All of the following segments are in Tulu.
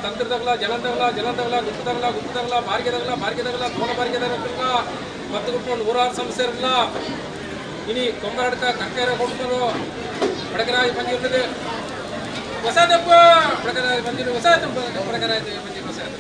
ತಂತ್ರದಗಲ ಜಲಂದಗಲ ಜಲಂದಗಲ ಗುಪ್ತದಗಲ ಗುಪ್ತದಗಲ ಬಾರ್ಗೆದಗಲ ಬಾರ್ಗೆದಗಲ ದೋಣ ಬಾರ್ಗೆದಗಲ ಮತ್ತು ಗುಟ್ಟು ನೂರಾರು ಸಮಸ್ಯೆ ಇರಲ್ಲ. ಇನಿ ಕೊಂಬರಡ್ಕ ಕಕ್ಕೇರ ಕೊಡ್ತಾರೋ ಬಡಕರಾಗಿ ಬಂದಿರ್ತದೆ ಹೊಸದಪ್ಪ ಬಡಕರಾಗಿ ಬಂದಿರು ಹೊಸ ಬಡಕರಾಗಿ ಬಂದಿರು ಹೊಸ ಹೊಸದ.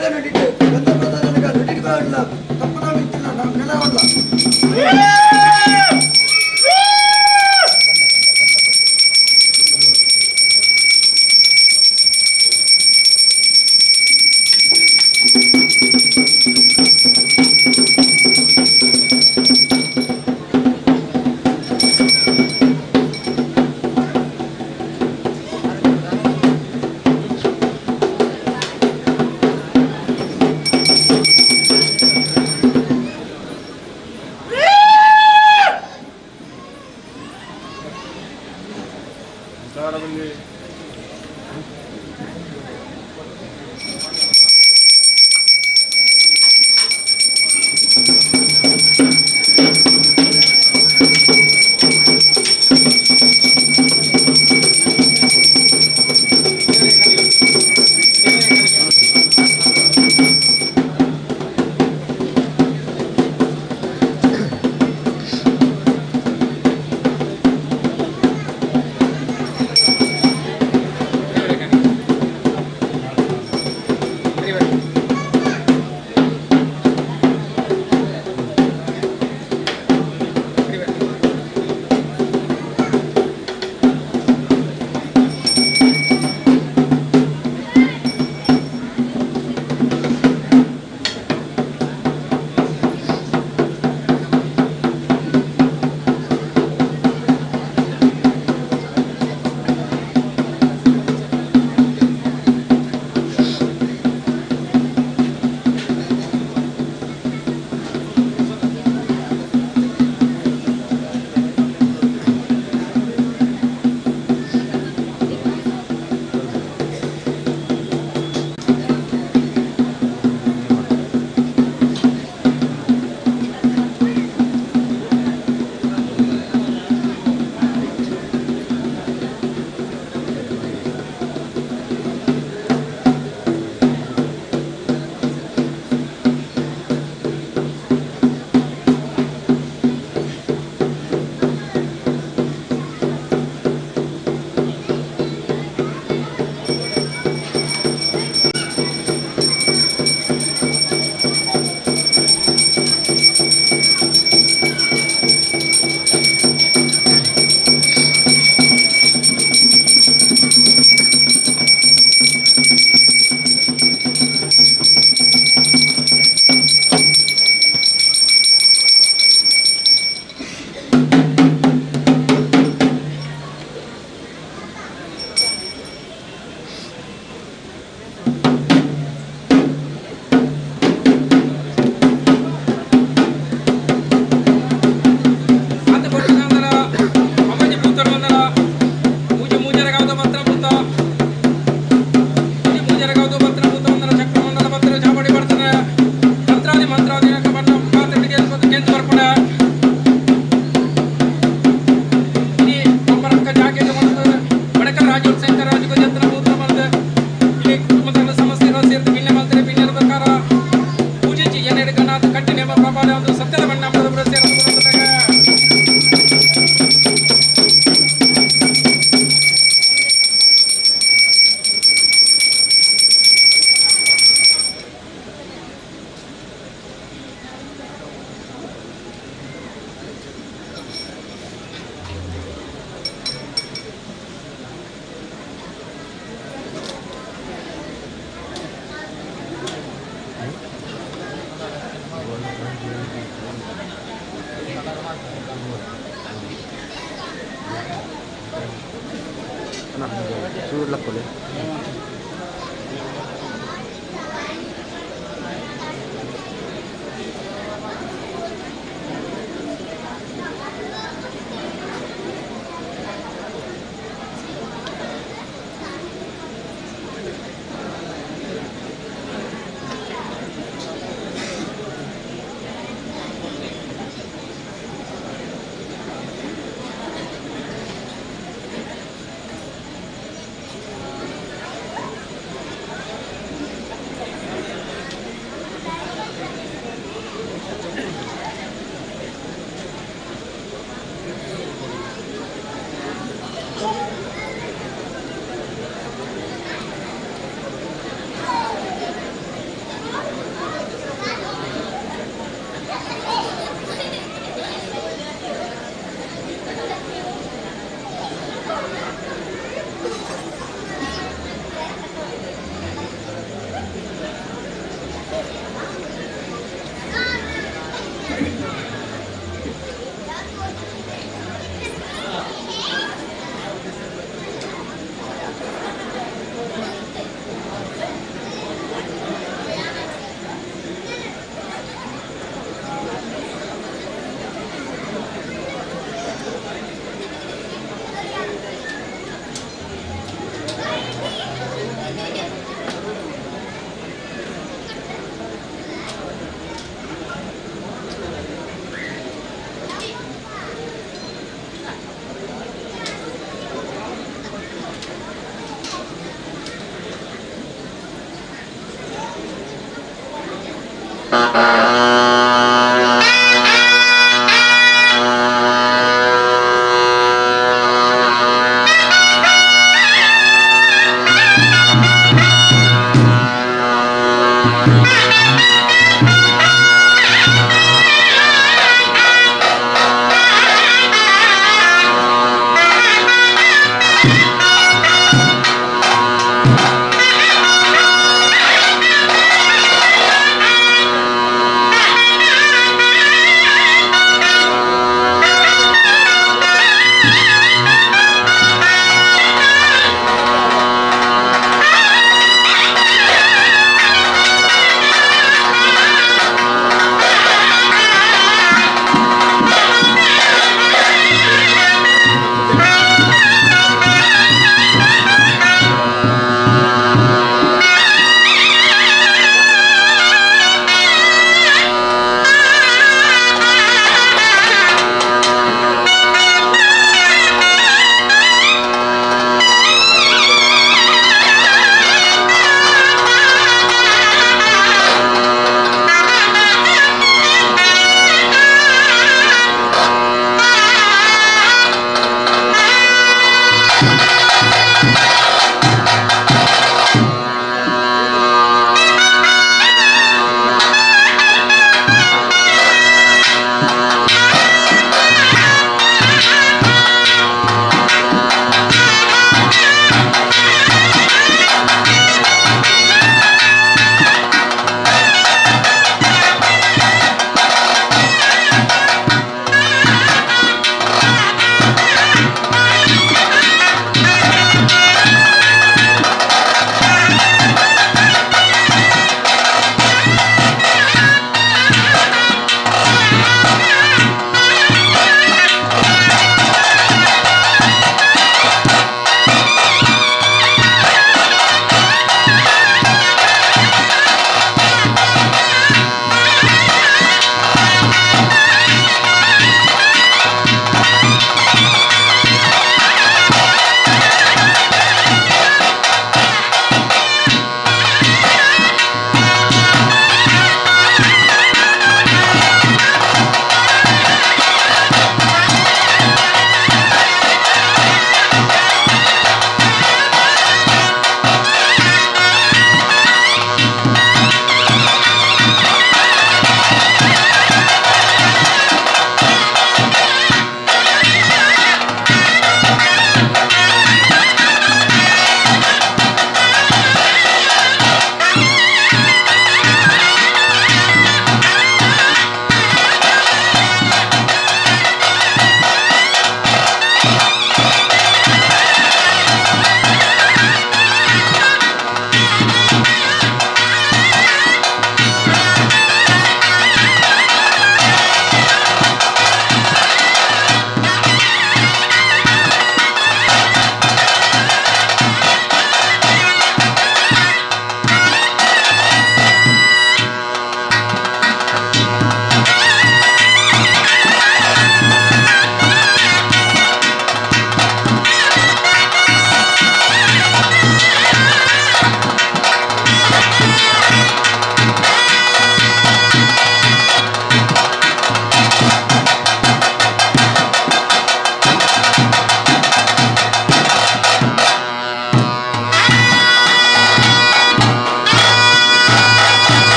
ದಾದ ನಡೀತು ನಡೀತು ತಪ್ಪದ ನೆಲವಲ್ಲ.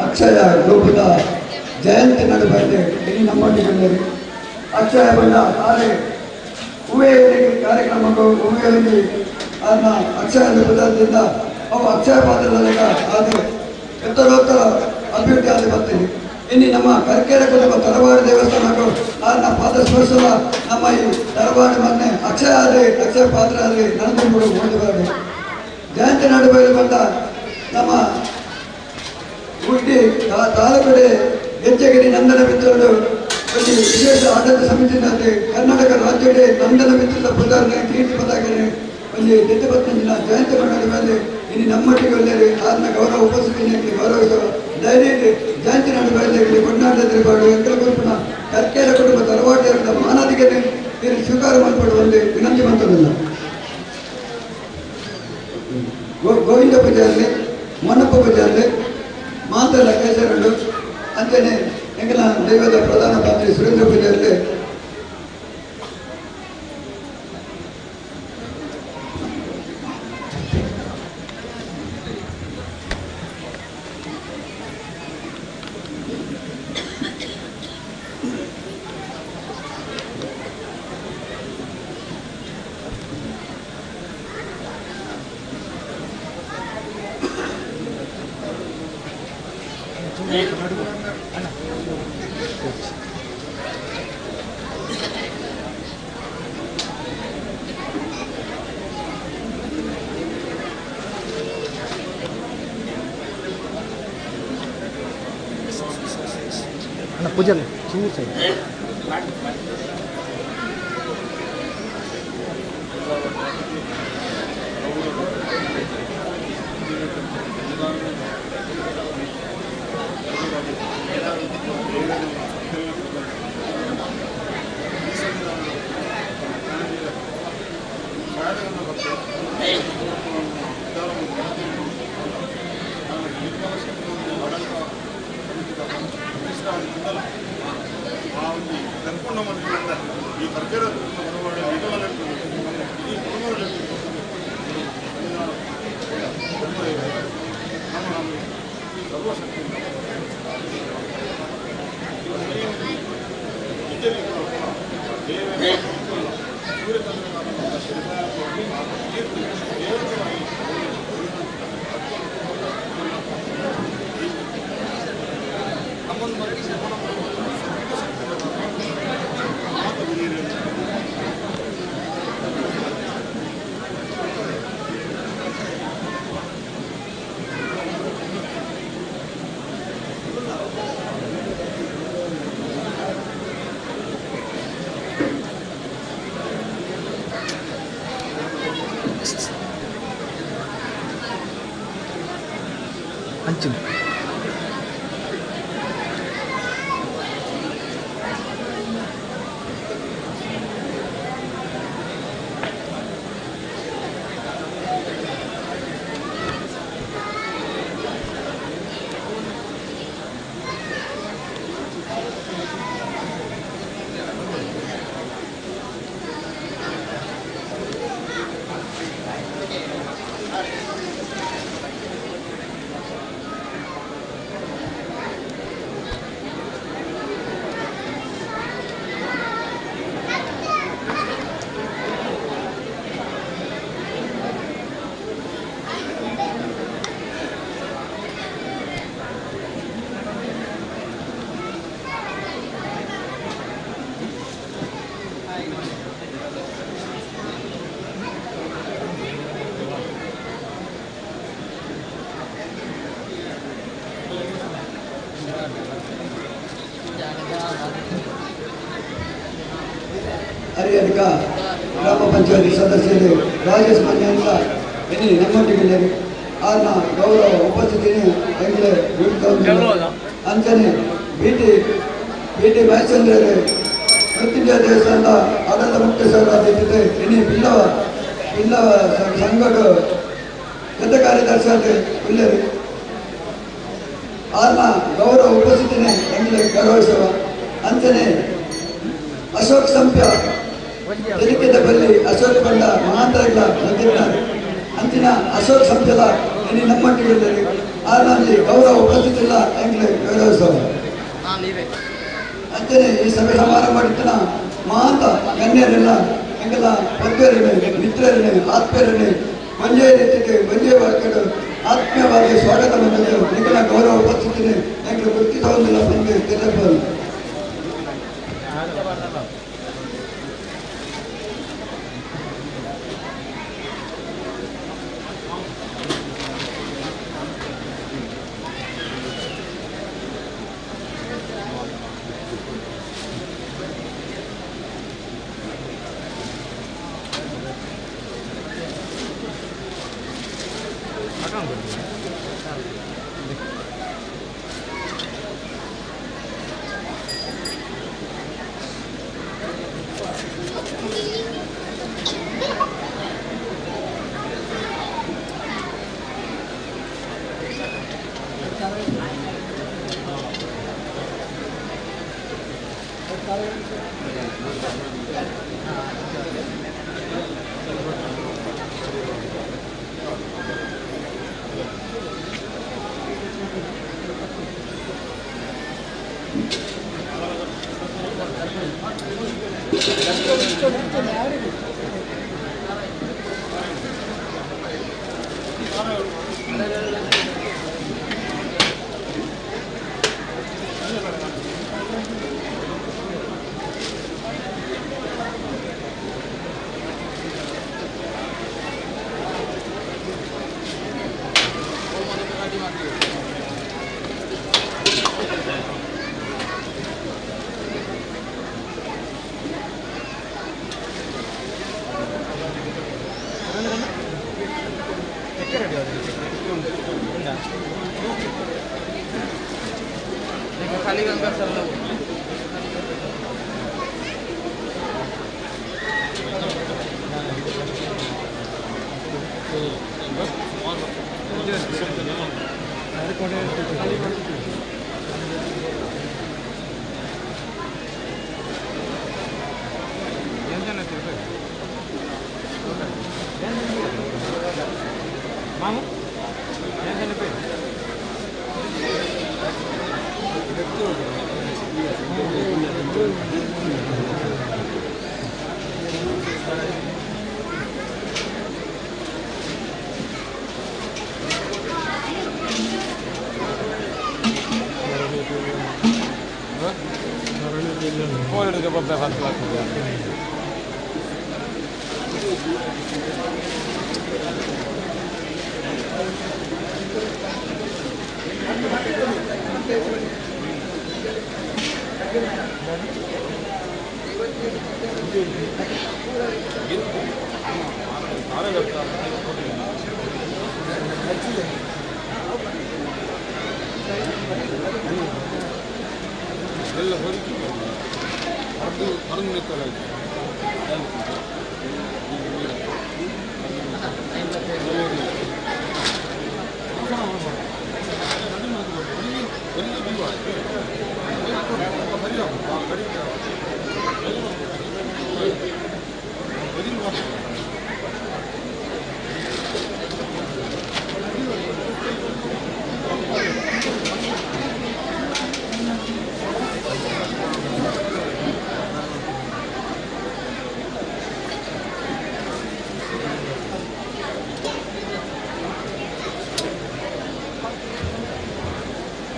ಅಕ್ಷಯ ಗ್ರೂಪ್ದ ಜಯಂತಿ ನಡುವೆ ಇಲ್ಲಿ ನಮ್ಮೊಟ್ಟಿಗೆ ಅಕ್ಷಯ ಬಂಡ ಆರೆ ಹೂವೇ ಕಾರ್ಯಕ್ರಮಕ್ಕೂ ಹೂವೇ ಅದನ್ನ ಅಕ್ಷಯ ಪದಾರ್ಥದಿಂದ ಅವು ಅಕ್ಷಯ ಪಾತ್ರದಾಗ ಅದು ಎತ್ತರೋತ್ತರ ಅಭಿವೃದ್ಧಿ ಆದ ಬರ್ತೀನಿ. ಇನ್ನು ನಮ್ಮ ಕರ್ಕೇರ ಕುಟುಂಬ ತರವಾಡು ದೇವಸ್ಥಾನಕ್ಕೂ ಅದನ್ನ ಪಾದಸ್ಪರ್ಶದ ನಮ್ಮ ಈ ತರವಾಡು ಮೊನ್ನೆ ಅಕ್ಷಯ ಆದರೆ ಅಕ್ಷಯ ಪಾತ್ರ ಆದರೆ ನಡೆದುಕೊಂಡು ಹೊಂದಬಾರದು. ಜಯಂತಿ ನಡುವೆ ಬಂದ ನಮ್ಮ ಉಡ್ಡಿ ತಾಲೂಕಡೆ ಗೆಜ್ಜೆಗಿರಿ ನಂದನ ಮಿತ್ರರು ಒಂದು ವಿಶೇಷ ಆಡಳಿತ ಸಮಿತಿಯಲ್ಲಿ ಕರ್ನಾಟಕ ರಾಜ್ಯಡೆ ನಂದನ ಮಿತ್ರದ ಪ್ರಧಾನ ಕೀರ್ತಿ ಪದಾಕನೆ ಒಂದು ದಿಟ್ಟಪತ್ನ ಜಯಂತಿ ಮಂಡಳಿ ಮೇಲೆ ಇನ್ನು ನಮ್ಮೊಟ್ಟಿಗೆ ಒಳ್ಳೆಯದು ಆದ್ನ ಗೌರವ ಉಪಸ್ಥಿತಿಯಲ್ಲಿ ಗೌರವಿಸುವ ಧೈರ್ಯ ಜಯಂತಿ ನಡುವೆ ಕೊಂಡಾಟದಿರಬಾರ್ದು ಎಂಕಲ ಕೊಲ್ಪನ ಕರ್ಕೇರ ಕುಟುಂಬ ತರವಾಟಿಯವರ ಮಾನಾದಿಗೆ ಇಲ್ಲಿ ಸ್ವೀಕಾರ ಮಾಡಲ್ಪಡುವ ಒಂದು ವಿನಂತಿ ಮಂತ್ರವಿಲ್ಲ. ಗೋವಿಂದ ಪೂಜೆಯಲ್ಲಿ ಮನ್ನಪ್ಪ ಪೂಜೆಯಲ್ಲಿ ಮಾತೆಲ್ಲ ಕೇಸರಡು ಅಂಚನೆ ಎಂಕಲ ದೈವದ ಪ್ರಧಾನ ಪಾತ್ರಿ ಸುರೇಂದ್ರ ಪೂಜೆಯಲ್ಲಿ ಪೂಜೆ ಸೈಡ್ ಈ ಕರ್ಕೇರ ಅಂಚಿನ ಹರಿಹರಿಕ ಗ್ರಾಮ ಪಂಚಾಯತಿ ಸದಸ್ಯರು ರಾಜೇಶ್ ಮನ್ಯಂತ ಎನಿ ನಮ್ಮೊಟ್ಟಿಗೆ ಆರ್ನ ಗೌರವ ಉಪಸ್ಥಿತಿನಿ ಎಂಗ್ಲೆ ಅಂಚನೆ ಬಿ ಟಿ ಮಹೇಶ್ಚಂದ್ರರು ಮೃತ್ಯುಂಜಯ ದೇವಸ್ಥಾನದ ಆಡಳಿತ ಮುಖ್ಯಸ್ಥರಾದ ಎನಿ ಬಿಲ್ಲವ ಬಿಲ್ಲವ ಸಂಘದ ಜೊತೆ ಕಾರ್ಯದರ್ಶಿ ಉಳ್ಳರು ಆರ್ನ ಗೌರವ ಉಪಸ್ಥಿತಿನಿ ಎಂಗ್ಲೆ ಗೌರವಿಸುವ ಅಂಚನೆ ಅಶೋಕ್ ಸಂಪ್ಯ ತೆಲಿಕೆದ ಬಲ್ಲಿ ಅಶೋಕ್ ಬಂಡ ಮಹಾಂತರಗಳ ಬಂದಿದ್ದಾರೆ ಅಂಚಿನ ಅಶೋಕ್ ಸಂಪ್ಯದ ಇನಿ ನಮ್ಮೊಟ್ಟಿಗೆ ಆರ್ನಲ್ಲಿ ಗೌರವ ಉಪಸ್ಥಿತಿಲ್ಲ ಎಂಗ್ಲೆ ಗೌರವಿಸುವ ಅಂಚನೆ ಈ ಸಭೆ ಸಮಾರಂಭ ಮಾತ ಗಣ್ಯರೆಲ್ಲ ಎಂಗೆಲ್ಲ ಪದ್ಯರನೆ ಮಿತ್ರರನೆ ಆತ್ಮೀಯರನೆ ಒಂದೇ ರೀತಿಗೆ ಒಂದೇ ವರ್ಗಡು ಆತ್ಮೀಯವಾಗಿ ಸ್ವಾಗತ ಬಂದದ್ದು ನಿಗಳ ಗೌರವ ಉಪಸ್ಥಿತಿನಿ ಎಂಗೆ ಗುರುತಿಸೋದಿಲ್ಲ ಬಂದು ತಿಳಿಸಬಹುದು.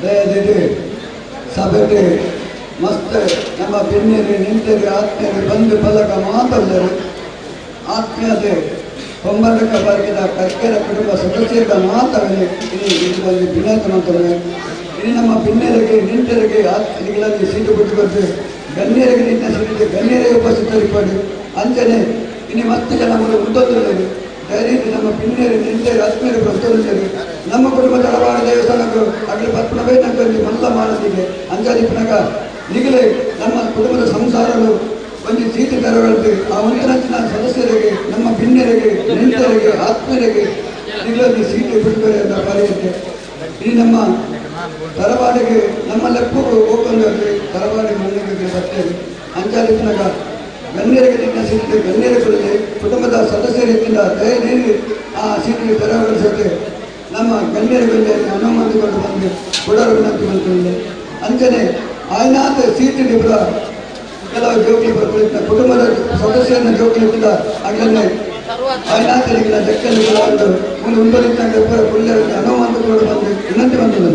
ದಯದಿರಿ ಸಭೆಗೆ ಮಸ್ತ್ ನಮ್ಮ ಬೆನ್ನಿರಿ ನಿಂತರಿ ಆತ್ಮೀಯರು ಬಂಧು ಬಲಗ ಮಾತಲ್ಲರು ಆತ್ಮೀಯತೆ ಹೊಂಬಲಕ ವರ್ಗದ ಕರ್ಕೆರ ಕುಟುಂಬ ಸದಸ್ಯರ ಮಾತವೇ ಇಲ್ಲಿ ಇದರಲ್ಲಿ ವಿನಂತಿ ಮಾಡ್ತವೆ. ಇಲ್ಲಿ ನಮ್ಮ ಬಿನ್ನೆರಿಗೆ ನಿಂತರಿಗೆ ಆತ್ಮೀಯಗಳಲ್ಲಿ ಸೀಟು ಬಿಟ್ಟುಕೊಟ್ಟು ಗಣ್ಯರಿಗೆ ನಿಂತ ಸೀಟು ಗಣ್ಯರಿಗೆ ಉಪಸ್ಥಿತರಿಪಡು ಅಂಚನೆ ಇನ್ನು ಮತ್ತೆ ಜನ ಮುದ್ದೊಂದುಳ್ಳರು ದಯವಿಟ್ಟು ನಮ್ಮ ಬಿನ್ನೆರು ನಿಂತರು ಆತ್ಮೀಯರು ಪ್ರಸ್ತುತರು ನಮ್ಮ ಕುಟುಂಬ ತಳವಾಡ ದೇವಸ್ಥಾನಕ್ಕೂ ಅಗಲು ಪತ್ಮವೇ ನಕ್ಕೊಂದು ಮಲ್ಲ ಮಾನಸಿಗೆ ಅಂಜಾದಿಪ್ಪನಗ ಈಗಲೇ ನಮ್ಮ ಕುಟುಂಬದ ಸಂಸಾರಗಳು ಒಂದು ಸೀಟು ತೆರವಳಿತು ಆ ಒಂದರಂಚಿನ ಸದಸ್ಯರಿಗೆ ನಮ್ಮ ಭಿನ್ನರಿಗೆ ನೆಂಟರಿಗೆ ಆತ್ಮೀಯರಿಗೆ ಈಗಲೊಂದು ಸೀಟು ಬಿಡುಗಡೆ ಅಂತ ಬರೆಯುತ್ತೆ. ಇಲ್ಲಿ ನಮ್ಮ ತರವಾಡಿಗೆ ನಮ್ಮ ಲೆಪ್ಪು ಹೋಗೊಂಡಲ್ಲಿ ತರವಾಡಿ ಮಣ್ಣಿಗೆ ಬರ್ತೇವೆ ಅಂಜಾದಿಪ್ಪನಗ ಗಣ್ಯರಿಗೆ ನಿನ್ನ ಸೀಟು ಗಣ್ಯರಿಗೆ ಕುಟುಂಬದ ಸದಸ್ಯರಿಂದ ದಯನೀರಿ ಆ ಸೀಟು ತೆರವುಗೊಳಿಸುತ್ತೆ. ನಮ್ಮ ಗಣ್ಯರಿಗೆ ಅನುಮತಿಗಳು ಬಂದು ಕೊಡಲು ವಿನಂತಿ ಮಾಡ್ತಿಲ್ಲ. ಅಂಚನೆ ಆಯ್ನಾಥ ಸೀಟು ಇಬ್ಬರ ಕೆಲವು ಜೋಕುಲು ಬರ್ಪುನ ಕುಟುಂಬದ ಸದಸ್ಯರನ್ನ ಜೋಕುಲು ಕೂಡ ಅಗಲನೆ ಆಯ್ನಾತರಿಗಿನ ಜಕ್ಕಲು ಕೂಡ ಒಂದು ಒಂದು ಉಂಬಲಿತ್ತಂಗೆ ಪೂರ ಪುಲ್ಲೆ ಅನುವು ಕೂಡ ಬಂದು ವಿನಂತಿ ಬಂದದ್ದು.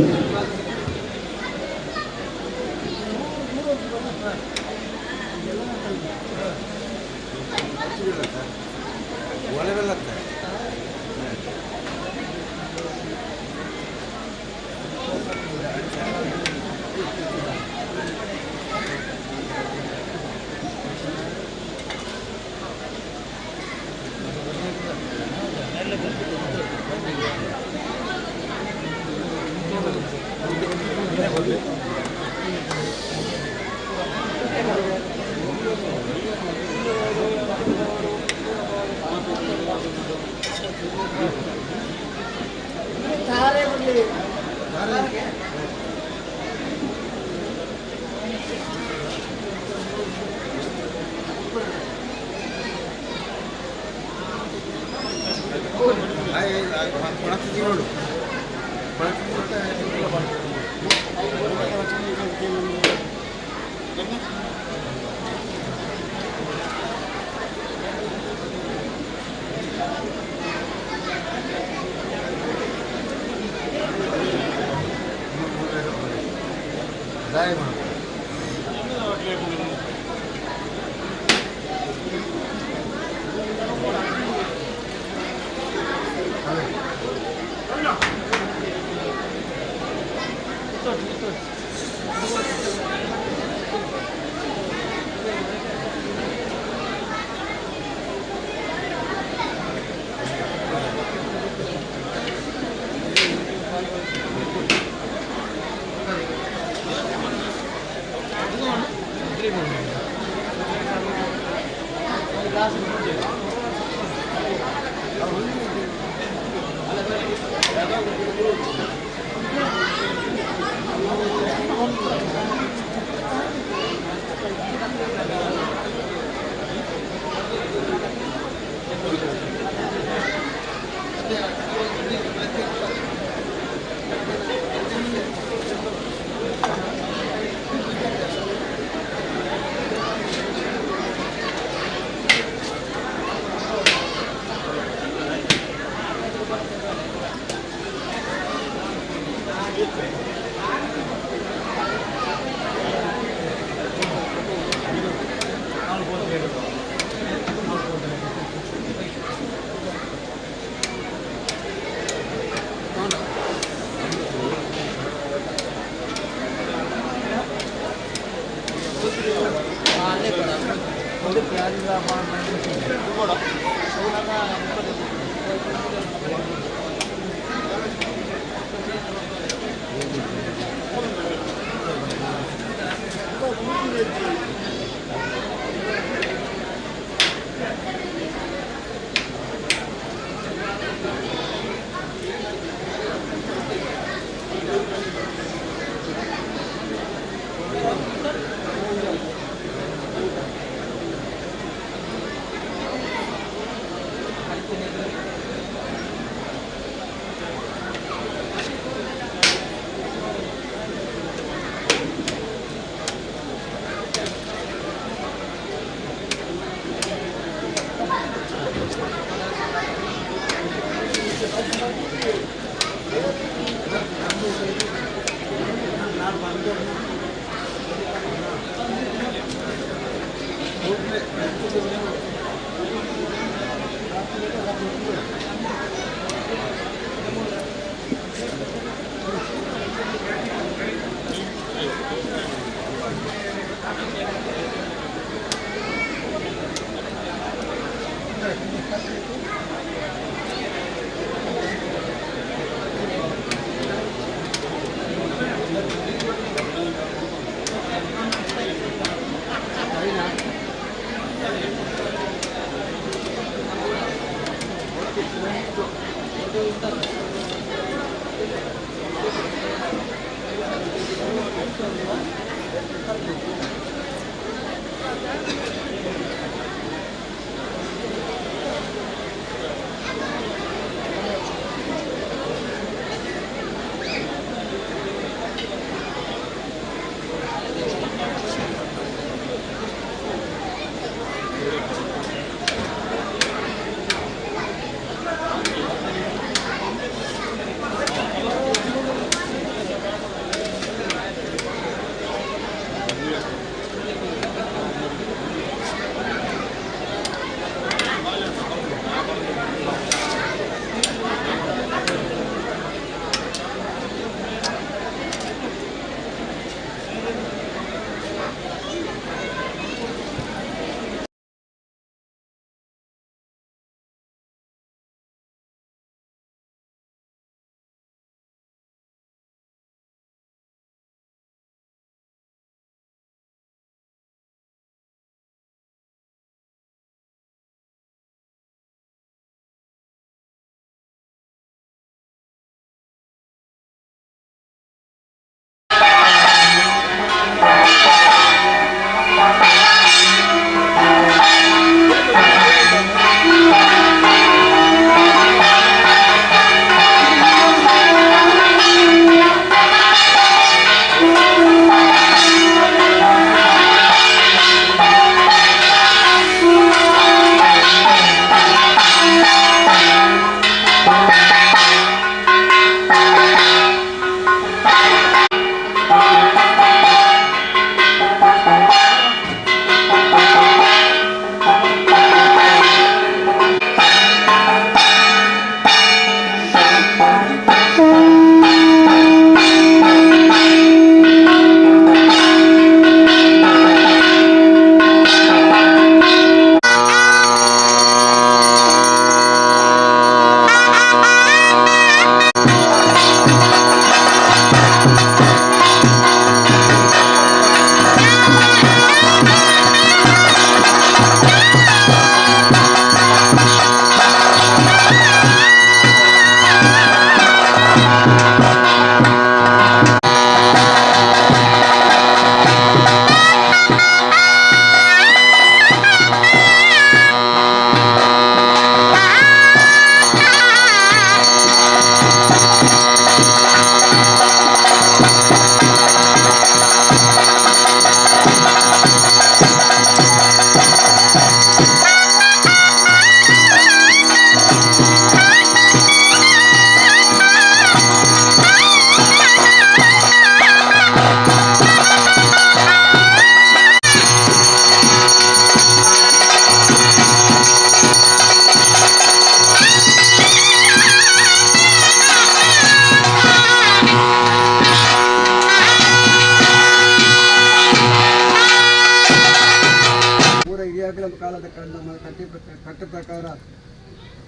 ನಮ್ಮ ಕಟ್ಟಿ ಕಟ್ಟು ಪ್ರಕಾರ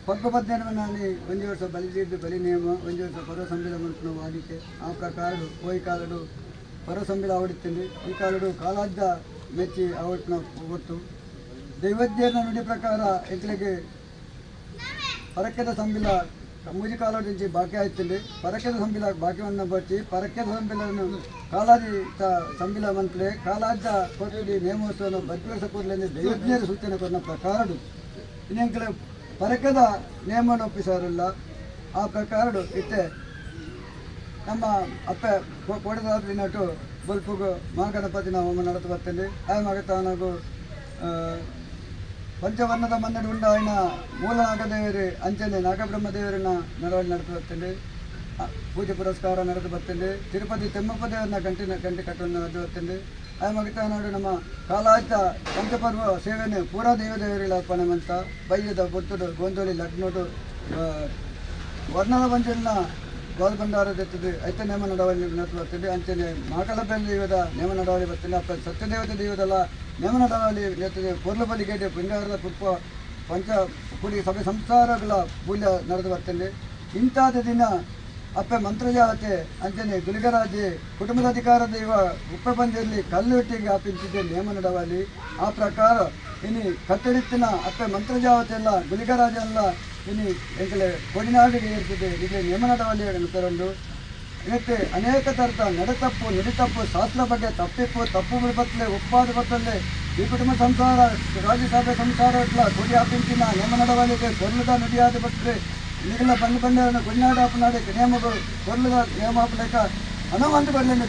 ಪಗ್ಗು ಪದ್ನೆರವನಾನಿ ಒಂಜಿ ವರ್ಷ ಬಲಿ ಬಲಿ ನಿಯಮ ಒಂಜಿ ವರ್ಷ ಪರ್ವ ಸಂಬಿಲ ಮನ್ಪುನ ವಾಡಿಕೆ. ಆ ಪ್ರಕಾರ ಪೋಯಿ ಕಾಲಡು ಪರ್ವ ಸಂಬಿಲ ಆವಡಿತ್ತೀನಿ. ಈ ಕಾಲಡು ಕಾಲಾದ್ದ ಮೆಚ್ಚಿ ಆವಟ್ಟಿನ ಗೊತ್ತು ದೈವಜ್ಞರ ನುಡಿ ಪ್ರಕಾರ ಎಂಕ್ಲೆಗೆ ಪರಕೆದ ಸಂಬಿಲ ಮೂಜಿ ಕಾಲದಿಂಚಿ ಬಾಕಿ ಆಯ್ತಿಲ್ಲಿ. ಪರಕೆದ ಸಂಬಿಲ ಬಾಕಿಯನ್ನು ಬಚ್ಚಿ ಪರಕೆದ ಸಂಬಿಲನ್ನು ಕಾಲಾದಿ ಸಂಬಿಲ ಮಂತ್ಲೆ ಕಾಲಾದ್ದ ಕೊಟ್ಟು ನೇಮೋತ್ಸವನ ಬರ್ಪಿವರ್ಷ ಕೂಡಲೇ ದೈವಜ್ಞರ ಸೂಚನೆ ಕೊಟ್ಟ ಪ್ರಕಾರಡು ಇನ್ನೆಂಕಲೆ ಪರಕೆದ ನೇಮವನ್ನು ಒಪ್ಪಿಸಾರಲ್ಲ. ಆ ಪ್ರಕಾರಡು ಇತ್ತೆ ನಮ್ಮ ಅಪ್ಪ ಕೋಟೆದಾರ ದಿನಟು ಬೊಲ್ಪುಗು ಮಹಾಗಣಪತಿನ ಹೋಮ ನಡೆದು ಬರ್ತೇನೆ. ಆ ಮಗತಾನಗು ಪಂಚವರ್ಣದ ಮನ್ನಡಿ ಉಂಡಾಯಿನ ಮೂಲ ನಾಗದೇವರು ಅಂಚನೆ ನಾಗಬ್ರಹ್ಮದೇವರನ್ನ ನಡವಳಿ ನಡೆದು ಬರ್ತೇನೆ. ಪೂಜೆ ಪುರಸ್ಕಾರ ನಡೆದು ಬರ್ತೇನೆ. ತಿರುಪತಿ ತಿಮ್ಮಪ್ಪ ದೇವರನ್ನ ಗಂಟಿನ ಗಂಟೆ ಕಟ್ಟನ್ನು ನಡೆದು ಬರ್ತೇನೆ. ಆ ಮಗತಾನಾಡು ನಮ್ಮ ಕಾಲಾಯ್ತ ಪಂಚಪರ್ವ ಸೇವೆನೆ ಪೂರಾ ದೇವದೇವರಿಗಳ ಅರ್ಪಣೆ ಮಂತ ಬಯ್ಯದ ಬೊತ್ತುಡು ಗೊಂದೋಳಿ ಲಗ್ನೋಡು ವರ್ಣದ ಪಂಚನ ಗೋಲ್ ಭಂಡಾರ ತೆತ್ತದೆ ಐತ ನೇಮ ನಡವಳಿ ನಡೆದು ಬರ್ತದೆ. ಅಂಚನೆ ಮಹಾಕಲಪಲ್ಲಿ ದೈವದ ನೇಮ ನಡವಳಿ ಬರ್ತದೆ. ಅಪ್ಪ ಸತ್ಯದೇವತೆ ದೈವದಲ್ಲ ನೇಮ ನಡವಳಿ ನೆತ್ತದೆ. ಪೊರ್ಲಬಲಿ ಗೇಟೆ ಪಿಂಡಾರದ ಪುಷ್ಪ ಪಂಚ ಕುಡಿ ಸಭೆ ಸಂಸಾರಗಳ ಪೂಜೆ ನಡೆದು ಬರ್ತದೆ. ಇಂತಾದ ದಿನ ಅಪ್ಪ ಮಂತ್ರಜಾವತೆ ಅಂಚನೆ ಗುಲಿಗರಾಜೆ ಕುಟುಂಬದ ಅಧಿಕಾರ ದೈವ ಉಪ್ಪ ಪಂಜಲ್ಲಿ ಕಲ್ಲುಟ್ಟಿಗೆ ಆಪಿಂಚಿದ್ದೆ ನೇಮ ನಡವಳಿ. ಆ ಪ್ರಕಾರ ಇನಿ ಕಟ್ಟಡಿತ್ತಿನ ಅಪ್ಪ ಮಂತ್ರಜಾವತೆ ಅಲ್ಲ ಗುಲಿಗರಾಜ ಅಲ್ಲ ಇನಿ ಎಂಕಲೆ ಕೊಡಿನಾಡಿಗೆ ಇರ್ತದೆ. ಇಲ್ಲಿ ನೇಮ ನಡವಳಿ ತರಂಡು ಇವತ್ತೆ ಅನೇಕ ಥರದ ನಡೆತಪ್ಪು ನುಡಿತಪ್ಪು ಶಾಸ್ತ್ರ ಬಗ್ಗೆ ತಪ್ಪಿಪ್ಪು ತಪ್ಪು ಬತ್ತಲೆ ಉಪ್ಪಾದ ಬತ್ತಲೆ ಈ ಕುಟುಂಬ ಸಂಸಾರ ರಾಜ್ಯಸಭೆ ಸಂಸಾರ ಇಟ್ಲ ಕೊಡಿ ಆಪಿಂಚಿನ ನೇಮ ನಡವಳಿಗೆ ಕೊರ್ಲದ ನುಡಿಯಾದ ಬತ್ತಲೆ ಈಗೆಲ್ಲ ಬಂದು ಬಂದ ಕೊಡಿನಾಡು ಆಪನಾಡೆ ನೇಮಗಳು ಕೊರ್ಲದ ನೇಮ ಆಪಲೇಕ ಅನವಂತ ಬರಲಿ.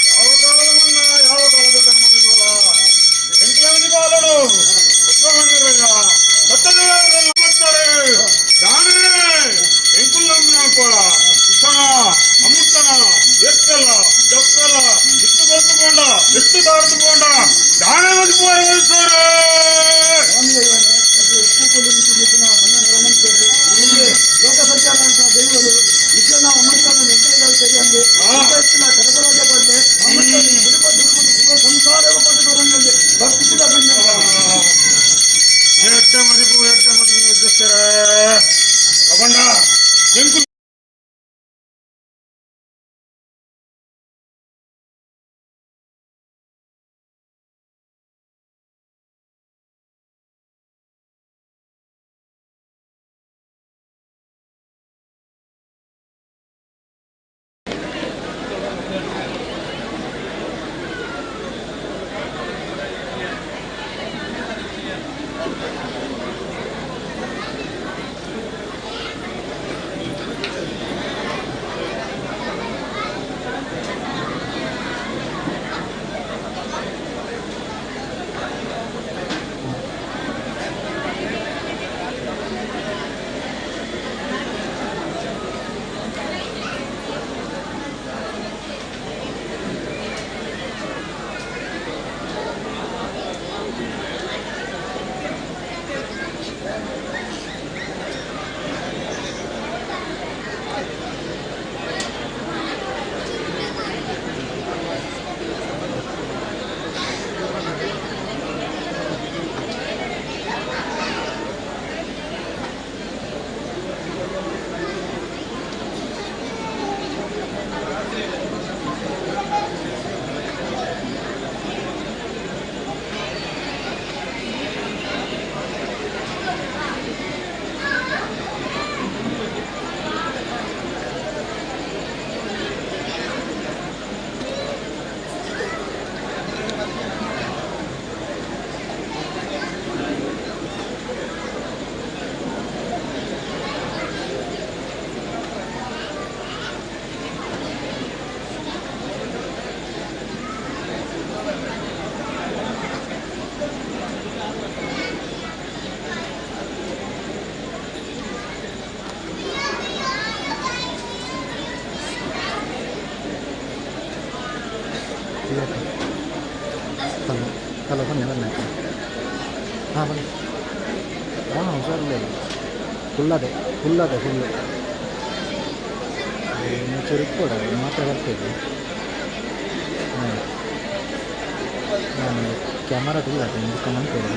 ಯಾವ ಕಾಲದ ಮಣ್ಣ ಯಾವ ಕಾಲದ ಧರ್ಮದಿಲ್ವಲ್ಲ ಎಂಟನೇ ಕಾಲಡು ಅಮೃತನ ಎತ್ತಲ ಚಪ್ಪಲ ಇತ್ತು ಕೊಲ್ತುಕೊಂಡ ಇತ್ತು ತಾರತುಕೊಂಡ ದಾನೆ ಲೋಕ ಸಂಚಾರ ದೈವರು ವಿಶ್ವನ ಅಮೃತನ ಸರಿಯಂದು ಕನಕರಾಜ ಪಡ್ಲೆ ಅಮೃತ ಸಂಸಾರ ಭಕ್ತಿಸಿದ ಎಟ್ಟೆ ಮದಿಪು ಎಟ್ಟೆ ಮದಿಪು ಎದ್ದಿಸ್ತಾರೆ ತಗೊಂಡ ಎಂಕು ಹಲೋ ಹಲೋ ಬನ್ನಿ ಬನ್ನಿ ಹಾಂ ಬನ್ನಿ ಹಾಂ ಹುಷಾರಿಲ್ಲ ಫುಲ್ಲದೆ ಫುಲ್ಲದೆ ಫುಲ್ಲು ಚೂರು ಇಟ್ಕೊಡ ಮಾತ್ರ ಬರ್ತೇವೆ. ಹಾಂ ನಾನು ಕ್ಯಾಮರಾ ಇಲ್ಲ ಬುಕ್ ಮಾಡ್ತೇವೆ.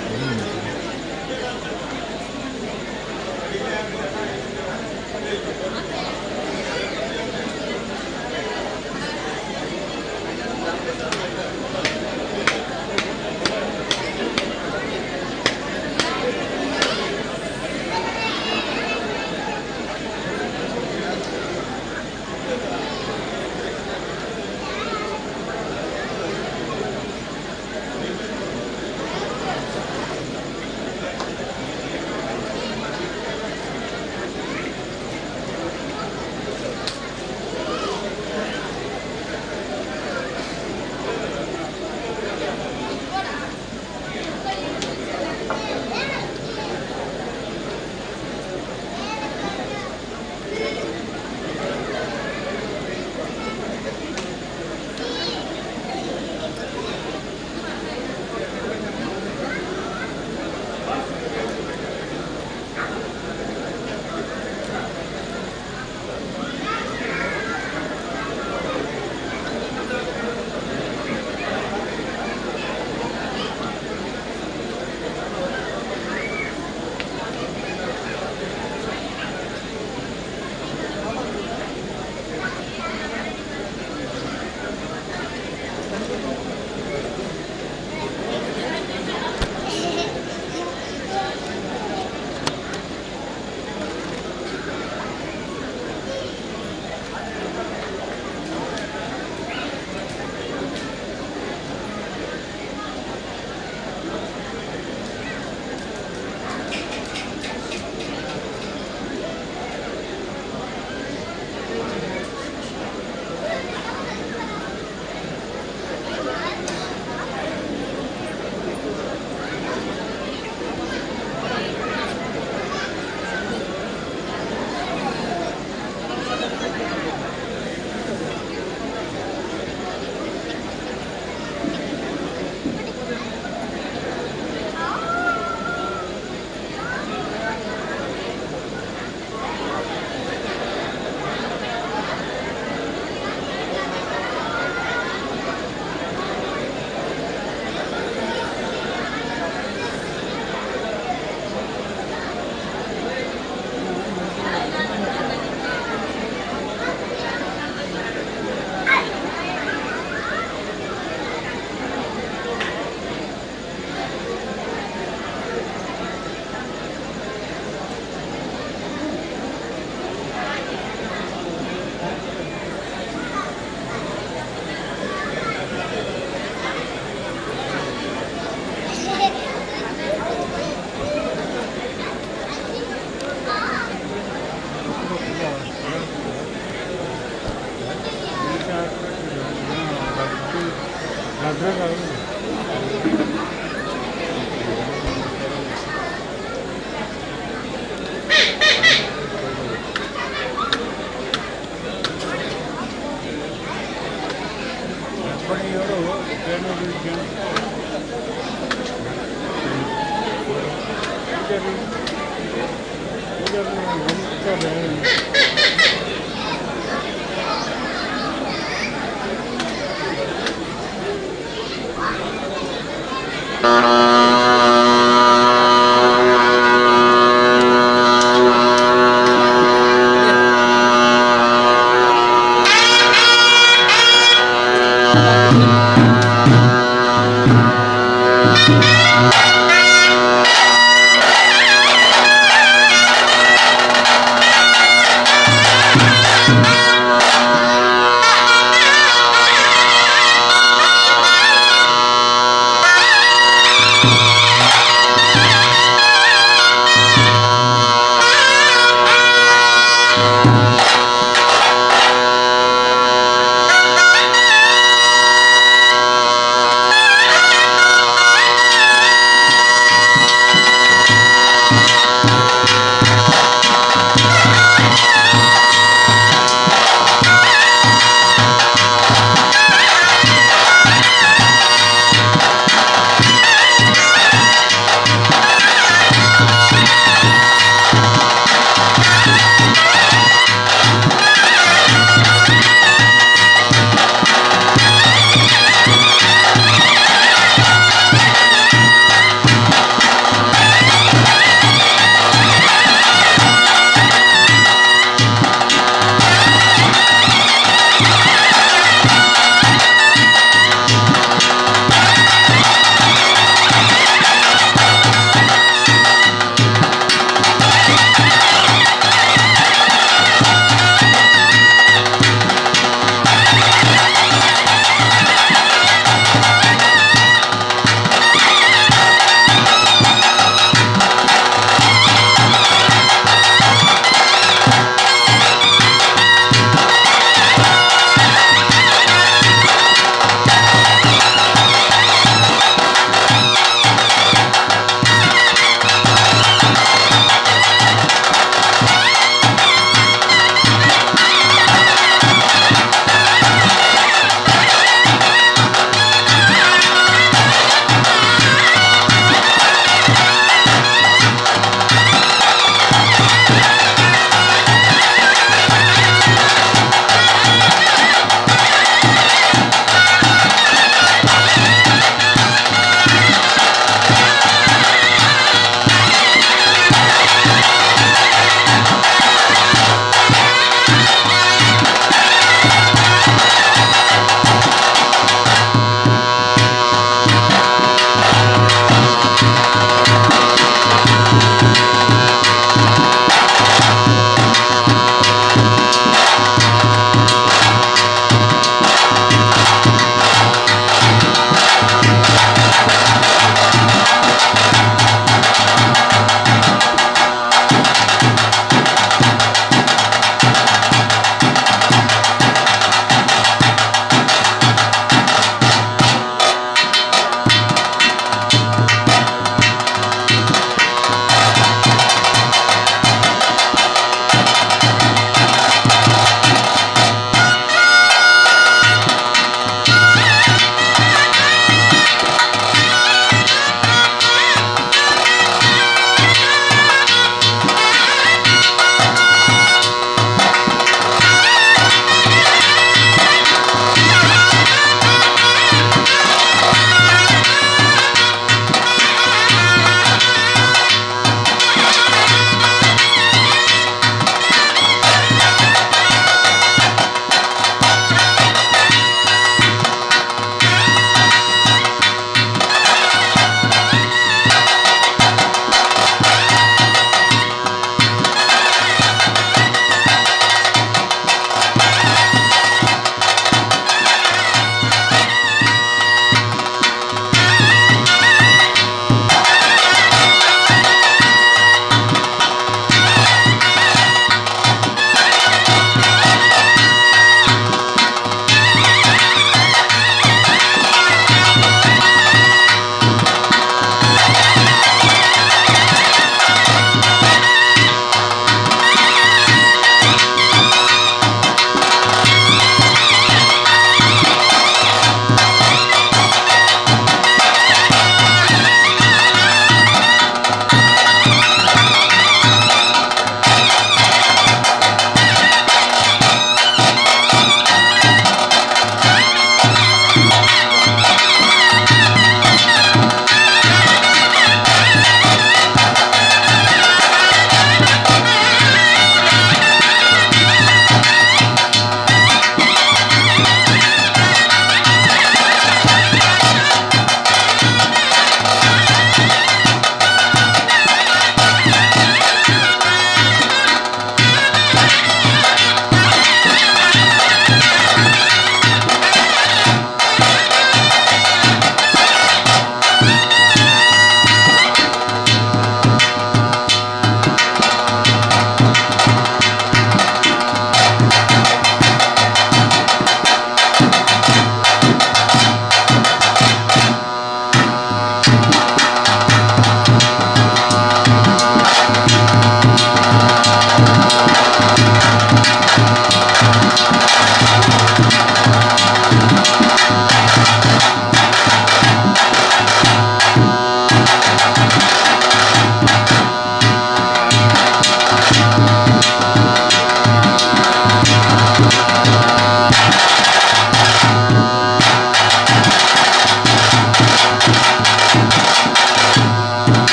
ಪೂಜಾರಿ ಪೂಜಾರಿ ಎಂತ.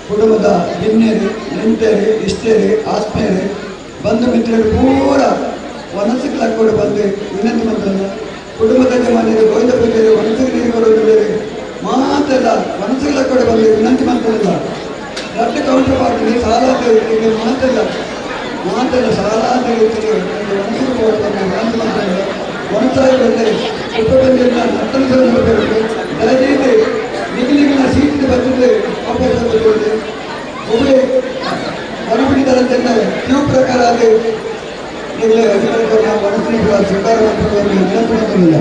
ಕುಟುಂಬದ ಬಿನ್ನೇರು ನೆಂಟರು ಇಷ್ಟೇರು ಆತ್ಮೀಯರು ಬಂಧು ಮಿತ್ರರು ಪೂರ ವನಸುಗಳ ಕೂಡ ಬಂದು ವಿನಂತಿ ಮಾಡ್ತಾರೆ. ಕುಟುಂಬದ ಯಜಮಾನರು ಗೋವಿಂದ ಪೂಜಾರಿ ವನಸಿಗೆ ನೀರು ಕೊಡೋದಿಲ್ಲರಿ ಮಾತೆಲ್ಲ ವನಸುಗಳ ಕೂಡ ಬಂದು ವಿನಂತಿ ಮಾಡ್ತಾರಲ್ಲ. ದೊಡ್ಡ ಕೌಂಟರ್ ಪಾರ್ಟಿ ಸಾಲ ತೆಗೆದು ಮಾತೆಲ್ಲ ಮಾತೆಲ್ಲ ಸಾಲ ತೆಗೆಯುತ್ತಾರೆ. ವನಸಿಗೆ ಬಂದು ವಿನಂತಿ ಮಾಡ್ತಾರೆ. ವನಸಾಗಿ ಬಂದರೆ ಉಪಬಂಧಿನ ನರ್ತನ ನೋಡಬೇಕು. ದಯచేసి ನಿಗಿಲಿಗಿನ ಸೀಟಿನ ಬರ್ತದೆ ವಾಪಸ್ ಬರ್ತದೆ. ಒಬ್ಬರೇ ಹೊರಬಿಡಿದಾರಂತೆಲ್ಲ ಕ್ಯೂ ಪ್ರಕಾರ ಅದು ಈಗಲೇ ವನಸ್ಸಿನ ಸ್ವೀಕಾರ ವಿನಂತಿ ಮಾಡ್ಕೊಂಡಿಲ್ಲ.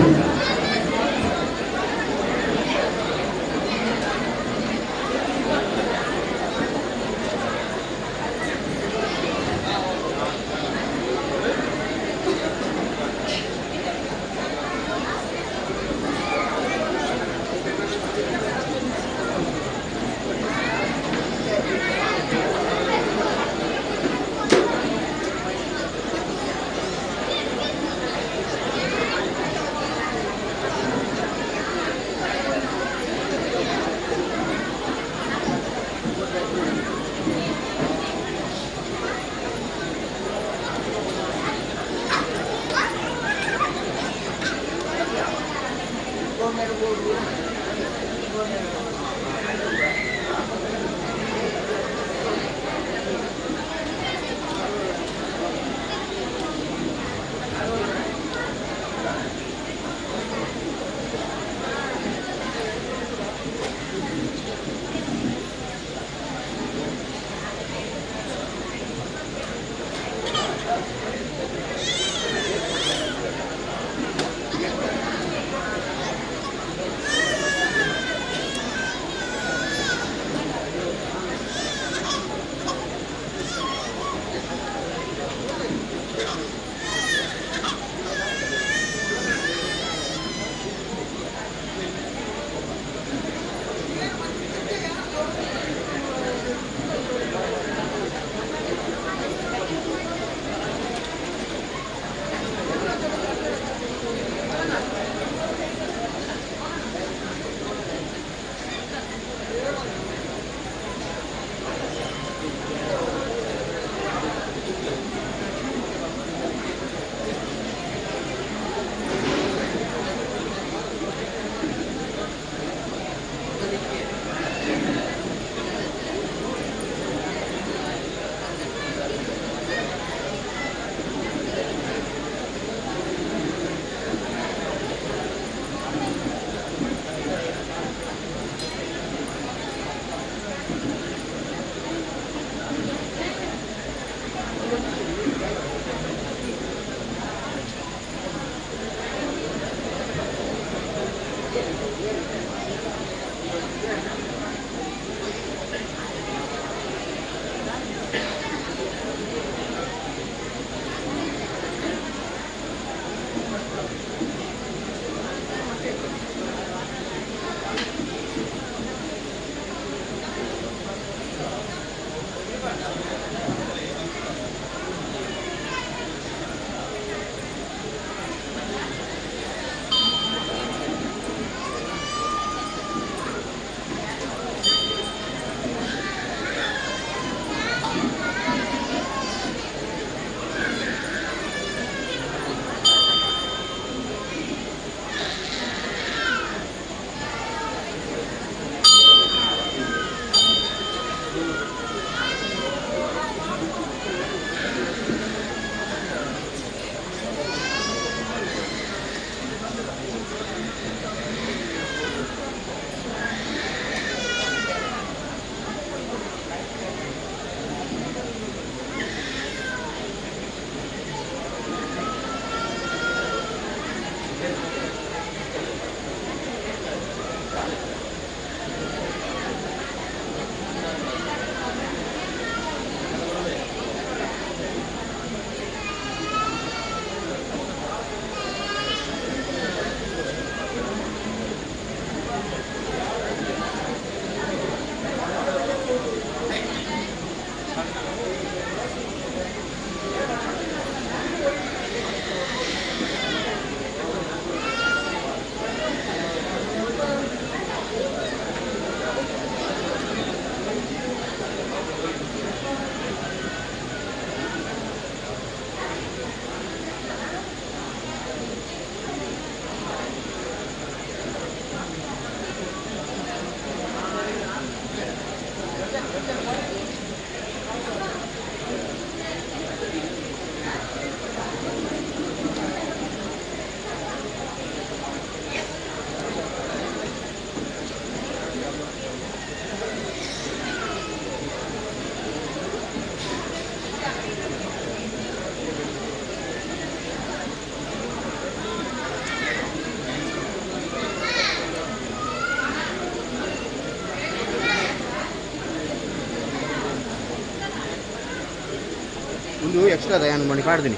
ಒಂದು ಎಕ್ಸ್ಟ್ರಾ ದಯಾನ್ ಮಣಿ ಪಾಡ್ದಿನಿ.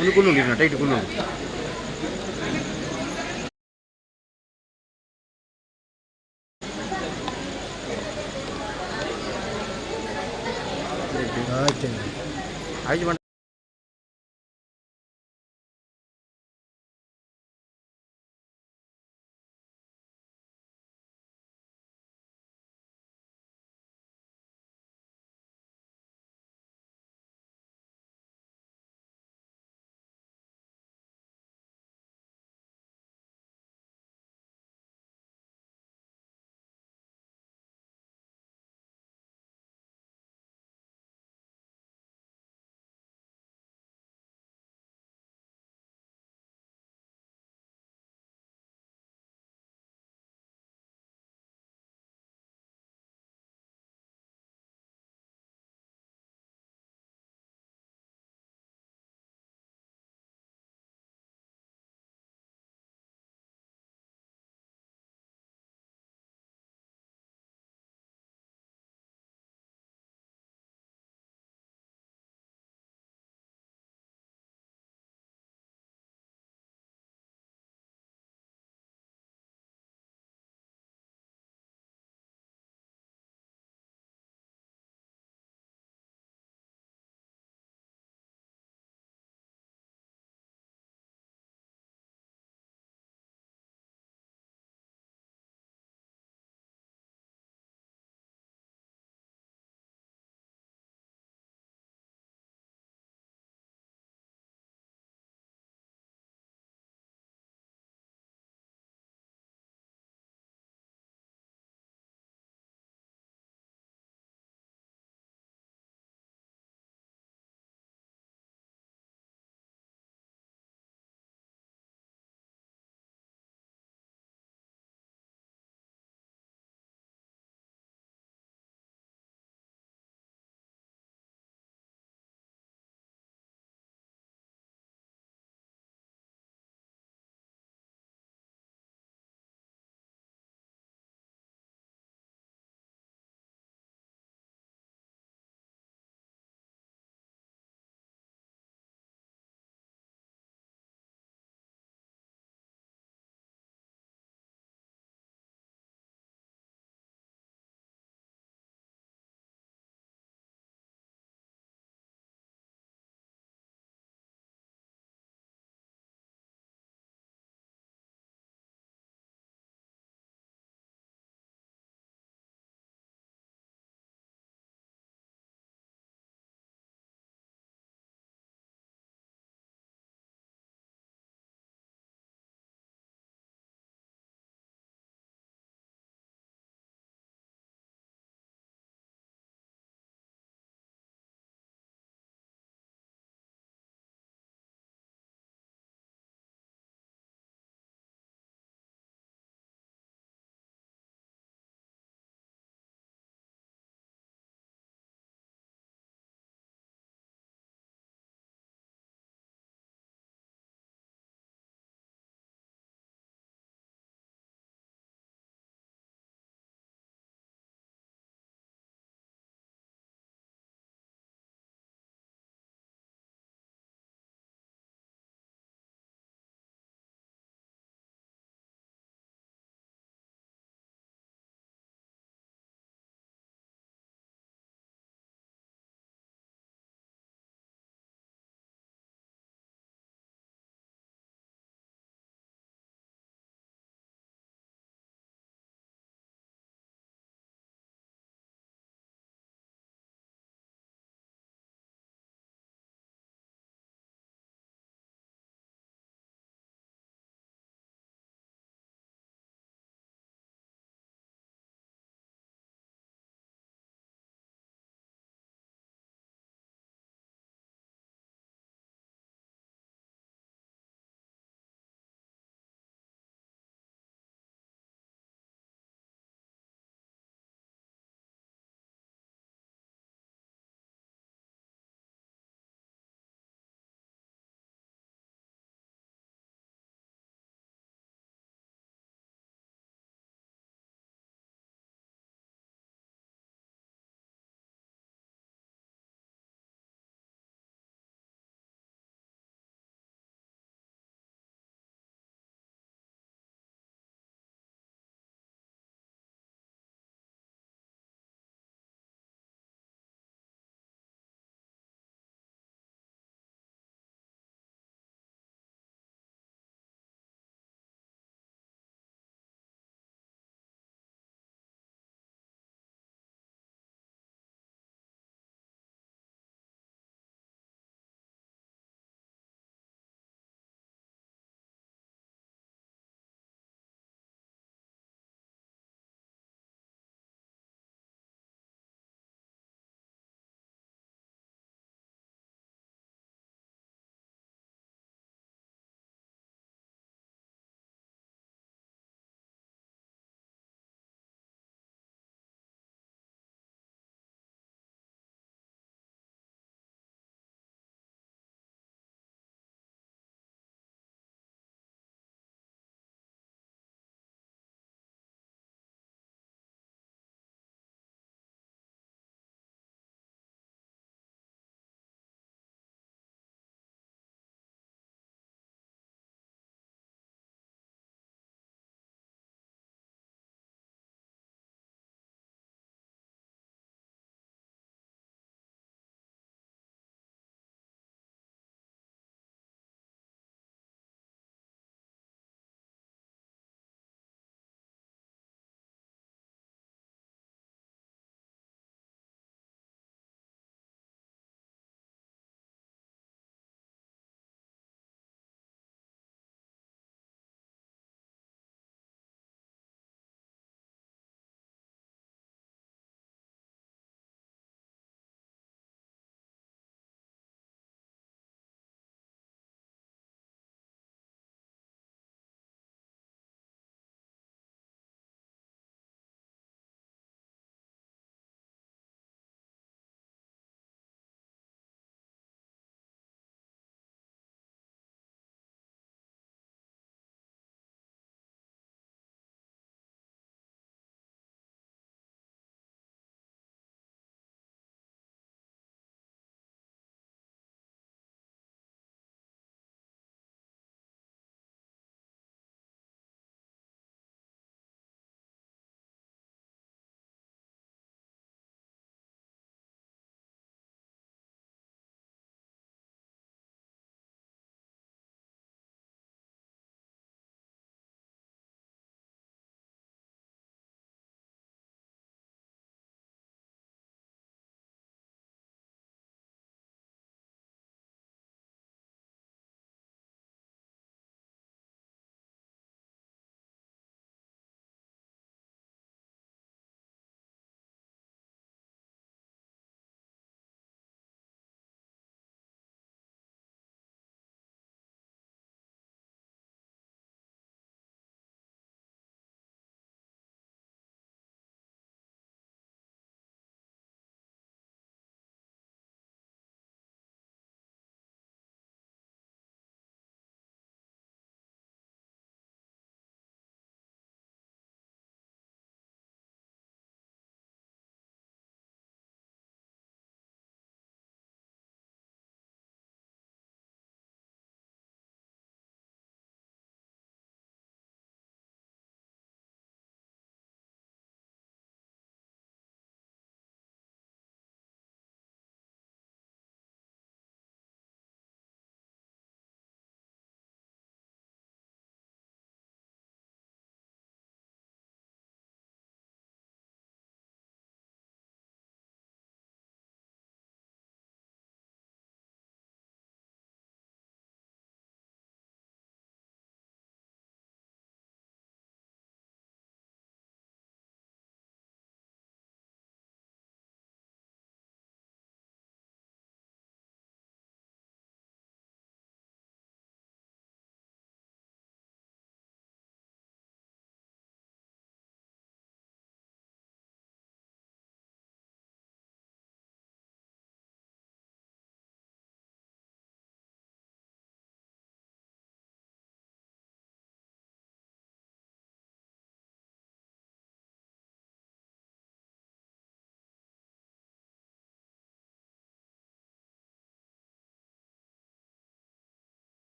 ಒಂದು ಕುಲ್ಲುಂಡು, ಟೈಟ್ ಕುಲ್ಲುಂಡು. ಆಯ್ತು.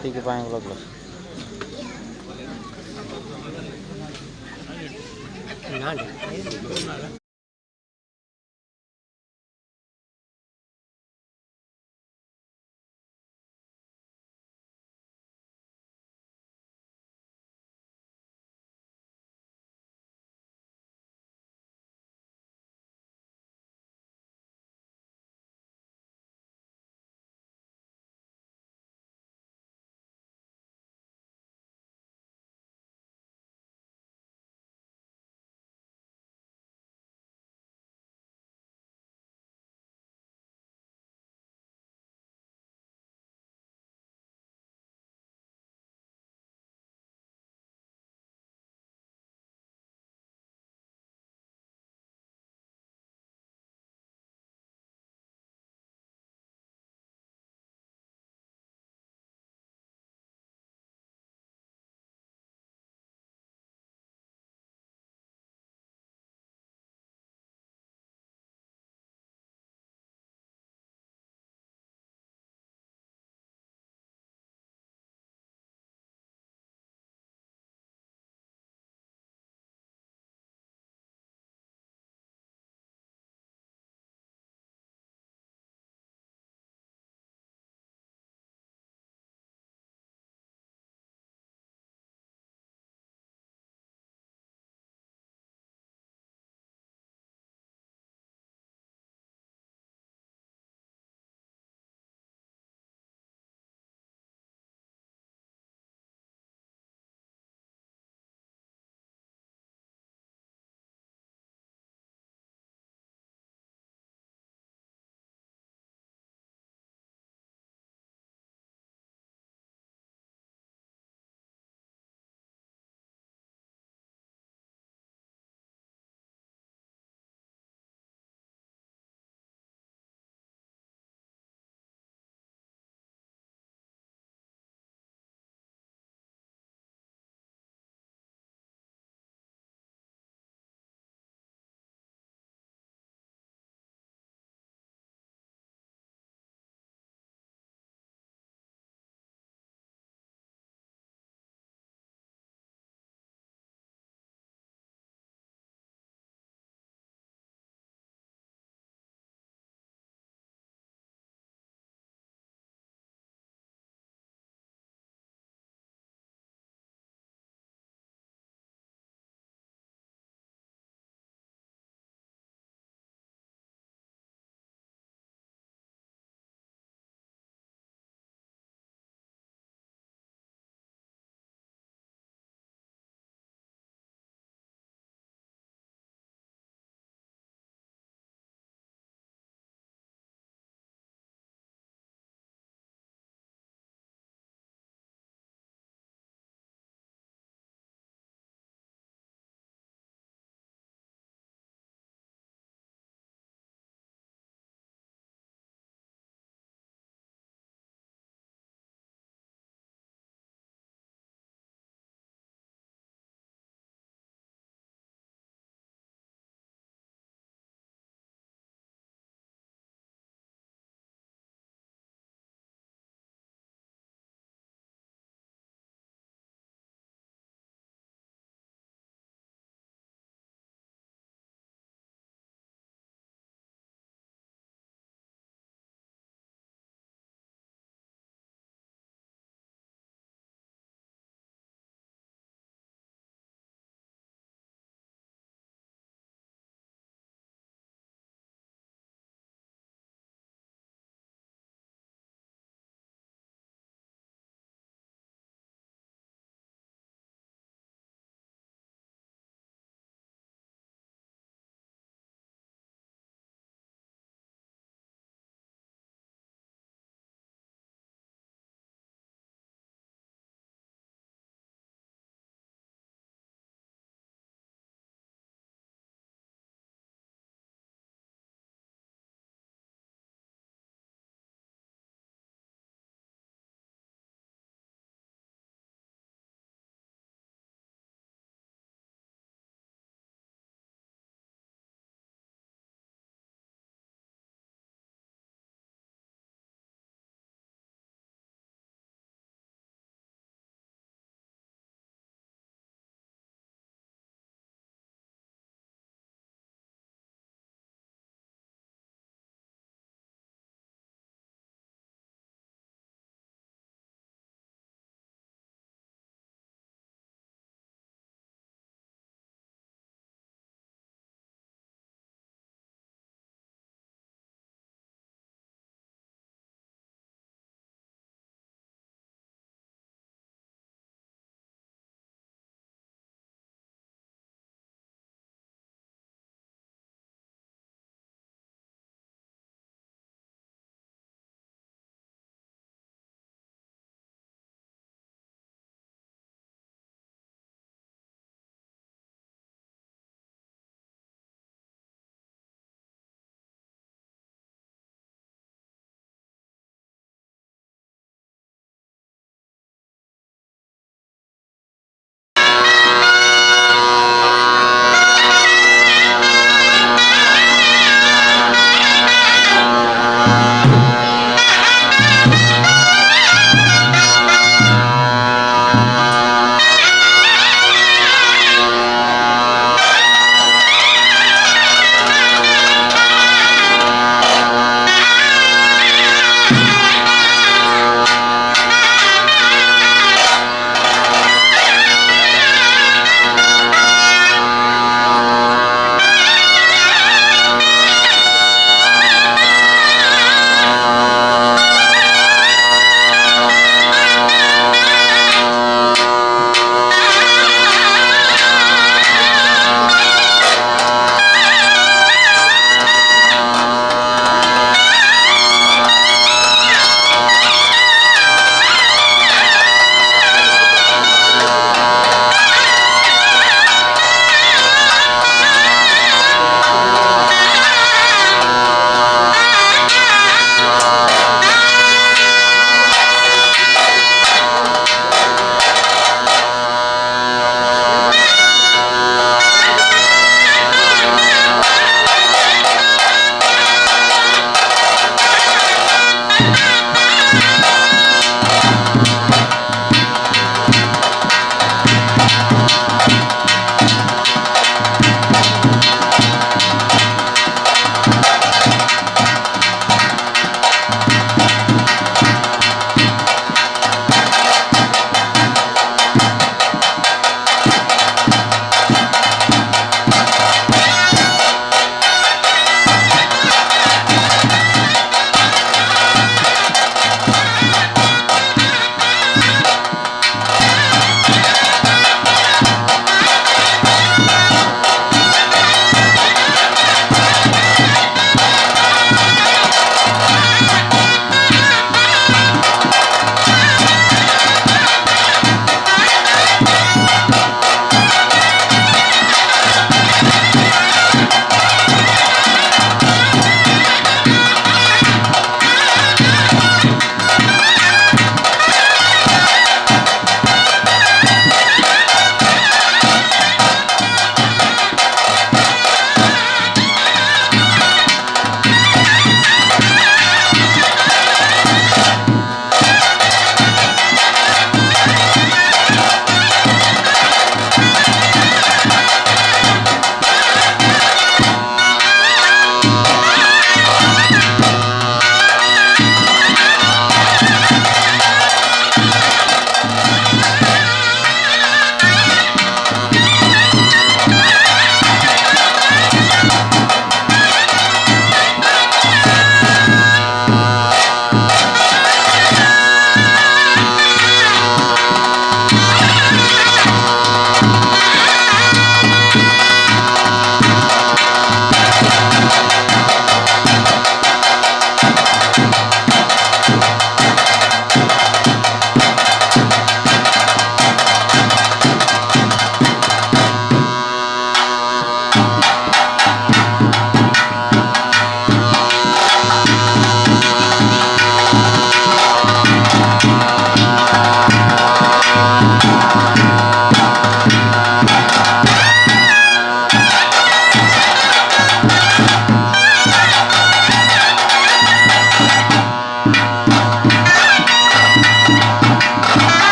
Tiga pangin.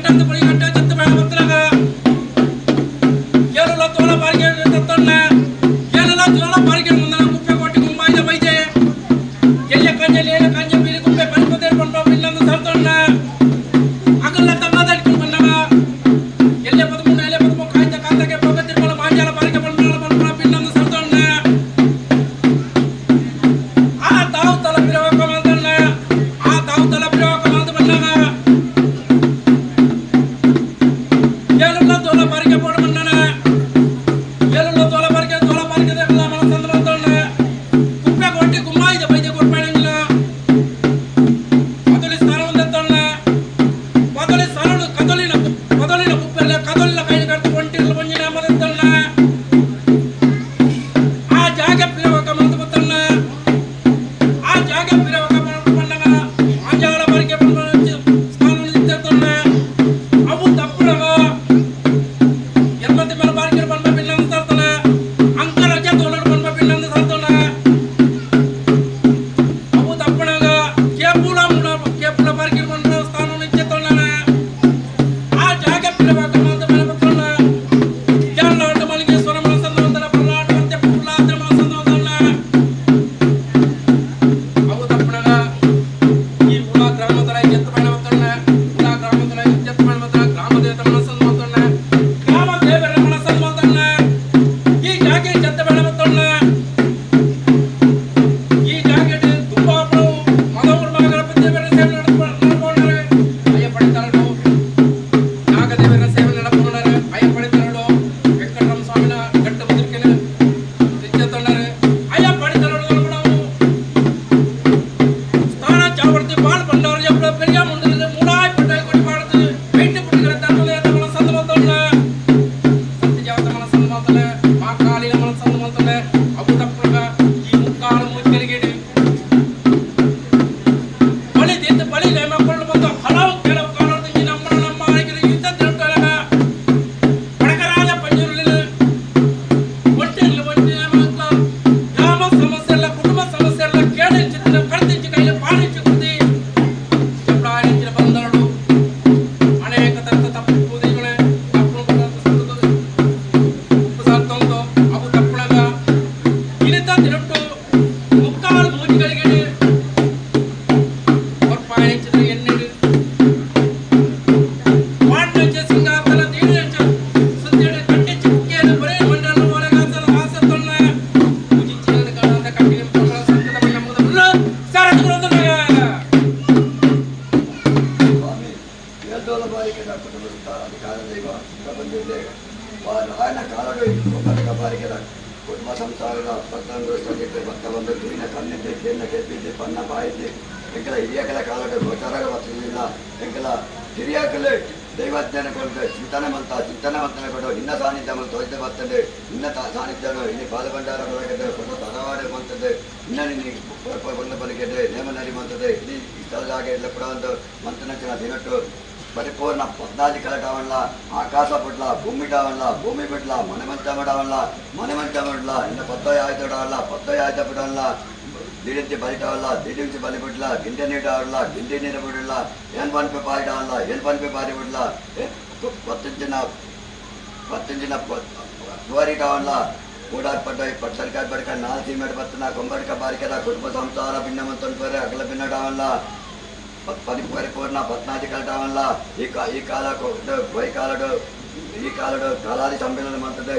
ಕಟ್ಟಂದು ಬಳಿ ಕಟ್ಟ ಚಿತ್ತ ಬೇಡ ಬತ್ತನಾಗ ಏಳುಲ ತೋಳ ಬಾರಿಗೆ ತತ್ತಣ್ಣ ಏಳುಲ ತೋಳ ಬಾರಿಗೆ ಮುಂದೆ ಕುಪ್ಪೆ ಕೊಟ್ಟಿ ಗುಂಬಾಯ್ದ ಬೈದೆ ಎಲ್ಲ ಕಂಜಲ್ಲಿ ಏಳು ಕಂಜ ಬೀರಿ ಕುಪ್ಪೆ ಪಂಪದೇರು ಪಂಪ ಬಿಲ್ಲಂದು ತರ್ತಣ್ಣ ಅಗಲ್ಲ ತಮ್ಮದಡ್ಕೊಂಡು ಬಂದಾಗ ಎಲ್ಲೆ 13 ಎಲ್ಲೆ 13 ಕಾಯ್ದ ಕಾಂತಕ್ಕೆ ಪೊಗ ತಿರುಮಲ ಮಾಂಜಾಲ ಬಾರಿಗೆ ಬಂಡಾಳ ಬಂಡಾಳ ಬಿಲ್ಲಂದು ಸರ್ದಣ್ಣ ಆ ತಾವು ತಲ ಪಿರವಕ ಮಂದಣ್ಣ ಆ ತಾವು ತಲ ಪಿರವಕ ಮಂದ ಬಂದಾಗ ಏಳುಲ ತೋಲ ಬಾರಿಗೆ ಪೋಡ ಬಂದಣ ಏಳುಲ ತೋಲ ಬಾರಿಗೆ ತೋಲ ಬಾರಿಗೆ ದೇವಲ ಮನಸಂದ ಬಂದಣ್ಣ ಕುಪ್ಪೆ ಕೊಟ್ಟಿ ಗುಮ್ಮಾಯಿದ ಬೈದೆ ಕೊಡ್ಬೇಡಂಗಿಲ್ಲ ಮೊದಲಿ ಸ್ಥಾನ ಒಂದತ್ತಣ್ಣ ಮೊದಲಿ ಸ್ಥಾನ ಕದಲಿನ ಮೊದಲಿನ ಕುಪ್ಪೆಲ್ಲ ಕದಲಿನ ಕೈ ಕಟ್ಟು ಒಂಟಿರ್ಲು ಬಂಜಿನ ಮದತ್ತಣ್ಣ ಆ ಜಾಗ ಪಿರವಕ ಮಂದ ಬತ್ತಣ್ಣ ಆ ಜಾಗ ಪಿರವಕ ಬಂದಾಗ ಮಾಂಜಾಲ ಬಾರಿಗೆ ಬಂದ ಸ್ಥಾನ ಇತ್ತಣ್ಣ ಅವು ತಪ್ಪುಳಗ ಎನ್ಮತಿ ಮೇಲೆ ಬಾರಿಗೆ ಬಂದ ಬಿಲ್ಲಂದು ತರ್ತಾನೆ ಅಂಕರಜ ತೋಲಡು ಬಂದ ಬಿಲ್ಲಂದು ತರ್ತಾನೆ ಅವು ತಪ್ಪಣಗ ಕೇಪುಲ ಮುಡ ಕೇಪುಲ ಬಾರಿಗೆ ಬಂದ ಸ್ಥಾನ ಇಚ್ಚತ್ತಣ್ಣ ಆ ಜಾಗ ಪಿರವಕ ಮಂದ ಮೇಲೆ ಬತ್ತಣ್ಣ ಎಲ್ಲ ಮಲ್ಲಿಗೇಶ್ವರ ಮನಸ್ಸಂದ ಒಂದನ ಪರ್ಲಾಟ ಮತ್ತೆ ಪುರ್ಲಾದ್ರ ಮನಸ್ಸಂದ ಒಂದಣ್ಣ ಅವು ತಪ್ಪಣಗ ಈ ಉಳ ಗ್ರಾಮದ ಎತ್ತು ಬೇಡ ಬತ್ತಣ್ಣ ಉಳ ಗ್ರಾಮದ ಎತ್ತು ಬೇಡ ಬತ್ತಣ್ಣ ಗ್ರಾಮ ದೇವತ ಮನಸ್ಸಂದ ಒಂದಣ್ಣ ಗ್ರಾಮ ದೇವರ ಮನಸ್ಸಂದ ಒಂದಣ್ಣ ಈ ಜಾಗೆ ಜತ್ತ ಬೇಡ ಬತ್ತಣ್ಣ ಈ ಜಾಗೆ ತುಂಬಾ ಮದವರು ಮಗಣಪತಿ ದೇವರ ಸೇವೆ ನಡ್ಕೊಂಡಾರೆ ಅಯ್ಯ ಪಡಿತಾರಳು ನಾಗದೇವರ ಸೇವೆ ನಡ್ಕೊಂಡಾರೆ ಅಯ್ಯ ಪಡಿತಾರಳು ವೆಂಕಟರಾಮ ಸ್ವಾಮಿನ ಗಟ್ಟ ಮುದ್ರಿಕೆನ ತೆಚ್ಚತ್ತೊಂಡಾರೆ ಅಯ್ಯ ಪಡಿತಾರಳು ನಾವು ಸ್ಥಾನ ಚಾವರ್ತಿ ಬಾಳ್ ಬಂಡವರು ಎಪ್ಪಡ பெரிய ಮುಂದಿನ ಮೂಡಾಯ್ ಪಟ್ಟಾಯ್ ಕೊಡಿ பாடுது வெயிட்டு புட்டுகிற தர்மதேவத மனசந்து மாத்தல ಸತ್ಯಜಾತ ಮನಸ್ಸಂದು ಮಾತಲೆ ಮಾ ಕಾಳಿನ ಮನಸ್ಸಂದು ಮಾತಲೆ ಅವು ತಪ್ಪುಗ ಈ ಮುಕ್ಕಾಲು ಮುಚ್ಚಲಿಗೆಡು ಬಳಿ ದಿಂದು ಬಳಿ ನೇಮಕೊಂಡು ಬಂದು ಹಲವು ಕೆಲವು ಕಾರಣದಿಂದ ನಮ್ಮ ನಮ್ಮ ಆಯ್ಕೆಗೆ ಯುದ್ಧ ತಿರುಗಾಗ ಬಡಗರಾಜ ಪಂಜುರುಳಿನ ಒಟ್ಟಿನಲ್ಲಿ ಒಟ್ಟಿ ನೇಮಕ ಗ್ರಾಮ ಸಮಸ್ಯೆ ಎಲ್ಲ ಕುಟುಂಬ ಸಮಸ್ಯೆ ಎಲ್ಲ ಕೇಳಿಂಚಿನ ಕಡ್ದಿಂಚು ಕೈಲಿ ಪಾಲಿಂಚು ಕೃತಿ ಚಪ್ರಾయించిన ಬಂದರಡು ಅನೇಕ ತರದ ತಪ್ಪು ಪೂಜೆಗಳೇ ತಪ್ಪು ಉಪ್ಪು ಸಾರ್ತಂದು ಅವು ತಪ್ಪುಳಗ ಇಳಿತ ತಿರುಟು ಮುಕ್ಕಾಲು ಮೂಜಿಗಳಿಗೆ ಹೊರಪಾಯಿಂಚಿದ ಎಣ್ಣೆಡು ವಾಣಿಜ್ಯ ಸಿಂಗಾತನ ದೀಡಿಂಚ ಸುತ್ತಿಡು ಕಟ್ಟಿಚ್ಚು ಕುಕ್ಕಿಯನ್ನು ಬರೇ ಮಂಡಲ ಒಳಗಾತನ ಆಸತ್ತೊಳ್ಳ ಪೂಜಿಂಚಿನ ಕಾಣದ ಕಟ್ಟಿನ ಪೊಕ್ಕಳ ಸಂಕಟ ಬಣ್ಣ ಮುಗಿದ ಸಾರಥಿಗಳು ಸ್ವಾಮಿ ಏಳ್ದೋಲ ಬಾರಿಕೆದ ಕುಟುಂಬ ಅಧಿಕಾರ ದೈವ ಪ್ರಪಂಚದ ವಾರ ಕಾಲಡು ಕರ್ನಾಟಕ ಬಾರಿಕೆದ ಕುಟುಂಬ ಸಂಸಾರದ ಪತ್ತಂಗುರಸ್ಥಕ್ಕೆ ಭಕ್ತ ಬಂದು ತುಯಿನ ಕಣ್ಣಿದ್ದೆ ಕೇಂದ್ರ ಕೇಪಿದ್ದೆ ಪನ್ನ ಬಾಯಿದ್ದೆ ಎಂಕಲ ಹಿರಿಯಕಲ ಕಾಲಡು ಗೋಚಾರ ಬರ್ತಿರ್ಲಿಲ್ಲ ಎಂಕಲ ಹಿರಿಯಕಲೆ ದೈವಜ್ಞಾನ ಕೊಟ್ಟು ಚಿಂತನೆ ಮಂತ ಚಿಂತನೆ ಮಂತನೆ ಕೊಡು ಇನ್ನ ಸಾನ್ನಿಧ್ಯ ಮಂತ ತೋರಿದ ಬರ್ತದೆ ಇನ್ನ ಸಾನ್ನಿಧ್ಯನು ಇಲ್ಲಿ ಪಾದಭಂಡಾರ ಬರಕದೆ ಕೊಟ್ಟು ತರವಾಡೆ ಮಂತದೆ ಇನ್ನ ನಿನ್ನ ಬಂದ ಬಲಿಕೆದೆ ನೇಮ ನರಿ ಮಂತದೆ ಇಲ್ಲಿ ಇಷ್ಟದ ಇಲ್ಲ ಕೂಡ ಒಂದು ಮಂತನಂಚಿನ ದಿನಟ್ಟು ಪರಿಪೂರ್ಣ ಪದ್ನಾದಿ ಕಲಟವಲ್ಲ ಆಕಾಶ ಬಿಡ್ಲ ಭೂಮಿ ಡಾವಲ್ಲ ಭೂಮಿ ಬಿಡ್ಲ ಮನೆ ಮಂಚ ಮಾಡವಲ್ಲ ಮನೆ ಮಂಚ ಬಿಡ್ಲ ಇನ್ನು ಪತ್ತೊಯ ಆಯ್ತಡವಲ್ಲ ಪತ್ತೊಯ ಆಯ್ತ ಬಿಡಲ್ಲ ದಿಡಿಂಚಿ ಬಲಿಟವಲ್ಲ ದಿಡಿಂಚಿ ಬಲಿ ಬಿಡ್ಲ ಗಿಂಡೆ ನೀಡವಲ್ಲ ಗಿಂಡೆ ನೀರು ಬಿಡಲ್ಲ ಏನು ಪನ್ಪೆ ಪಾರಿಡವಲ್ಲ ಏನು ಪನ್ಪೆ ಪಾರಿ ಬಿಡ್ಲ ಪತ್ತಂಚಿನ ಪತ್ತಂಚಿನ ಗೋರಿಟವಲ್ಲ ಕೂಡಾರ್ ಪಟ್ಟ ಪಟ್ಟರ್ಕಾಯಿ ಬಡ್ಕ ನಾಲ್ ಸೀಮೆಡ್ ಬತ್ತನ ಕೊಂಬಡ್ಕ ಬಾರಿಕೆದ ಕುಟುಂಬ ಸಂಸಾರ ಭಿನ್ನ ಮಂತೊಂದು ಅಗಲ ಭಿನ್ನಡವಲ್ಲ ಪರಿಪೂರ್ಣ ಪತ್ನಾದಿ ಕಲಟವಲ್ಲ ಈ ಈ ಕಾಲ ಕಾಲಡು ಈ ಕಾಲಡು ಕಾಲಾದಿ ಸಮ್ಮೇಳನ ಮಂತದೆ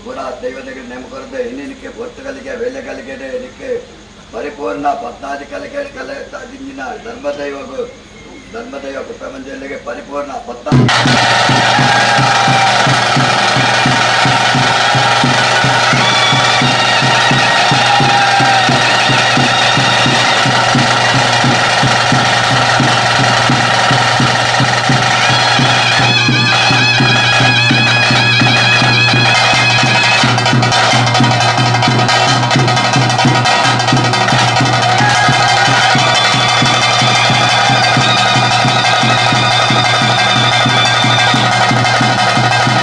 ಕೂಡ ದೈವತೆಗೆ ನೇಮಕೊರದೆ ಇನ್ನಿನಕ್ಕೆ ಪೊರ್ತುಗಲಿಗೆ ವೇಲೆಗಲಿಗೆ ಇದಕ್ಕೆ ಪರಿಪೂರ್ಣ ಪತ್ನಾದಿ ಕಲಿಕೆ ಕಲೆ ದಿಂಜಿನ ಧರ್ಮದೈವಗೂ ಧರ್ಮದೈವ ಕುಪ್ಪಮಂಜಲಿಗೆ ಪರಿಪೂರ್ಣ ಪತ್ನ ಿ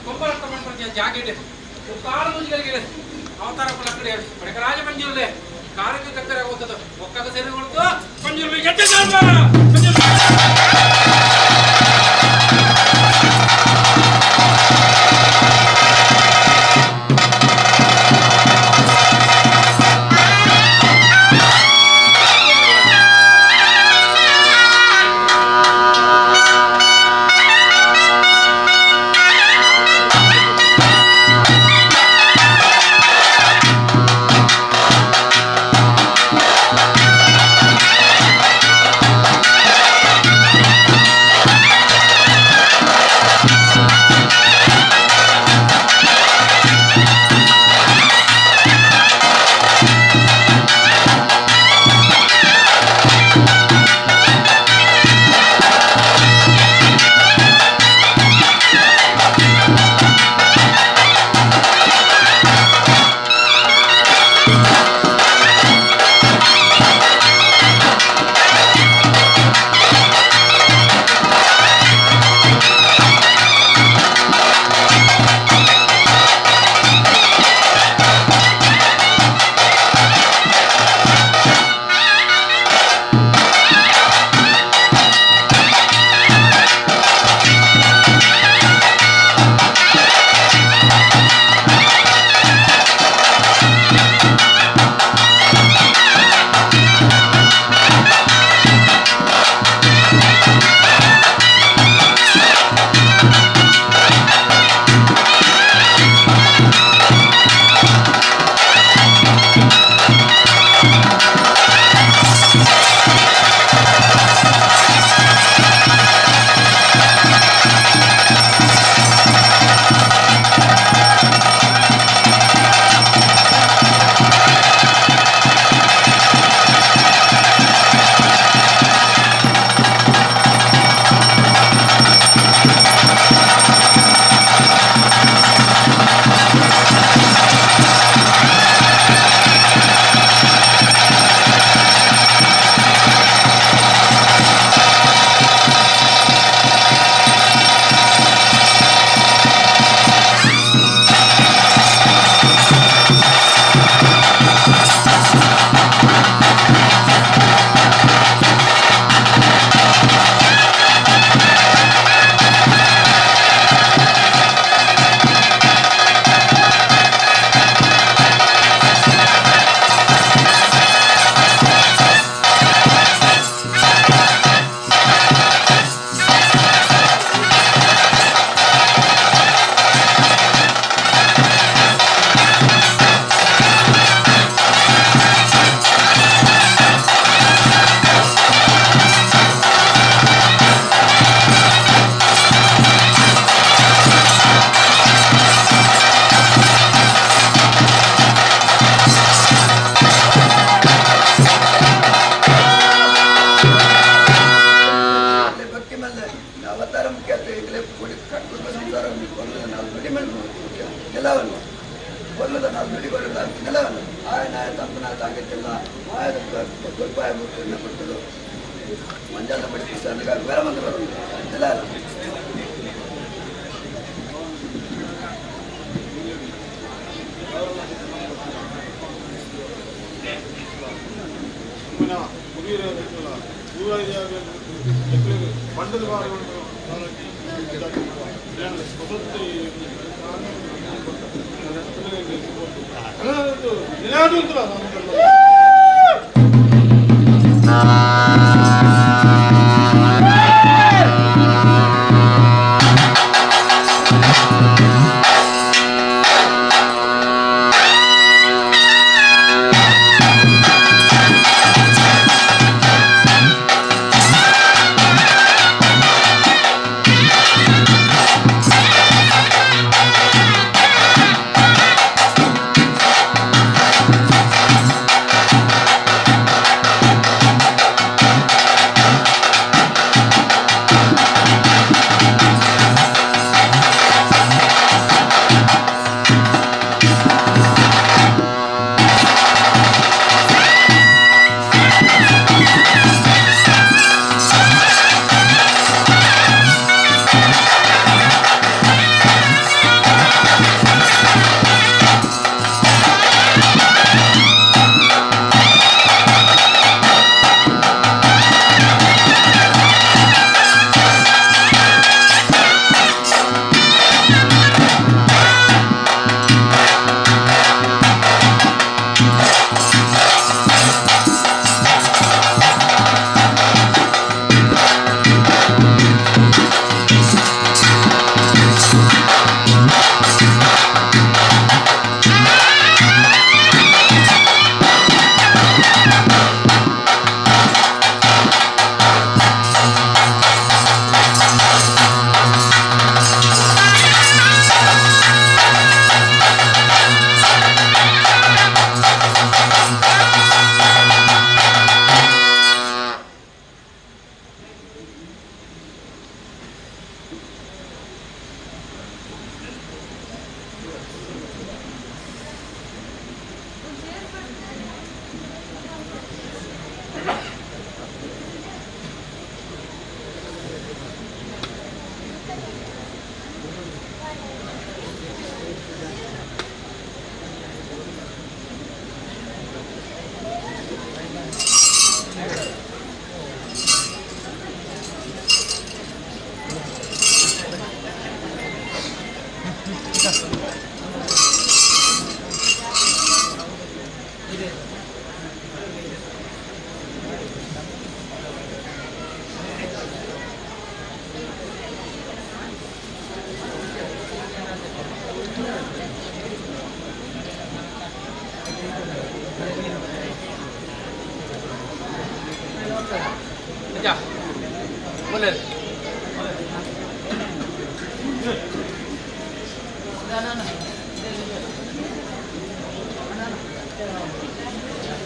ಕೊಂಬರಕ್ಕ ಪಂಪಂಚ ಜಾಗೆಡ್ ಕಾಲ ಮುಂಜಿಗಳಿಗೆ ಅವತಾರ ಕುಲಕ್ಕಡೆ ಬಡಕರಾಜ ಪಂಜುರ್ಲೆ ಕಾರಕ್ಕೆ ಕಕ್ಕರೆ ಹೋಗ್ತದ ಒಕ್ಕಗ ಸೇರಿ ಕೊಡ್ತು ಪಂಜುರ್ಲಿ ಎತ್ತೆ ಪಂಜುರ್ಲಿ.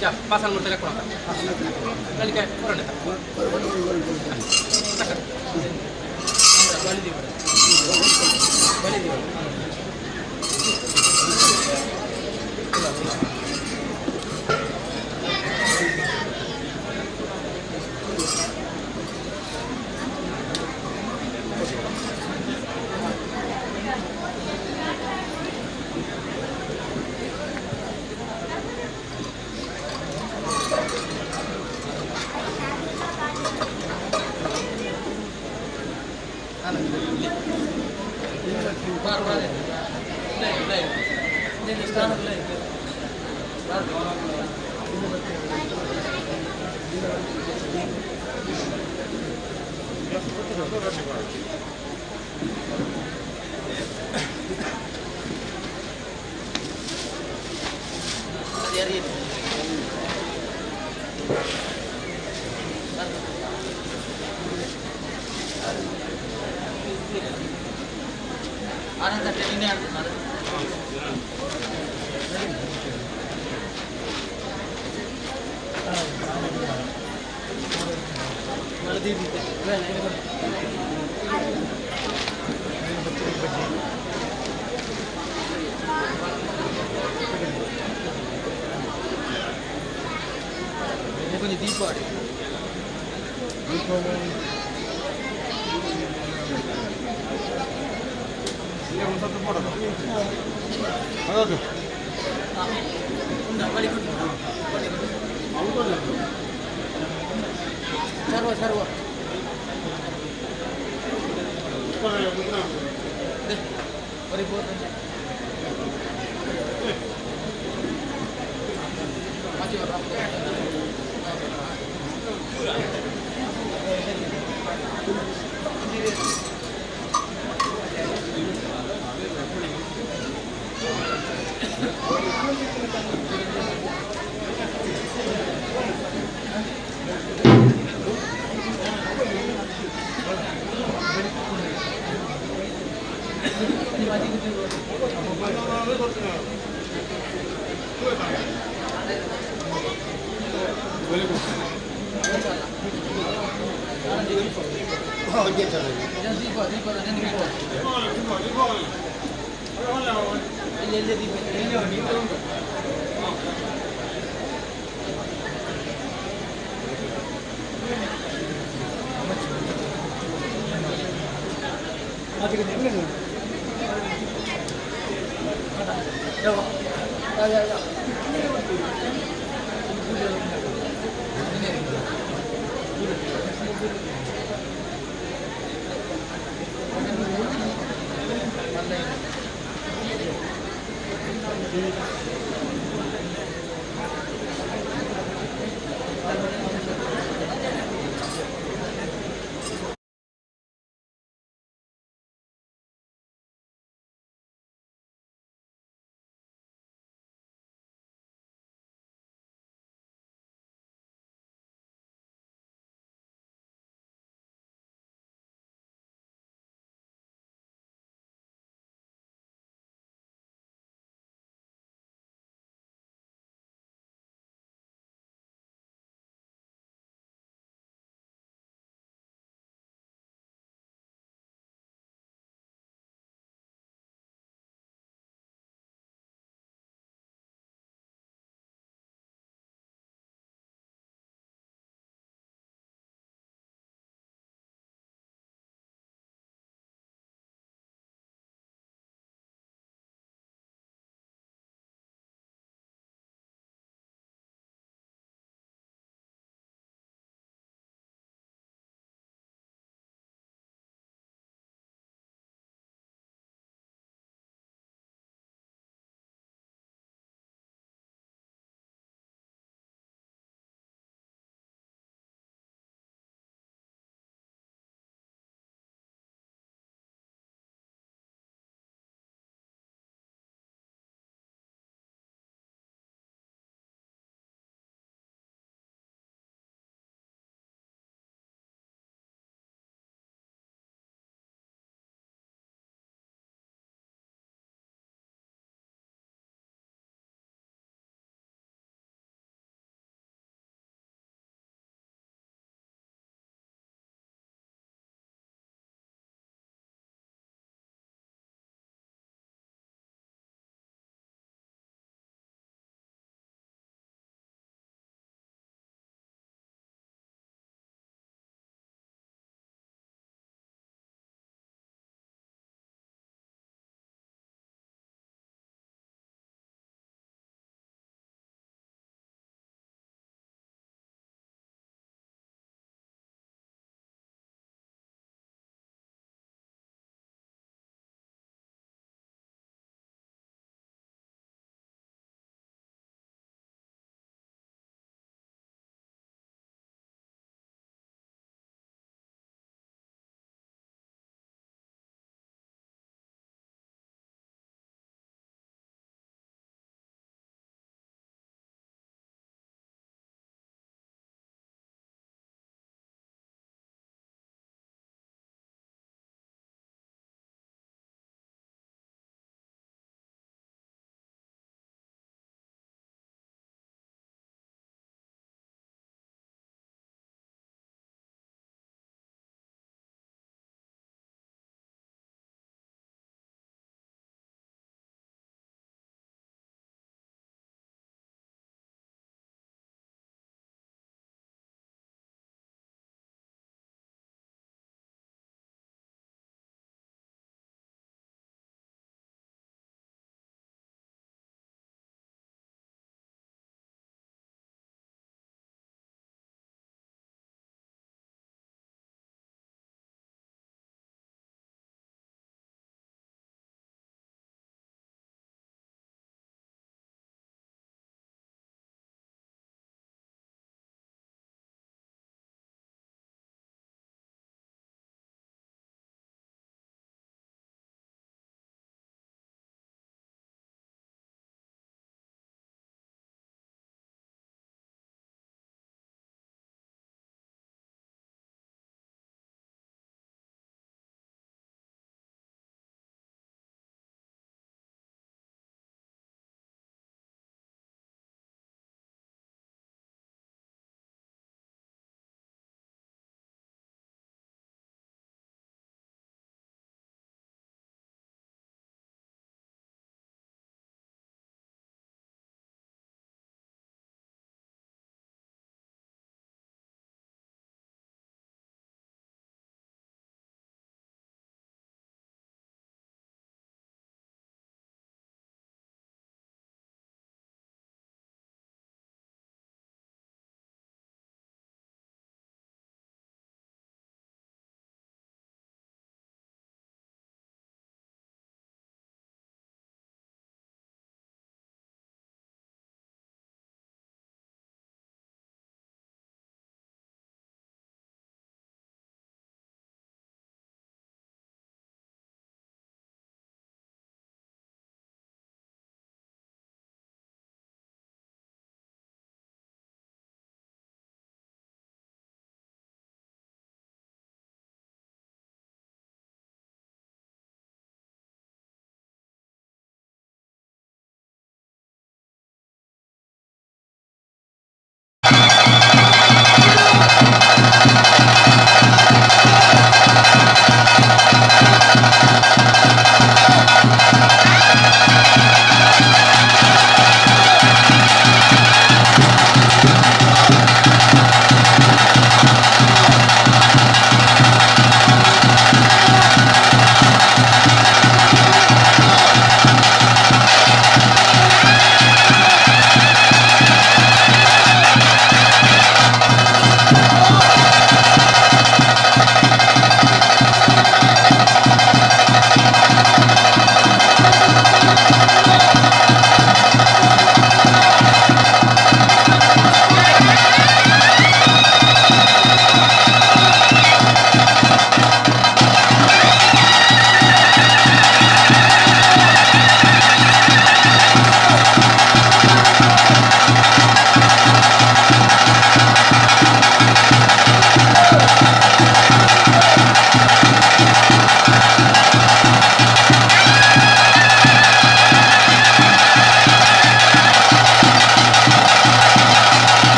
ಜಾ ಪಾಸಲ್ ಮುಡ್ತಲೆ ಕೊಡ ನಲಿಕೆ ಕೊರಣ ಬಲಿ ಬಲಿ.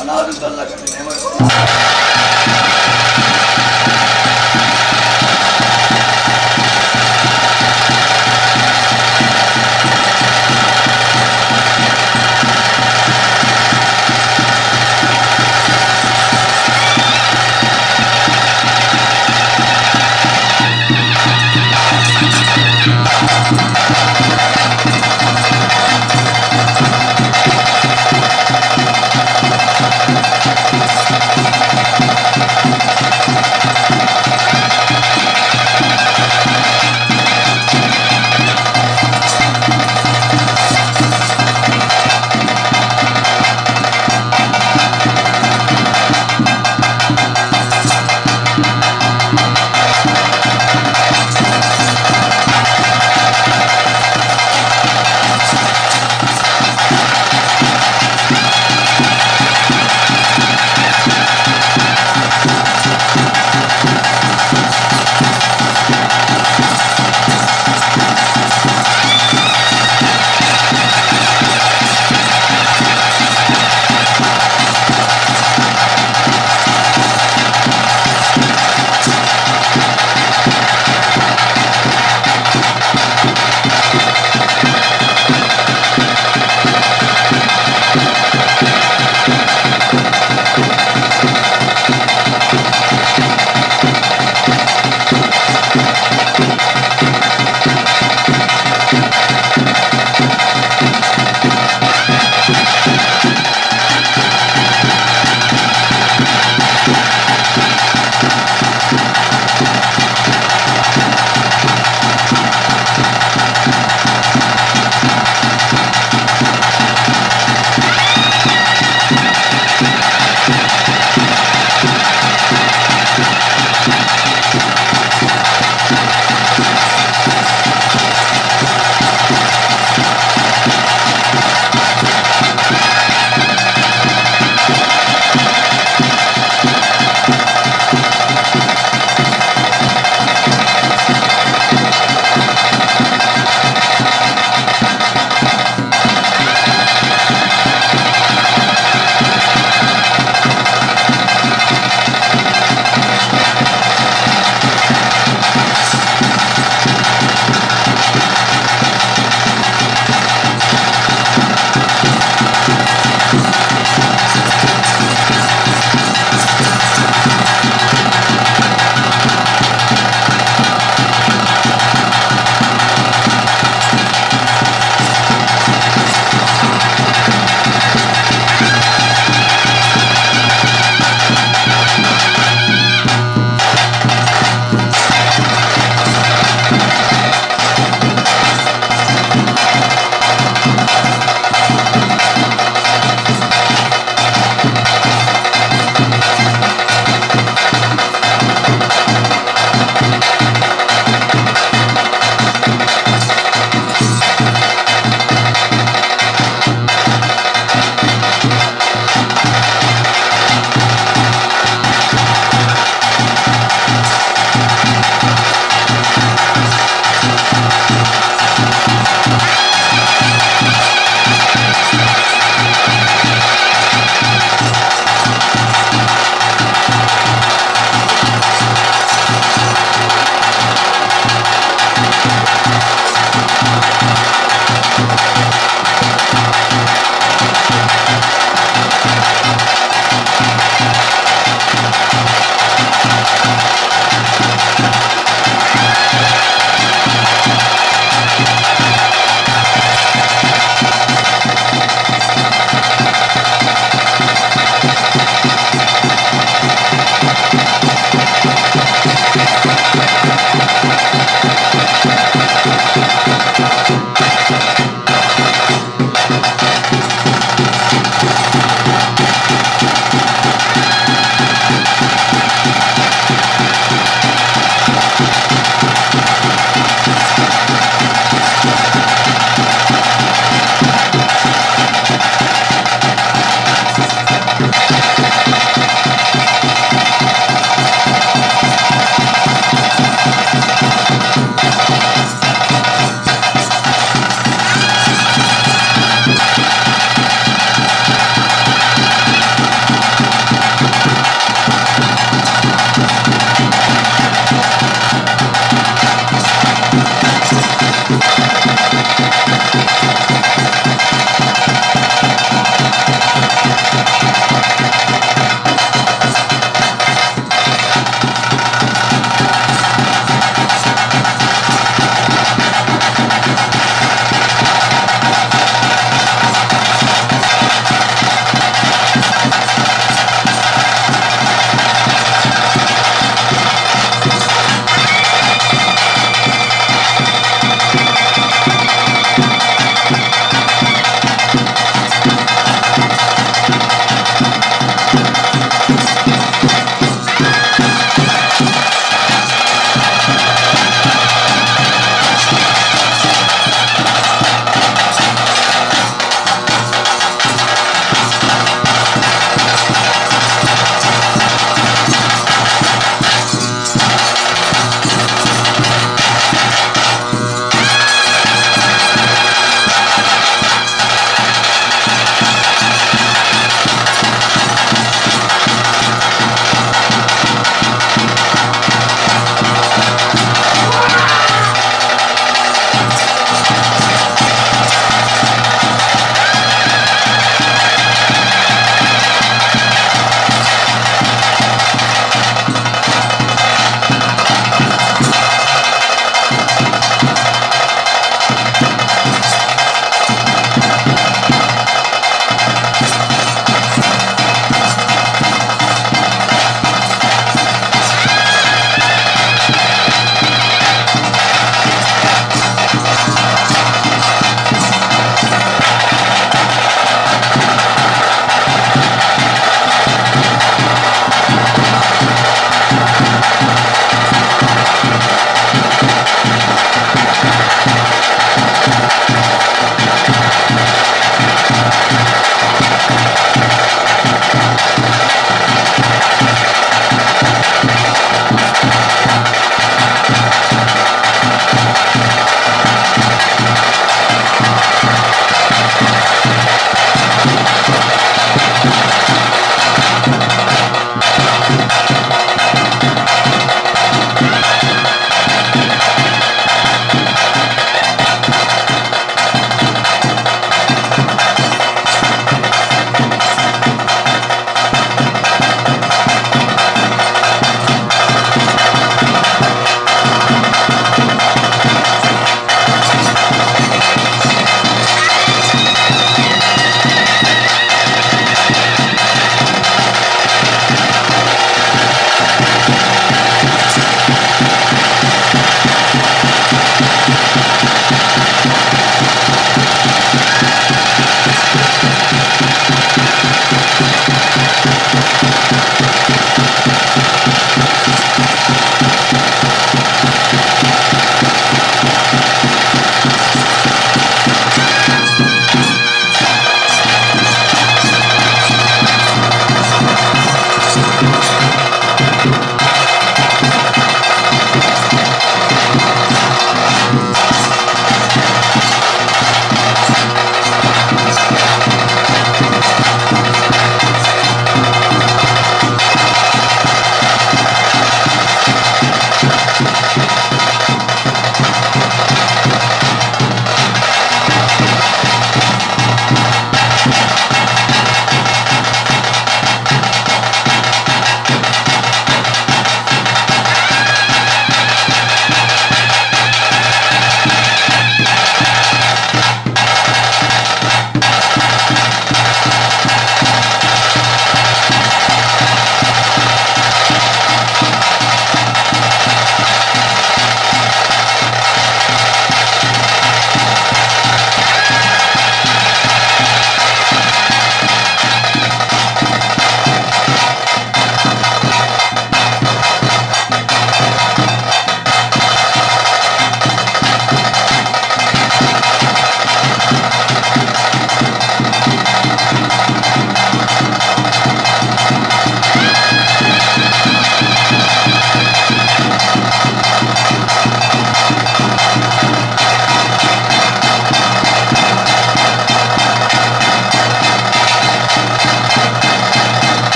ಅನಾದು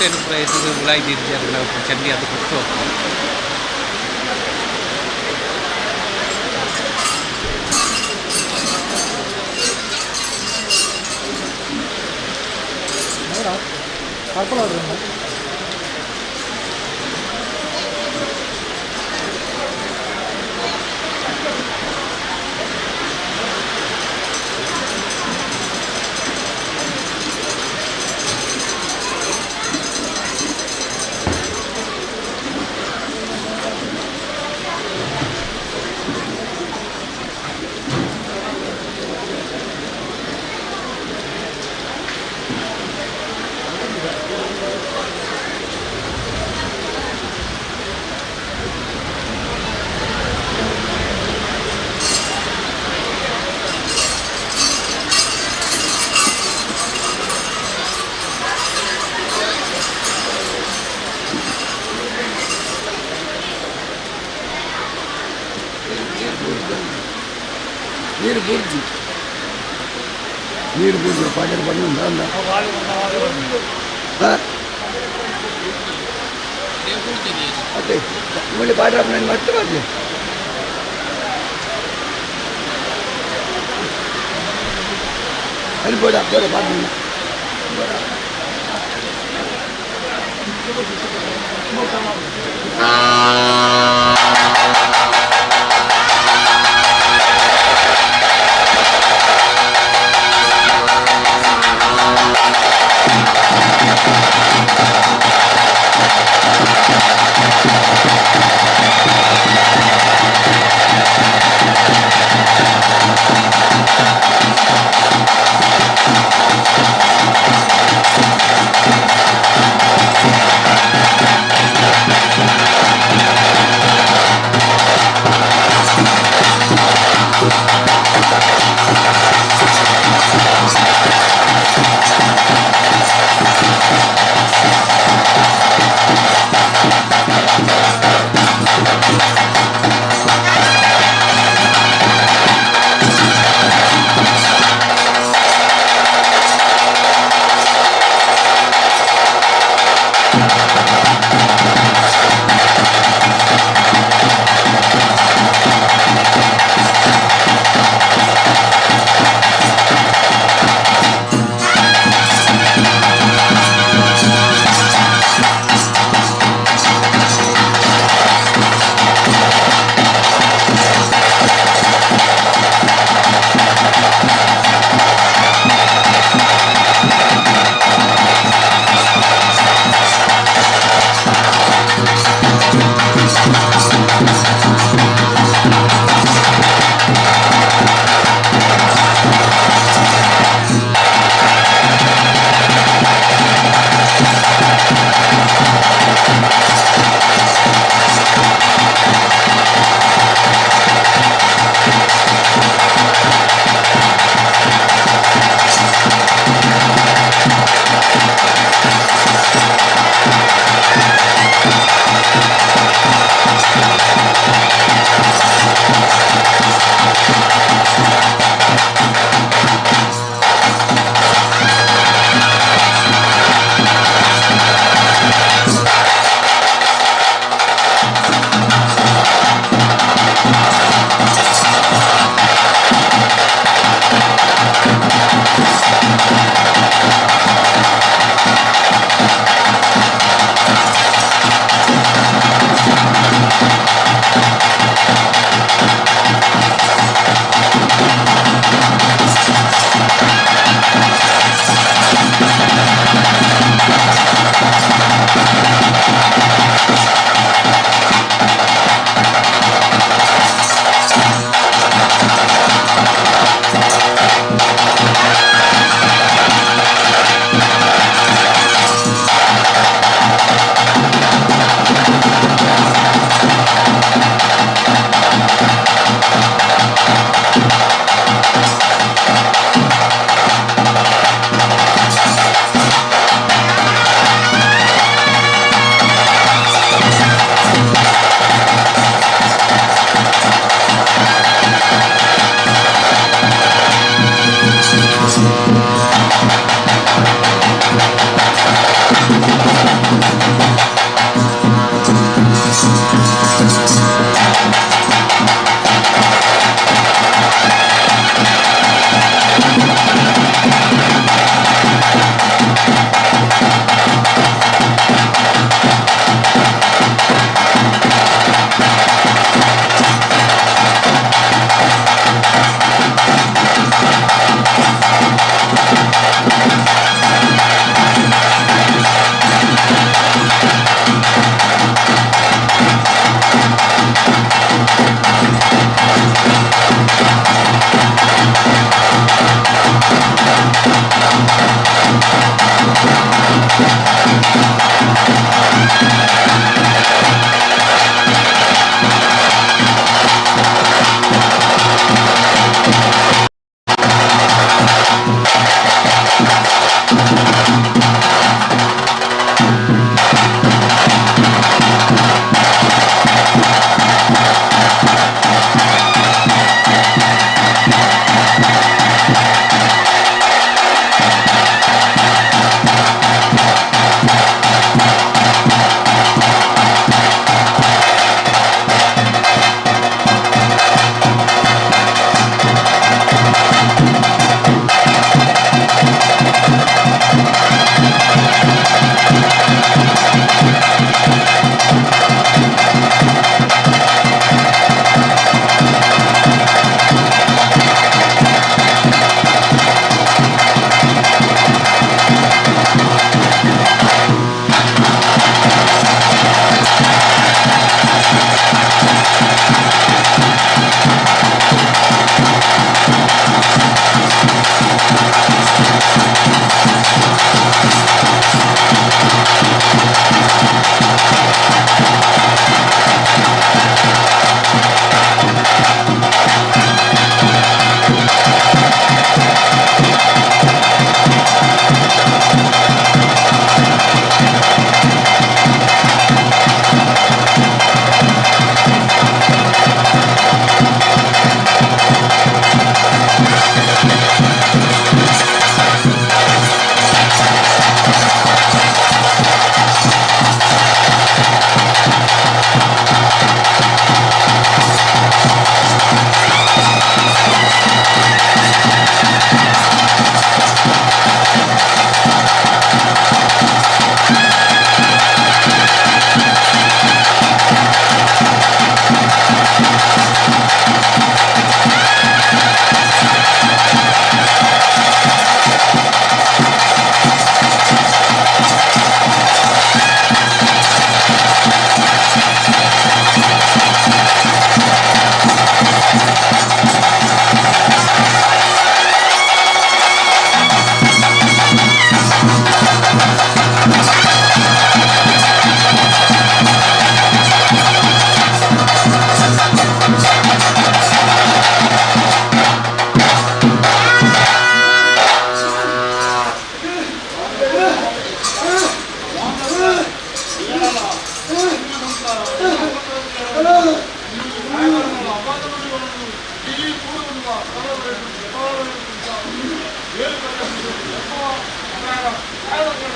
ಮೂರ್ತೆನ್ ಪೂರ ಎತ್ತುದು ಉಲಾಯಿ ದೀಡ್ಜೆರ್ ಚಂಡಿ ಆದ್ ಪೊರ್ತು. ನೀರು ಬುರ್ಜಿ ನೀರು ಬುರ್ಜಿ ಪಾಡ್ಯರ ಬಂದು ಅದೇ ಒಳ್ಳೆ ಪಾಡ್ರ ನಾನು ಮತ್ತೆ ಮಾಡಲಿ. ಅಲ್ಲಿ ಬೋಡ ಬೋಡ ಪಾಡ್ನ. ಿ. Oh!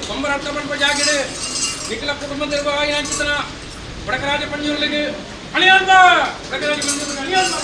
ಕೊಂಬರಡ್ಕ ಪನ್ಪ ಜಾಗಿಡು ನಿಖಲ ಕುಟುಂಬದ ಆಯಿನ ಬಡಕರಾಜ ಪಂಜುರ್ಲಿಗೆ ಅಣಿಯಂತ ಬಡಕರಾಜ ಪಂಜುರ್ಲಿಗೆ ಅಣಿಯಂತ.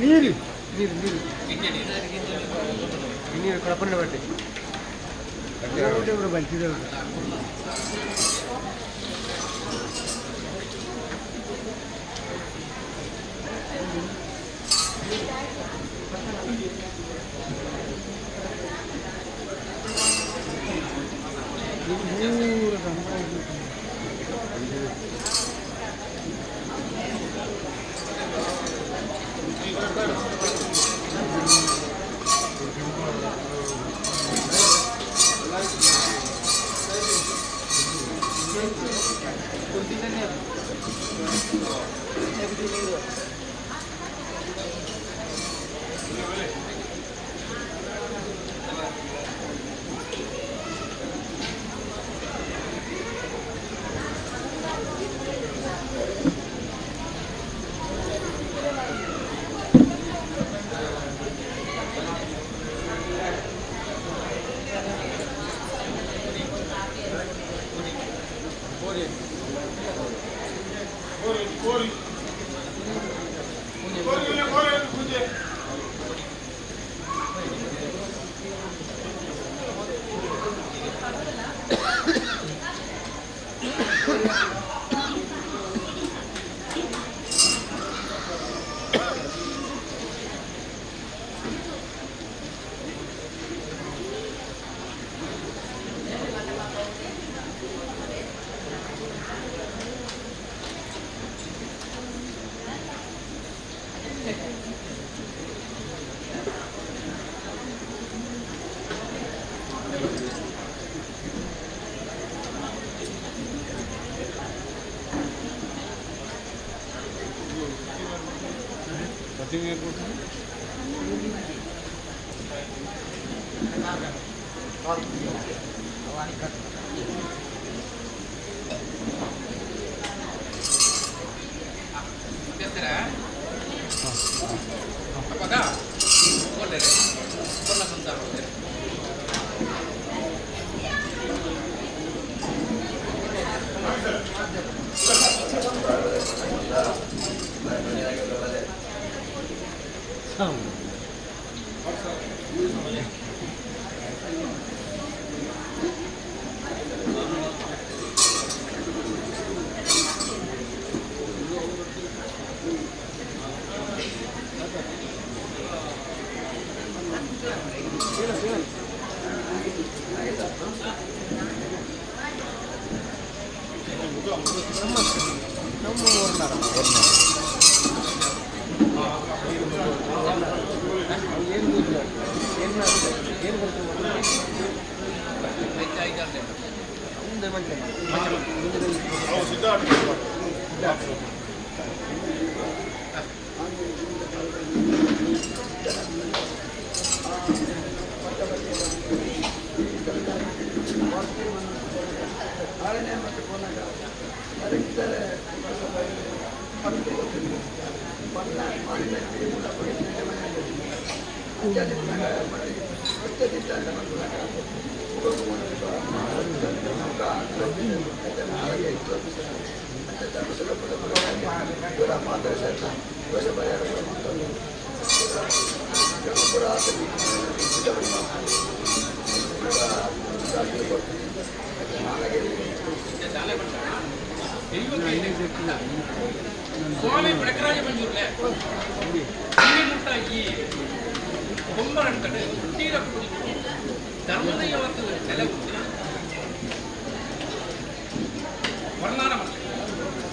ನೀರು ನೀರು ನೀರು ನೀರು ಕಳಪನ್ನ ಬಟ್ಟೆ ಬಂತಿದೆ. ಸ್ವಾಮಿ ಬೆಳಕರಾಜ ಮಂಜೂರ್ಲೆ ಈ ಬೊಮ್ಮನಂತಡೆ ಹುಟ್ಟಿರ ಧರ್ಮದ ಯಾವತ್ತು ನೆಲೆ ವರ್ಣಾನ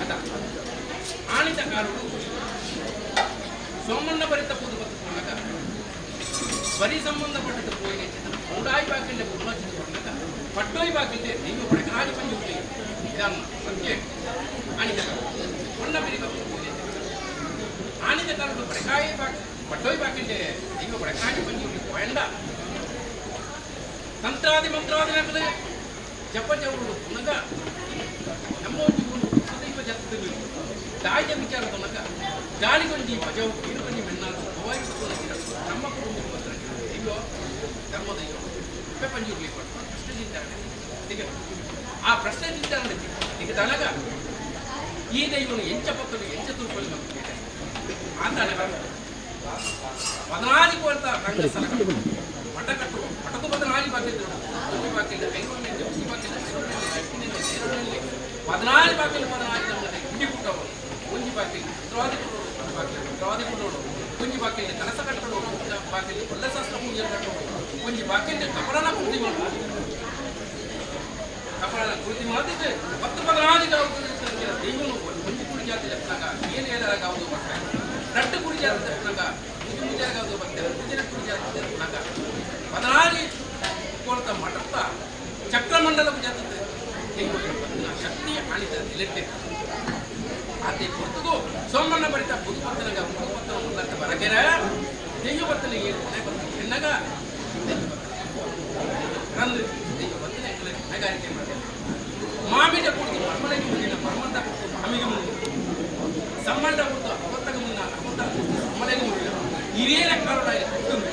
ಅದ ಆಣಿತ ಕಾರುಡು ಸೋಮಣ್ಣ ಬರಿತ ಪೂದು ಬರಿ ಸಂಬಂಧಪಟ್ಟದ್ದು ಪೋಯಿನ ಮೂಡಾಯಿ ಬಾಕಿಲ್ಲೆ ಪುಣ್ಣೋಚಿದ ಕೊಡ್ನಗ ಪಟ್ಟೋಯಿ ಬಾಕಿಲ್ಲೆ ದೈವ ಬಡಕರಾಜ ಪಂಜುರ್ಲಿ ಇದನ್ನು ಸತ್ಯ ಆಣಿದ ಪೊಣ್ಣ ಬಿರಿ ಬತ್ತು ಪೋಯಿನ ಆಣಿದ ಕಾಲದ ಬಡಕಾಯಿ ಬಾಕಿ ಪಟ್ಟೋಯಿ ಬಾಕಿಲ್ಲೆ ದೈವ ಬಡಕರಾಜ ಪಂಜುರ್ಲಿ ಪೋಯಂಡ ತಂತ್ರಾದಿ ಮಂತ್ರಾದಿ ನಗಲೆ ಜಪ ಜವಳು ಪುನಗ ನಮ್ಮ ಜೀವನ ಸದೈವ ಜತ್ತದಲ್ಲಿ ದಾಯ ವಿಚಾರ ತನಕ ಗಾಳಿಗೊಂಜಿ ಬಜವು ಇರುಗೊಂಜಿ ಮೆನ್ನಾದ ನಮ್ಮ ಕುಟುಂಬ ದೈವ ಧರ್ಮದೈವ ಪಂಜುರ್ಲಿ ಪ್ರಶ್ನೆ ಚಿಂತಾರಣೆ ಆ ಪ್ರಶ್ನೆ ಚಿಂತಾರಣೆ ದಿಗತನಗ ಈ ದೈವನು ಎಂಚ ಪತ್ತಲು ಎಂಚ ತುರುಪಲ್ಲಿ ಮತ್ತು ಆತನಗ ಪದನಾದಿ ಕೋರ್ತ ರಂಗಸ್ಥಲ ಮಠ ಕಟ್ಟುವ ಮಠಕ್ಕೂ ಪದನಾದಿ ಬಾಕಿದ್ರು ಒಂದು ಬಾಕಿಲ್ಲ ಐವನಲ್ಲಿ ಒಂದು ಬಾಕಿಲ್ಲ ಐವನಲ್ಲಿ ಪದನಾದಿ ಬಾಕಿಲ್ಲ ಪದನಾದಿ ನಮ್ಮನೆ ಗುಡಿ ಕೂಟವು ಒಂಜಿ ಬಾಕಿಲ್ಲ ದ್ರವಾದಿ ಕೊಡೋಡು ಒಂದು ಬಾಕಿಲ್ಲ ದ್ರವಾದಿ ಕೊಡೋಡು ಒಂಜಿ ಬಾಕಿಲ್ಲ ಕಲಸ ಕಟ್ಟೋಡು ಒಂದು ಬಾಕಿಲ್ಲ ಕೊಲ್ಲಶಾಸ್ತ್ರ ಪೂಜೆ ಕಟ್ಟೋಡು ಒಂಜಿ ಬಾಕಿಲ್ಲ ಕಪಡನ ಕೃತಿ ಮಾಡೋದು ಕಪಡನ ಕೃತಿ ಮಾಡಿದ್ರೆ 10 ಪದನಾದಿ ದೈವನು ಒಂಜಿ ಕುಡಿ ಜಾತಿ ಲೆಪ್ಪನಾಗ ಏನು ಹೇಳಾಗ ಅವರು ಬರ್ತಾರೆ ರಟ್ಟು ಕುಡಿ ಜಾತಿ ಲೆಪ್ಪನಾಗ ಮುಜು ಮುಜಾಗ ಅವರು ಬರ್ತಾರೆ ಮುಜಿನ ಕುಡಿ ಜಾತಿ ಲೆಪ್ಪನಾಗ ಪದನಾದಿ ಕೋರ್ತ ಮಠತ್ತ ಚಕ್ರಮಂಡಲಕ್ಕೂ ಜಾತಿ ದೈವ ಶಕ್ತಿ ಆಣಿದ ನಿಲೆಟ್ಟೆ ಆತೆ ಹೊರತುಗು ಸೋಮಣ್ಣ ಬರಿತ ಬುದು ಪತ್ತನಗ ಬುದು ಪತ್ತನ ಮುಲ್ಲತ್ತ ಬರಗೆರ ದೈವ ಬತ್ತನ ಏನು ಮನೆ ಬತ್ತ ಹೆಣ್ಣಗ ತಂದು ದೈವ ಬತ್ತನ ಹೊಣೆಗಾರಿಕೆ ಮಾಡ್ತಾರೆ ಮಾಮಿದ ಕುಡಿದು ಮರ್ಮನೆಗೆ ಮುಂದಿನ ಮರ್ಮಂತ ಕುಡಿದು ಮಾಮಿಗೆ ಮುಂದೆ ಸಮ್ಮಂಡ ಕುಡಿದು ಅವತ್ತಗ ಮುನ್ನ ಅವತ್ತ ಕುಡಿದು ಸಮ್ಮನೆಗೆ ಮುಂದಿನ ಹಿರಿಯರ ಕಾರಣ ಕುಟುಂಬ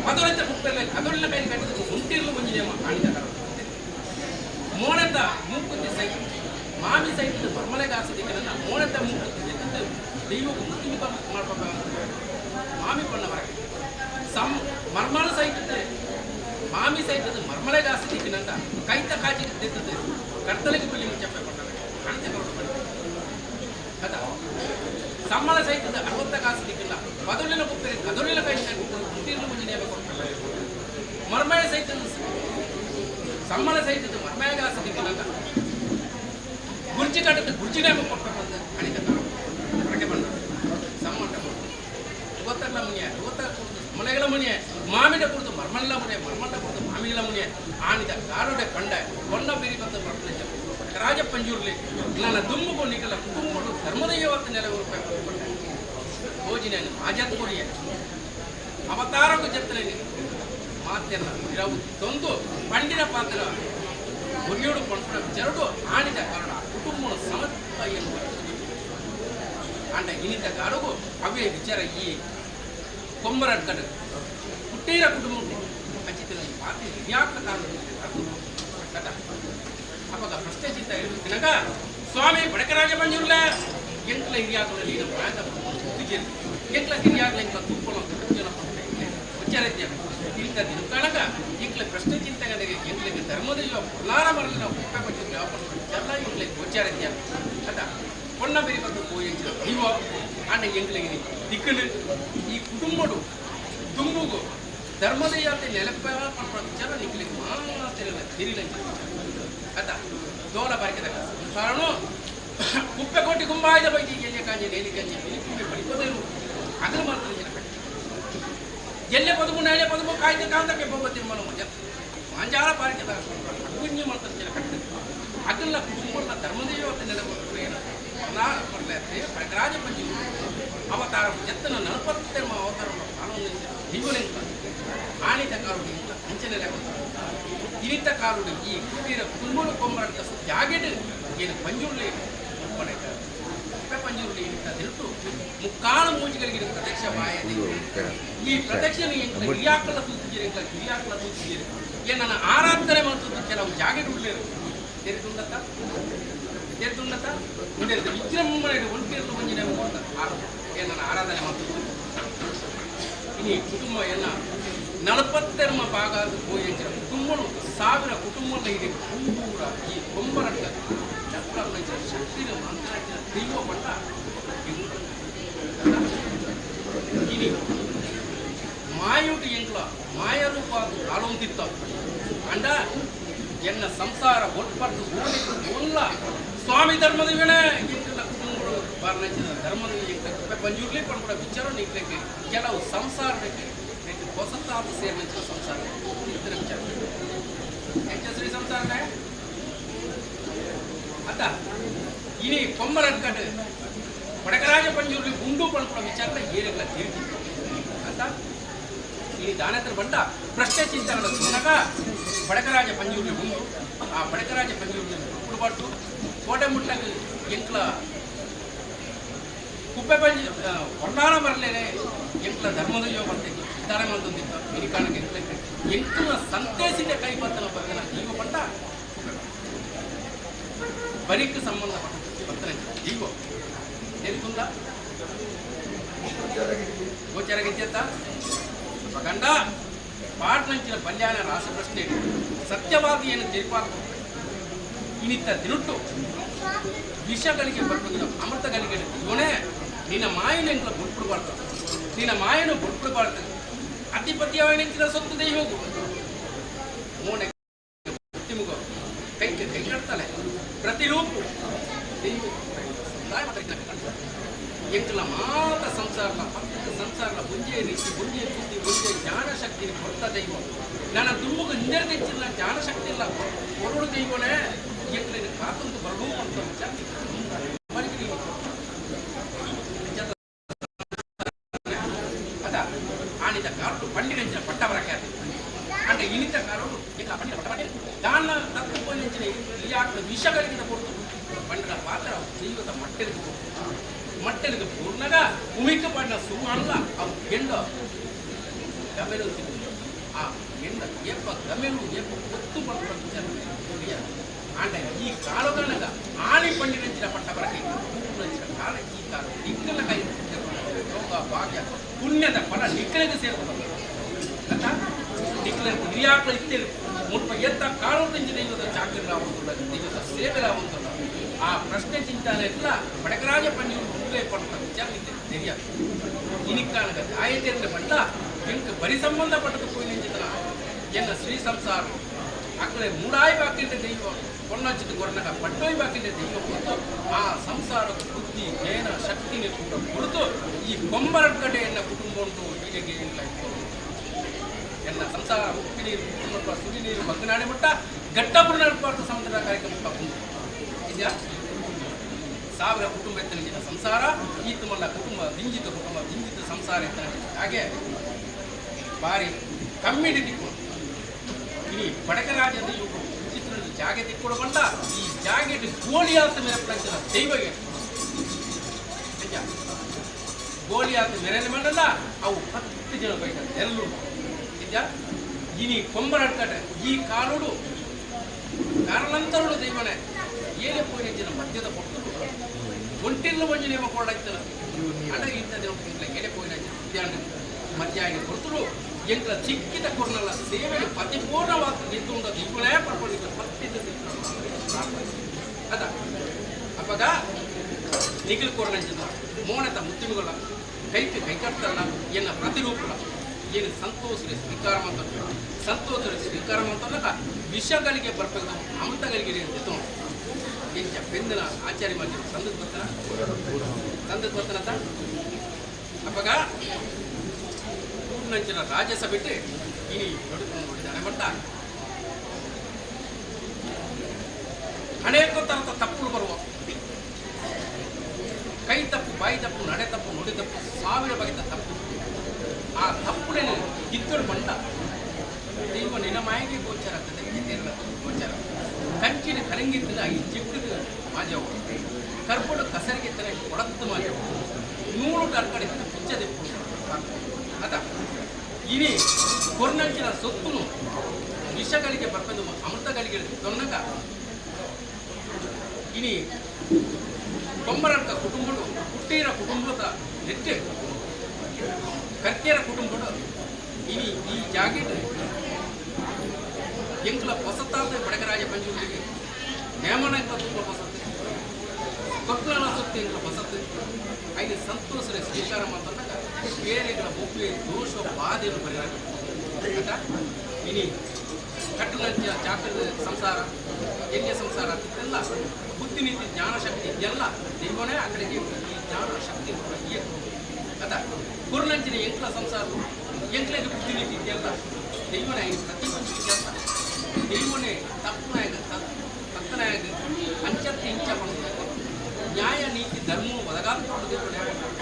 ಮೊದಲಿದ್ದ ಕುಟ್ಟಲ್ಲಿ ಕದೊಳ್ಳ ಕೈ ಕಟ್ಟಿದ್ದು ಮುಂತಿರಲು ಮುಂಜಿನ ಕಾಣಿದ ಕಾರಣ ಮೋಣದ ಮೂಕುತ್ತಿ ಸೈತ ಮಾಮಿ ಸೈತದ ಮರ್ಮಲೆಗೆ ಆಸದಿಕ್ಕನ್ನ ಮೋಣದ ಮೂಕುತ್ತಿ ಎದ್ದು ದೈವಕ್ಕೆ ಮುಕ್ತಿ ಮಾಡ್ಬೇಕು ಮಾಮಿ ಬಣ್ಣವರೆಗೆ ಸಮ್ ಮರ್ಮಲ ಸೈತದ ಮಾಮಿ ಸೈತದ ಮರ್ಮಲೆಗೆ ಆಸದಿಕ್ಕಿನಂತ ಕೈತ ಕಾಜಿಗೆ ತೆತ್ತದೆ ಕರ್ತಲೆಗೆ ಬಿಲ್ಲಿ ಮುಚ್ಚಪ್ಪೆ ಕೊಟ್ಟರೆ ಕಾಣಿತ ಕರೋಡು ಬಣ್ಣ ಕದ ಸಮ್ಮಳ ಸೈತದ 60 ಕಾಸು ದಿಕ್ಕಿಲ್ಲ ಬದಲಿನ ಕುಪ್ಪರೆ ಕದಲಿನ ಕೈ ಕುಂಟಿರ್ಲು ಮುಂಜಿನ ಕೊಡ್ತಾರೆ ಮರ್ಮಯ ಸೈತದ ಸಮ್ಮಳ ಸೈತದ ಮರ್ಮಯಗೆ ಆಸೆ ದಿಕ್ಕಿಲ್ಲ ಗುರ್ಜಿ ಕಟ್ಟದ ಗುರ್ಜಿನೇ ಕೊಡ್ಬೇಕು ಅಂತ ಅಣಿತ ಹೊರಗೆ ಬಂದ ಸಮ್ಮಟ ಗೊತ್ತಲ್ಲ ಮುನಿಯ ಗೊತ್ತ ಕುಡಿದು ಮನೆಗಳ ಮುನಿಯ ಮಾಮಿನ ಕುಡಿದು ಮರ್ಮಲ್ಲ ಮುನಿಯ ಮರ್ಮಲ್ಲ ಕುಡಿದು ಮಾಮಿಗಳ ಮುನಿಯ ಆಣಿದ ಕಾರುಡೆ ಪಂಡ ಕೊನ್ನ ಬಿರಿ ಬಂದ ರಾಜ ಪಂಜೂರ್ಲಿ ನನ್ನ ದುಮ್ಮು ನಿಕಲ ಕುಟುಂಬಡು ಧರ್ಮದೈವತ್ತ ನೆಲೆ ರೂಪಾಯಿ ಭೋಜನ ಮಾಜತ್ ಕೊರಿಯ ಅವತಾರಕ್ಕೂ ಜತ್ತನೆ ಮಾತೆಲ್ಲ ಇರವು ತಂದು ಪಂಡಿನ ಪಾತ್ರ ಒರಿಯೋಡು ಕೊಂಡ್ಪಡ ಜರಡು ಆಣಿದ ಕಾರಣ ಕುಟುಂಬ ಸಮತ್ವ ಎನ್ನುವ ಆಂಡ ಇನಿತ ಕಾರುಗು ಅವೇ ವಿಚಾರ ಈ ಕೊಮ್ಮರಡ್ಕಡು ಕುಟೀರ ಕುಟುಂಬ ಅಂಚಿತಿನ ಮಾತಿ ಹಿರಿಯಾಕ ಕಾರಣ ಕಥ ಅವಾಗ ಪ್ರಶ್ನೆ ಚಿಂತ ಹೇಳ್ತಿನಾಗ ಸ್ವಾಮಿ ಬಡಕರಾಜ ಬಂದಿರಲ್ಲ ಎಂಟ್ಲ ಹಿರಿಯಾಕಲ ನೀನು ಮಾತ ಎಂಟ್ಲ ಹಿರಿಯಾಗಲ ಎಂಟ್ಲ ತುಪ್ಪಲ ವಿಚಾರ ಇಂಥ ದಿನಕಾಳಗ ಎಂಟ್ಲ ಪ್ರಶ್ನೆ ಚಿಂತೆಗಳಿಗೆ ಎಂಟ್ಲಿಗೆ ಧರ್ಮದ ಪೊಲ್ಲಾರ ಮರಲಿ ನಾವು ಕುಪ್ಪೆ ಪಟ್ಟಿದ್ದು ಯಾವ ಎಲ್ಲ ಎಂಟ್ಲಿಗೆ ಗೋಚಾರ ಇದೆಯಾ ಅದ பொண்ண பெரிய பக்கம் போயிடுச்சு ದೈವ ಆಂಡ ಎಂಕ್ಲೆಗೆ ದಿಕ್ಕಲು ಈ ಕುಟುಂಬಡು ದುಂಬುಗು ಧರ್ಮದ ಯಾತೆ ನೆಲಪ ಪನ್ಪುನ ವಿಚಾರ ನಿಕ್ಲೆಗ್ ಮಾತೆರೆಲ ತೆರಿಲ ಅತ ದೋಲ ಬಾರಿಕೆದ ಕಾರಣ ಕುಪ್ಪೆ ಕೋಟಿ ಕುಂಬಾಯ್ದ ಬೈದಿ ಎಲ್ಯ ಕಾಂಜಿ ನೇಲಿ ಕಂಜಿ ಮಿಲಿ ಬಳಿಪದರು ಅಗಲ ಮಾತ್ರ ಜನ ಕಟ್ಟಿ ಎಲ್ಲೆ ಪದಮು ನಾಳೆ ಪದಮು ಕಾಯ್ದೆ ಕಾಂತಕ್ಕೆ ಬೊಬ್ಬ ತಿರುಮಲ ಮಜ ಮಾಂಜಾಲ ಬಾರಿಕೆದ ಅಗುಂಜಿ ಮಾತ್ರ ಜನ ಕಟ್ಟಿ ಅಗಲ ಕುಟುಂಬದ ಧರ್ಮದೇವತೆ ನೆಲಕೊಟ್ಟು ರಾಜ ಪಂಜಿ ಅವತಾರ ಜತ್ತನ ನಲಪತ್ತೆರ್ಮ ಅವತಾರ ದೈವನೆಂತ ಆಣಿತ ಕಾರುಡು ಇಂತ ಅಂಚನೆಲೆ ಇನಿತ ಕಾರುಡು ಈ ಕುಟೀರ ಕುಂಬಳು ಕೊಂಬಾಡ್ದ ಜಾಗೆಡ್ ಏನು ಪಂಜುರ್ಲಿ ಕುಪ್ಪೆ ಪಂಜುರ್ಲಿ ಇಂತ ತಿರುಟು ಮುಕ್ಕಾಲು ಮೂಜಿಗಳಿಗೆ ಪ್ರತ್ಯಕ್ಷ ಬಾಯದೆ ಈ ಪ್ರತ್ಯಕ್ಷ ಎಂಕ್ಲ ಹಿರಿಯಾಕಲ ತೂತಿದ್ದೀರಿ ಎಂಕ್ಲ ಹಿರಿಯಾಕಲ ತೂತಿದ್ದೀರಿ ಏನನ್ನ ಆರಾಧನೆ ಮಾಡ್ತದ್ದು ಕೆಲವು ಜಾಗೆಡ್ ಉಳ್ಳೇರು ತೆರೆದುಂಡತ್ತ ತೆರೆದುಂಡತ್ತ ಮುಂದೆ ವಿಜೃಂಭಣೆ ಒಂಟಿರಲು ಒಂಜಿನ ಏನನ್ನ ಆರಾಧನೆ ಮಾಡ್ತದ್ದು ಇನಿ ಕುಟುಂಬ ಎಲ್ಲ ನಲವತ್ತೆರಮ ಭಾಗ ಹೋಗಿ ಕುಟುಂಬನು ಸಾವಿರ ಕುಟುಂಬ ಇದೆ ಪೂರ ಈ ಕೊಂಬರಟ್ಟ ಶಕ್ತಿನ ಮಂತ್ರಾಟಿನ ದೈವ ಪಟ್ಟ ಇನಿ ಮಾಯುಟು ಎಂಕ್ಲ ಮಾಯ ರೂಪ ಕಾಲೊಂದಿತ್ತ ಅಂಡ ಎನ್ನ ಸಂಸಾರ ಒಟ್ಪಟ್ಟು ಓಲ್ಲ ಸ್ವಾಮಿ ಧರ್ಮದ ವೇಳೆ ಎಂಕ್ಲ ಕುಟುಂಬಗಳು ಬಾರ್ನಂಚಿನ ಧರ್ಮದ ಎಂಕ್ಲ ಪಂಜುರ್ಲಿ ಪನ್ಪುನ ವಿಚಾರ ನಿಕ್ಲೆಗ್ ಕೆಲವು ಸಂಸಾರಕ್ಕೆ ಹೊಸತಾದ ಸೇರಿನ ಸಂಸಾರ ಇತರ ವಿಚಾರ ಶ್ರೀ ಸಂಸಾರನೇ ಅತ್ತ ಇನಿ ಕೊಮ್ಮರಡ್ಕಟ್ಟು ಬಡಕರಾಜ ಪಂಜೂರ್ಲಿ ಉಂಡು ಪಣ್ಪುಣ ವಿಚಾರ ಏರೆಲ್ಲ ತೀರ್ತಿ ಅಂತ ಈ ದಾನತ್ರ ಬಂಡ ಪ್ರಶ್ನೆ ಚಿಂತನೆಗಳ ಸುನಗ ಬಡಕರಾಜ ಪಂಜೂರ್ಲಿ ಉಂಡು ಆ ಬಡಕರಾಜ ಪಂಜೂರ್ಲಿ ಕುಡುಬಾಟು ಕೋಟೆ ಮುಟ್ಟಗ ಎಂಕ್ಲ ಕುಪ್ಪೆ ಪಂಜ ಹೊನ್ನಾಣ ಬರಲೇನೆ ಎಂಕ್ಲ ಧರ್ಮದ ಯೋಗ ಅಂತ ಸಿದ್ಧಾರ ಮಂತೊಂದಿತ್ತು ಇನಿಕಾಣಕ್ಕೆ ಎಂಕ್ಲ ಎಂಕ್ಲ ಸಂತೇಸಿದ ಕೈ ಬರ್ತನ ಬರ್ತನ ಜೀವ ಪಂಡ ಬರಿಕ್ ಸಂಬಂಧ ಬರ್ತನ ಜೀವ తెలుసుందా గోచరగిత్యత గండ పాటనంచిన బల్యాన రాస ప్రశ్నే సత్యవాది అయిన తెలిపాకు ఇనిత తినుట్టు విష కలిగే పట్టుకున్న అమృత కలిగే ಇವನೇ ನಿನ್ನ ಮಾಯನ ಎಂಕ್ಲ ಬುಡ್ಪುಡು ಬಾಳ್ತದೆ ನಿನ್ನ ಮಾಯನು ಬುಡ್ಪುಡು ಬಾಳ್ತದೆ ಅತಿಪತಿಯವಾಯಿನ ಸೊತ್ತು ದೈ ಹೋಗು ಮೋನೆ ತಿಮುಗೋ ಕೈ ಕೈ ಕಟ್ತಾನೆ ಪ್ರತಿರೂಪು ದೈವ ಎಂಕಲ ಮಾತ ಸಂಸಾರ ಪಕ್ಕ ಸಂಸಾರ ಒಂಜೇ ರೀತಿ ಒಂಜೇ ಬುದ್ಧಿ ಒಂಜೇ ಜ್ಞಾನಶಕ್ತಿ ಕೊಡ್ತ ದೈವ ನನ್ನ ದುಮ್ಮಗ ಹಿಂದೆರ್ದೆಚ್ಚಿಲ್ಲ ಜ್ಞಾನಶಕ್ತಿ ಇಲ್ಲ ಕೊರಡು ದೈವನೇ ಎಂಕಲಿನ ಕಾತಂದು ಬರಡು ಅಂತ ವಿಚಾರ ಅದ ಆಣಿದ ಕಾರು ಪಂಡಿನಂಚಿನ ಪಟ್ಟ ಬರಕ್ಕೆ అంటే ಇನಿತ ಕಾರು ಎಂಕ ಪಂಡಿನ ಪಟ್ಟ ಬರಕ್ಕೆ ದಾನ ತಪ್ಪು ಪೋಯಿನಂಚಿನ ಈ ವಿಷಗಳಿಗಿಂತ ಕೊಡ್ತು ಪಂಡಿನ ಪಾತ್ರ ದೈವದ ಮಟ್ಟೆಲಿಗೆ ಮಟ್ಟೆಲಿಗೆ ಪೂರ್ಣಗ ಉಮಿಕ ಪಣ್ಣ ಸುಮಾರಲ್ಲ ಅವು ಎಂಡ ಗಮೆಲು ಆ ಎಂಡ ಏಪ ಗಮೆಲು ಏಪ ಒತ್ತು ಪಡ್ಕೊಂಡು ವಿಚಾರ ಆಂಡ ಈ ಕಾಲದನಗ ಆಣಿ ಪಂಡಿನಂಚಿನ ಪಟ್ಟ ಬರಕ್ಕೆ ನಂಚಿನ ಕಾಲ ಈ ಕಾಲ ನಿಕ್ಕಲ ಕೈ ಯೋಗ ಭಾಗ್ಯ ಪುಣ್ಯದ ಫಲ ನಿಕ್ಕಲಿಗೆ ಸೇರ್ತದೆ ಅತ್ತ ನಿಕ್ಕಲ ಹಿರಿಯಾಕ್ಲ ಇತ್ತೇವೆ ಮುಲ್ಪ ಎತ್ತ ಕಾಲೋಟಂಚಿ ದೈವದ ಚಾಕರಿ ರಾವಂತುಳ್ಳ ದೈವದ ಸೇವೆ ರಾವಂತುಳ್ಳ ಆ ಪ್ರಶ್ನೆ ಚಿಂತನೆ ಎಲ್ಲ ಬಡಕರಾಜ ಪಂಡಿರು ಮುಂದೆ ಪಡ್ತ ವಿಚಾರ తెలియదు ಇನಿಕ್ಕಾನಗ ಆಯತೇಂದ್ರ ಪಂಡ ಎಂಕ್ ಬರಿ ಸಂಬಂಧಪಟ್ಟದ ಪೋಯಿನಂಚಿತನ ಎನ್ನ ಶ್ರೀ ಸಂಸಾರ ಅಕ್ಕಡೆ ಮೂಡಾಯಿ ಬಾಕಿಂಡ ದೈವ ಕೊನ್ನಚ್ಚಿದ ಕೊರನಗ ಪಟ್ಟೋಯ್ ಬಾಕಿಂಡ ದೈವ ಕೊತ್ತು ಆ ಸಂಸಾರದ ಬುದ್ಧಿ ಜ್ಞಾನ ಶಕ್ತಿని ಕೂಡ ಕೊಡ್ತು ಈ ಕೊಂಬರಡ್ಕಡೆ ಎನ್ನ ಕುಟುಂಬ ಉಂಟು ಹೀಗೆ ಇಲ್ಲ ಎನ್ನ ಸಂಸಾರ ಉಪ್ಪಿ ನೀರು ಕುಟುಂಬ ಸುಡಿ ನೀರು ಬಗ್ಗನಾಡಿ ಮಟ್ಟ ಗಟ್ಟಪುರ ನಡ್ಪಾರ್ಥ ಸಮುದ್ರ ಕಾರ್ಯಕ್ರಮ ಉಂಟು ಇದೆಯಾ ಸಾವಿರ ಕುಟುಂಬ ಎತ್ತನಿನ ಸಂಸಾರ ಈತಮಲ್ಲ ಕುಟುಂಬ ದಿಂಜಿತ ಕುಟುಂಬ ದಿಂಜಿತ ಸಂಸಾರ ಎತ್ತನ ಹಾಗೆ ಬಾರಿ ಕಮ್ಮಿಡಿ ದಿಕ್ಕು ಇನಿ ಬಡಕರಾಜದ ಇವು ಚಿತ್ರ ಜಾಗೆ ದಿಕ್ಕೊಡು ಬಂಡ ಈ ಜಾಗೆ ಗೋಲಿಯಾತ ಮೇರೆ ಪ್ರಂಚನ ದೈವಗೆ ಗೋಲಿಯಾತ ಮೇರೆ ಮಾಡಲ್ಲ ಅವು 10 ಜನ ಬೈಟ ಎಲ್ಲರೂ ಇದೆಯಾ ಇನಿ ಕೊಂಬರಡ್ಕಟ ಈ ಕಾಲುಡು ಕಾರಣಂತರುಡು ದೈವನೇ ಏನೇ ಪೋಯಿನ ಮಧ್ಯದ ಕೊಟ್ಟು ఒంటిల్లో వంజనేమో కూడా ఇస్తారు అంటే ఇంత ఇట్లా ఏడే పోయిన మధ్య ఆయన కొడుతులు ఎంట్ల చిక్కిత కొర్నల సేవలు పరిపూర్ణవాత ఎత్తుండ దిక్కులే పడుకోండి పత్తి అదా అప్పగా నిఖిల్ కొర్నంచిన మోనత ముత్తిముగల కైకి కైకర్తల ఎన్న ప్రతిరూపుల ಏನು ಸಂತೋಷ ಸ್ವೀಕಾರ ಅಂತ ಸಂತೋಷ ಸ್ವೀಕಾರ ಅಂತಂದಾಗ ವಿಷಗಳಿಗೆ ಬರ್ಬೇಕು ಅಮೃತಗಳಿಗೆ ಅಂತ ಎಂಚ ಬೆಂದನ ಆಚಾರ್ಯ ಮಾಧ್ಯಮ ತಂದದ ಬರ್ತಾನ ತಂದದ ಬರ್ತಾನಂತ ಅಪ್ಪಗ ಕೂಡಿನಂಚಿನ ರಾಜ್ಯಸಭೆ ಇನಿ ನಡುಕೊಂಡು ನೋಡಿದ್ದಾನೆ ಬಟ್ಟ ಅನೇಕ ಥರದ ತಪ್ಪುಗಳು ಬರುವ ಕೈ ತಪ್ಪು ಬಾಯಿ ತಪ್ಪು ನಡೆ ತಪ್ಪು ನುಡಿ ತಪ್ಪು ಸಾವಿರ ಬಗೆತ ತಪ್ಪು ಆ ತಪ್ಪುನೇ ಇದ್ದಳು ಬಂಡ ದೈವ ನಿನ್ನ ಮಾಯಿಗೆ ಗೋಚಾರ ಆಗ್ತದೆ ಗೋಚಾರ ಕಂಚಿನ ಕರಂಗಿತ್ತನ ಈ ಚಿಕ್ಕದ ಮಾಜವು ಕರ್ಪಡು ಕಸರಿಗೆತ್ತನ ಕೊಡತ್ತು ಮಾಜವು ನೂರು ಡರ್ಕಡೆ ಪಿಚ್ಚದೆ ಅದ ಇನಿ ಕೊರ್ನಂಚಿನ ಸೊತ್ತುನು ವಿಷಗಳಿಗೆ ಬರ್ಪೆದು ಅಮೃತಗಳಿಗೆ ದೊನ್ನಗ ಇನಿ ಕೊಮ್ಮರಡ್ಕ ಕುಟುಂಬಡು ಕುಟ್ಟೀರ ಕುಟುಂಬದ ನೆಟ್ಟೆ ಕರ್ಕೇರ ಕುಟುಂಬಡು ಇನಿ ಈ ಜಾಗೆಟ್ ಎಂಕ್ಲ ಹೊಸತಾದ ಬಡಗರಾಜ ಪಂಜೂರಿಗೆ ನೇಮನ ಎಂಕ್ಲ ತುಂಬ ಹೊಸತು ಕೊಕ್ಕಲ ಸೊತ್ತು ಎಂಕ್ಲ ಹೊಸತು ಐದು ಸಂತೋಷ ಸ್ವೀಕಾರ ಮಾಡ್ತಂದಾಗ ಬೇರೆಗಳ ಒಬ್ಬ ದೋಷ ಬಾಧೆಯನ್ನು ಪರಿಹಾರ ಆಯ್ತಾ ಇನಿ ಕಟ್ಟುನಂಚಿನ ಚಾಕರದ ಸಂಸಾರ ಯಜ್ಞ ಸಂಸಾರ ಅಂತಿದ್ದೆಲ್ಲ ಬುದ್ಧಿ ನೀತಿ ಜ್ಞಾನಶಕ್ತಿ ಎಲ್ಲ ದೈವನೇ ಆ ಕಡೆಗೆ ಈ ಜ್ಞಾನ ಶಕ್ತಿ ಅದ ಕುರ್ನಂಚಿನ ಎಂಕ್ಲ ಸಂಸಾರ ಎಂಕ್ಲೆಗೆ ಬುದ್ಧಿ ನೀತಿ ಎಲ್ಲ ದೈವನೇ ಪ್ರತಿ ಒಂದು ಕೆಲಸ ದೈವನೇ ತಪ್ಪನಾಯಕ ತಕ್ಕನಾಯಕ ಅಂಚತ್ತೆ ಇಂಚ ಪಡೆದ ನ್ಯಾಯ ನೀತಿ ಧರ್ಮ ಒದಗಾದ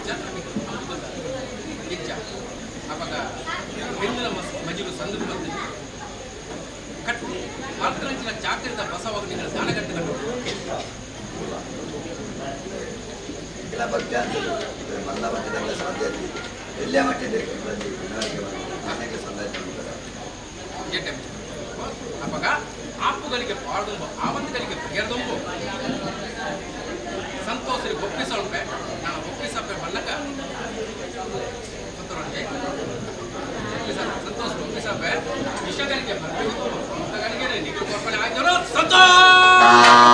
ಜನರಿಗೆ ಹೆಚ್ಚ ಅವಾಗ ಬೆಂದಿನ ಮಜಲು ಸಂದು ಬಂದು ಕಟ್ಟು ಮಾತ್ರಂಚಿನ ಚಾಕರಿದ ಬಸವಾಗ ನೀವು ದಾನಗಟ್ಟು ಕಟ್ಟು ಸಾಧ್ಯ ಎಲ್ಲೇ ಮಟ್ಟಿದೆ ಅವಾಗ ಆಪುಗಳಿಗೆ ಪಾಡ್ದುಂಬು ಆವಂತಗಳಿಗೆ ಬಗೆರ್ದುಂಬು ಸಂತೋಷ ಒಪ್ಪಿಸೊಳ್ಪೆ ನಾನು ಒಪ್ಪಿಸಪ್ಪೆ ಬಲ್ಲಕ ಸಂತೋಷ ಒಪ್ಪಿಸಪ್ಪೆ ವಿಷಗಳಿಗೆ ಬರಬೇಕು ನಿಗು ಕೊರ್ಪಣೆ ಆಯ್ತು ಸಂತೋಷ.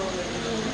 Thank you.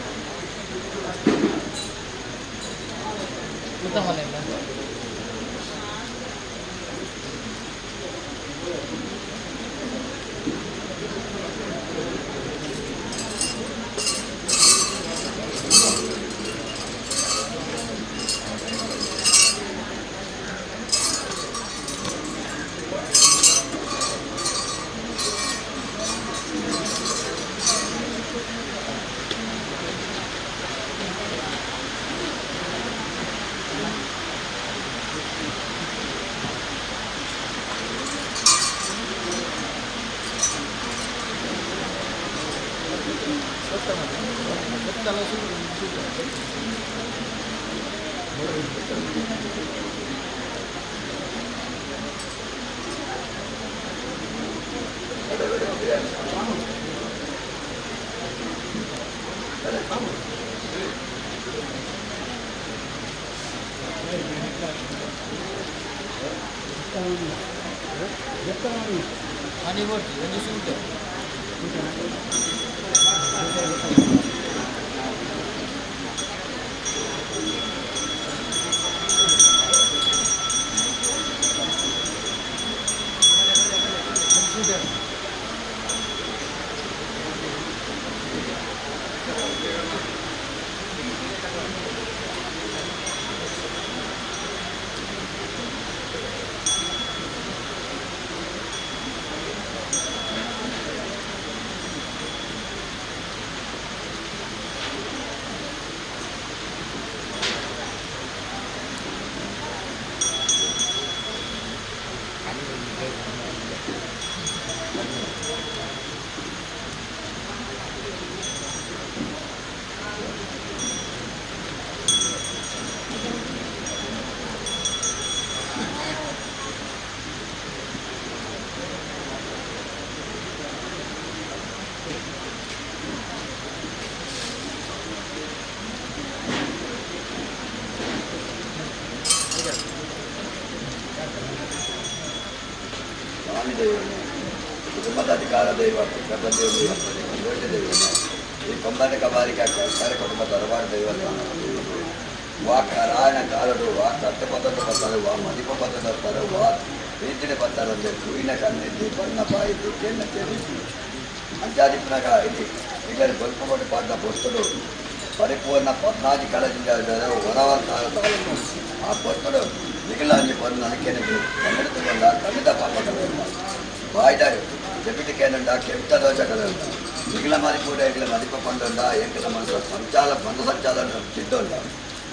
ಕುಟುಂಬದ ಅಧಿಕಾರ ದೈವ ದೈವ ದೈವ ಈ ಕೊಂಬನ ಕಬಾರಿಕ ಕುಟುಂಬ ದರಬಾರ ದೈವ ವಾ ರಾಯಣ ಕಾಲಡು ವಾ ಕಟ್ಟು ಪದ್ಧತಿ ಬರ್ತಾರೆ ವಾ ಮದಿಪ ಪದ್ಧತಿ ಬರ್ತಾರೆ ವಾ ರೀತಿಯ ಬರ್ತಾರೆ ಅಂದರೆ ಹೂವಿನ ಕಣ್ಣಿದ್ದು ಬಣ್ಣ ಬಾಯಿದ್ದು ಕೆನ್ನ ಚೆರಿಸಿ ಅಂಚಾದಿಪ್ಪನಾಗ ಇಲ್ಲಿ ಈಗ ಬಲ್ಪಕೊಟ್ಟು ಪಾದ ಪೊಸ್ತುಡು ಪರಿಪೂರ್ಣ ಪದ್ನಾಜಿ ಕಳದಿಂದ ಹೊರವಂತ ಆ ಪೊಸ್ತುಡು ಮಿಗಿಲಾಂಜಿ ಬಂದು ನನಕೇನೆ ಕನ್ನಡ ತಗೊಂಡ ಕನ್ನಡ ಪಾಪ ಕಳೆಯುಂಡ ಬಾಯ್ದ చెప్పింటి కేనండ కెంత దోశ కలండ మిగిలిన మరి కూడా ఇగిల మదిప పండుండ ఎంకల మనసు సంచాల బంధ సంచాలన చిడ్డుండ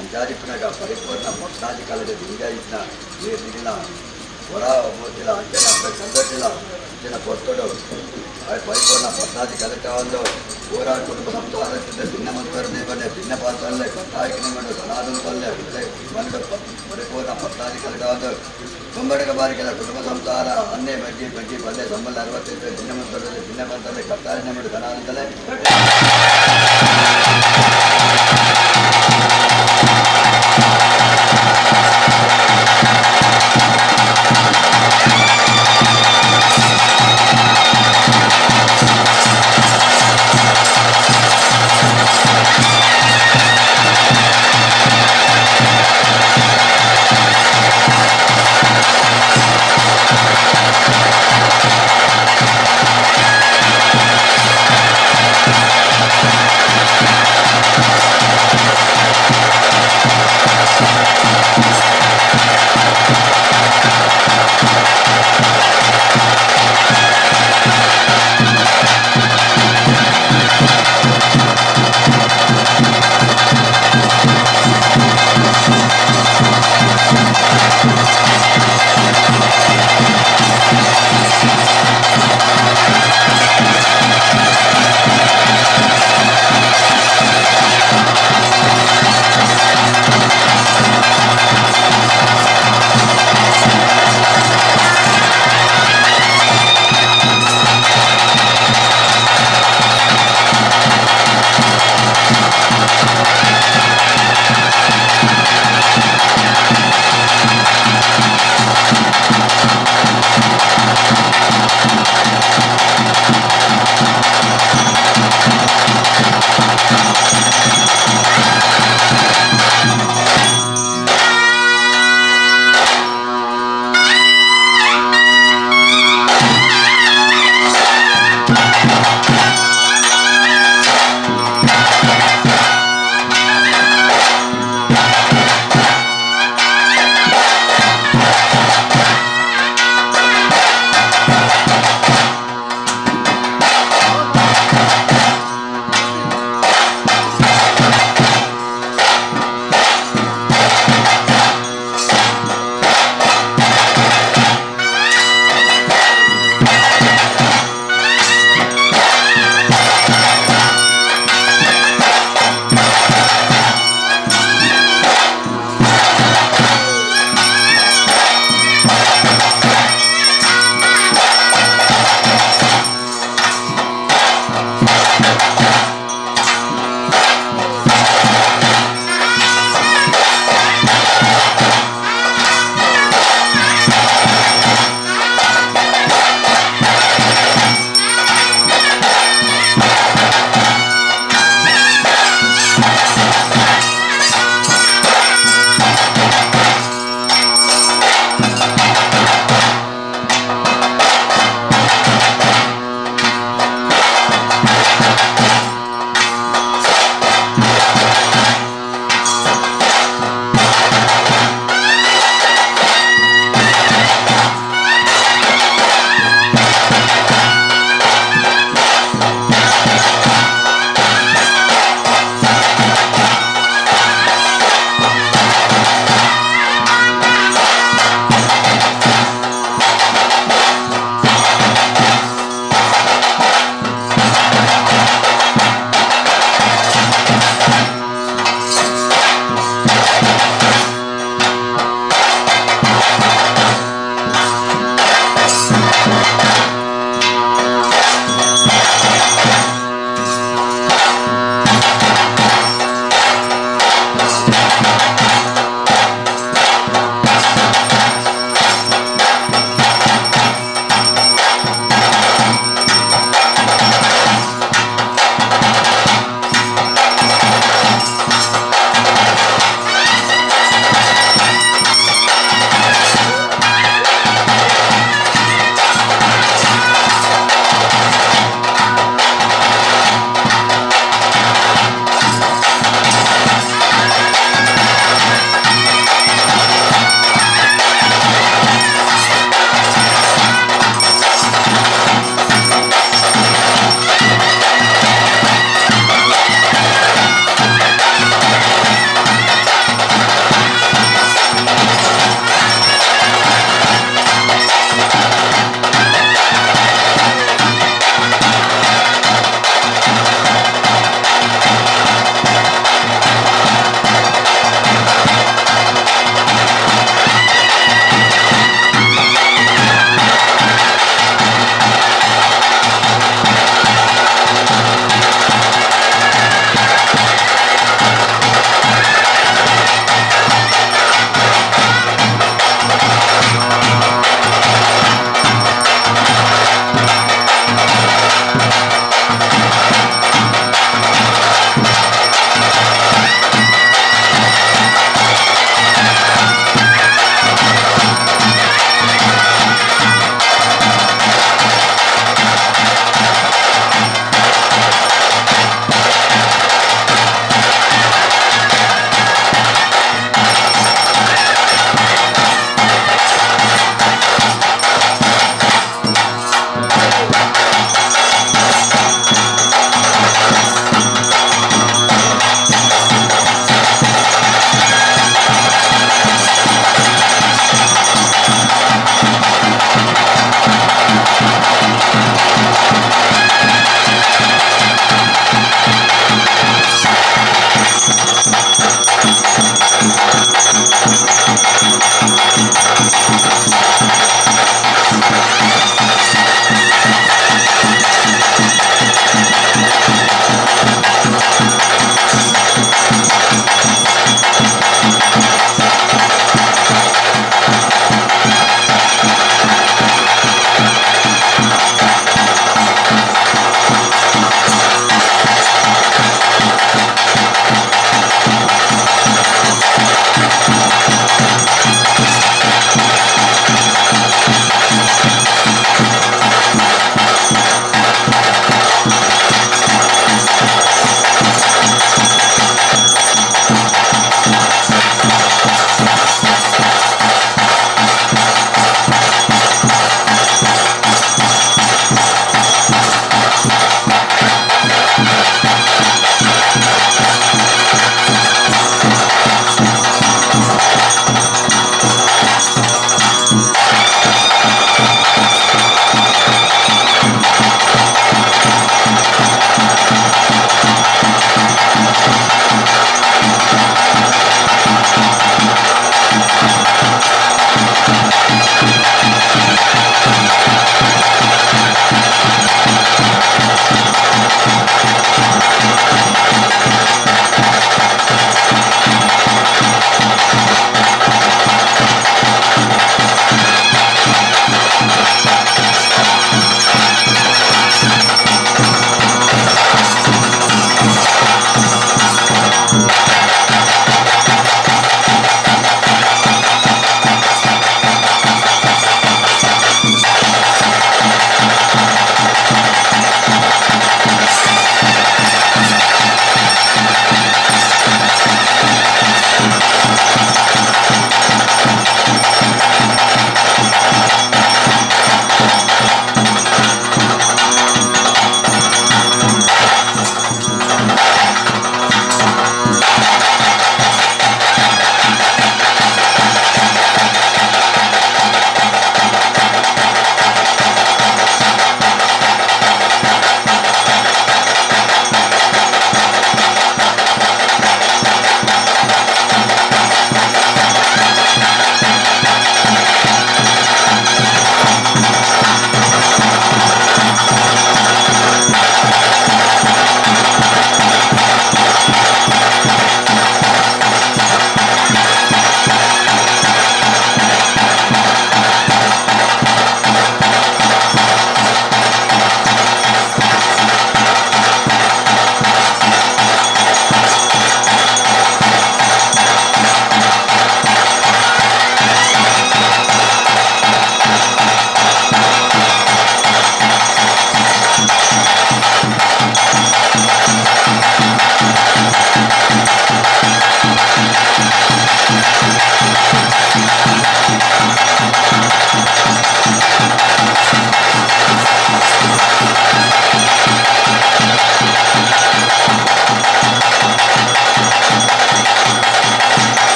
అంచాదిప్పినాక పరిపూర్ణ మొత్తాది కలది దింగా ఇచ్చిన ఈ మిగిలిన పొర మూర్తిల అంచెన సందర్శిల ఇచ్చిన పొత్తుడు పరిపూర్ణ పద్నాది కలకాలంలో పూరా కుటుంబ సంసార భిన్న మంత్రులు భిన్న పాత్రలే కొత్తాయికి సనాతన పల్లె పరిపూర్ణ పద్నాది కలకాలంలో తొంభై బారికల కుటుంబ సంసార అన్నే బజ్జి బజ్జి పల్లె తొంభై 68 భిన్న మంత్రులు భిన్న పంతలే కత్తారినముడు సనాతనలే.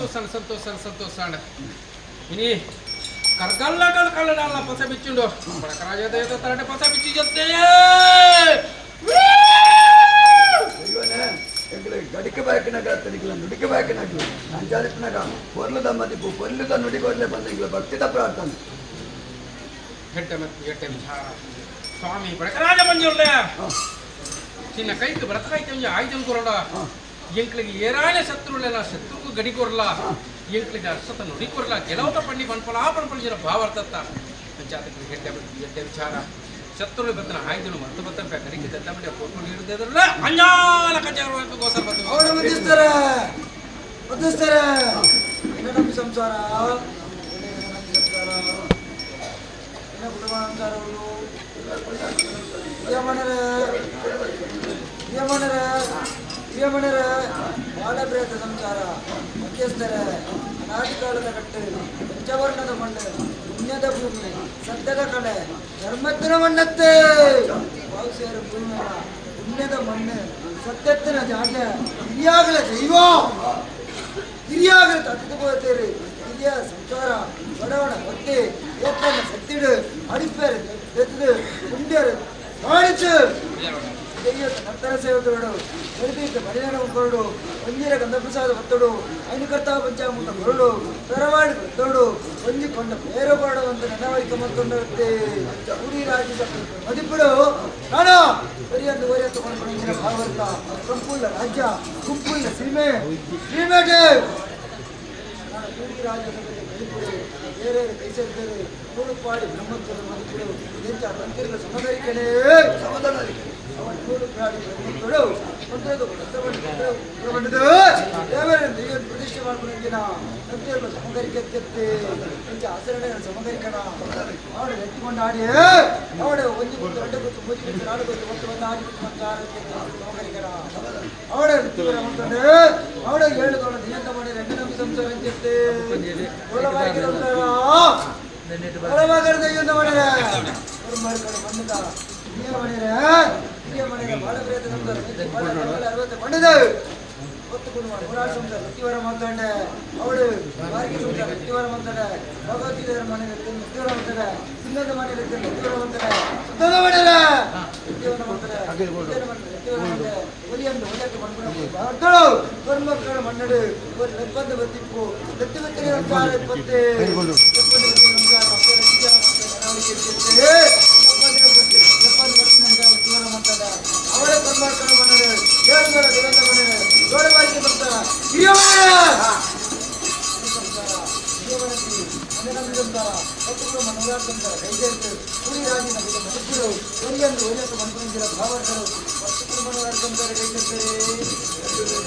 ಸಂತೋಷ ಸಂತೋಷ ಸಂತೋಷ ಇನಿ ಕರ್ಗಲ್ಲ ಕಳ್ಳಡಲ್ಲ ಪಸ ಬಿಚ್ಚುಂಡು ಬಡಕರಾಜ ದೇವತ ತರಟೆ ಪಸ ಬಿಚ್ಚಿ ಜೊತೆ ಗಡಿಕೆ ಬಾಯಕನಾಗ ತನಿಖಲ ನುಡಿಕೆ ಬಾಯಕನಾಗ್ಲು ಅಂಚಾಲಿಪ್ಪನಾಗ ಪೊರ್ಲದ ಮದಿಪು ಪೊರ್ಲದ ನುಡಿಗೊರ್ಲೆ ಬಂದ ಭಕ್ತಿದ ಪ್ರಾರ್ಥನೆ ಎಟ್ಟೆ ಮತ್ತು ಎಟ್ಟೆ ವಿಚಾರ ಸ್ವಾಮಿ ಬಡಕರಾಜ ಮಂಜುರ್ಲೆ ಚಿನ್ನ ಕೈக்கு ಬಡಕಾಯ್ತು ಆಯ್ತು ಕೊರಡ ಎಂಕ್ಲಿಗೆ ಏರಾನೆ ಶತ್ರುಳೆಲ್ಲ ಶತ್ರುಗೂ ಗಡಿ ಕೊರಲ ಎಂಕ್ಲಿಗೆ ಅರ್ಸತ ನುಡಿ ಕೊರಲ ಗೆಲವತ ಪಂಡಿ ಪನ್ಪಲ ಪನ್ಪಲ ಜನ ಭಾವಾರ್ಥತ್ತ ಜಾತಕ ಎಡ್ಡೆ ಎಡ್ಡೆ ವಿಚಾರ ಶತ್ರುಳು ಬತ್ತನ ಆಯ್ದನು ಮತ್ತು ಬತ್ತ ಕಡಿಕೆ ದತ್ತ ಬಿಡಿ ಕೊಟ್ಟು ನೀಡುತ್ತಿದ್ರಲ್ಲ ಅಂಜಾನ ಕಚೇರಿ ಬತ್ತು ಅವರು ಮಧ್ಯಸ್ಥರ ಮಧ್ಯಸ್ಥರ ನಮ್ಮ ಸಂಸಾರ ಸಂಸಾರ ಕುಟುಂಬ ಸಂಸಾರಗಳು ಯಮನರ ಯಮನರ ಬಾಲಪ್ರೇತ ಸಂಸಾರ ಮಧ್ಯಸ್ಥರ ಅನಾದಿ ಕಾಲದ ಕಟ್ಟು ಪಂಚವರ್ಣದ ಮಣ್ಣು ಪುಣ್ಯದ ಭೂಮಿ ಸತ್ಯದ ಕಲೆ ಧರ್ಮತ್ತಿನ ಮಣ್ಣತ್ತೆ ಬಾವುಸೇರ ಭೂಮಿಯ ಪುಣ್ಯದ ಮಣ್ಣು ಸತ್ಯತ್ತಿನ ಜಾಗ ಹಿರಿಯಾಗಲ ದೈವ ಹಿರಿಯಾಗಲ ತತ್ತಿದು ಹೋಗ್ತೀರಿ ಹಿರಿಯ ಸಂಸಾರ ಬಡವನ ಭಕ್ತಿ ಏತನ ಸತ್ತಿಡು ಅಡಿಪೇರು ಎತ್ತದು ಉಂಡ್ಯರು ಮಾಡಿச்சு ದೈವದ ನರ್ತರ ಸೇವಕರುಡು ಕರಿತೀರ್ಥ ಬಲಿದಾನ ಕೊರಡು ಒಂಜಿರ ಗಂಧಪ್ರಸಾದ ಭಕ್ತಡು ಐನುಕರ್ತ ಪಂಚಾಮೃತ ಕೊರಡು ತರವಾಡಿ ಭಕ್ತಡು ಒಂಜಿ ಕೊಂಡ ಬೇರೆ ಕೊರಡು ಅಂತ ನೆನವೈಕ ಮತ್ತೊಂದಿರುತ್ತೆ ಉಡಿ ರಾಜ್ಯ ಮದಿಪುಡು ನಾನ ಸರಿಯಂದು ಒರಿಯ ತಗೊಂಡು ಭಾಗವತ ಸಂಪೂರ್ಣ ರಾಜ್ಯ ಗುಂಪುಲ್ಲ ಸೀಮೆ ಸೀಮೆಗೆ ನಾನು ಕೂಡಿ ರಾಜ್ಯ ಮದಿಪುಡು ಬೇರೆ ಕೈ ಸೇರ್ತಾರೆ ಕೂಡುಪಾಡಿ ಬ್ರಹ್ಮತ್ವದ ಮದಿಪುಡು ಎಂಚ ತಂತಿರ್ಲ ಸಮದರಿಕಣೆ ಸಮಾಧಾನ ಪ್ರತಿಷ್ಠೆ ಮಾಡ್ಕೊಂಡಿನ ತಂತಿರ್ಲ ಸಮಗರಿಕೆ ಎಂಚ ಆಚರಣೆ ಸಮಗರಿಕಣ ಅವಳು ಎತ್ತಿಕೊಂಡು ಆಡಿ ಅವಳು ಒಂದು ಗೊತ್ತು ಎರಡು ಗೊತ್ತು ಮೂರು ಗೊತ್ತು ನಾಲ್ಕು ಗೊತ್ತು ಒಂದು ಒಂದು ಆಡಿ ಗೊತ್ತು ಮತ್ತು ಆರು ಸಮಗರಿಕಣ ಅವಳು ಅವಳು ಏಳು ತೋಳ ನಿಯಂತ ಮಾಡಿ రెండు ನಮ್ಗೆ ಸಂಸಾರ ಅಂಚತ್ತೆ ಒಳವಾಗಿ ಮಾಡಿರ ಮಣ್ಣದ ಹಿರಿಯ ಮನೆಯರ ಹಿರಿಯ ಮನೆಯರ ಬಾಳ ಪ್ರೇತ ಸಂಸಾರ ಅರವತ್ತು ಮಣ್ಣದ ಹೊತ್ತು ಕುಟುಂಬ ನೂರಾರು ಸಂಸಾರ ಸತ್ಯವರ ಮಾತಾಡೆ ಅವಳು ಬಾರಿಗೆ ಸಂಸಾರ ಸತ್ಯವರ ಮಾತಾಡೆ ಭಗವದ್ಗೀತೆಯ ಮನೆ ಸತ್ಯವರ ಮಾತಾಡೆ ಸಿಂಗದ ಮನೆ ಸತ್ಯವರ ಮಾತಾಡೆ ಸುತ್ತದ ಮನೆಯರ ಸತ್ಯವರ ಮಾತಾಡೆ ಸತ್ಯವರ ಮಾತಾಡೆ ಒಲಿಯಂದು ಒಲಿಯಕ್ಕೆ ಮಣ್ಪುಣ ಭಾರತಳು ಮಕ್ಕಳ ಮಣ್ಣಡು ஒரு ನಿರ್ಬಂಧ ಬತ್ತಿಪ್ಪು ಎತ್ತು ಬತ್ತಿನ ಸಂಸಾರ ಇಪ್ಪತ್ತೆ ಅವಳೇ ಪರಮಾತ್ಮನ ಮಣ್ಣಡು ದೇವರ ದೇವಂತ ಮಣ್ಣಡು ದೊಡ್ಡವಾರಿಗೆ ಸಂಸಾರ ಹಿರಿಯ ಸಂಸಾರ ಹೊತ್ತು ಮನೋರಾರ್ ಸಂಸಾರ ಕೈಜೇರ್ತು ಕೂಡಿ ರಾಜಿನ ಮನುಷ್ಯರು ಒರಿಯಂದು ಒರಿಯಂದು ಮನ್ಪುಂಜಿರ ಭಾವಾರ್ಥರು ಹೊತ್ತು ಮನೋರಾರ್ ಸಂಸಾರ ಕೈಜೇರ್ತಾರೆ.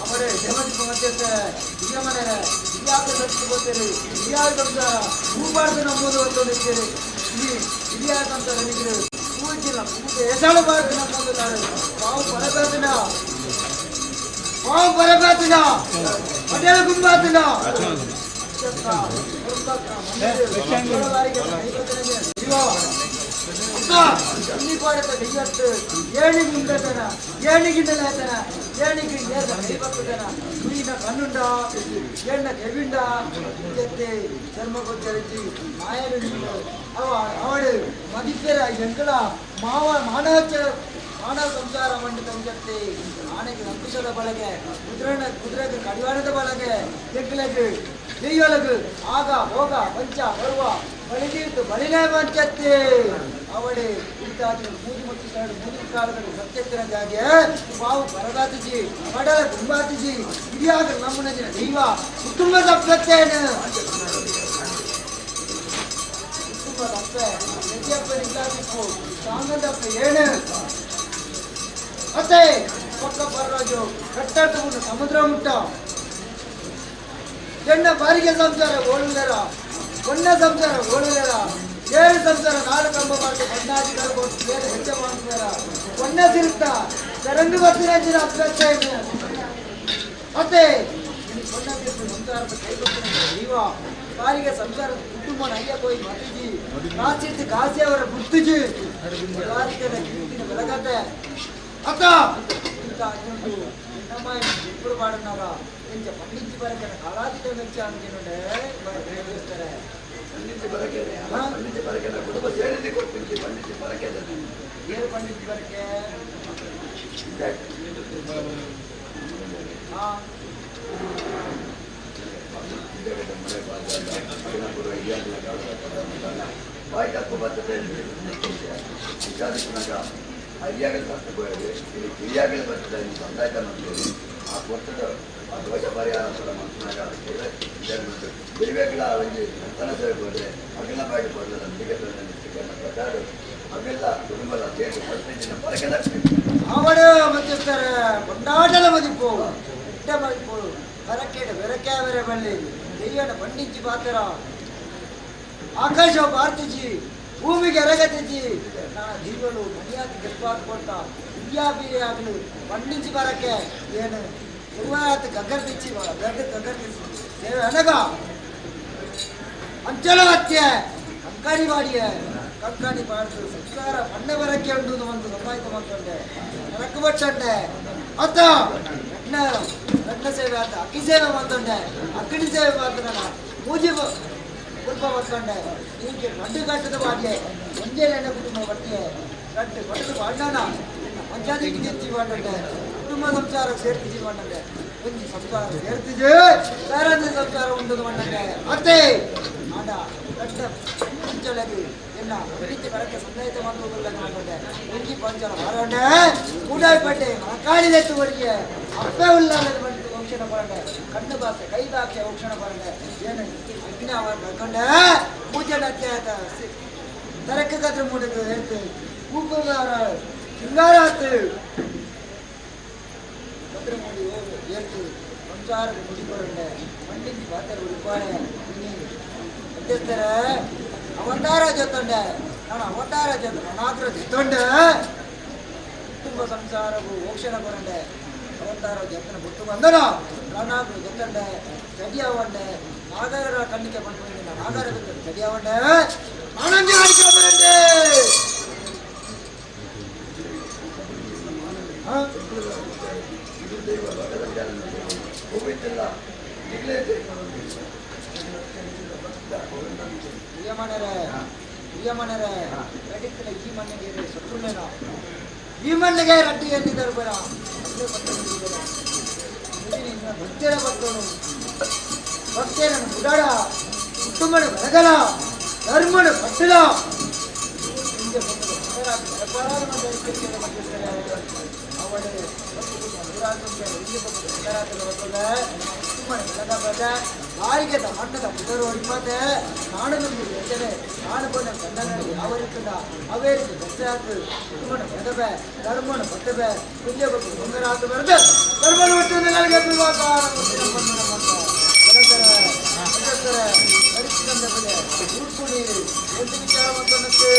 ಅವರೇ ದೇವದಿಪ್ಪ ಮಧ್ಯಸ್ಥ ಹಿರಿಯ ಮನೆಯ ಹಿರಿಯಾದ ಸತ್ಯ ಹಿರಿಯಾದ ಸಂಸಾರ ಹೂಬಾರ್ದು ನಂಬುದು ಅಂತ ಇದ್ದೀರಿ. ಇಲ್ಲಿ ಹಿರಿಯಾದ ಸಂಸಾರ ನಿಗರು ಪೂಜಿಲ್ಲ ಪೂಜೆ ಎಸಳಬಾರ್ದು ನಮ್ಮದು ಪಾವು ಪರಬಾರ್ದಿನ ಪಾವು ಪರಬಾರ್ದಿನ ಪಟೇಲ ಗುಂಬಾರ್ದಿನ ಏಣಿಗೆ ಏಣಿಗಿಂಡಲೇತನ ಏಣಿಗೆ ಏದ ಕೈಬತ್ತದನ ಕುಯಿನ ಕಣ್ಣುಂಡ ಎಣ್ಣ ಕೆವಿಂಡ ಎತ್ತೆ ಚರ್ಮ ಗೊತ್ತರಿಚಿ ಮಾಯನು ಅವ ಅವಳು ಮದಿಪೆರ ಎಂಕಳ ಮಾವ ಮಾನವಚ ಮಾನವ ಸಂಸಾರ ಮಂಡಿ ತಂಜತ್ತೆ ಆನೆಗೆ ಅಂಕುಶದ ಬಳಗೆ ಕುದುರೆನ ಕುದುರೆಗೆ ಕಡಿವಾಣದ ಬಳಗೆ ಎಂಕಲಗು ದೆಯ್ಯೊಳಗು ಆಗ ಹೋಗ ಪಂಚ ಬರುವ ಬಳಿದೀರ್ತು ಬಳಿನೇ ಪಂಚತ್ತೆ ಅವಳೆ ಇಂತಾದ್ರು ಮೂಜು ಮುಚ್ಚು ಸರಡು ಮೂಜು ಕಾಲದಲ್ಲಿ ಸತ್ಯತ್ತಿನ ಜಾಗೆ ಬಾವು ಬರದಾತಿಜಿ ಬಡಲ ತುಂಬಾತಿಜಿ ಹಿರಿಯಾಗ ನಮ್ಮನ ದೈವ ಕುಟುಂಬ ತಪ್ಪತ್ತೇನು ಕುಟುಂಬ ತಪ್ಪೆ ನೆತ್ತಿಯಪ್ಪ ನಿಂತಾತಿಪ್ಪು ಸಾಂಗದಪ್ಪ ಏನು ಮತ್ತೆ ಪಕ್ಕ ಬರರಾಜು ಕಟ್ಟಾಟವನ್ನು ಸಮುದ್ರ ಮುಟ್ಟ ಎಣ್ಣ ಬಾರಿಗೆ ಸಂಸಾರ ಓಡುವುದರ ಒಣ್ಣ ಸಂಸಾರ ಓಡುವುದರ ಏಳು ಸಂಸಾರ ನಾಲ್ಕು ಕಂಬ ಮಾಡಿ ಬಣ್ಣಾದಿ ಕರ್ಕೊಂಡು ಬೇರೆ ಹೆಚ್ಚ ಮಾಡ್ತಾರ ಒಣ್ಣ ಸಿರುತ್ತ ಸರಂಗು ಬತ್ತಿನ ಅಭ್ಯಾಸ ಮತ್ತೆ ಒಣ್ಣ ತೀರ್ಪು ಸಂಸಾರದ ಕೈಗೊತ್ತಿನ ದೈವ ಬಾರಿಗೆ ಸಂಸಾರದ ಕುಟುಂಬನ ಅಯ್ಯ ಹೋಯಿ ಮತಿಜಿ ಕಾಸಿಟ್ಟು ಕಾಸಿ ಅವರ ಗುರ್ತಿಜಿ ಕೀರ್ತಿನ ಬೆಳಗತೆ ಅತ್ತ ಇಂಥ ಅನ್ಯುಂಡು ನಮ್ಮ ఇప్పుడు పాడున్నారా ఇంత పండించి బరకన కాలాతీత మెచ్చి అనుకుంటే ప్రయోగిస్తారే పండించి బరకేనే పండించి బరకేన కుటుంబ సేరిది కొట్టించి పండించి బరకేదే ఏరు పండించి బరకే ಕಿರಿಯಾಗಲು ಬರ್ತದೆ ಸಂದಾಯ ಮಾಡ್ತೀವಿ ಆ ಕೊಟ್ಟದ್ದು ಆ ದೋಷ ಪರಿಹಾರ ಕೂಡ ಮಾಡ್ತಾರೆ ದೈವಗಳ ಒಂಜಿ ನರ್ತನ ಸೇವೆ ಹೋದರೆ ಅಗಲ ಬಾಗಿ ಹೋದರೆ ನಂಬಿಕೆ ಪ್ರಕಾರ ಅವೆಲ್ಲ ಕುಟುಂಬದ ಸೇರಿ 15 ಬರಕೆದ ಅವಳು ಮಧ್ಯಸ್ಥರ ಕೊಂಡಾಟದ ಮದಿಪು ಎಡ್ಡ ಮದಿಪು ಬರಕೇಡ ಬೆರಕೆ ಬೆರೆ ಬಳ್ಳಿ ದೆಯ್ಯನ ಬಂಡಿಂಚಿ ಪಾತ್ರ ಆಕಾಶ ಭಾರತಿಜಿ ಭೂಮಿಗೆ ಎರಗತಿಜಿ ನಾನು ದೀವಳು ಮಣಿಯಾತಿ ಗೆಲ್ಪಾತ್ ಕೊಡ್ತ ಇಂಡಿಯಾ ಬೀರೆ ಆಗಲು ಬಂಡಿಂಚಿ ಬರಕ್ಕೆ ಏನು ಉರ್ವಾತ ಗಗ್ಗರ್ತಿಚ್ಚಿ ಗಡ್ಡ ಗಗ್ಗರ್ತಿಚ್ಚಿ ಸೇವೆ ಅನಗ ಅಂಚಲ ಹತ್ಯೆ ಕಂಕಾಣಿ ಬಾಡಿಯ ಕಂಕಾಣಿ ಬಾಡ್ದು ಸಂಸ್ಕಾರ ಬಣ್ಣ ಬರಕ್ಕೆ ಉಂಟು ಒಂದು ಸಂದಾಯಿತ ಮಾಡ್ಕೊಂಡೆ ರಕ್ಕ ಬಚ್ಚಂಡೆ ಅತ್ತ ರತ್ನ ರತ್ನ ಸೇವೆ ಆತ ಅಕ್ಕಿ ಸೇವೆ ಮಾಡ್ಕೊಂಡೆ ಅಕ್ಕಡಿ ಸೇವೆ ಮಾಡ್ತಾನ ಮೂಜಿ ಕುಲ್ಪ ಮಾಡ್ಕೊಂಡೆ ಹೀಗೆ ನಡ್ಡು ಕಟ್ಟದ ಬಾಡಿಗೆ ಒಂದೇ ನೆನೆ ಕುಟುಂಬ ಬರ್ತೀಯ ಕಟ್ಟು ಕಟ್ಟು ಬಾಡ್ನಾನ ಪಂಚಾಯತಿ తెచ్చి వాడంటే కుటుంబ సంసారం ಸೇರ್ತಿಜಿ వాడంటే ಒಂಜಿ ಸಂಸಾರ ಸೇರ್ತಿಜಿ ಬೇರೆ ಸಂಸಾರ ಉಂಟು ವಾಡಂటే ಅತ್ತೆ ಆಡ ಕಟ್ಟ ಪಂಚಲಗಿ ಎನ್ನ ರೀತಿ ಬರಕ್ಕೆ ಸಂದಾಯಿತ ಮಾಡುವುದಿಲ್ಲ ಮಾಡ್ಕೊಂಡೆ ಒಂಜಿ ಪಂಚಲ ಮಾರಂಡೆ ಕೂಡಾಯ್ಪಟ್ಟೆ ಮನಕಾಳಿದೆತ್ತುವರಿಗೆ ಅಪ್ಪೆ ಉಲ್ಲಾಗದ ಬಂದು ಔಷಧ ಬರಂಡೆ ಕಣ್ಣು ಭಾಷೆ ಕೈ ಭಾಷೆ ಔಷಧ ಬರಂಡೆ ಏನು ಅಗ್ನಿ ಅವರ ಕರ್ಕೊಂಡೆ ಪೂಜೆ ಅತ್ಯಾತ ತರಕ ಕದ್ರ ಮೂಡಕ್ಕೆ ಹೇಳ್ತು ಉಪ್ಪುಗಾರ ಸಿಂಗಾರ ಆತು ಕದ್ರ ಮೂಡಿ ಹೋಗಿ ಹೇಳ್ತು ಸಂಸಾರದ ಮುಡಿ ಬರಂಡೆ ಮಂಡಿಂಚಿ ಪಾತ್ರೆ ಉಡುಪಾಡೆ ಮಧ್ಯಸ್ಥರ ಅವತಾರ ಜೊತಂಡೆ ನಾನು ಅವತಾರ ಜೊತೆ ನಾನಾದ್ರ ಜೊತಂಡೆ ಕುಟುಂಬ ಸಂಸಾರವು ಮೋಕ್ಷಣ ಬರಂಡೆ ಅವತಾರ ಜೊತನ ಬುಟ್ಟು ಬಂದನ ನಾನಾದ್ರು ಜೊತಂಡೆ ಚಡಿಯಾವಂಡೆ ನಾಗರ ಕಣ್ಣಿಗೆ ಬಂದು ನಾಗರ ಚಡಿಯಾವಂಡೆ ಆನಂದ ಕಣಿಕೆ ಬಂದೆ ಪ್ರಿಯಮನರೇ ಪ್ರಿಯಮನರೇ ರಡಿತ್ತಲ ಈ ಮಣ್ಣಿಗೆ ಸತ್ತುಳ್ಳೇನ ಈ ಮಣ್ಣಿಗೆ ರಡ್ಡಿ ಎಲ್ಲಿದ್ದಾರೆ ಬರ ಅಲ್ಲೇ ಭಕ್ತರ ಭಕ್ತನು ಭಕ್ತರನ್ನು ಬುಡಾಡ ಕುಟುಂಬನ ಬೆಳಗಲ ಧರ್ಮನ ಪಟ್ಟಲ ಬಾರಿಗೆ ಮಣ್ಣದ ಪುದರು ಇಪ್ಪತ್ತೆ ನಾಡು ನಮಗೆ ನಾಡು ಬಂದ ಕನ್ನಡ ಯಾವ ರೀತಿಯ ಅವೇರಿಗೆ ಭಕ್ತಾತು ಕುಟುಂಬನ ಬೆಳಗಬೆ ಧರ್ಮನ ಪಟ್ಟಬೆ ಪುಣ್ಯ ಬಗ್ಗೆ ತೊಂದರೆ ಬರುತ್ತೆ ಧರ್ಮನ ಒಟ್ಟು ನನಗೆ ಎಂತ ವಿಚಾರ ಮಾಡ್ಕೊಂಡಂತೆ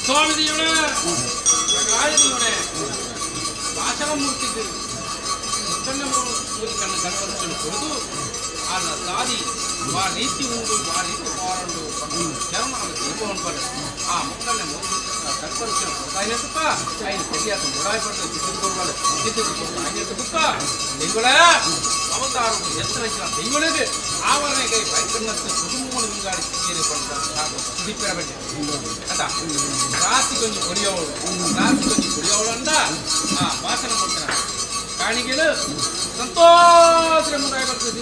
ಸ್ವಾಮಿ ದೇವನೇ ರಾಯದೇವನೇ ವಾಸವಮೂರ್ತಿಗೆ ಮುತ್ತಣ್ಣ ಮೂರ್ತಿ ಕಣ್ಣು ಕಲ್ಪವೃಕ್ಷನು ಕೊಡದು ಆನ ಸಾದಿ ವಾ ರೀತಿ ಉಂಡು ವಾ ರೀತಿ ಪಾರಂಡು ಚರಣಾನ ದೀಪವನ್ನು ಆ ಮುಕ್ಕಣ್ಣ ಮೂರ್ತಿ ಕಲ್ಪವೃಕ್ಷನ ಕೊಡ್ತಾ ಐದು తెలియదు ముడాయి పడుతుంది చిత్తు చిత్తు ఆయన బుక్క దెయ్యుడా అవతారం ఎత్తరించిన దెయ్యులేదు ఆవరణకై బయటన్నట్టు కుటుంబం వింగాడి తీరే ಸುದೀಪರಬಟ್ಟೆ ಅದ ರಾತ್ರಿ ಕೊಂಚ ಕೊಡಿಯೋವಳು ರಾತ್ರಿ ಕೊಂಚ ಕೊಡಿಯೋವಳು ಅಂದ ಆ ವಾಸನ ಕೊಡ್ತಾನೆ ಕಾಣಿಗೆಲು ಸಂತೋಷ ಮುರಾಯಿ ಬರ್ತದೆ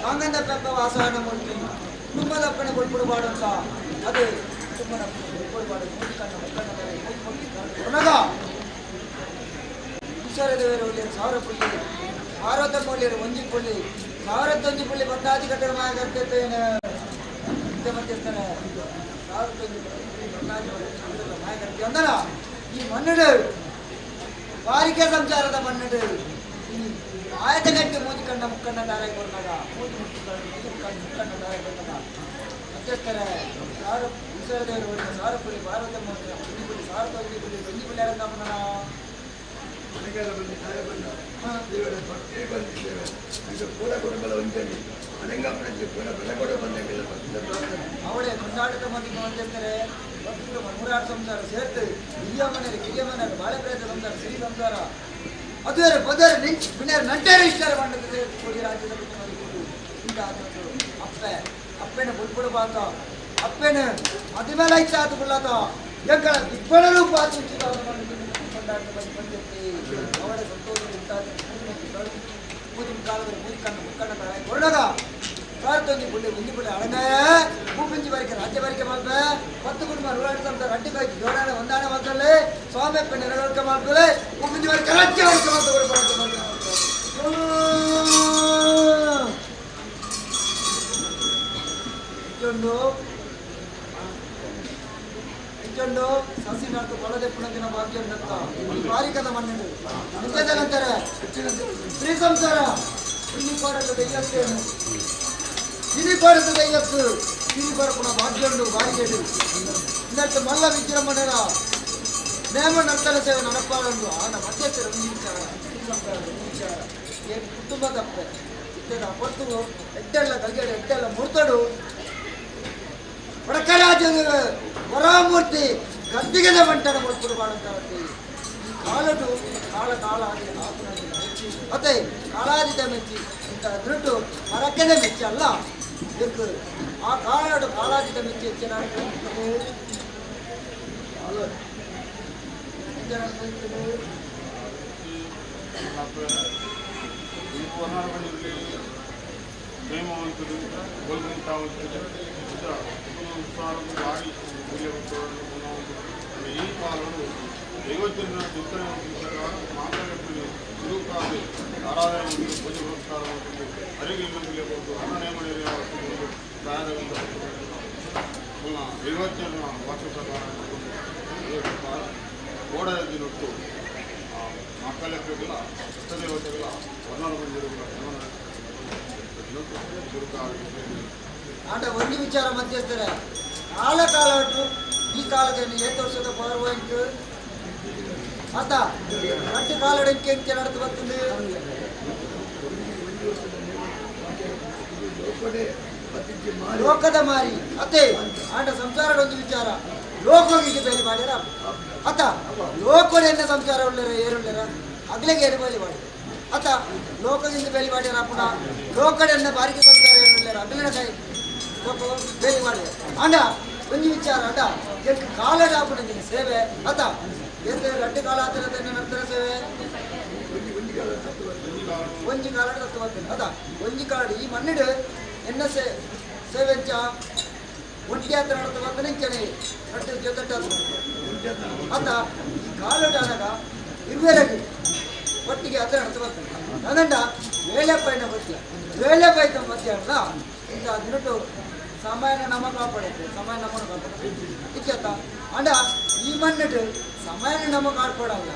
ಕಾಂಗಂದ ಪೆಪ್ಪ ವಾಸನ ಮೂರ್ತಿ ಕುಟುಂಬದಪ್ಪಣೆ ಕೊಲ್ಪುಡುಬಾಡು ಅಂತ ಅದು ಕುಟುಂಬದಪ್ಪಣೆ ಕೊಲ್ಪುಡುಬಾಡು ಮೂರು ಕಣ್ಣ ಮಕ್ಕಳ ಕೊನಗ ಈಶ್ವರದೇವರು ಒಳ್ಳೆಯರು ಸಾವಿರ ಪುಳ್ಳಿ ಭಾರತ ಮೌಲ್ಯರು ಒಂಜಿ ಪುಳ್ಳಿ ಸಾವಿರತ್ತೊಂಜಿ ಪುಳ್ಳಿ ಬಂದಾದಿ ಕಟ್ಟಡ ಮಾಯಕರ್ತೇನೆ ಮಧ್ಯಸ್ಥರ ಸಾವಿರತ್ತೊಂಜಿ ಪುಳ್ಳಿ ಬಂದಾದಿ ಮಾಯಕರ್ತಿ ಅಂದಲ್ಲ ಈ ಮಣ್ಣು ಬಾರಿಕೆ ಸಂಚಾರದ ಮಣ್ಣು ಈ ಆಯತಗಟ್ಟೆ ಮೂಜಿ ಕಣ್ಣ ಮುಕ್ಕಣ್ಣ ದಾರಾಯಿ ಕೊರ್ನಾಗ ಮೂಜಿ ಮುಟ್ಟು ಮುಕ್ಕಣ್ಣ ದಾರಾಯಿ ಕೊರ್ನಾಗ ಮಧ್ಯಸ್ಥರ ಸಾರು ಈಶ್ವರದೇವರು ಒಳ್ಳೆ ಸಾರಪುರಿ ಭಾರತಮ್ಮ ಒಂಜಿ ಪುಲಿ ಸಾರ ಒಂಜಿ ಪುಲಿ ಒಂಜಿ ಪುಲಿ ಅಡಂಗಮ್ಮನ ಮನೆಗೆಲ್ಲ ಬಂದು ತಾಯಿ ಬಂದ ದೇವರ ಭಕ್ತಿ ಬಂದಿದ್ದೇವೆ. ಈಗ ಪೂರ ಕುಟುಂಬದ ಒಂಜಲ್ಲಿ ಅನಂಗಪ್ಪನ ಪೂರ ಬೆಳಗೋಡ ಬಂದಾಗೆಲ್ಲ ಭಕ್ತ ಪ್ರಾರ್ಥನೆ. ಅವಳೇ ಕೊಂಡಾಟದ ಮಂದಿಗೆ ಮಧ್ಯಸ್ಥರೇ ಭಕ್ತಿ ನೂರಾರು ಸಂಸಾರ ಸೇರ್ತು ಹಿರಿಯ ಮನೆಯರು ಕಿರಿಯ ಮನೆಯರು ಬಾಳೆಪ್ರೇತ ಸಂಸಾರ ಸಿರಿ ಸಂಸಾರ ಅದುವರೆ ಬದರ ನಿಂಚ್ ಬಿನ್ನೇರು ನಂಟೇರು ಇಷ್ಟಾರ ಮಂಡದ ಕೋಡಿ ರಾಜ್ಯದ ಇಂಥ ಅಪ್ಪೆ ಅಪ್ಪೆನ ಬುಲ್ಪುಡು ಬಾತ ಅಪ್ಪೆನ ಅದಿಮೇಲೆ ಇಚ್ಛೆ ಆತು ಕುಳ್ಳಾತ ಎಂಗಳ ದಿಬ್ಬಳಲು ಪಾತು ಕೊಂಡಾಟ ಬಂದು ಬಂದಿರ್ತಿ ಅವಳ ಸಂತೋಷ ಇಂತಾದ ಮೂಜಿ ಕಾಲದಲ್ಲಿ ಮೂಜಿ ಕಣ್ಣು ಮುಕ್ಕಣ್ಣ ತಾಯಿ ಕೊರಡಗ ಸಾರ್ತೊಂಜಿ ಪುಳ್ಳಿ ಒಂಜಿ ಪುಳ್ಳಿ ಅಳಗಾಯ ಮೂಪಿಂಜಿ ಬಾರಿಕೆ ರಾಜ್ಯ ಬಾರಿಕೆ ಮಲ್ಪೆ 10 ಕುಟುಂಬ ನೂರಾರು ಸಂಸಾರ ಅಡ್ಡಿ ಬಾಕಿ ಜೋಡಾಣೆ ಹೊಂದಾಣೆ ಮಲ್ತಲ್ಲೇ ಸ್ವಾಮಿ ನೆರವಳಿಕೆ ಮಲ್ಪಲೆ ಮೂಪಿಂಜಿ ಬಾರಿಕೆ ರಾಜ್ಯ ಬಾರಿಕೆ ಮಲ್ತ ಇಚ್ಚೊಂಡು ಇಚ್ಚೊಂಡು ಸಸಿ ನಡ್ತು ಕೊಳದೆ ಪುಣದಿನ ಭಾಗ್ಯ ನತ್ತ ಬಾರಿಕದ ಮಣ್ಣಿಡು ಅಂತಾರೆ ಶ್ರೀ ಸಂಸಾರ ಇಲ್ಲಿ ಪಾಡಲು ದೈವತ್ತೇನು ಇಲ್ಲಿ ಪಾಡದ ದೈವತ್ತು ಇಲ್ಲಿ ಬರಪುಣ ಭಾಗ್ಯಂಡು ಬಾರಿಗೇಡು ಇನ್ನಟ್ಟು ಮಲ್ಲ ವಿಜೃಂಭಣೆರ ನೇಮ ನರ್ತನ ಸೇವೆ ನಡಪಾಡಂಡು ಆನ ಮಧ್ಯಸ್ಥರ ಒಂದು ವಿಚಾರ ಶ್ರೀ ಸಂಸಾರ ಒಂದು ವಿಚಾರ ಏನು ಕುಟುಂಬ ತಪ್ಪೆ ಇತ್ತೆದ ಪೊರ್ತು ಎಟ್ಟೆಲ್ಲ ಕಲ್ಗಡೆ ಎಟ್ಟೆಲ್ಲ ಮುರ್ತಡು ವಡಕರಾಜನ ವರಾಮೂರ್ತಿ ಗದ್ದಿಗೆದ ಬಂಟನ ಮುರ್ತುಡು ಮಾಡುತ್ತಾರೆ. ಈ ಕಾಲಡು ಕಾಲ ಕಾಲ ಆಗಿ ಮೆಚ್ಚಿ ಮತ್ತೆ ಕಾಲಾದಿತ ಮೆಚ್ಚಿ ಇಂಥ ದೃಟ್ಟು ಮರಕ್ಕದ ಮೆಚ್ಚಿ ಅಲ್ಲ ಇದಕ್ಕೆ ಆ ಕಾಲಡು ಕಾಲಾದಿತ ಮೆಚ್ಚಿ ಹೆಚ್ಚಿನ ಈ ಕಾಲಡು ದೈವಜ್ಞನ ಚಿಂತನೆ ಪ್ರಕಾರ ಮಾತಾಡಲು ತಿರುಕಾಗಿ ಆರಾಧನೆ ಉಂಟು, ಪೂಜೆ ಪುರಸ್ಕಾರ ಉಂಟು, ಅರಿಗೆ ಇನ್ನೊಂದು ಅನ್ನ ನೇಮ ದೈವಜ್ಞನ ವಾಕ್ಯ ಪ್ರಕಾರ ಪ್ರಕಾರ ಓಡದ ದಿನಟ್ಟು ಮಕ್ಕಳ ಇಷ್ಟದೇವತೆಗಳ ವರ್ಣನ ಬಂದಿರುವ ಆಟ ಒಂದು ವಿಚಾರ ಮಧ್ಯಸ್ಥರೇ ಕಾಲ ಕಾಲಾಟು ಈ ಕಾಲದಲ್ಲಿ ಏತು ವರ್ಷದ ಪವರ್ ಪಾಯಿಂಟ್ ಆತ ರಟ್ಟು ಕಾಲಡಕ್ಕೆ ಎಂಚೆ ನಡೆದು ಬರ್ತದೆ. ಲೋಕದ ಮಾರಿ ಅತ್ತೆ ಆಟ ಸಂಸಾರದ ಒಂದು ವಿಚಾರ ಲೋಕೋಗಿಗೆ ಬೇಲಿ ಮಾಡ್ಯಾರ ಅತ್ತ ಲೋಕೋಡೆನ್ನ ಸಂಸಾರ ಉಳ್ಳರ ಏರುಳ್ಳರ ಅಗ್ಲೆಗೆ ಏರು ಬೇಲಿ ಮಾಡಿ ಅತ್ತ ಲೋಕದಿಂದ ಬೇಲಿ ಮಾಡ್ಯಾರ ಪುನಃ ಲೋಕಡೆನ್ನ ಬಾರಿಗೆ ಸಂಸಾರ ಏರುಳ್ಳರ ಅಗ್ಲಿನ ಕೈ ಲೋಕ ಬೇಲಿ ಮಾಡಿದ ಅಂಡ ಒಂದು ವಿಚಾರ ಅಂಡ ಎಂಟು ಕಾಲದ ಆಪಣಂಜಿನ ಸೇವೆ ಅತ್ತ ಎಂತ ರಡ್ಡು ಕಾಲ ಆತರದ ನಂತರ ಸೇವೆ ಒಂಜಿ ಕಾಲ ತತ್ವ ಅದ ಒಂಜಿ ಕಾಲ ಈ ಮಣ್ಣಿಡು ಎನ್ನ ಸೇವೆ ಒಂಟಿ ಹತ್ರ ನಡತ ಬಂದನೆ ಇಂಚನೆ ರಡ್ಡು ಜೊತೆ ಅತ್ತ ಈ ಕಾಲಡ ಇರುವೆರೆಗೆ ಒಟ್ಟಿಗೆ ಹತ್ರ ನಡತ ಬರ್ತಾನೆ ಅದಂಡ ವೇಳೆ ಪೈನ ಮಧ್ಯ ವೇಳೆ ಪೈತ ಮಧ್ಯ ಅಲ್ಲ ಇಂಥ ದಿನಟ್ಟು ಸಮಯನ ನಮ ಕಾಪಾಡುತ್ತೆ ಸಮಯ ನಮ್ಮನ್ನು ಕಾಪಾಡುತ್ತೆ ಇತ್ಯರ್ಥ ಅಂಡ ಈ ಮಣ್ಣಿಟ್ಟು ಸಮಯನ ನಮ ಕಾಪಾಡಲ್ಲ.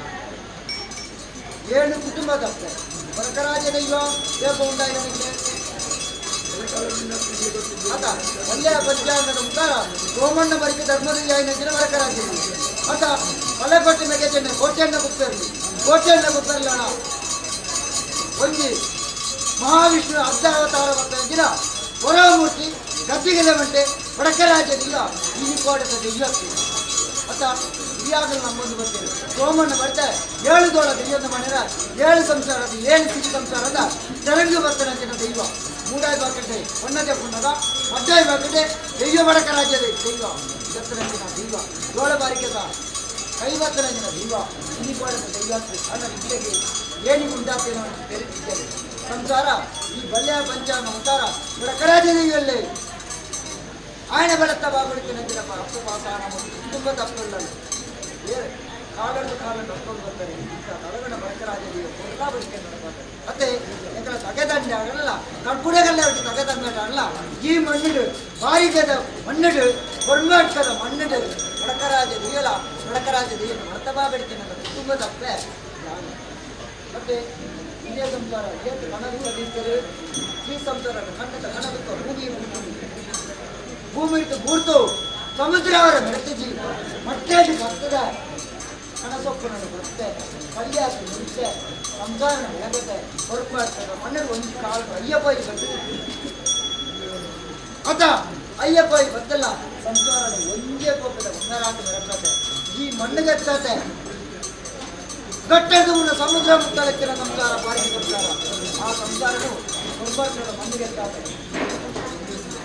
ಏಳು ಕುಟುಂಬ ತಪ್ಪೆ ಬರಕರಾಜ ದೈವ ದೇಪ ಉಂಟಾಗಿ ನಮಗೆ ಅತ ಒಳ್ಳೆಯ ಪಂಚಾಂಗದ ಮುಖಾರ ಸೋಮಣ್ಣ ಬರಿಕೆ ಧರ್ಮದ ಜನ ಬರಕರಾಜ ಅತ ಮಲೆಪಟ್ಟಿ ಮೆಗೆ ಚೆನ್ನ ಕೋಟೆಯನ್ನ ಗುಪ್ತರ್ಲಿ ಕೋಟೆಯನ್ನ ಗುಪ್ತರ್ಲಣ ಒಂಜಿ ಮಹಾವಿಷ್ಣು ಅರ್ಧ ಅವತಾರ ಬರ್ತಾನೆ ದಿನ ವರಮೂರ್ತಿ ಗದ್ದಿಗೆಲ್ಲ ಮಂಟೆ ವಡಕರಾಜದಿಲ್ಲ ಈ ಕೋಟದ ದೈವಕ್ಕೆ ಅತ್ತ ಇಯಾಗಲೂ ನಮ್ಮೊಂದು ಬರ್ತೇವೆ ಸೋಮಣ್ಣ ಬರ್ತಾರೆ ಏಳು ದೋಳ ದೈವದ ಮನೆಯ ಏಳು ಸಂಸಾರದ ಏಳು ಸಿರಿ ಸಂಸಾರದ ತೆರಂಗು ಬರ್ತಾನೆ ಜನ ದೈವ ಮೂಡಾಯಿ ಬಾಕಟೆ ಹೊನ್ನದೆ ಪುಣ್ಣದ ಮಡ್ಡಾಯಿ ಬಾಕಟೆ ದೈವ ವಡಕರಾಜ್ಯದ ದೈವ ದತ್ತನ ದೈವ ದೋಳ ಬಾರಿಕೆದ ಕೈವತ್ತನ ಜನ ದೈವ ಈ ಕೋಟದ ದೈವ ಅನ್ನ ವಿದ್ಯೆಗೆ ಏನಿಗೆ ಉಂಟಾಗ್ತೇನೋ ಅಂತ ತಿಳಿದಿದ್ದೇವೆ. ಸಂಸಾರ ಈ ಬಲ್ಯ ಪಂಚಾಂಗ ಅವತಾರ ವಡಕರಾಜ ದೈವಲ್ಲೇ ఆయన బలత్త బాగుడికి ನಂದಿನಪ್ಪ ಅಪ್ಪು ಪಾಸಾಣ ಕುಟುಂಬ ತಪ್ಪಲ್ಲ ಕಾಲನ್ನು ಕಾಲನ್ನು ಅಪ್ಪಂದು ಬರ್ತಾರೆ ಇಂಥ ತಲಗಣ ಬರಕರಾಜ ಎಲ್ಲ ಬಳಿಕೆ ನಡಬಾರ್ದು ಮತ್ತೆ ಎಂಕಲ ತಗೆದಂಡೆ ಆಗಲ್ಲ ಕಡ್ಕುಡೆಗಲ್ಲ ಅವರಿಗೆ ತಗೆದಂಡೆ ಆಗಲ್ಲ ಈ ಮಣ್ಣಿಡು ಬಾಯಿಗದ ಮಣ್ಣಿಡು ಕೊರ್ಮಾಡ್ಕದ ಮಣ್ಣಿಡು ವಡಕರಾಜ ದೈವಲ ವಡಕರಾಜ ದೈವ ಮರ್ತಬಾ ಬೆಳಿಕೆ ನನ್ನ ಕುಟುಂಬ ತಪ್ಪೆ ಮತ್ತೆ ಹಿರಿಯ ಸಂಸಾರ ಏತು ಕಣದುಕ್ಕ ದೀರ್ತರು ಶ್ರೀ ಸಂಸಾರ ಕಣ್ಣದ ಕಣದುಕ್ಕ ಭೂಮಿ ಭೂಮಿ ಇಟ್ಟು ಬೂರ್ತು ಸಮುದ್ರ ಅವರ ಮೆರೆತಜಿ ಮಟ್ಟೆಯಲ್ಲಿ ಬರ್ತದ ಕಣಸೊಪ್ಪನನ್ನು ಬರುತ್ತೆ ಕಲ್ಯಾಸ ಮುಂಚೆ ಸಂಸಾರನ ಬೆಳಗತ್ತೆ ಹೊರಪು ಮಾಡ್ತಾರೆ ಮಣ್ಣಲ್ಲಿ ಒಂದು ಕಾಲು ಅಯ್ಯಪ್ಪ ಬರ್ತದೆ ಅದ ಅಯ್ಯಪ್ಪ ಬತ್ತಲ್ಲ ಸಂಸಾರನ ಒಂದೇ ಕೋಪದ ಒಂದರಾಟ ಬೆಳಕತ್ತೆ ಈ ಮಣ್ಣಿಗೆ ಗಟ್ಟದ ಸಮುದ್ರ ಮುತ್ತಲಕ್ಕಿನ ಸಂಸಾರ ಬಾರಿಗೆ ಸಂಸಾರ ಆ ಸಂಸಾರನು ಹೊರಬಾರ್ದ ಮಣ್ಣಿಗೆ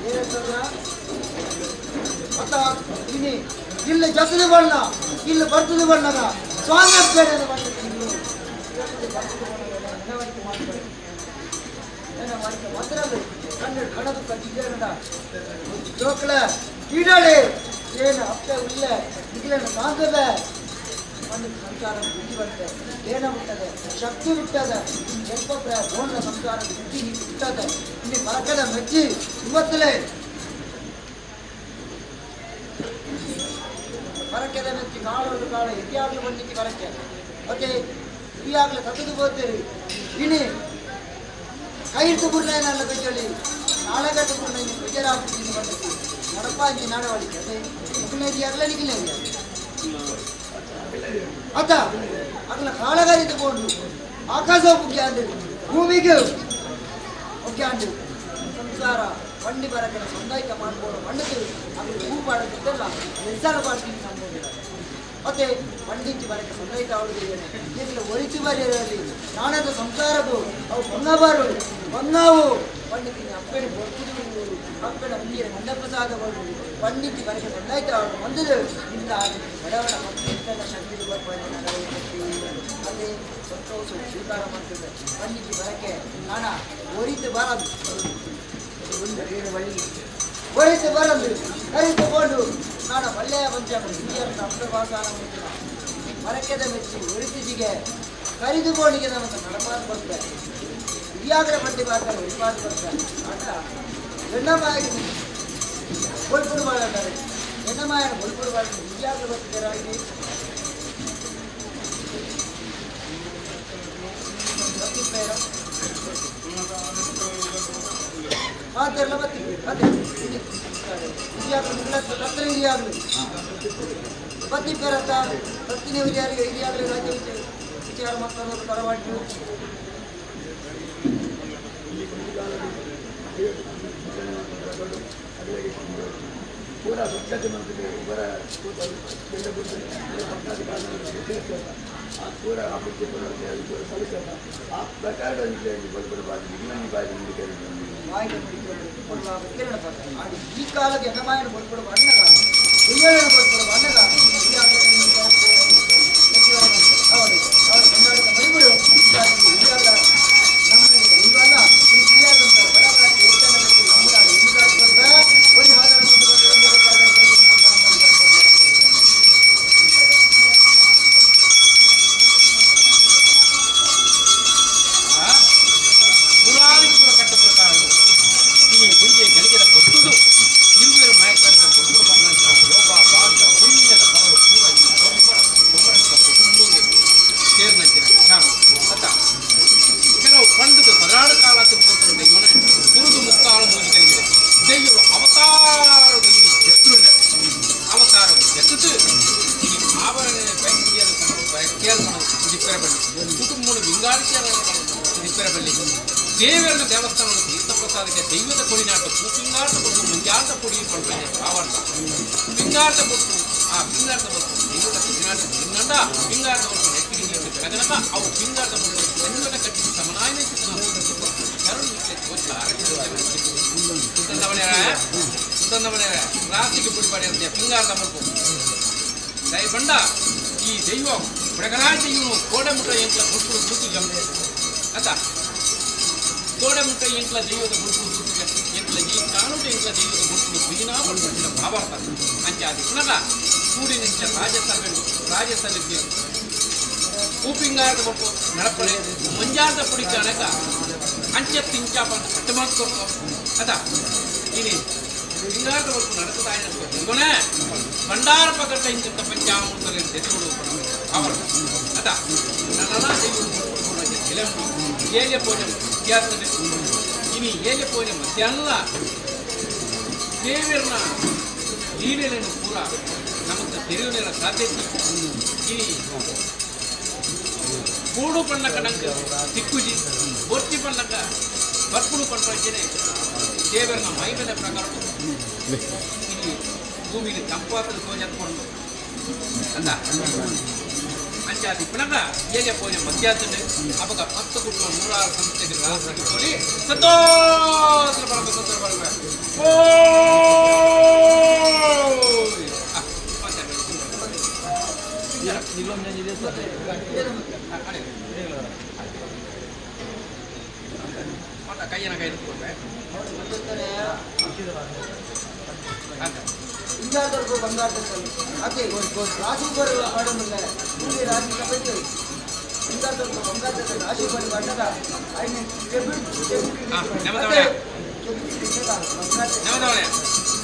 ಏನಂತಂದ್ರ ಅತ್ತ ಇನಿ ಇಲ್ಲಿ ಜಸದು ಬಣ್ಣ ಇಲ್ಲಿ ಬರ್ತದ ಬಣ್ಣದ ಸ್ವಾಮಿ ಬೇಡ ಮಾಡ್ತಾರೆ ಕಣ್ಣು ಕಣದು ಕಜ್ಜಿನ ಜೋಕ್ಲ ಕೀಡಾಳಿ ಏನು ಅಪ್ಪೆ ಉಳ್ಳೆ ಇಗ್ಲನ್ನು ಸಾಂಗದೆ ಒಂದು ಸಂಸಾರ ಬುದ್ಧಿ ಬರ್ತದೆ ಏನ ಹುಟ್ಟದೆ ಶಕ್ತಿ ಹುಟ್ಟದೆ ಜನ್ಪಪ್ರ ಬೋನ ಸಂಸಾರ ಬುದ್ಧಿ ಹುಟ್ಟದೆ ಇಲ್ಲಿ ಮರಕದ ಮೆಚ್ಚಿ ಇವತ್ತಲೇ ಮರಕೆದ ಮೆಚ್ಚಿ ಕಾಳು ಕಾಳು ಇತಿಯಾಗಲೂ ಬಂದಿತ್ತು ಬರಕ್ಕೆ ಮತ್ತೆ ಇಯಾಗಲೇ ತತ್ತದು ಹೋಗ್ತೀರಿ ಇನಿ ಕೈರ್ತು ಬುರ್ಲೈನಲ್ಲ ಬೆಚ್ಚಳಿ ನಾಳೆಗಟ್ಟು ಬುರ್ಲೈನ ಬೇಜಾರಾಗ್ತೀನಿ ಬಂದಿತ್ತು ನಡಪಾಗಿ ನಾಡವಳಿಕೆ ಅದೇ ನಿಖಿಲೇರಿಯಾಗಲೇ ನಿಖಿಲೇರಿಯಾಗಲಿ ಅತ್ತ ಅದನ್ನ ಕಾಳಗಾರಿ ತಗೊಂಡು ಆಕಾಶ ಮುಖ್ಯ ಭೂಮಿಗೆ ಮುಖ್ಯ ಸಂಸಾರ ಬಂಡಿ ಬರಕನ ಸಂದಾಯಿತ ಮಾಡ್ಕೊಂಡು ಮಣ್ಣದು ಅದು ಹೂ ಪಾಡೋದಿದ್ದಲ್ಲ ಎಸ್ಸಾಲ ಪಾಡ್ತೀನಿ ಸಂಬೋದಿಲ್ಲ ಮತ್ತೆ ಬಂಡಿಂಚಿ ಬರಕ್ಕೆ ಸಂದಾಯಿತ ಆಡುದಿದ್ದೇನೆ ಈಗಲೇ ಒರಿಚು ಬರೆಯಲಿ ನಾಣದ ಸಂಸಾರವು ಅವು ಬಂಗಾಬಾರು ಬಂಗಾವು ಪಂಡಿತಿನ ಅಪ್ಪೆಡೆ ಬೊರ್ತುದು ಅಪ್ಪೆಡ ಮುಂದಿನ ಮಂಡಪ್ರಸಾದ ಪಂಡಿತಿ ಬರಕ್ಕೆ ಸಂದಾಯಿತ ಆಡು ಬಂದದು ಇಂದ ಬಡವನ ಭಕ್ತಿ ಶಕ್ತಿ ಅದೇ ಸಂತೋಷ ಸ್ವೀಕಾರ ಮಾಡ್ತದೆ ಪಂಡಿತಿ ಬರಕ್ಕೆ ನಾಣ ಒರಿತು ಬಾರದು ಒರಿತು ಬರದು ಕರಿ ತಗೊಂಡು ನಾನು ಒಳ್ಳೆಯ ಪಂಚಾಂಗ ಹಿರಿಯರ ಅಪ್ರಭಾಸಾನ ಮರಕೆದ ಮೆಚ್ಚಿ ಒರಿತಿಜಿಗೆ ಕರಿದುಬೋಣಿಗೆ ನಮ್ಮ ನಡಪಾದ ಬರ್ತಾರೆ ಹಿರಿಯಾಗರ ಬಂಡಿ ಬಾತಾರೆ ಒರಿಪಾದ ಬರ್ತಾರೆ ಆಟ ಎಣ್ಣಮಾಯಿಗೆ ಬೊಲ್ಪುಡು ಬಾಳಾತಾರೆ ಎಣ್ಣಮಾಯನ ಬೊಲ್ಪುಡು ಬಾಳ ಹಿರಿಯಾಗಲು ಬರ್ತಿದ್ದಾರೆ ಇಲ್ಲಿ ಮಾತೆಲ್ಲ ಬರ್ತೀವಿ ಅದೇ ಹಿರಿಯಾಗಲು ಹಿರಿಯಾಗಲು ಬತ್ತಿ ಪೇರತ್ತ ಬತ್ತಿನ ಹಿರಿಯಾಗಲಿ ಹಿರಿಯಾಗಲಿ ರಾಜ್ಯ ವಿಚಾರ ಮಕ್ಕಳು ತರವಾಡಿ ಪೂರ ಸ್ವಚ್ಛತೆ ಮಂತ್ರಿ ಬರ ಆ ಪೂರ ಆಪತ್ತಿ ಪೂರ ಸಲ್ಲಿಸಲ್ಲ ಆ ಪ್ರಕಾರ ಈ ಕಾಲಕ್ಕೆ ಯಜಮಾನ ಬಲ್ಪಡುವ ಅಣ್ಣಗ ಹಿರಿಯರನ್ನು ಬಲ್ಪಡುವ ಅಣ್ಣಗ ಅವರು ಅವರು ಕರ್ನಾಟಕ ಮೈಗುರು ಹಿರಿಯಾದ ನಮ್ಮ ಇವೆಲ್ಲ ಹಿರಿಯಾದಂಥ ಬಡ ಒಂದು ಆಧಾರ ಪುರಾವಿಪುರ ಕಟ್ಟ ಪ್ರಕಾರವು ಇನಿ ಗುಂಜೆ ಗಳಿಗೆದ ಕೊಟ್ಟುದು ಇರುವೆರು ಮಯಕರದ ಕೊಟ್ಟುಡು ಬಂದಂತಹ ಯೋಗ ಭಾಗ್ಯ ಪುಣ್ಯದ ಪವರು ಪೂರ ಈ ಕೊಬ್ಬರ ಕೊಬ್ಬರಕ್ಕ ಕುಟುಂಬಕ್ಕೆ ಸೇರಿನಂಚಿನ ಕ್ಷಾಮ ಅತ್ತ ಕೆಲವು ಪಂಡಿತ ಪದಾಡು ಕಾಲ ತಿಳ್ಕೊಂಡ ಇವನೇ ತುರುದು ಮುಕ್ತಾಳು ಮೂಜಿ ಕಲಿಗಿದೆ ದೈವರು ಅವತಾರದ ಈ ಎತ್ತುಂಡ ಅವತಾರದ ಎತ್ತುದು ಈ ಆಭರಣ ಬಯಕೆಯನ್ನು ಬಯಕೆಯನ್ನು ದಿಪ್ಪೆರಬಳ್ಳಿ ಕುಟುಂಬ ವಿಂಗಾಡಿಕೆಯನ್ನು ದಿಪ್ಪೆರಬಳ್ಳಿ ದೇವರನ ದೇವಸ್ಥಾನದ ತೀರ್ಥಪ್ರಸಾದಕ್ಕೆ ದೈವದ ಕೊಡಿನಾಟ ಪಿಂಗಾಟ ಕೊಟ್ಟು ಮುಂಜಾಟ ಪೊಡಿ ಪಡ್ಪಂಜೆ ಭಾವಾರ್ಥ ಪಿಂಗಾಟ ಕೊಟ್ಟು ಆ ಪಿಂಗಾಟ ಕೊಟ್ಟು ದೈವದ ಕೊಡಿನಾಟ ನಿನ್ನಂಡ ಪಿಂಗಾಟ ಕೊಟ್ಟು ನೆಟ್ಟಿಗೆ ನೀರು ಬೆಳಗನಕ ಅವು ಪಿಂಗಾಟ ಕೊಟ್ಟು ಸಂಜೋನ ಕಟ್ಟಿ ಸಮನಾಯನ ಸುತ್ತಂದವಳ್ಯಾರ ರಾಸಿಗೆ ಪುಡಿ ಅಂತ ಪಿಂಗಾರದ ಪಡ್ಪು ದಯಬಂಡ ಈ ದೈವ ಬೆಳಗರಾಜ ಇವನು ಕೋಡೆ ಮುಟ್ಟ ಎಂಟ್ಲ ಗುಡ್ಪುಡು ಗುರುತು ಅತ್ತ ಕೋಡೆ ಮುಟ್ಟ ಎಂಟ್ಲ ದೈವದ ಗುಡ್ಪುಡು ಗುರುತು ಎಂಟ್ಲ ಈ ಕಾಣುಟ ಎಂಟ್ಲ ದೈವದ ಗುಡ್ಪುಡು ಬೀನಾ ಪಡ್ಪಟ್ಟಿನ ಭಾವಾರ್ಥ ಅಂಚೆ ಪುನಃ ಕೂಡಿ ನಿಂಚ ರಾಜಸಭೆ ರಾಜಸಭೆಗೆ ಕೂಪಿಂಗಾರದ ಕೊಟ್ಟು ನಡಪಡೆ ಮಂಜಾರದ ಪುಡಿ ಕಾಣಕ ಅಂಚೆ ತಿಂಚಾಪ ಅಂತ ಕಟ್ಟು ಮಾಡ್ಕೊಡ್ತು ಅದ ಇನಿ ಪಿಂಗಾರದ ಒಟ್ಟು ನಡಕದಾಯ ದೈವನೇ ಭಂಡಾರ ಪಗಟ ಇಂಚಿಂತ ಪಂಚಾಮೃತರಲ್ಲಿ ದೆಸೆಗಳು ಅವರು ಅದ ನನ್ನ ದೈವ ಏಜೆ ಪೋನೆ ಮಧ್ಯಾಹ್ನ ಇನಿ ಏಜೆ ಪೋನೆ ಮಧ್ಯಾಹ್ನ ದೇವರನ್ನ ಲೀಲೆಯನ್ನು ಪೂರ ನಮಕ್ ತೆರಿಯುವ ಸಾಧ್ಯತೆ ಇನಿ ಕೂಡು ಪಣ್ಣಕ ನಂಗೆ ತಿಕ್ಕುಜಿ ಬೊರ್ಚಿ ಪಣ್ಣಕ ಬರ್ಪುಡು ಪಣ್ಣನೆ ದೇವರನ್ನ ಮೈಮೇಲೆ ಪ್ರಕಾರ ಇನಿ ಭೂಮಿಗೆ ತಂಪಾತದ ತೋಜತ್ಕೊಂಡು ಅಲ್ಲ ಅಂಚಾದಿ ಪುನಃ ಏಜೆ ಪೋನೆ ಮಧ್ಯಾಹ್ನ ಅವಾಗ 10 ಕುಟುಂಬ 106 ಸಂಸ್ಥೆಗೆ ರಾಷ್ಟ್ರಕ್ಕೆ ಸಂತೋಷ ಪರಮ ಸಂತೋಷ ಪರಮ ಕೈಯನ್ನ ಕೈ ಇಂಜಾದವರೆಗೂ ಬಂಗಾರದಲ್ಲಿ ಅದೇ ರಾಶಿ ಬರುವ ಮಾಡಲ್ಲ ಇಲ್ಲಿ ರಾಶಿ ಸಭೆಗೆ ಇಂಜಾದವರೆಗೂ ಬಂಗಾರದಲ್ಲಿ ರಾಶಿ ಬರುವ ಬಣ್ಣದ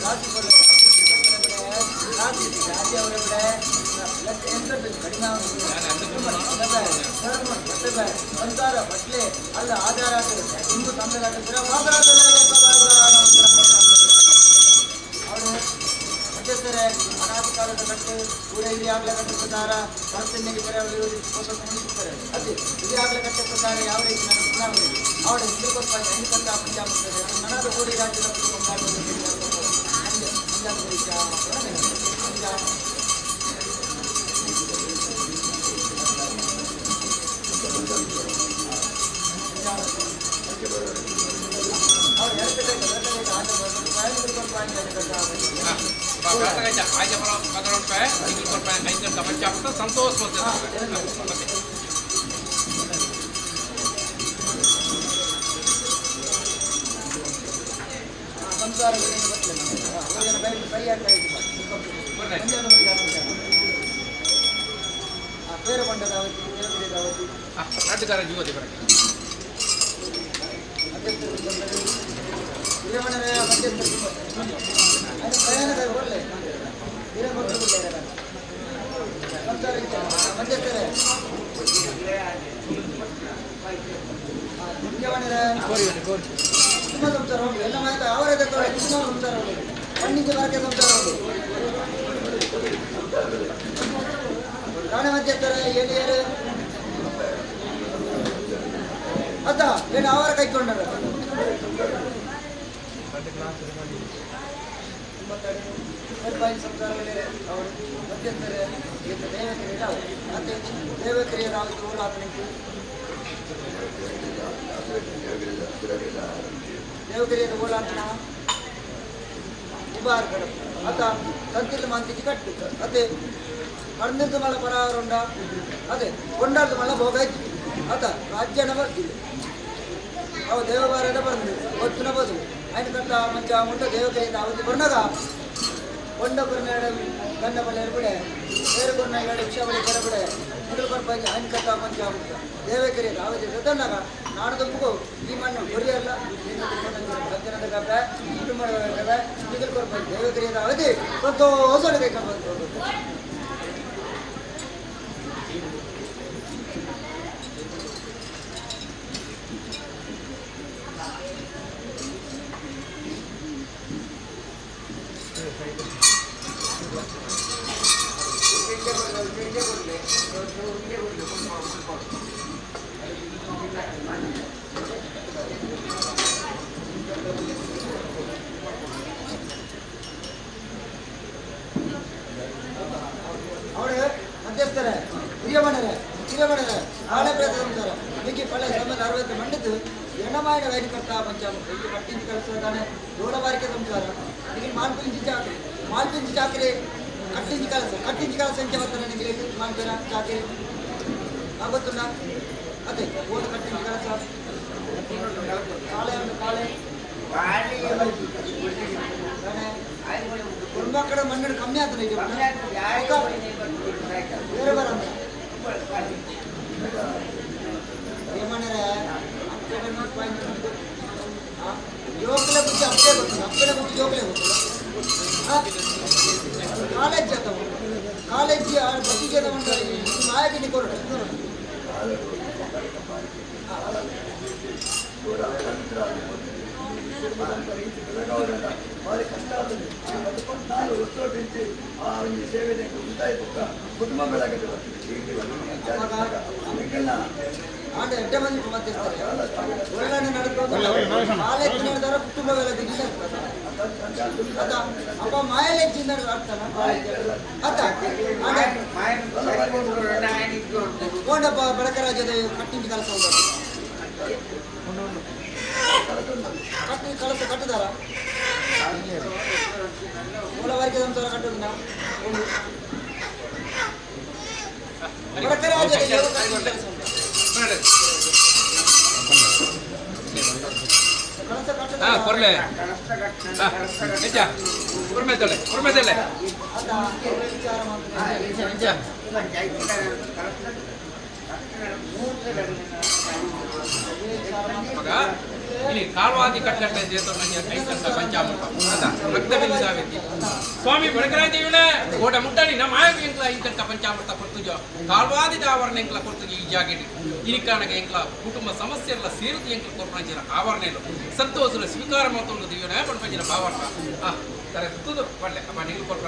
ರಾಶಿ ಬರುವ ರಾಶಿ ರಾಶಿ ಅವರ ಕಡಿಮೆ ಬಂಗಾರ ಬಟ್ಲೆ ಅಲ್ಲ ಆಧಾರ ಹಿಂದೂ ತಂದೆ ಅವರು ಮಧ್ಯಸ್ಥರೇ ಅನಾಥ ಕಾಲದ ಕಟ್ಟು ಊರ ಹಿರಿಯಾಗಲ ಕಟ್ಟ ಪ್ರಕಾರ ಭರತನ್ಯಗೆ ಮುಗಿಸುತ್ತಾರೆ ಅದೇ ಹಿರಿಯಾಗಲ ಕಟ್ಟ ಪ್ರಕಾರ ಯಾವ ರೀತಿ ನಾನು ಪುನಃ ಅವಳ ಹಿಂದೂಕೊಪ್ಪ ಹೆಣ್ಣು ಪಂಚಾಮೃತ ನನದ ಕೋಡಿ ರಾಜ್ಯದ ಸಂತೋಷ ಅವರ ಕೈಕೊಂಡರು ಅವರು ಮಧ್ಯಸ್ಥರೇ ದೇವಕ್ರಿಯೆ ದೇವಕ್ರಿಯದ ಓಲಾತನ ಉಬಾರ್ ಕಡೆ ಅತ ತಂತಿಲ್ ಮಾಂತಿಗೆ ಕಟ್ಟು ಅದೇ ಕಣ್ಣದ್ದು ಮಲ ಪರಾರುಂಡ ಅದೇ ಕೊಂಡಾರ್ದು ಮಲ ಭೋಗಾಯ್ತು ಅತ ರಾಜ್ಯನ ಬರ್ತಿದೆ ಅವ ದೇವಬಾರದ ಬಂದು ಒತ್ತುನ ಬದು ఆయన ಕಟ್ಟ ಮಂಚ ಮುಂಡ ದೇವಕೈದ ಅವಧಿ ಬರ್ಣಗ ಕೊಂಡ ಬರ್ನಾಡ ಗಂಡ ಬಳ್ಳಿ ಬಿಡೆ ಬೇರೆ ಕೊರ್ನ ಎರಡು ವಿಷ ಬಳಿ ಕೆರಬಿಡೆ ಮೊದಲು ಕೊರ್ಪಾಗಿ ఆయన ಕಟ್ಟ ಮಂಚ ಮುಂಡ ದೇವಕರಿಯದ ಅವಧಿ ಸದನ್ನಾಗ ನಾಡದೊಬ್ಬಗೂ ಈ ಮಣ್ಣು ಕೊರಿಯಲ್ಲ ಗಂಜನದ ಕಬ್ಬೆ ಕುಟುಂಬದ ಕಬ್ಬೆ ಮಿಗಿಲು ಕೊರ್ಪಾಗಿ ದೇವಕರಿಯದ ಅವಧಿ ಸಂತೋಷ ಕೈಕೊಂಡು ಬಂದು ಅವಳು ಮಧ್ಯಸ್ಥರೇ ಹಿರಿಯಮಣರೇ ಹಿರಿಯಮಣರೇ ಆಳೆ ಪ್ರದೇಶ ಮಿಕ್ಕಿ ಪಳ್ಳೆ ಸಂಬಂಧ 60 ಮಂಡಿದ್ದು ಎಣ್ಣಮಾಯಿನ ವೈದ್ಯಕರ್ತ ಪಂಚಾಮೃತ ಇಲ್ಲಿ ಪಟ್ಟಿಂಚಿ ಕಳಿಸ್ತಾನೆ ದೂರಬಾರಿಕೆ ಸಂಸಾರ ಈಗ ಮಾಲ್ಪಿಂಚಿ ಚಾಕ್ರಿ ಮಾಲ್ಪಿಂಚಿ ಚಾಕ್ರಿ ಕಟ್ಟಿಂಚಿ ಕಲಸ ಕಟ್ಟಿಂಚಿ ಕಲಸ ಎಂಚ ಬರ್ತಾನೆ ನಿಮಗೆ ಮಾಲ್ಪೇರ ಚಾಕ್ರಿ ಗೊತ್ತುಂಡ ಅದೇ ಓದು ಕಟ್ಟಿಂಚಿ ಕಲಸ ಕಾಳೆ ಉಂಟು ಕಾಳೆ ಕುಟುಂಬ ಕಡೆ ಮಣ್ಣು ಕಮ್ಮಿ ಆಗ್ತದೆ ಈಗ ಬೇರೆ ಬರ ಜೋಕಲೆ ಬುದ್ಧಿ ಅಪ್ಪೇ ಗೊತ್ತಿಲ್ಲ ಅಪ್ಪನ ಬುದ್ಧಿ ಜೋಕಲೆ ಗೊತ್ತಿಲ್ಲ ಕಾಲೇಜ್ ಅಥವಾ ಕಾಲೇಜ್ ಬುದ್ಧಿ ಮಾಯಕಿನಿ ಕೊರಡು ಪೂರ ತಂತ್ರ ಕುಟುಂಬ ಸಂಸಾರ ಇಂಚಿ ಬೆಳಗಾವದಂಡ ಭಾರಿ ಕಷ್ಟ ಆಗ್ತದೆ. 14 ವರ್ಷ ಇಂಚಿ ಆ ಒಂದು ಸೇವೆ ಉಂಟಾಯಿ ಪುಕ್ಕ ಕುಟುಂಬ ಬೆಳಗದೆ ಆಂಡ ಎಡ್ಡೆ ಮಂದಿ ಮಧ್ಯಸ್ಥರು ಒಳ್ಳೆ ನಡ್ಕೊಂಡು ನಡೆದಾರ ಕುಟುಂಬ ಅಪ್ಪ ಮಾಯಲೆ ಚಿಂದ ಆಡ್ತಾನ ಅತ್ತ ಕೊಂಡಪ್ಪ ಬೆಳಕರಾಜ್ಯದ ಕಟ್ಟಿಂಗ್ ಕೆಲಸ ಕಟ್ಟಿ ಕಳಸ ಕಟ್ಟಿದಾರ ಮೂಲ ವರ್ಗದಂತರ ಕಟ್ಟುದಿನ ಬೆಳಕರಾಜ್ಯದ ಕೆಲಸ ಕೊರ್ಲೆ ಕೊರ್ಮೆದಳೆ ಕೊರ್ಮೆದಳೆ ಮಗ ಇಲ್ಲಿ ಕಾಲ್ವಾದಿ ಕಟ್ಟಕಟ್ಟೆ ಪಂಚಾಮೃತ ರಕ್ತ ಬಿಂದು ಸಾವಿತಿ ಸ್ವಾಮಿ ಬೆಳಕರಾಜ ಕೋಟ ಮುಟ್ಟಾಡಿ ನಮ್ಮ ಆಯೋಗ ಎಂಕ್ಲ ಇಂಕಂತ ಪಂಚಾಮೃತ ಕೊಡ್ತುಜೋ ಕಾಲ್ವಾದಿ ಆವರಣ ಎಂಕ್ಲ ಕೊಡ್ತುಜಿ ಈ ಜಾಗೆಟ್ ಇನಿಕಾನಗ ಎಂಕ್ಲ ಕುಟುಂಬ ಸಮಸ್ಯೆ ಎಲ್ಲ ಸೇರಿದು ಎಂಕ್ಲ ಕೊರ್ಪಂಚಿನ ಆವರಣ ಸಂತೋಷ ಸ್ವೀಕಾರ ಮಾಡ್ಕೊಂಡು ದಿವ್ಯನ ಪಂಚಿನ ಭಾವಾರ್ಥ ಆ ತರ ತುದು ಒಳ್ಳೆ ಅಪ್ಪ ನೀವು ಕೊರ್ಪ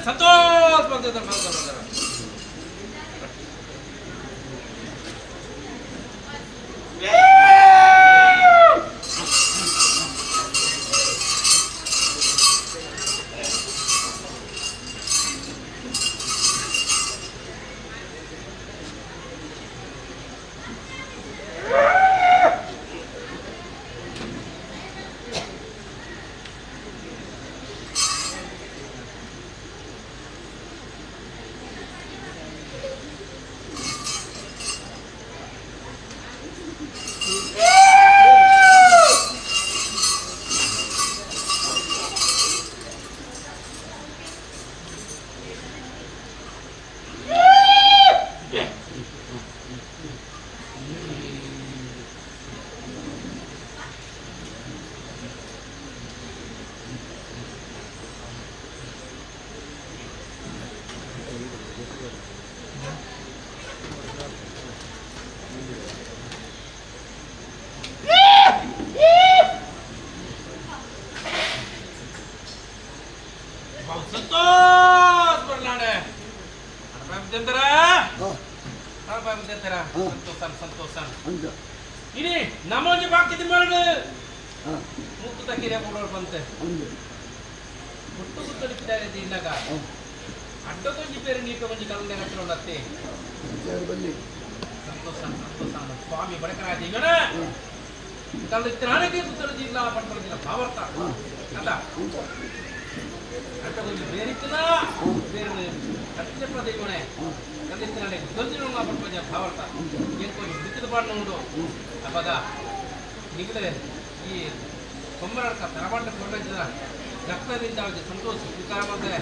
ಸಂತೋಷ ಸಂತೋಷ ಬಂದಿದ್ದಾರೆ. ಇನಿ ನಮ್ಮೊಂಜಿ ಬಾಕಿ ಮಾಡು ಮುತ್ತು ತಕ್ಕಿರೆ ಕೊಡೋರು ಬಂತೆ ಮುಟ್ಟು ಗುತ್ತಡಿಸಿದ್ದಾರೆ ಇನ್ನಾಗ ಅಡ್ಡ ಕೊಂಜಿ ಪೇರು ನೀಟ ಕೊಂಜಿ ಕಲ್ಲೆ ಹತ್ತಿರ ಸಂತೋಷ ಸಂತೋಷ ಸ್ವಾಮಿ ಬಡಕರಾಜ ಇವನ ಕಲ್ಲು ಗುತ್ತಡಿಲ್ಲ ಪಡ್ಕೊಳ್ಳೋದಿಲ್ಲ ಭಾವಾರ್ಥ ಅಲ್ಲ ಅಡ್ಡ ಕೊಂಜಿ ಬೇರಿತ್ತನ ಬೇರೆ ಅತ್ಯಪ್ಪ ದೈವನೇ ಕಲ್ಲಿತ್ತಿನಾಳೆ ದೊಂಜಿನ ಪಡ್ಪಂಜ ಭಾವಾರ್ಥ ಏನು ಕೊಂಚ ಬಿತ್ತಿದ ಪಾಡನ ಉಂಡು ಅಪ್ಪಗ ನಿಗಲೇ ಈ ಕೊಮ್ಮರಡ್ಕ ತರಬಾಟ ಕೊಡ್ಲಂಚಿದ ರಕ್ತದಿಂದ ಅವ್ರಿಗೆ ಸಂತೋಷ ಸ್ವೀಕಾರ ಮಾಡ್ತಾರೆ.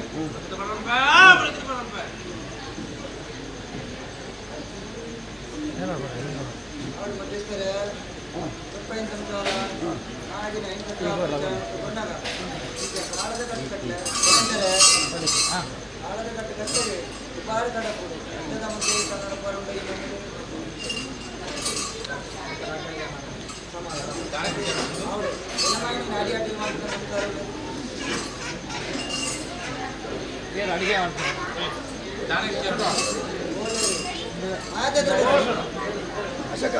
ಬಾರಿ ಕಡಪುಡು ಅಟ್ಟದ ಮತ್ತೆ ಕನ್ನಡ ಪರುಂಡ ಅಶೋಕ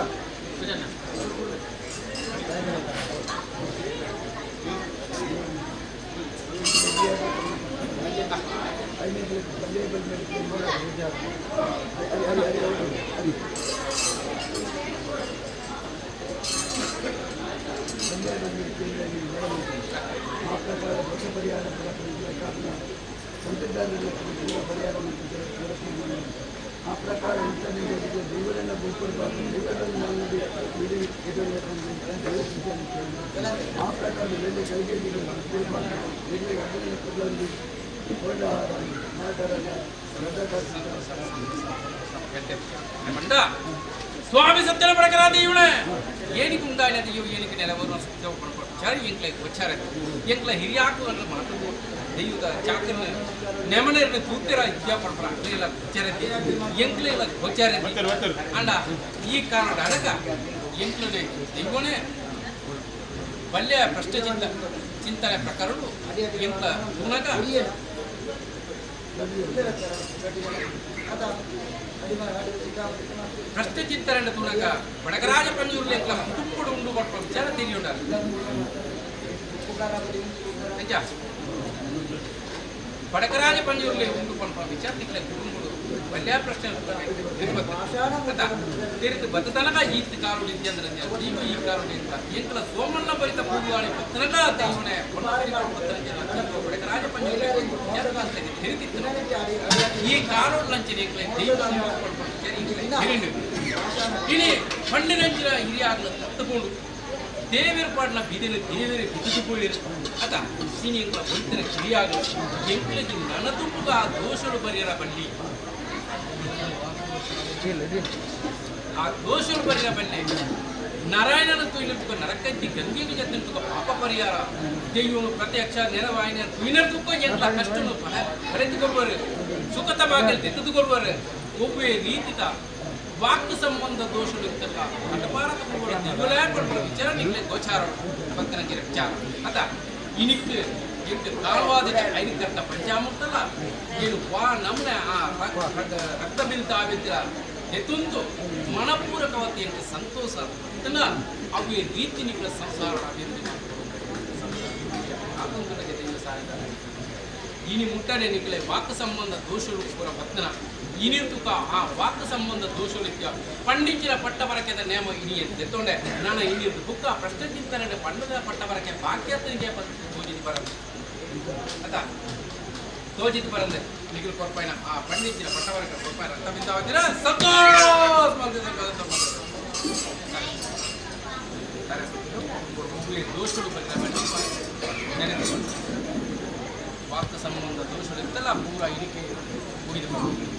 ಆ ಪ್ರಕಾರ ದೇವರನ್ನ ಆ ಪ್ರಕಾರ ಸ್ವಾಮಿ ಸತ್ಯನ ಪ್ರಕಾರ ದೇವಣೆ ಏನಕ್ಕೆ ಉಂಡಾಯಿನ ದೆಯ್ಯೋ ಏನಕ್ಕೆ ನೆಲವರು ವಿಚಾರ ಎಂಕ್ಲ ಗೋಚಾರ ಎಂಕ್ಲ ಹಿರಿಯಾಕು ಅಂದ್ರೆ ಮಾತು ದೆಯ್ಯದ ಚಾಕರನ ನೆಮನೇರನ ತೂತೆರ ಇದ್ಯಾ ಪಡ್ಪರ ಅಕ್ಲೆ ಇಲ್ಲ ಗೋಚಾರ ಎಂಕ್ಲ ಇಲ್ಲ ಗೋಚಾರ ಅಂಡ ಈ ಕಾರಣ ಅಡಕ ಎಂಕ್ಲನೆ ದೆಯ್ಯೋನೆ ಬಲ್ಯ ಪ್ರಶ್ನೆ ಚಿಂತನೆ ಪ್ರಕಾರಗಳು ಎಂಕ್ಲ ತೂನಗ ಪ್ರಶ್ನೆ ಚಿಂತನೆ ತೂನಗ ಬಡಗರಾಜ ಪಂಜೂರ್ಲಿ ಎಂಕ್ಲ ಕುಟುಂಬಡು ಉಂಡು ಪಡ್ಪ ವಿಚಾರ ತಿಳಿಯುಂಡಾರ ನಿಜ ಬಡಗರಾಜ ಪಂಜೂರ್ಲಿ ಉಂಡು ಪಡ್ಪ ವಿಚಾರ ತಿಕ್ಲೆ ಕುಟುಂಬಡು ಬಲ್ಯ ಪ್ರಶ್ನೆ ತಿರುತು ಬತ್ತನಕ ಈತ್ ಕಾರುಡು ಇದ್ಯಂದ್ರೆ ನೀವು ಈ ಕಾರುಡು ಅಂತ ಎಂಕ್ಲ ಸೋಮಣ್ಣ ಬರಿತ ಪೂರ್ವಾಳಿ ಬತ್ತನಕ ದೇವನೆ ಬಡಗರಾಜ ಪಂಜೂರ್ಲಿ ತಿಳಿದಿತ್ತು ಈ ಕಾರುಡು ಲಂಚಿನ ಎಂಕ್ಲೆ ಇನಿ ಪಂಡಿನಂಚಿನ ಹಿರಿಯಾಗ್ಲ ತತ್ತುಕೊಂಡು ದೇವೇರ ಪಾಡಿನ ಬೀದಿನ ದೇವೇರ ಬಿದ್ದು ಪೋಯಿರು ಅತ ಇನಿ ಎಂಕ್ಲ ಒಂತಿನ ಕಿರಿಯಾಗಲು ಎಂಕ್ಲకి ನನತುಂಬುಗ ಆ ದೋಷಳು ಬರಿಯರ ಬಲ್ಲಿ ಆ ದೋಷರು ಬರಿಯ ಬಲ್ಲೆ ನಾರಾಯಣನ ತುಯ್ಲಿಂತುಕ ನರಕಂತಿ ಗಂಗೆಗೆ ಜತ್ತಿಂತುಕ ಪಾಪ ಪರಿಹಾರ ದೆಯ್ಯೋನು ಪ್ರತ್ಯಕ್ಷ ನೆರವಾಯಿನ ತುಯ್ನರ್ತುಕ ಎಂಕ್ಲ ಕಷ್ಟನು ಕರೆತುಕೊಳ್ವರು ಸುಖತ ಬಾಗಲ್ ತೆಗೆದುಕೊಳ್ವರು ಒಬ್ಬೇ ರೀತಿತ ವಾಕ್ ಸಂಬಂಧ ದೋಷಗಳು ಇತ್ತಲ್ಲ ಅಟಪಾರತ ದಿವ್ಯಲೇ ಪಡ್ಬರ ವಿಚಾರ ನಿಂಗೆ ಗೋಚಾರ ಭಕ್ತನಂಚಿನ ವಿಚಾರ ಅತ ಇನಿಕ್ ಎಂಟು ಕಾಲವಾದ ಐದು ಕರ್ತ ಪಂಚಾಮೃತಲ್ಲ ಏನು ವಾ ನಮ್ಮನೆ ಆ ರಕ್ತ ಬಿಲ್ತ ಆವಿದ್ರ ಎತ್ತೊಂದು ಮನಪೂರಕವಾದ ಎಂಟು ಸಂತೋಷ ಅವು ರೀತಿ ನಿಗಳ ಸಂಸಾರ ಅಭಿವೃದ್ಧಿ ಸಂಸಾರ ಅದೊಂದು ದೈವ ಸಾರಿದ ಇನಿ ಮುಟ್ಟನೆ ನಿಕ್ಕಲೆ ವಾಕ್ ಸಂಬಂಧ ದೋಷಗಳು ಪೂರ ಭಕ್ತನ ಇನಿರ್ತುಕ ಆ ವಾಕ್ ಸಂಬಂಧ ದೋಷಗಳು ಪಂಡಿಂಚಿನ ಪಟ್ಟ ಬರಕೆದ ನೇಮ ಇನಿ ಎತ್ತೊಂಡೆ ನಾನು ಇನ್ನಿರ್ತು ಬುಕ್ಕ ಪ್ರಶ್ನೆ ಚಿಂತನೆ ಪಂಡದ ಪಟ್ಟ ಬರಕೆ ಬಾಕ್ಯತನಿಗೆ ತೋಜಿದ್ ಬರಂದೆ ಅತ ತೋಜಿದ್ ಬರಂದೆ ನಿಗಲು ಕೊರ್ಪಾಯಿನ ಆ ಪಂಡಿಂಚಿನ ಪಟ್ಟ ಬರಕೆ ಕೊರ್ಪಾಯ ರಕ್ತ ಬಿದ್ದಾವತ್ತಿನ ಸಂತೋಷ ದೋಷಗಳು ಬಂದ ವಾಕ್ಯ ಸಂಬಂಧ ದೋಷಗಳು ಇತ್ತಲ್ಲ ಪೂರ ಇಣಿಕೆ ಮುಗಿದು ಬಂದು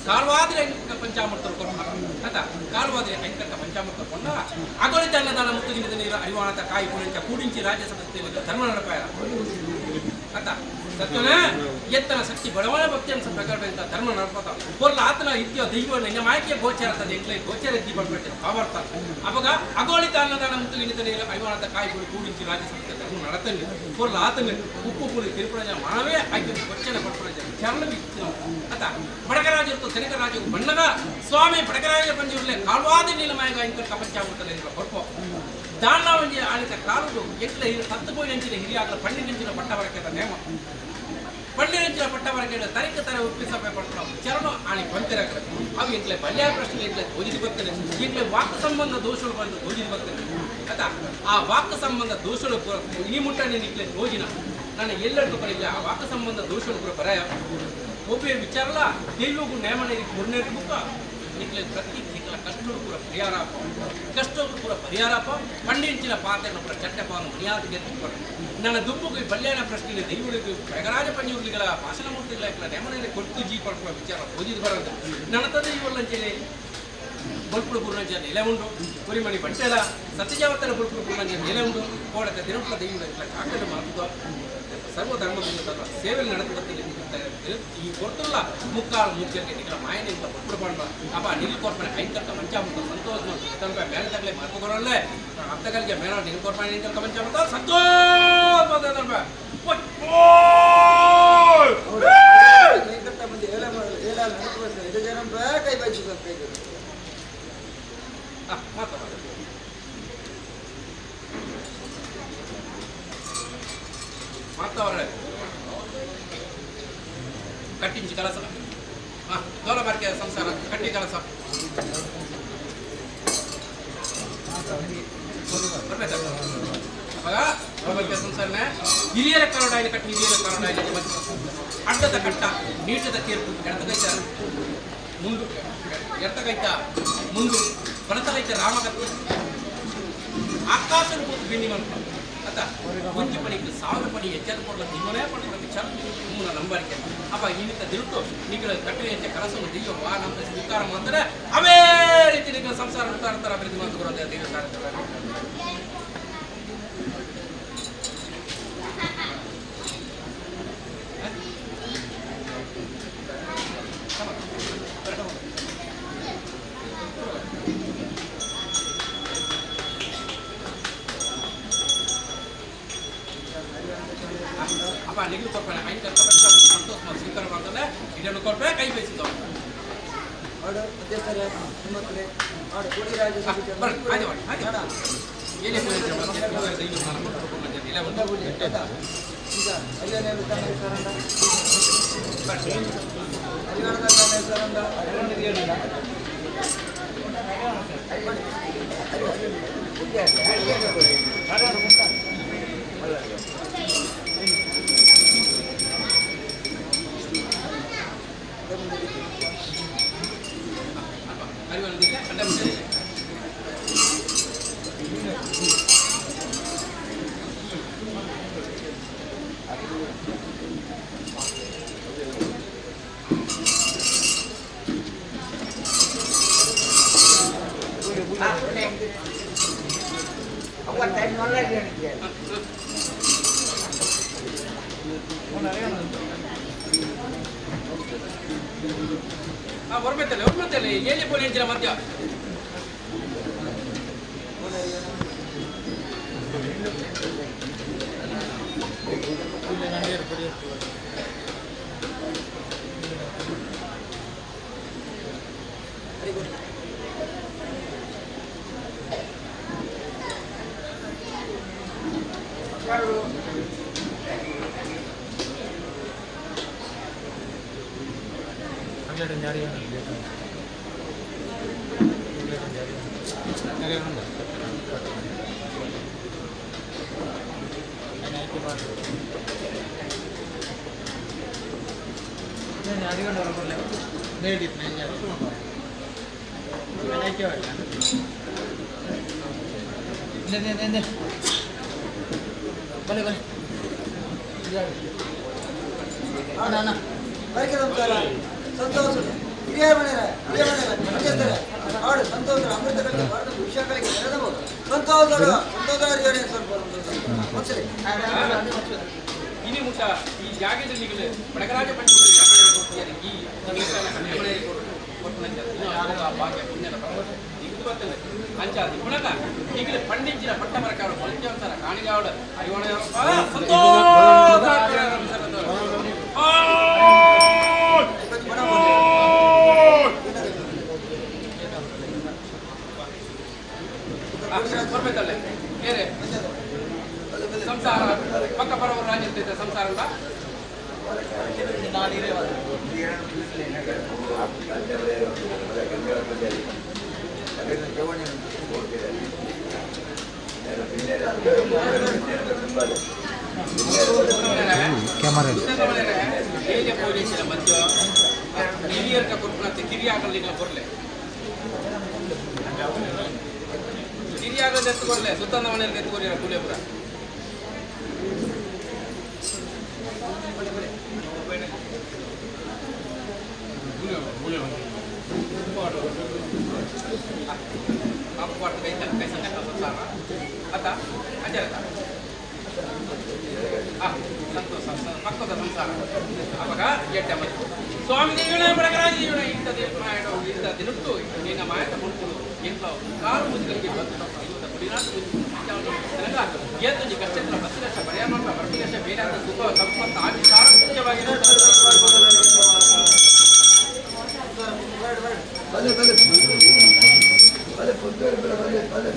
ಕಾಲ್ವಾದ್ರೆ ಪಂಚಾಮೃತ ಕೊಟ್ಟ ಆತ ಕಾಲ್ವಾದ್ರೆ ಐಕಟ್ಟ ಪಂಚಾಮೃತ ಕೊಂಡ ಅಗೊಳಿತ ಅನ್ನದಾನ ಮುತ್ತುಗಿನ ನೀರು ಅರಿವಾಣತ ಕಾಯಿ ಪುಣಿಂಚ ಕೂಡಿಂಚಿ ರಾಜ್ಯಸಭೆ ಧರ್ಮ ನಡಪಾಯ ಆತ ಸತ್ವನ ಎತ್ತನ ಶಕ್ತಿ ಬಡವನ ಭಕ್ತಿ ಪ್ರಕಾರ ಧರ್ಮ ನಡಪತ ಕೊರ್ಲ ಆತನ ಇತ್ಯೋ ದೈವ ನಿನ್ನ ಮಾಯಕ್ಕೆ ಗೋಚರ ಎಂಕ್ಲೆ ಗೋಚರ ಎದ್ದಿ ಪಡ್ಬಿಡ್ತಾರೆ ಕಾವರ್ತ ಅವಾಗ ಅಗೋಳಿತ ಅನ್ನದಾನ ಮುತ್ತುಗಿನ ನೀರು ಅರಿವಾಣತ ಕಾಯಿ ಪುಡಿ ಕೂಡಿಂಚಿ ರಾಜ್ಯಸಭೆ ಧರ್ಮ ನಡತಲ್ಲಿ ಕೊರ್ಲ ಆತನ ಉಪ್ಪು ಪುಳಿ ತಿರುಪುರ ಮಾನವೇ ಆಯ್ತು ಗೊಚ್ಚನ ಪಡ್ಪುರ ಚರಣ ಆತ ಬಡಗರಾಜರು ತೆನಕರಾಜು ಬಣ್ಣಗ ಸ್ವಾಮಿ ಬಡಗರಾಜ ಪಂಜುರ್ಲೆ ಕಾಲ್ವಾದಿ ನೀಲಮಯಗ ಇಂಕ ಪಂಚಾಮೃತಲೆ ಕೊರ್ಪೋ ದಾನವಂಜಿ ಆಳಿತ ಕಾಲುಡು ಎಟ್ಲ ಹತ್ತು ಪೋಯಿನಂಚಿನ ಹಿರಿಯಾಗಲ ಪಣ್ಣಿನಂಚಿನ ಪಟ್ಟವರಕ್ಕೆ ನೇಮ ಪಣ್ಣಿನಂಚಿನ ಪಟ್ಟವರಕ್ಕೆ ತರಿಕ ತರ ಉಪ್ಪಿಸಭೆ ಪಡ್ತಾವ ಚರಣ ಆಣಿ ಬಂತಿರಕಲೆ ಅವು ಎಂಟ್ಲೆ ಬಲ್ಯ ಪ್ರಶ್ನೆ ಎಂಟ್ಲೆ ತೋಜಿದ ಬರ್ತೇನೆ ಎಂಟ್ಲೆ ವಾಕ್ ಸಂಬಂಧ ದೋಷಗಳು ಬಂದು ತೋಜಿದ ಬರ್ತೇನೆ ಆತ ಆ ವಾಕ್ ಸಂಬಂಧ ದೋಷಗಳು ಈ ಮುಟ್ಟನೆ ನಿಕ್ಲೆ ತೋಜಿನ ನಾನು ಎಲ್ಲರಿಗೂ ಬರಲಿಲ್ಲ ಆ ವಾಕ್ ಸಂಬಂಧ ದೋಷಗಳು ಕೂಡ ಬರಾಯ ಒಬ್ಬೇ ವಿಚಾರಲ್ಲ ದೈವಗೂ ನೇಮನೆ ಮುನ್ನೇರು ಬುಕ್ಕ ನಿಕ್ಲೆ ಪ್ರತಿ ನಿಕ್ಲ ಕಷ್ಟಗಳು ಕೂಡ ಪರಿಹಾರಪ್ಪ ಕಷ್ಟಗಳು ಕೂಡ ಪರಿಹಾರಪ್ಪ ಪಂಡಿಂಚಿನ ಪಾತ್ರೆಯನ್ನು ಕೂಡ ಚಟ್ಟೆಪ್ಪವನ್ನು ಮರ್ಯಾದೆ ಗೆದ್ದು ನನ್ನ ದುಬ್ಬುಗೆ ಬಲ್ಯಾಣ ಪ್ರಶ್ನೆ ದೈವಳಿಗೆ ಬೆಗರಾಜ ಪಂಜುರ್ಲಿಗಳ ಭಾಷಣ ಮೂರ್ತಿಗಳ ನೇಮನೆಯಲ್ಲಿ ಕೊಟ್ಟು ಜೀ ಪಡ್ಕೊಳ್ಳೋ ವಿಚಾರ ಓದಿದ್ ಬರೋದು ನನ್ನ ತಂದೆ ಇವಲ್ಲಂಚೇಳಿ ಬೊಲ್ಪುಡು ಗುರುನಂಚ ನೆಲೆ ಉಂಡು ಕುರಿಮಣಿ ಬಂಟೆಲ ಸತ್ಯಜಾವತರ ಬೊಲ್ಪುಡು ಗುರುನಂಚ ನೆಲೆ ಉಂಡು ಕೋಡತೆ ದಿನಪುರ ದೈವಗಳ ಕಾಕದ ಮಾತು ಸರ್ವಧರ್ಮ ಸೇವೆ ನಡೆದು ಬರ್ತೀನಿ ಈ ಕೊಡ್ತಲ್ಲ ಮುಕ್ಕಾಳು ಮುಚ್ಚಕ್ಕೆ ನಿಗಳ ಮಾಯನೆ ಅಂತ ಕೊಟ್ಬಿಡು ಬಾಂಡ ಅಪ್ಪ ನಿಲ್ ಕೊರ್ಪಣೆ ಐತಕ್ಕ ಮಂಚಾಮೃತ ಸಂತೋಷ ತನಕ ಮೇಲೆ ತಗಲೆ ಮಾರ್ಕೊರಲ್ಲೇ ಅತ್ತಗಳಿಗೆ ಮೇಳ ನಿಲ್ ಕೊರ್ಪಣೆ ಐತಕ್ಕ ಮಂಚಾಮೃತ ಸಂತೋಷ ಮಾತವರೇ ಕಟ್ಟಿಂಚಿ ಕಲಸ ದೋಲಬಾರ್ಕೆ ಸಂಸಾರ ಕಟ್ಟಿ ಕಲಸ ಅವಾಗ ದೋಲಬಾರ್ಕೆ ಸಂಸಾರನೇ ಹಿರಿಯರ ಕರೋಡಾಯಿ ಕಟ್ಟಿ ಹಿರಿಯರ ಕರೋಡಾಯಿ ಅಡ್ಡದ ಕಟ್ಟ ನೀಟದ ತೀರ್ಪು ಎಡತಗೈತ ಮುಂಡು ಎಡತಗೈತ ಮುಂಡು ಬಲತಗೈತ ರಾಮಕತ್ತಿ ಆಕಾಶದ ಕೂತು ಬಿಂಡಿ ಮಾಡ್ಕೊಂಡು ಅತ್ತ ಒಂಜಿ ಪಣಿಗೆ ಸಾವಿರ ಪಣಿ ಎಚ್ಚರ ಕೊಡಲ ನಿಮ್ಮನೇ ಪಡ್ಕೊಳ್ಳೋ ವಿಚಾರ ನಿಮ್ಮನ್ನ ನಂಬರಿಕೆ ಅಪ್ಪ ಇನ್ನಿತ ದಿರುಟು ನಿಗಳ ಕಟ್ಟೆ ಹೆಚ್ಚ ಕಲಸನ್ನು ದೆಯ್ಯೋ ವಾ ನಮ್ಮ ಸ್ವೀಕಾರ ಮಾಡ್ತಾರೆ ಅವೇ ರೀತಿ ನಿಗಳ ಸಂಸಾರ ಉತ್ತಾರ ಅಭಿವೃದ್ಧಿ ಮಾತುಗಳು ದೇವ ಅಪ್ಪ ನಿಗಲು ಕೊಡ್ತಾನೆ ಐದು ಸಂತೋಷ ಸ್ವೀಕಾರ ಮಾಡ್ತಾನೆ ಇದನ್ನು ಕೊಟ್ಟರೆ ಕೈ ಬಯಸಿದವ ಮಧ್ಯ ಸಂತೋಷ ಸಂತೋಷ ಅಮೃತ ವಿಷಯಗಳಿಗೆ ಸಂತೋಷ ಇನಿ ಮುಟ್ಟ ಈ ಜಾಗದಲ್ಲಿ ಬಡಗರಾಜ ಈ ಅಂಚ ಪಂಡಿಂಚಿನ ಪಟ್ಟ ಮರಕಾರ ಪಂಚವಂತರ ಕಾಣಿಗಾವಡ ಅರಿವಾಣ ಸಂಸಾರ ಪಕ್ಕ ಪರವರು ರಾಜ್ಯ ಸಂಸಾರ ಅಲ್ಲ. ಕಿರಿಯಾಗಲ್ ಎತ್ತುಕೊರ್ಲೆ ಸುತ್ತಂದ ಮನೆಯಲ್ಲಿ ಎತ್ತುಕೊರಿರ ಕೂಲಿಯಪುರ ಸ್ವಾಮಿ ಇಂಥ ದಿನಟ್ಟು ನಿನ್ನ ಮಾಯತ ಮುಡ್ಕೊಂಡು ಎಂತ ಕಾಲು ಮುಜುಗಳಿಗೆ ಬಂದು ಏತೊಂಜಿ ಕಷ್ಟಗಳ ಬಸ್ಸಿನಷ್ಟ ಪರಿಹಾರ ಮಾಡ್ತಾ ಬರ್ಪಿನಷ್ಟ ಬೇರೆ ಸುಖ ಸಂಪತ್ತು ಆವಿಷ್ಕಾರ ಮುಖ್ಯವಾಗಿ ಬಲೆ ಬಲೆ ಬಲೆ ಪುತ್ತೂರು ಬಲೆ ಬಲೆ ಬಲೆ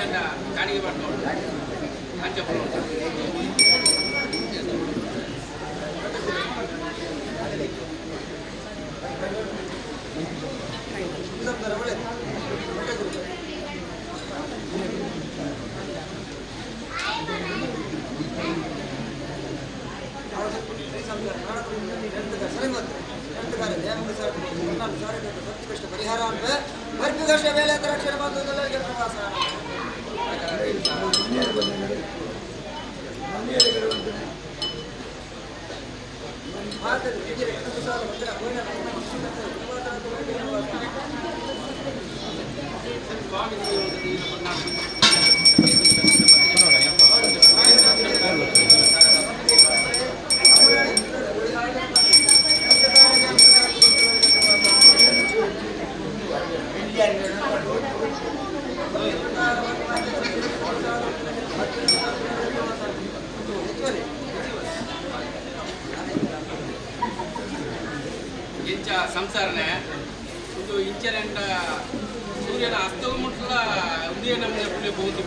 ಇಂಚ ಕಾಣಿಕೆ ಮಾಡ್ಕೊಂಡು ಅಂಚ ಪರಿಹಾರ ಮೇಲೆ ರಕ್ಷಣೆ ಪ್ರವಾಸ ಇಂಚ ಸಂಸಾರನೆ ಒಂದು ಇಂಚನೆಂಡ ಸೂರ್ಯನ ಅಸ್ತವ ಮುಟ್ಲ ಉದಯ ನಮಗೆ ಪುಣ್ಯ ಬಹುದು.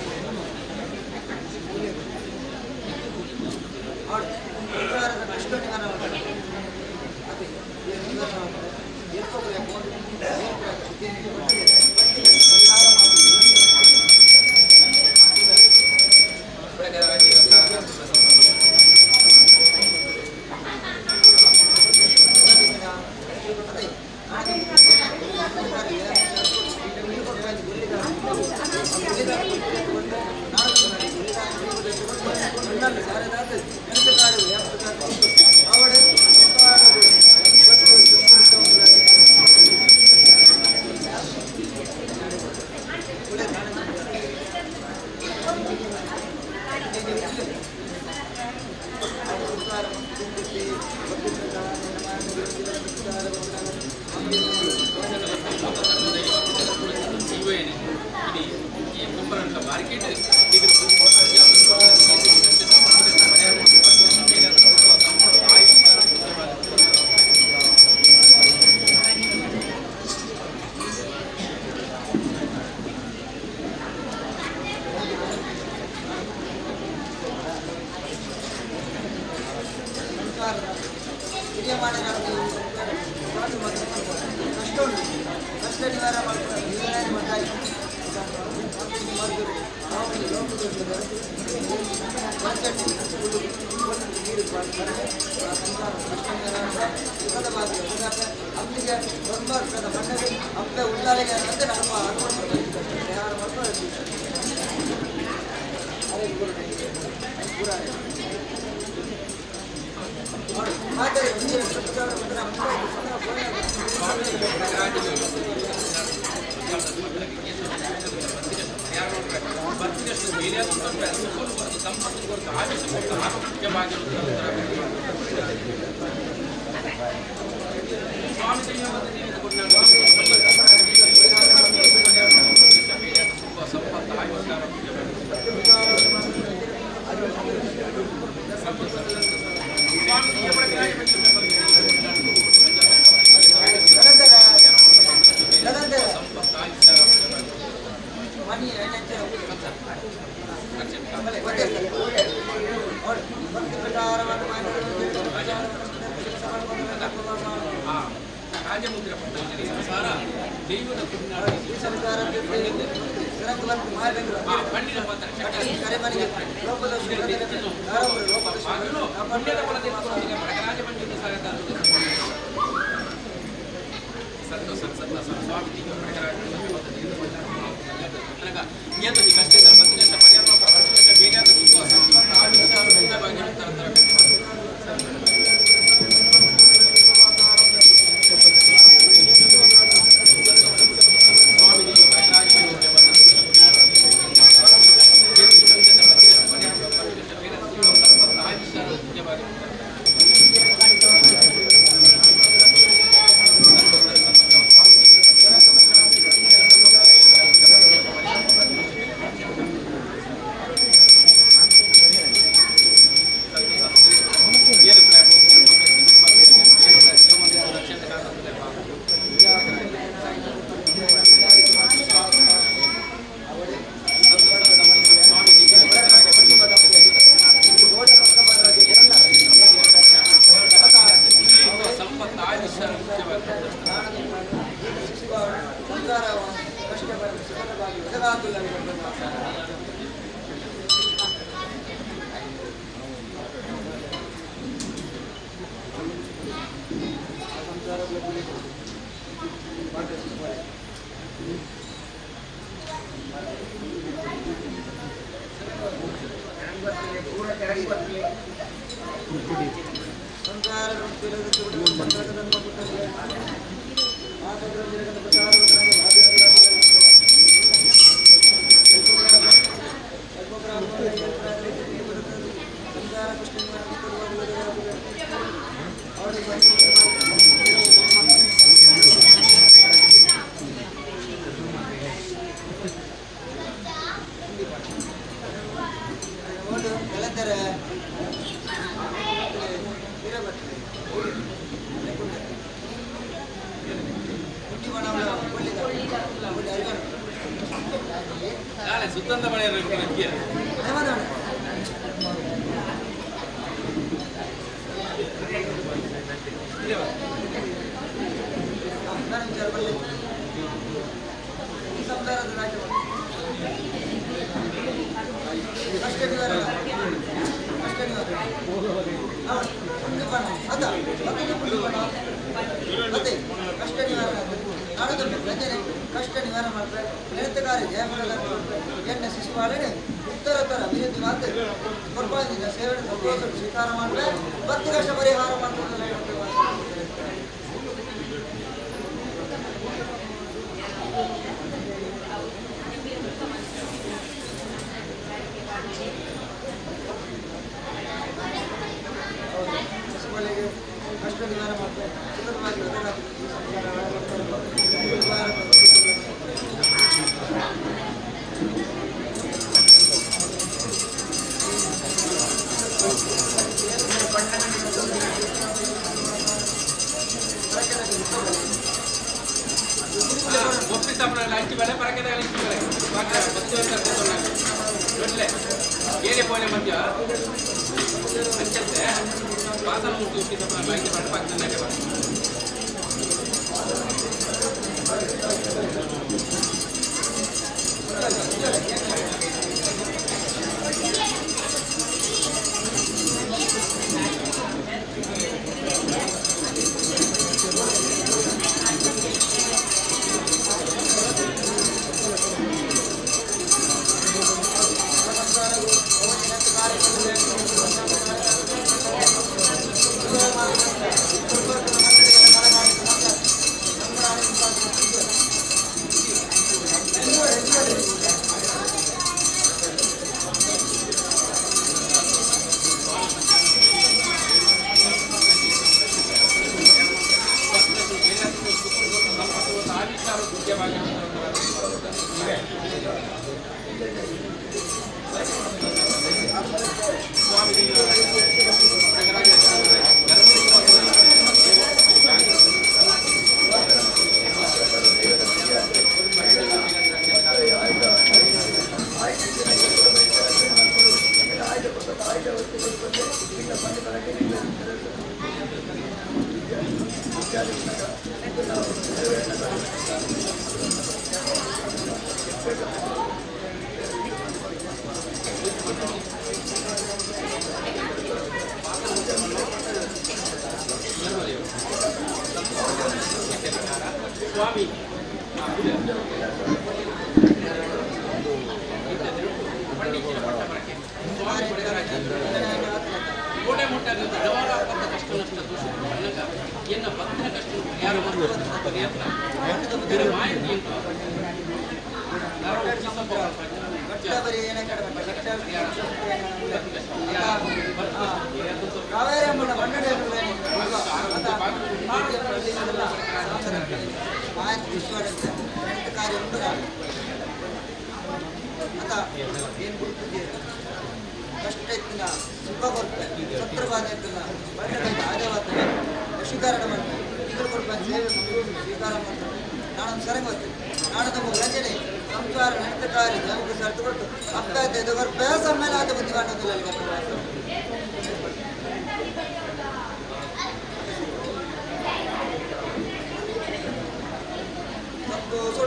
ಸಂತೋಷ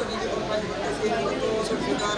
ಸಂತೋಷ ಸ್ವೀಕಾರ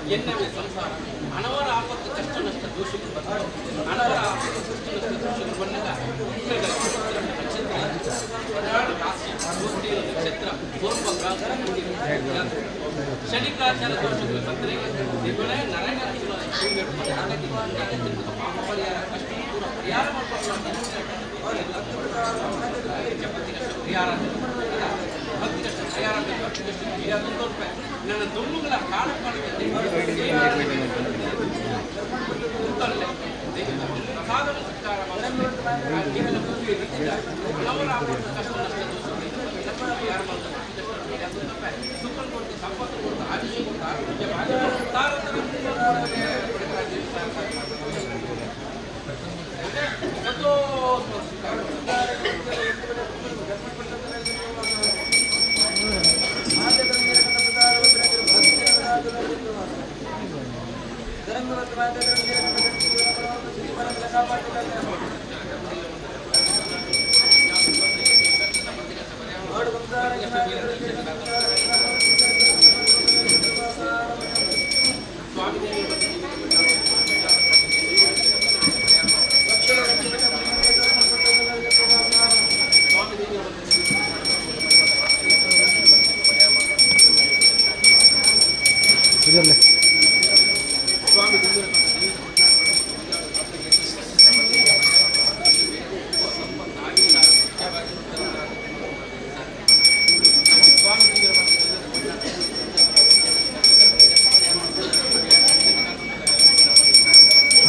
என்னவே ಸಂಸಾರ ಅನವರ ಆಪತ್ತು ಕಷ್ಟ ನಷ್ಟ ದೋಷಗಳು ಬರ್ತವೆ. ಅನವರ ಆಪತ್ತು ಕಷ್ಟ ನಷ್ಟ ದೋಷಗಳು ಬಂದಾಗ ನಕ್ಷತ್ರ ರಾಶಿ ನಕ್ಷತ್ರ ಪೂರ್ವ ಶನಿಗ್ರಹಚಾರ ದೋಷಗಳು ಬಂದರೆ ದಿವಳೆ ನರಕ ಪಾಪ ಪರಿಹಾರ ಕಷ್ಟ ಪೂರ ಪರಿಹಾರ ಪರಿಹಾರ ಭಕ್ತಿಗಷ್ಟು ಪರಿಹಾರ ಭಕ್ತಿಗಷ್ಟು ಪರಿಹಾರ ನನ್ನ ದುಮ್ಮುಗಳ ಕಾಳು ಪ್ರಸಾದವನ್ನು ಸ್ವೀಕಾರ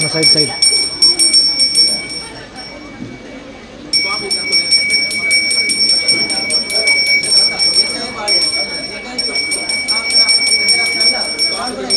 Side side Swami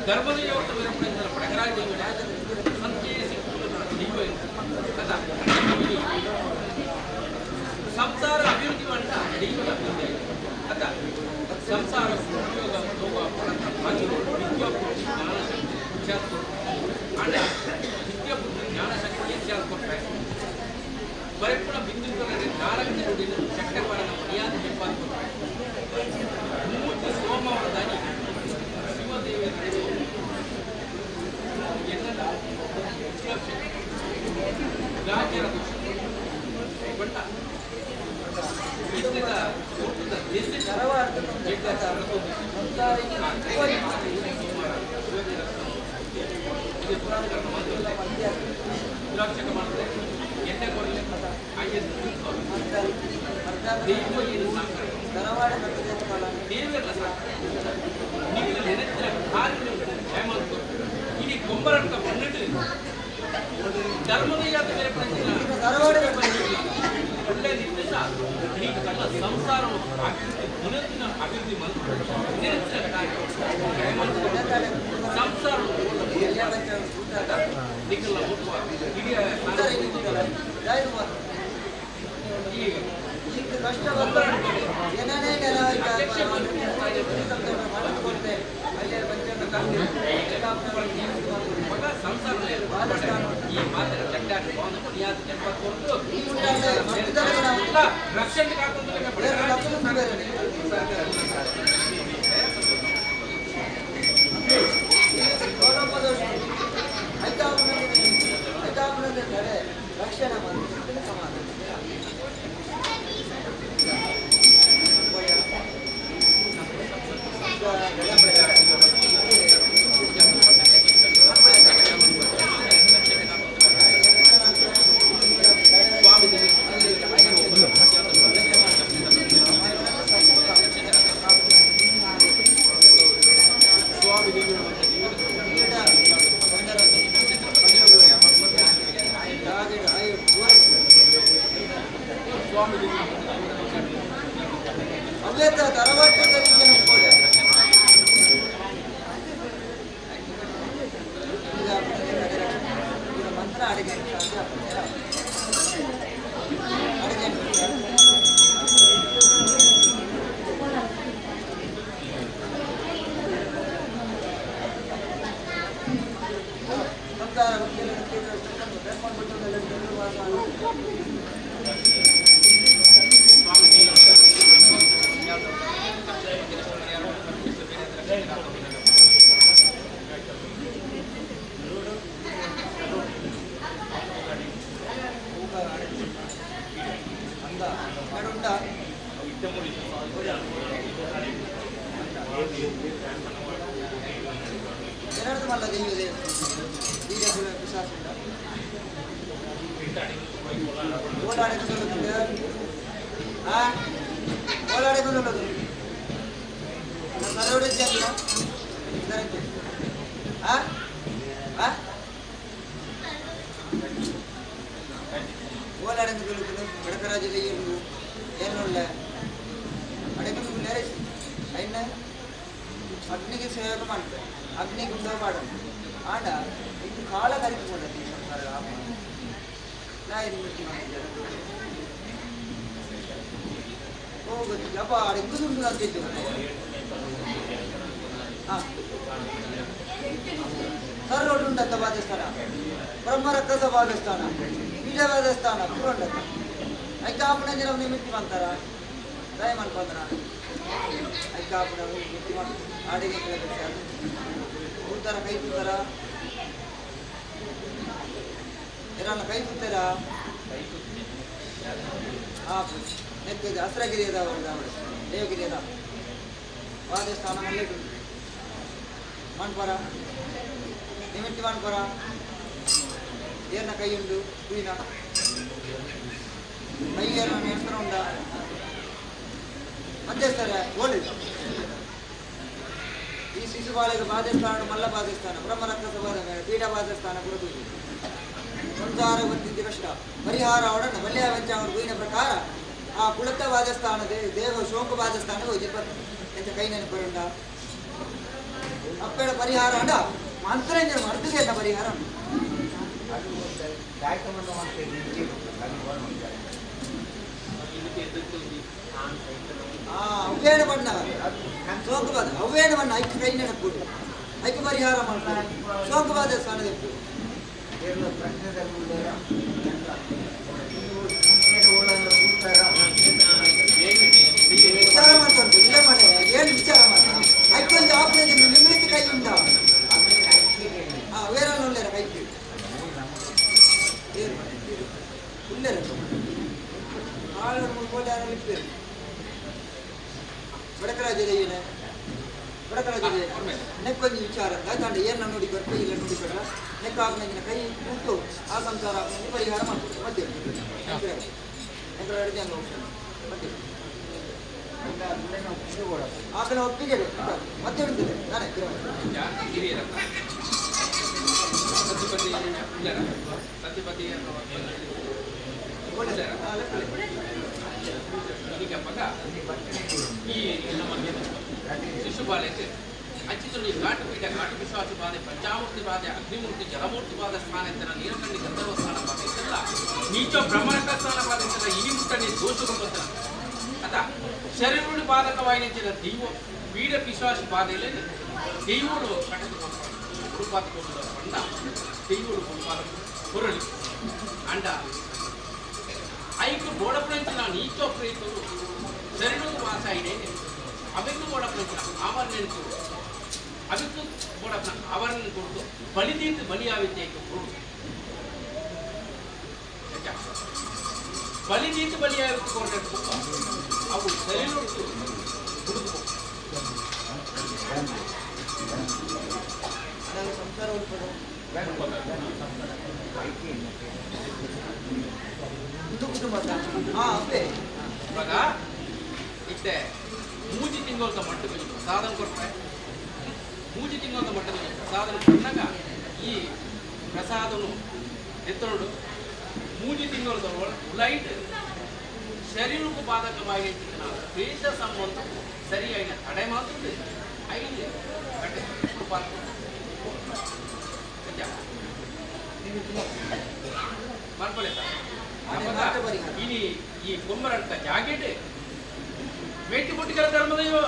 ಧರ್ಮದ ಸಂಸಾರ ಅಭಿವೃದ್ಧಿ ಮಾಡ್ತಾ ದೈವದ ಅಭಿವೃದ್ಧಿ ಅತ್ತ ಸಂಸಾರ ಉದ್ಯೋಗ ಲೋಕ ವಿದ್ಯಾ ಜ್ಞಾನಶಕ್ತಿ ಅಣ್ಣ ವಿದ್ಯಾ ಬುದ್ಧಿ ಜ್ಞಾನಶಕ್ತಿ ಹೆಚ್ಚಾದ ಕೊಟ್ಟರೆ ಬರೆಪುಣ ಬಿಂದು ನಾಲ್ಕು ನುಡಿನ ಚಟ್ಟೆ ಮರ್ಯಾದೆ ಜಪ್ಪಾದ ಕೊಟ್ಟರೆ ಮೂರ್ತಿ ಸೋಮವಾರ ದಾನಿ ಶಿವದೇವಿಯ ಎನ್ನದ ರಾಜ್ಯರ ದೋಷ ಬಟ್ಟ ಇದ್ದದ ಊಟದ ದೇಶ ಸಂಸಾರ ಅಭಿವೃದ್ಧಿ ಅಭಿವೃದ್ಧಿ ಸಂಸಾರ ರಕ್ಷಣೆ ರಕ್ಷಣೆ ದೈವದೇ ಬೀಜಪುರ ಪಿಶಾಚ ಓಲಾಡೆ ಆ ಓಲಾಡೆ ಬಂದದ್ದು ಸರೋಡೆ ಜನ ಸರಕ್ಕೆ ಆ ಆ ಓಲಾಡೆ ಬಂದದ್ದು ಬಡಕರಾಜ ದೈವರು ಏನುಲ್ಲ ಅಡೆಕೊಂಡು ನೆರೆಸಿ ಐನ ಅಗ್ನಿಗೆ ಸೇವೆ ಮಾಡ್ತಾರೆ ಅಗ್ನಿ ಗುಂಡ ಮಾಡೋದು ಆಂಡ ಇದು ಕಾಲ ಕರಿದುಕೊಂಡದ್ದು ಈ ಸಂಸಾರ ನಾ ಇದು ಹೋಗೋದಿಲ್ಲ ಅಪ್ಪ ಅಡೆಂಗುದುಂಟು ಅಂತಿದ್ದು ಹಾಂ ಸರ್ ರೋಡ್ ಉಂಟಂತ ಬಾಧಸ್ಥಾನ ಬ್ರಹ್ಮರಕ್ಕಸ ಬಾಧಸ್ಥಾನ ಬೀಜ ಬಾಧಸ್ಥಾನ ಪೂರ ಉಂಟಂತ ಐಕ ಆಪಣ ಜನ ನಿಮಿತ್ತಿ ಮಾಡ್ತಾರ ದಯ ಮಾಡ್ಕೊಂಡ್ರ ಐಕ ಆಪಣ ನಿಮಿತ್ತಿ ಮಾಡಿ ಆಡಿಗೆ ಕೂತಾರ ಕೈ ಕೂತಾರ ಏರಲ್ಲ ಕೈ ಕೂತಾರ ಹಾಂ ನೆಕ್ಕಿದೆ ಹಸ್ರಗಿರಿ ಅದಾವ ದೇವಗಿರಿ ಅದ ಬಾಧಸ್ಥಾನ ಮಲ್ಲೇಟು ಮಣ್ಪರ ನಿಮಿತ್ತಿ ಮಣ್ಪರ ಏರ್ನ ಕೈ ಉಂಡು ಕುಯಿನ ಕೈ ಏರ್ನ ಹೆಸರು ಉಂಡ ಮಧ್ಯಸ್ಥರ ಓಲಿ ಈ ಶಿಶುಬಾಲಿಗೆ ಬಾಧಸ್ಥಾನ ಮಲ್ಲ ಬಾಧಸ್ಥಾನ ಬ್ರಹ್ಮರಕ್ಕಸ ಬಾಧ ಪೀಠ ಬಾಧಸ್ಥಾನ ಗುರುತು ಸಂಸಾರ ಬಂದಿದ್ದ ಕಷ್ಟ ಪರಿಹಾರ ಅವಡನ್ನ ಬಲ್ಯ ವಂಚ ಅವರು ಗುಯಿನ ಪ್ರಕಾರ ಆ ಕುಳತ ಬಾಧಸ್ಥಾನ ದೇವ ಶೋಕ ಬಾಧಸ್ಥಾನ ಹೋಗಿ ಎಂತ ಕೈ ನೆನಪುಂಡ ಅಪ್ಪೇಳ ಪರಿಹಾರ ಅಂಡ ಮಂತ್ರ ಮರ್ದಿಗೆ ಪರಿಹಾರ ಅವ್ವೇಣ ಬಣ್ಣ ಶೋಕವಾದ ಅವ್ವೇಣ ಬಣ್ಣ ಐಕ್ ಕೈ ನೆನಪು ಐಕ್ ಪರಿಹಾರ ಮಾಡ್ತಾರೆ ಶೋಕವಾದ ಸ್ಥಾನದ ವಿಚಾರ ಮಾಡ್ಕೊಂಡು ಇಲ್ಲ ಮಾಡಿ ಏನು ವಿಚಾರ ಮಾಡ್ತಾರೆ ಐಕೊಂದು ಆಪರೇಷನ್ ನಿಮಿತ್ತ ಕೈ ಉಂಟ ಹಾಂ ವೇರಲ್ಲ ಉಳ್ಳೇರ ಕೈ ಉಳ್ಳೇರ ಆಳು ಮೂರು ಇಪ್ಪೇರು ಬಡಕರಾಜ ದೈವನೇ ಬಡಕರಾಜ ದೈವ ನೆಕ್ಕೊಂದು ವಿಚಾರ ಆಯ್ತಾಂಡ ಏನ ನೋಡಿ ಬರ್ಪ ಇಲ್ಲ ನೋಡಿ ಬೇಡ ನೆಕ್ಕ ಆಪ್ನಂಜಿನ ಕೈ ಕೂತು ಆ ಸಂಸಾರ ಆಪ್ನಂಜಿ ಪರಿಹಾರ ಮಾಡ್ಬೋದು ಮಧ್ಯೆ ಮಧ್ಯೆ ಆತನ ಒಪ್ಪಿಗೆ ಮತ್ತೆ ಉಂಟಿದೆ ನಾನೇ ಈ ನಮ್ಮ ಶಿಶುಬಾಲಕ್ಕೆ ಅಚ್ಚಿತುಳಿ ಘಾಟುಪೀಠ ಘಾಟು ವಿಶ್ವಾಸ ಬಾಧೆ ಪಂಚಾಮೂರ್ತಿ ಬಾಧೆ ಅಗ್ನಿಮೂರ್ತಿ ಜಲಮೂರ್ತಿ ಬಾಧ ಸ್ಥಾನ ಇದ್ದಲ್ಲ ನೀಲಕಂಡಿ ಗಂಧರ್ವ ಸ್ಥಾನ ಬಾಧೆ ಇದ್ದಲ್ಲ ನೀಚ ಬ್ರಹ್ಮರಕ ಸ್ಥಾನ ಬಾಧೆ ಇದ್ದಲ್ಲ ಇನಿ ಮುಟ್ಟಣಿ ದೋಷಗಳು ಬಂತಲ್ಲ ಅತ ಶರೀರುಡು ಬಾಧಕವಾಯಿನ ದೈವ ಪೀಡ ಪಿಶಾಚ ಬಾಧೆಯಲ್ಲಿ ದೈವಡು ಕಟ್ಟದ ಗುರುಪಾತ ಪಂಡ ದೈವಡು ಗುರುಪಾದ ಹೊರಳಿ ಅಂಡ ಐಕು ಬೋಡಪ್ರಂಚಿನ ನೀಚೋ ಪ್ರೇತರು ಶರೀರದ ವಾಸ ಇದೆ ಅವೆಕ್ಕು ಬೋಡಪ್ರಂಚಿನ ಆವರಣ ಅದಕ್ಕೂ ಬೋಡಪ್ನ ಆವರಣ ಕೊಡ್ತು ಬಲಿದೀತು ಬಲಿಯಾವಿದ್ಯಕ್ಕೆ ಕೊಡು ಬಲಿದೀತು ಬಲಿಯಾವಿತ್ತು ಕೊಡಬೇಕು ಅವು ಶರೀರದ್ದು ಹುಡುಕು ಸಂಸಾರ ಇವಾಗ ಇತ್ತೆ ಮೂಜಿ ತಿಂಗಳದ ಮಟ್ಟಕ್ಕೆ ಪ್ರಸಾದ ಕೊಡ್ತಾರೆ. ಮೂಜಿ ತಿಂಗಳದ ಮಟ್ಟದಲ್ಲಿ ಪ್ರಸಾದ ಕೊಟ್ಟಾಗ ಈ ಪ್ರಸಾದನು ಎತ್ತರಡು ಮೂಜಿ ತಿಂಗಳದ ಲೈಟ್ ಶರೀರಕ್ಕೂ ಬಾಧಕವಾಗಿ ಪ್ರೇತ ಸಂಬಂಧ ಸರಿಯಾಗಿ ತಡೆ ಮಾತ್ರ ಐದು ಗಂಟೆ ಇನಿ ಈ ಕುಂಬರಡ್ಕ ಜಾಕೆಟ್ ಮೇಟಿ ಪುಟ್ಟಿಗಳ ಧರ್ಮದೈವ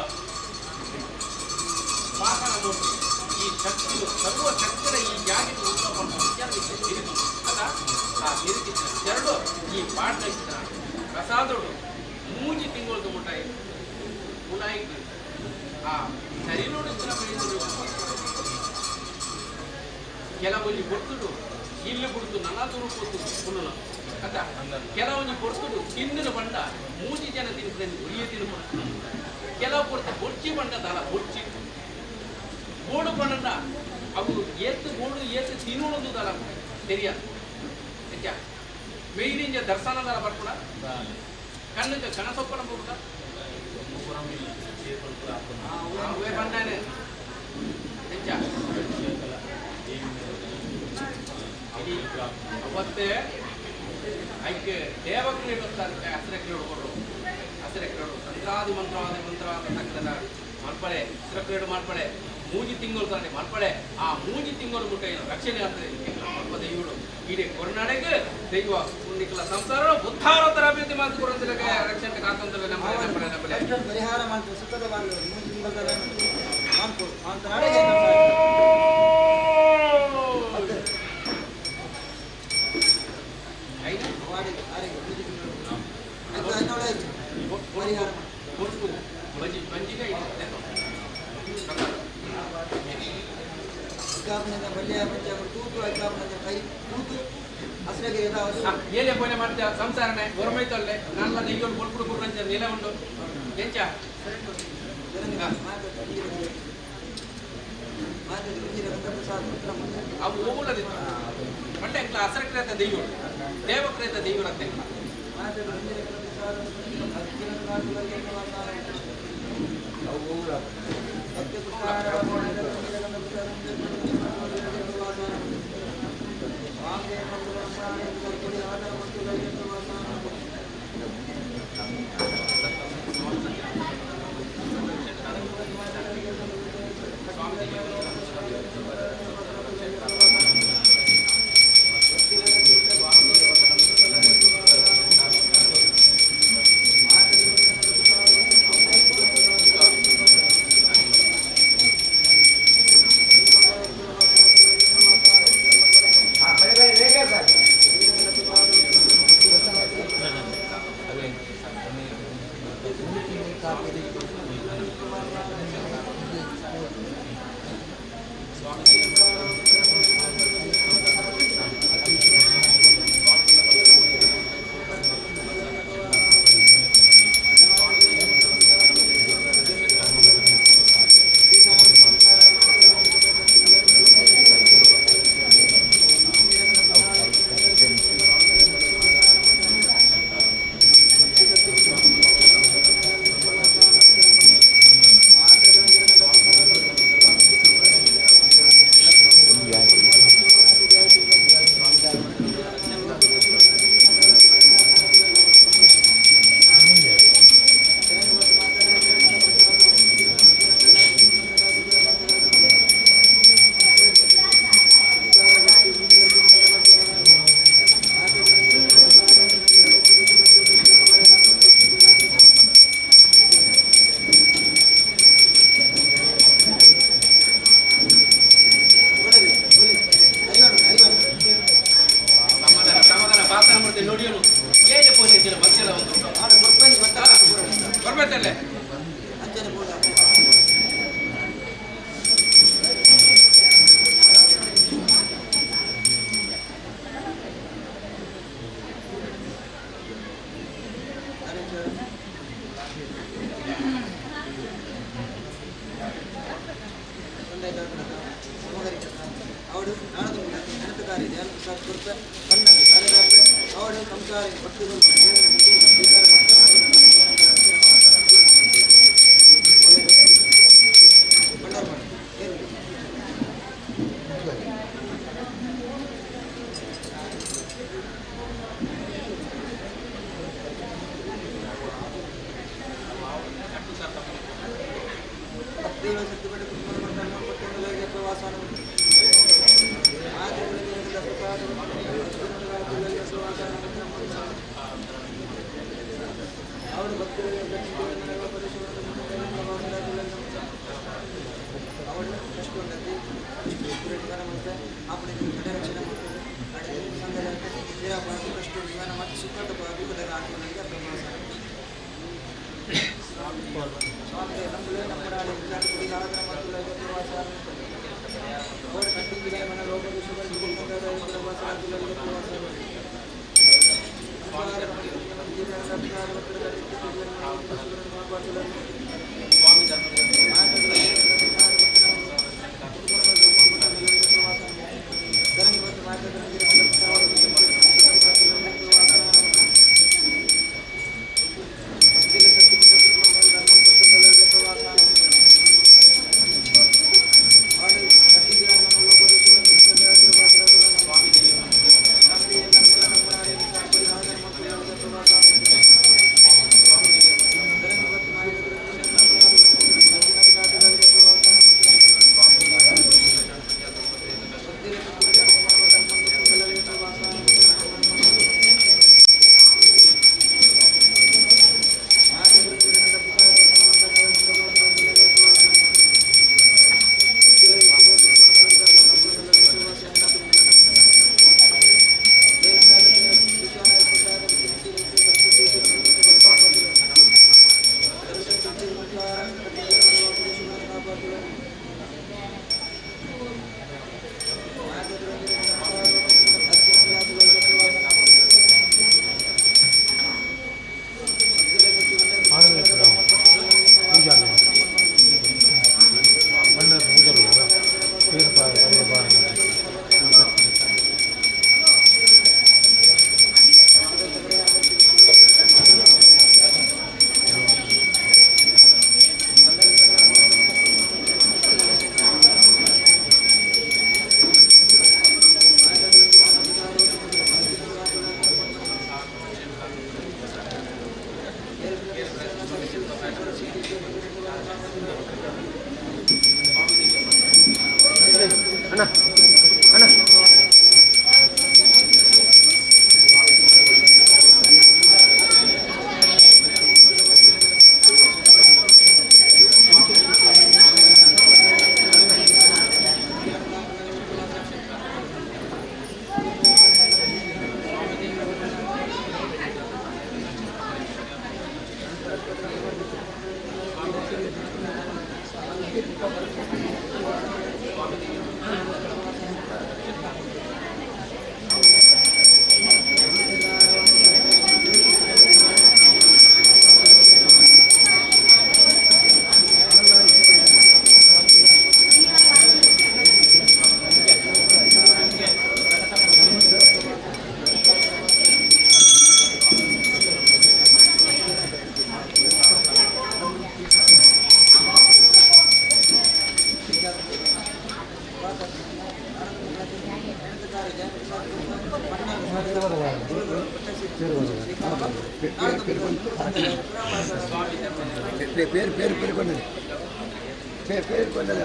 ಪಾಷಾಣ ಮೂರ್ತಿ ಈ ಶಕ್ತಿಯು ಸರ್ವ ಶಕ್ತಿಯ ಈ ಜಾಕೆಟ್ ತಿರುಗಿ ಅದ ಆ ತಿರುಗಿ ಎರಡು ಈ ಪಾಠ ಪ್ರಸಾದೋಡು ಮೂಜಿ ತಿಂಗಳದ ಮುಟ್ಟ ಉಲಾಯಿತು ಆ ಶರೀರೋಡು ಕೆಲವೊಂದು ಕೊಡ್ತುಡು ಇಲ್ಲಿ ಬಿಡ್ತು ನನ್ನ ದೂರ ಕೊಡ್ತು ಕುಲ್ಲುನ ಅದ ಕೆಲವೊಂದು ಕೊಡ್ತುಡು ತಿಂದಿನ ಬಂಡ ಮೂಜಿ ಜನ ತಿನ್ಕೊಂಡು ಉರಿಯ ತಿನ್ಕೊಂಡು ಕೆಲವು ಕೊಡ್ತ ಬೊರ್ಚಿ ಬಂಡ ದಲ ಬೊರ್ಚಿ ಬೋಡು ಬಂಡ ಅವು ಏತ್ ಬೋಡು ಏತ್ ತಿನ್ನೋದು ದಲ தெரியாது ಎಂಚ ಮೇಯ್ನಿಂಜ ದರ್ಶನದಲ ಬರ್ಪುಣ ಕಣ್ಣುಗೆ ಕನಸೊಪ್ಪನ ಪೋಪುಣ ಅವೇ ಬಂದಾನೆ ಎಂಚ ಅವತ್ತೆ ಐಕೆ ದೇವಕ್ರೀಡೆ ಹಸಿರ ಕ್ರೀಡೆ ಕೊಡು ಹಸಿರ ಕ್ರೀಡೆ ತಂತ್ರಾದಿ ಮಂತ್ರಾದಿ ಮಂತ್ರಾದ ತಕ್ಕದ ಮಲ್ಪಳೆ ಹಸಿರ ಕ್ರೀಡೆ ಮಲ್ಪಳೆ ಮೂಜಿ ತಿಂಗಳು ತಾನೆ ಮಲ್ಪಳೆ ಆ ಮೂಜಿ ತಿಂಗಳು ಮುಟ್ಟ ಏನು ರಕ್ಷಣೆ ಆಗ್ತದೆ ಮಲ್ಪ ದೈವಡು ಇಡೀ ಕೊರ್ನಾಡೆಗೆ ದೈವ ಪುಣ್ಯಿಕಲ ಸಂಸಾರ ಬುದ್ಧಾರೋತ್ತರ ಅಭಿವೃದ್ಧಿ ಮಾತು ಕೊರಂತಿಲ್ಲ ರಕ್ಷಣೆ ಕಾಕಂತಲ್ಲ ನಮ್ಮ ನಮ್ಮಲೆ ನಮ್ಮಲೆ ಪರಿಹಾರ ಮಾಡ್ತಾರೆ ಸುಖದ ಬಾಳು ಮೂಜಿ ತಿಂಗಳ ಮಾನ್ಕೋಡು ಅಂತ ಏನೇ ಪೋನೆ ಮಾಡ್ತೇವೆ ಸಂಸಾರನೆ ಹೊರಮೈತೊಲ್ಲೆ ನನ್ನ ದೈವಡು ಕೊಡ್ಬಿಡು ಕೊಡ್ರಂಚ ನೆಲೆ ಉಂಟು ಎಂಚ ಅವು ಹೋಗುವುದಿಲ್ಲ ಪಂಡೆ ಹಸರಕ್ರೇತ ದೈವಡು ದೇವಕ್ರೇತ ದೈವರತ್ತೆ ಸ್ವಾಮಿ. ಅಣ್ಣ ಅಣ್ಣ పేరు పేరు పేర్కొన్నది పేరు పేర్కొన్నది.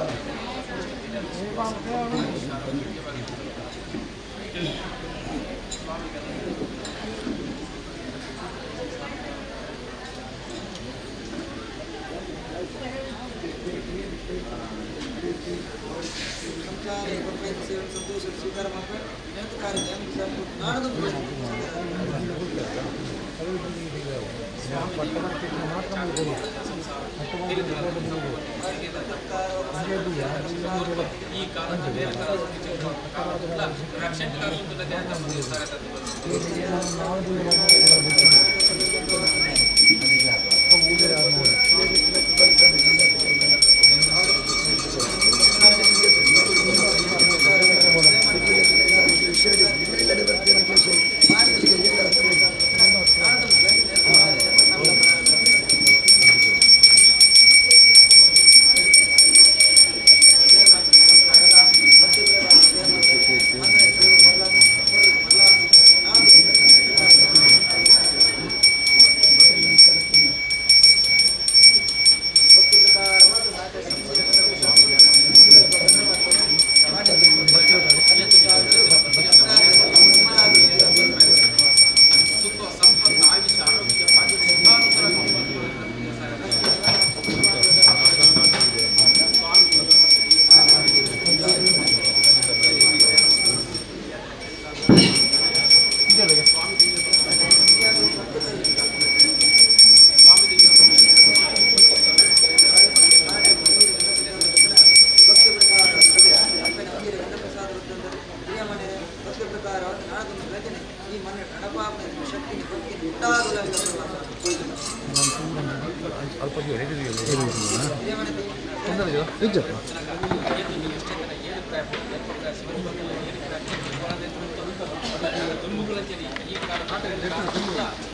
ದುಂಬುಗಳಂಚನೆ ಈ ಕಾಲ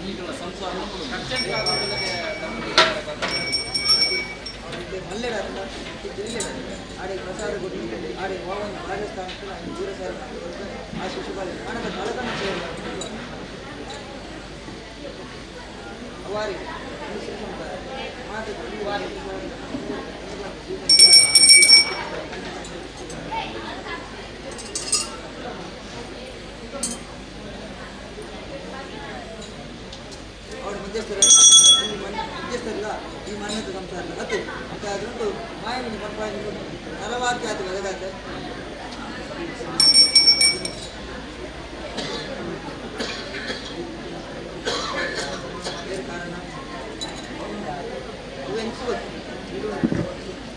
ಈಗಳ ಸಂಸಾರ ಆಡೆ ಪ್ರಸಾದ ಕೊಟ್ಟು ಆಡೆ ವಾವನ್ ರಾಜಸ್ಥಾನಕ್ಕೆ ದೂರ ಸಾರ ಆ ಶಿಶುಪಾಲ ಹಣದ ಕಳಕನ ಸೇರಿ ಅವಾರಿ ಮಾತು ವಾರಿ ಅವ್ರ ಮಧ್ಯಸ್ಥರ ಮಧ್ಯಸ್ಥರಲ್ಲ ಈ ಮನ್ನದ ಸಂಸಾರ ಅದು ಮತ್ತೆ ಅದರದ್ದು ಮಾಯವಿನ ಪರವಾಗಿ ನರವಾಕ್ಯ ಅದು ಬೆಳಗಾತೆ ಕಾರಣ ಅವು ಎಂಚು ಗೊತ್ತು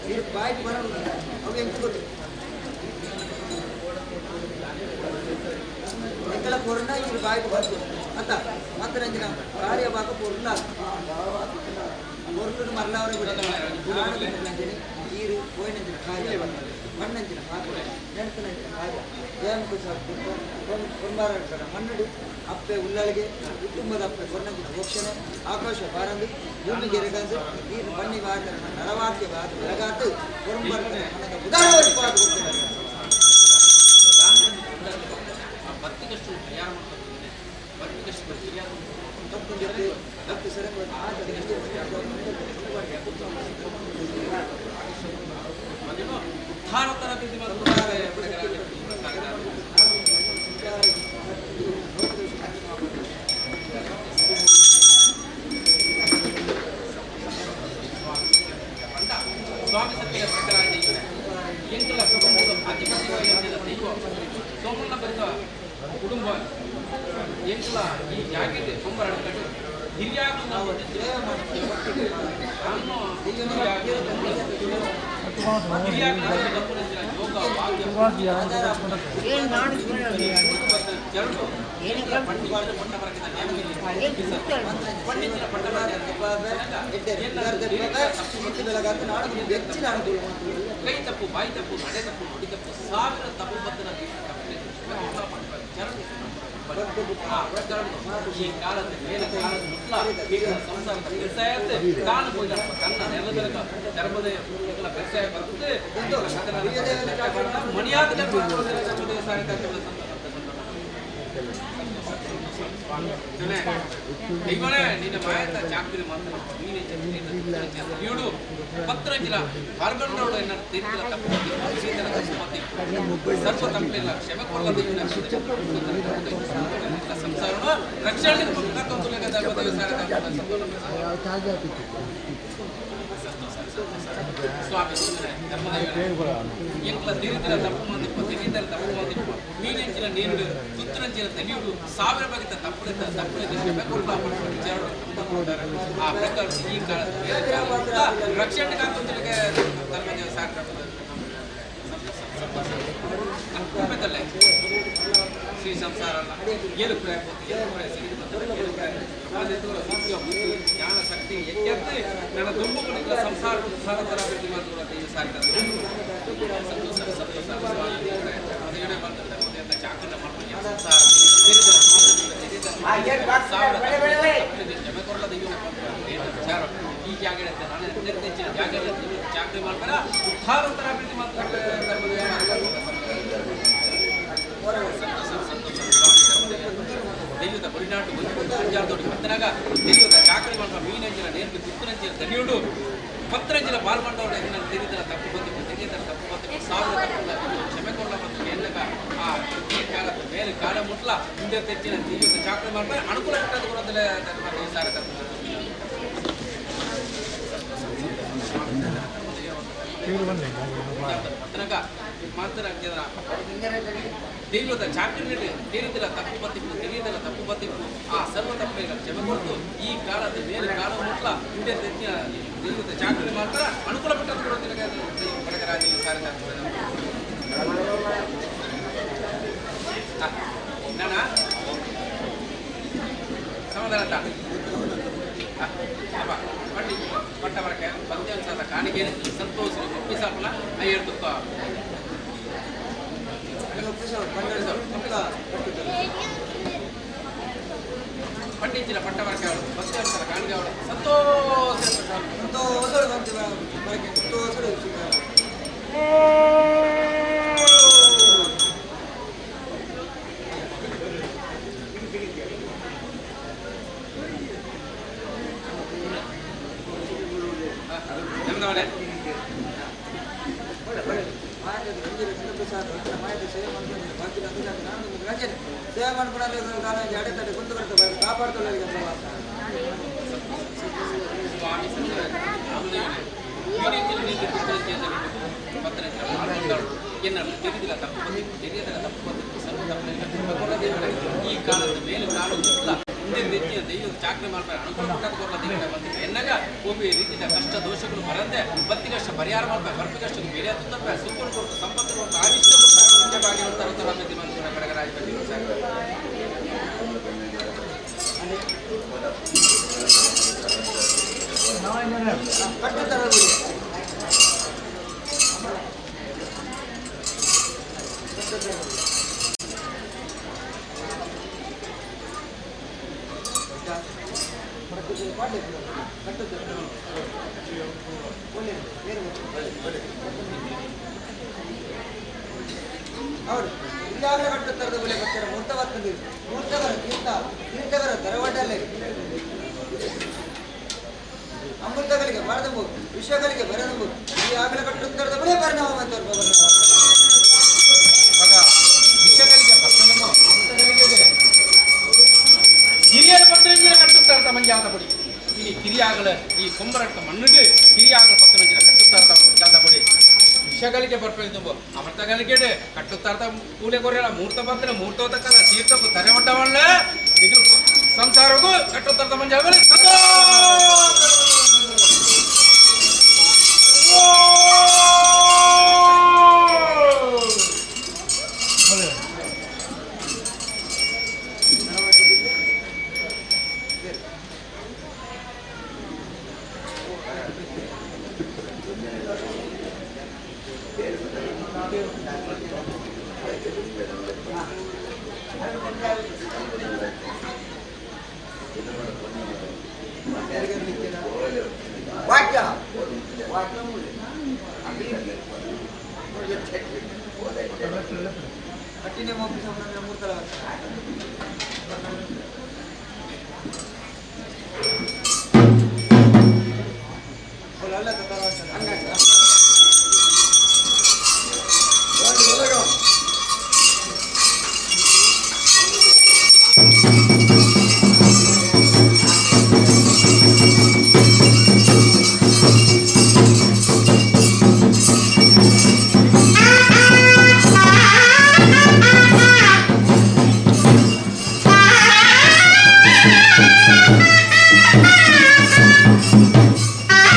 ಇದು ಬಾಯಿಗೆ ಬರೋದು ಅವು ಎಂಚು ಗೊತ್ತು ಎಂಕಲ ಪೂರ್ಣ ಇದು ಬಾಯಿಗೆ ಬಂತು ಅತ್ತ ಮತ್ತೆ ನಂಜಿನ ಕಾರ್ಯ ಭಾಗ ಪೂರ್ಣ ಪೊರ್ಲು ಮರಳವರ ಬಿಡಂಜಿನಿ ನೀರು ಕೋಯಿನಂಜಿನ ಕಾರ್ಯ ಮಣ್ಣಂಜಿನ ಕಾರ್ಯ ನೆನಪಿನಂಜಿನ ಕಾರ್ಯ ಜಯಂಕು ಕುಂಬಾರ ಮಣ್ಣಡು ಅಪ್ಪೆ ಉಳ್ಳಳಿಗೆ ಕುಟುಂಬದ ಅಪ್ಪೆ ಕೊರ್ನಂಜಿನ ಮೋಕ್ಷಣೆ ಆಕಾಶ ಬಾರಂದು ಭೂಮಿ ಗೆರೆಗಂದು ನೀರು ಬಣ್ಣಿ ಬಾರ ನರವಾಕ್ಯ ಬಾರ ಬೆಳಗಾತು ಕೊರಂಬಾರ ಉದಾಹರಣೆ ಕೊಡ್ತಾರೆ. ಬತ್ತಿಗಷ್ಟು ತಯಾರು ಮಾಡ್ಕೊತಿದ್ದೇನೆ ಬತ್ತಿಗಷ್ಟು ಪರಿಹಾರ ಉದ್ಧಾರ ತರಬೇತಿ ಸ್ವಾಮಿ ಸತ್ಯ ಪ್ರಕಾರ ಎಂಕಲ ಕುಟುಂಬದ ಅಧಿಪತಿಯಾಗಿದ್ದ ದೈವ ಸೋಮಣ್ಣ ಬರೆದ ಕುಟುಂಬ ಎಂಕಲ ಈ ಜಾಗೆಗೆ ಕೊಂಬರ ಹಿರಿಯಾಗಲು ನಾವು ಕೈ ತಪ್ಪು ಬಾಯಿ ತಪ್ಪು ನಡೆ ತಪ್ಪು ನುಡಿ ತಪ್ಪು ಸಾವಿರ ತಪ್ಪು ಬದ್ದನ ಈ ಕಾಲದ ಮೇಲೆ ಕಾಲದ ಮುಟ್ಲ ಸಂಸಾರದ ಬೆಸಾಯ ತಾನು ಕನ್ನ ನೆಲದ ಚರ್ಮದ ಬೆಸಾಯ ಬರ್ತದೆ ಮಣಿಯಾದ ದೈವನೇ ನಿನ್ನ ಮಾಯತ ಚಾಕ್ರಿ ಮಾತ್ರ ನೀನೇ ಏಳು ಪತ್ರಂಜಿಲ ಹೊರಗಂಡೋಡು ಎನ್ನ ತಿರುಗಿಲ ತಪ್ಪು ತಪ್ಪು ಸರ್ವ ತಪ್ಪಿಲ್ಲ ಕ್ಷಮೆ ಕೊಡಲ ಸಂಸಾರ ರಕ್ಷಣೆ ಸ್ವಾಮಿ ಎಂಕಲ ತಿರುಗಿಲ ತಪ್ಪು ಮಂದಿಪ್ಪ ತಿರುಗಿದ ತಪ್ಪು ಮಂದಿಪ್ಪ ಮೀನಂಚಿನ ನೀರು ಸುತ್ತರಂಚಿನ ತಲಿಯುಡು ಸಾವಿರ ಬಗೆತ ತಪ್ಪುಲಿದ್ದ ತಪ್ಪುಲಿದ್ದ ಕ್ಷಮೆ ಕೊಡಲ ಆ ಪ್ರಕಾರ ಈ ಕಾಲದ ಬೇರೆ ಕಾಲ ರಕ್ಷಣೆ ಶ್ರೀ ಸಂಸಾರ ಅಲ್ಲ ಏಳು ಜ್ಞಾನ ಶಕ್ತಿ ಎಚ್ಚೆತ್ತು ನನ್ನ ದುಂಬುಗಳಿಲ್ಲ ಸಂಸಾರ ಈ ಜಾಗ ಜಾಗ ಮಾಡ್ತಾರ ಉದ್ಧಾರ ದೈವದ ಬರಿನಾಟು ಒಂದು ಪತ್ತನಾಗ ದೈವದ ಚಾಕರಿ ಮಾಡ್ತಾ ಮೀನಂಜಿನ ನೇರ್ಗೆ ತುತ್ತನಂಚಿನ ದನಿಯುಡು ಪತ್ರಂಜಿನ ಬಾಲ್ ಮಾಡ್ದವಡೆ ತಿಳಿದರ ತಪ್ಪು ಬಂದಿತ್ತು ತಿಳಿದರ ತಪ್ಪು ಬಂದಿತ್ತು ಸಾವಿರ ತಪ್ಪು ಕ್ಷಮೆ ಕೊಡಲ ಮತ್ತು ಎಲ್ಲಗ ಆ ಈ ಕಾಲದ ಮೇಲೆ ಕಾಲ ಮುಟ್ಲ ಹಿಂದೆ ತೆಚ್ಚಿನ ದೈವದ ಚಾಕರಿ ಮಾಡ್ತಾರೆ ಅನುಕೂಲ ಕೊಟ್ಟದ್ದು ಕೊಡೋದಿಲ್ಲ ಸಾರ ಪತ್ತನಾಗ ಮಾತ್ರ ದೈವದ ಚಾಕರಿ ತಿಳಿದಿಲ್ಲ ತಪ್ಪು ಬತ್ತಿತ್ತು ತಿಳಿಯದಲ್ಲ ತಪ್ಪು ಬತ್ತಿತ್ತು ಆ ಸರ್ವ ತಪ್ಪಿಗೆ ಕ್ಷಮೆ ಕೊಡ್ತು ಈ ಕಾಲದ ಮೇಲೆ ಕಾಲ ಮುಟ್ಲ ಹಿಂದೆ ತೆಚ್ಚಿನ ದೈವದ ಚಾಕರಿ ಮಾಡ್ತಾರ ಅನುಕೂಲ ಪಟ್ಟದ್ದು ಕೊಡೋದಿಲ್ಲ ಬಡಗರಾಜಲ್ಲಿ ಸಾರ ನಾನ ಸಮಾಧಾನ ಪಟ್ಟಿ ಪಟ್ಟ ಬರಕ್ಕೆ ಪದ್ಯಾಂಶದ ಕಾಣಿಕೆ ಸಂತೋಷ ಒಪ್ಪಿಸಾಪಲ ಐದು ಪಂಡಿಂಚಿನ ಪಟ್ಟವರ್ಗಾವಳು ಭಕ್ತಿವಂತರ ಕಾಣಿಗಾವಳು ಸಂತೋಷ ಈ ಕಾಲದ ಮೇಲೆ ಕಾಲು ಚಾಕ್ರಿ ಮಾಡ್ತಾರೆ ಅನುಕೂಲ ಕೊಟ್ಟ ಎನ್ನಾಗ ಒಬ್ಬ ರೀತಿಯ ಕಷ್ಟ ದೋಷಗಳು ಬರಂದೆ ಬತ್ತಿ ಕಷ್ಟ ಪರಿಹಾರ ಮಾಡ್ತಾರೆ ಬರ್ಪಿ ಕಷ್ಟಕ್ಕೆ ಬೇರೆ ತಂದ್ರೆ ಸುಖ ಕೊಟ್ಟು ಸಂಪತ್ತು ಕೊಟ್ಟು ಆವಿಷ್ಟ ಅವರು ಈಗಾಗಲೇ ಕಟ್ಟುತ್ತಾರದ ಬೆಲೆ ಬರ್ತಾರೆ ಮೂರ್ತವರ್ತದೆ ಮೂರ್ತವರ ತೀರ್ಥ ತೀರ್ಥವರ ತರವಡಲ್ಲೇ ಅಮೃತಗಳಿಗೆ ಬಾರದಂಬು ವಿಷಗಳಿಗೆ ಬರದಂಬು ಈಗಾಗಲೇ ಕಟ್ಟುತ್ತಾರದ ಬೆಲೆ ಪರಿಣಾಮ ವಿಷಗಳಿಗೆ ಬರ್ತದಮೋ ಅಮೃತಗಳಿಗೆ ಹಿರಿಯರ ಪತ್ರದಿಂದ ಕಟ್ಟುತ್ತಾರ ಮಂಜಾತ ಪಡಿ ಇನಿ ಕಿರಿಯಾಗಲ ಈ ಕೊಂಬರಟ್ಟ ಮಣ್ಣಿಗೆ ಕಿರಿಯಾಗಲ ಪತ್ರನಂಜಿನ ಕಟ್ಟುತ್ತಾರ ಜಾತ ಪಡಿ ವಿಷಗಳಿಗೆ ಬರ್ಪೆಂದು ಅಮೃತಗಳಿಗೆ ಕಟ್ಟುತ್ತಾರ ಕೂಲೆ ಕೊರೆಯಲ್ಲ ಮೂರ್ತ ಬಂದ್ರೆ ಮೂರ್ತೋತಕ್ಕಲ್ಲ ತೀರ್ಥಕ್ಕೂ ತರೆಮಟ್ಟವಲ್ಲ ನಿಗಲು ಸಂಸಾರಕ್ಕೂ ಕಟ್ಟುತ್ತಾರ ಮಂಜಾಗಲಿ ವಾಕ್ಯ ಕಟ್ಟಿನ ಮೋಪಿಸ ಮೂರ್ತಲ ಅಲ್ಲ Ah!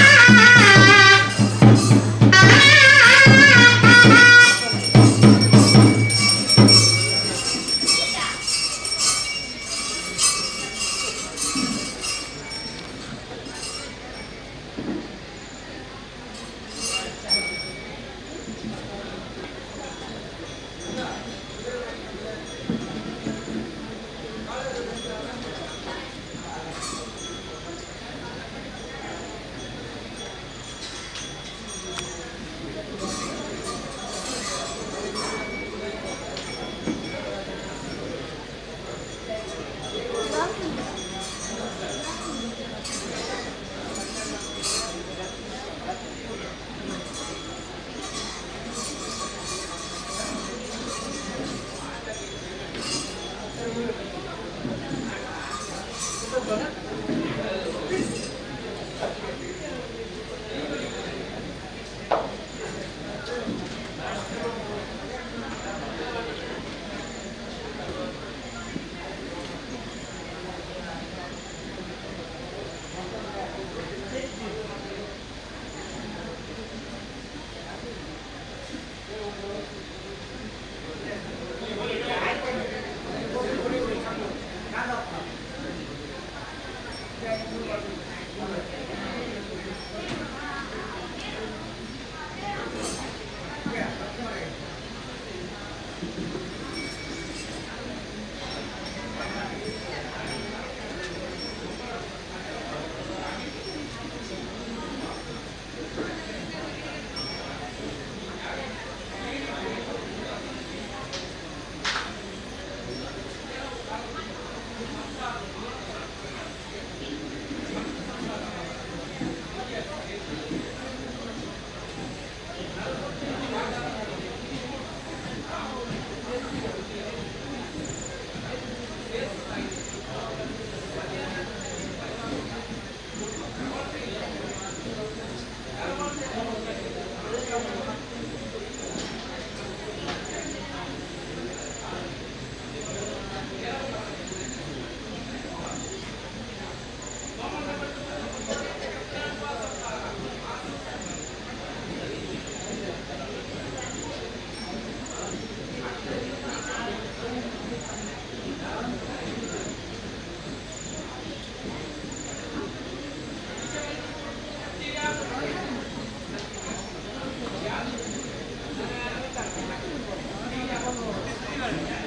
Thank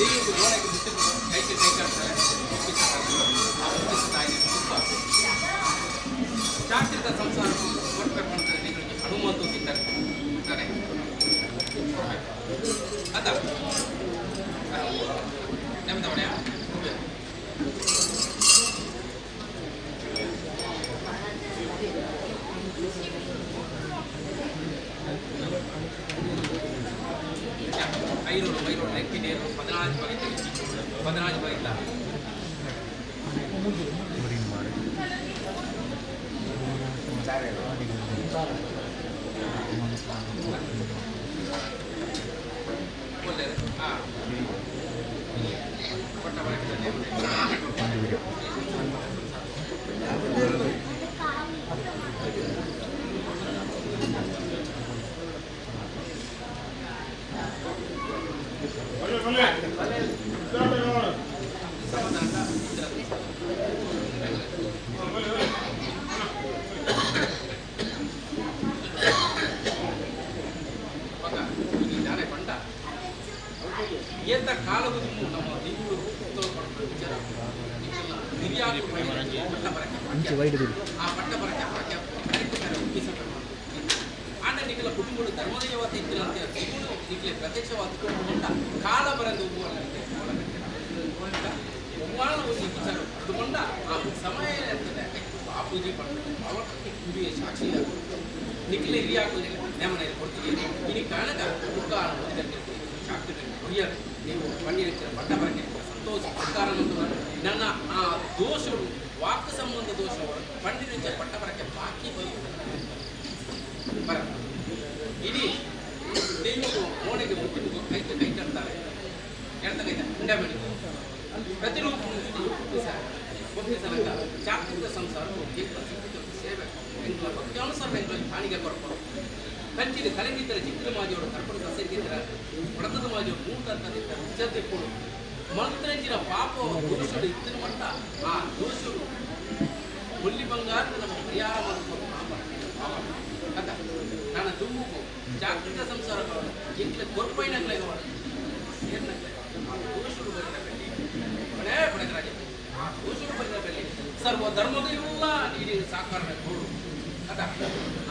ದೈವಕ್ಕೆ ಗೋಣಕ್ಕೆ ಬಿಟ್ಟು ಕೈಗೆ ಕೈ ಕಟ್ತಾರೆ ಆ ಒಪ್ಪಿಸ ತಾಯಿ ತುಂಬ ಚಾಕ್ರಿತ ಸಂಸಾರ ಕೊಡ್ಬೇಕು ಅಂತ ನಿಗಳಿಗೆ ಹನುಮಂತು ತಿಂತಾರೆ ತಾನೆ ಅದ ನೆಮ್ಮದವಣೆ ಐನೂರು ಐನೂರು ನೆಕ್ಕಿ ನೀರು 14 ಬಗೆ 14 ಬಗೆ ಇಲ್ಲ ಏತ ಕಾಲದ ನಮ್ಮ ದೇವರು ವಿಚಾರ ಆ ಪಟ್ಟ ಬರಕ್ಕೆ ಆಂಡ ನಿಖಲ ಕುಟುಂಬಗಳು ಧರ್ಮದಯವಾದ ಇದ್ದಿಲ್ಲ ಅಂತ ದೇವರು ನಿಖಲೆ ಪ್ರತ್ಯಕ್ಷವಾದ ಕಾಲ ಬರೆದು ವಿಚಾರ ಪಡೆದುಕೊಂಡ ಆ ಸಮಯ ಇರ್ತದೆ ಬಾಪೂಜಿ ಪಡ್ತಾರೆ ಅವಕ್ಕೆ ಗುರಿಯ ಸಾಕ್ಷಿ ನಿಖಲೆ ಹಿರಿಯಾಕಲೆ ನೇಮನ ಕೊಡ್ತೀವಿ ಇನಿ ಕಾರಣಕ ಉಕ್ಕಾರ ಹೊರಿಯರು ನೀವು ಪಣ್ಣಿನ ಪಟ್ಟ ಬರಕ್ಕೆ ಸಂತೋಷ ಉಕ್ಕಾರ ನನ್ನ ಆ ದೋಷರು ವಾಕ್ ಸಂಬಂಧ ದೋಷವರು ಪಣ್ಣಿನ ಪಟ್ಟ ಬರಕ್ಕೆ ಬಾಕಿ ಬರ ಇಡೀ ದೈವವು ಮೋನೆಗೆ ಮುಟ್ಟಿಗೆ ಕೈ ಕೈ ಕಟ್ತಾರೆ ಹೇಳ್ತಾ ಕೈ ಉಂಡೆ ಪ್ರತಿರೂಪ ಒಪ್ಪಿಸಲಕ್ಕ ಚಾಕ್ರಿತ ಸಂಸಾರವು ಸೇವೆ ಎಂಗಳ ಭಕ್ತ್ಯಾನುಸಾರ ಎಂಗಳ ಕಾಣಿಗೆ ಕೊರಪರು ಕಂಚಿನ ಕಲಂಗಿತರ ಚಿತ್ರ ಮಾಜಿಯವರು ಕರ್ಪಣ ಸಸ್ಯಂಗಿತರ ಒಡತದ ಮಾಜಿಯವರು ಮೂಟಂತಿದ್ದ ಉಚ್ಚತಿಪ್ಪಳು ಮಂತ್ರಂಜಿನ ಪಾಪ ದೋಷರು ಇತ್ತಿನ ಮಟ್ಟ ಆ ದೋಷರು ಒಲ್ಲಿ ಬಂಗಾರ ನಮ್ಮ ಪರಿಹಾರ ಮಾಡಿಕೊಂಡು ಅದ ನನ್ನ ದುಮ್ಮುಗು ಜಾಗೃತ ಸಂಸಾರ ಎಂಟ್ಲ ಕೊರ್ಪೈನಗ್ಲೇ ಏರ್ನಗ್ಲೆ ಆ ದೋಷರು ಬರಿದ ಬೆಳ್ಳಿ ಬಡೇ ಬಡಗರಾಜ ಆ ದೋಷರು ಬರಿದ ಬೆಳ್ಳಿ ಸರ್ವ ಧರ್ಮದ ನೀಡಿ ಸಾಕಾರ ಕೊಡು ಅದ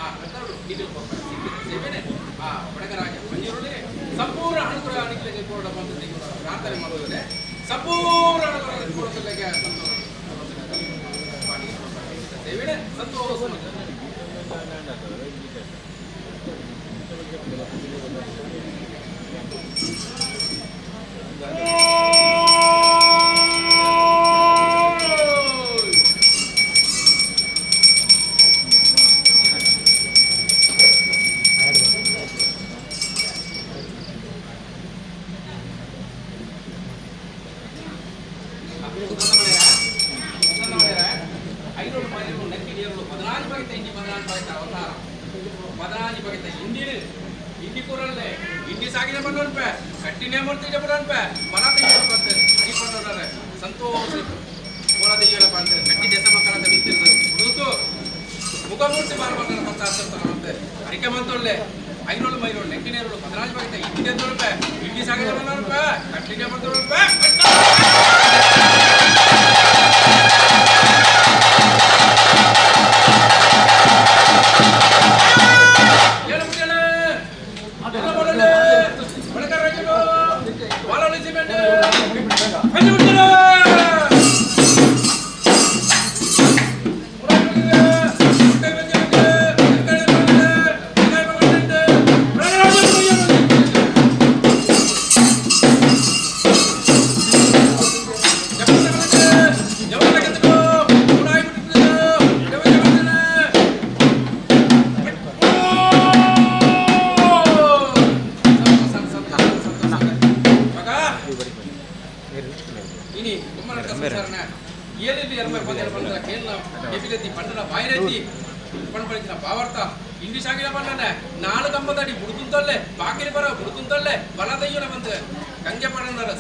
ಆ ಪ್ರಕರಣ ನಿಖಿಲ್ ಸಿಕ್ಕಿದ ಸೇವೆನೆ ಆ ಬಡಗರಾಜ ಮಂಜೂರುಳೆ ಸಂಪೂರ್ಣ ಅನುಗ್ರಹ ನಿಖಿಲಿಗೆ ಕೊಡ ಬಂದ ಪ್ರಾರ್ಥನೆ ಮಾಡುವುದೇ ಸಂಪೂರ್ಣ ಅನುಗ್ರಹ ಕೊಡಲಿಕ್ಕೆ ಸೇವೆನೆ ಸಂತೋಷ. ಮುಖಮೂರ್ತಿ ಬಾರಬಾರ್ದು ಅರಿಕೆ ಮಂತೊಳ್ಳೆ ಐನೂರು ಮೈನೂರು ನೆಕ್ಕಿನೇರು 14 ಬಗೆ ಇಂಡಿ ರೂಪಾಯಿ ಇಂಡಿ ಸಾಗಿದ ರೂಪಾಯಿ ಕಟ್ಟಿಗೆ ರೂಪಾಯಿ.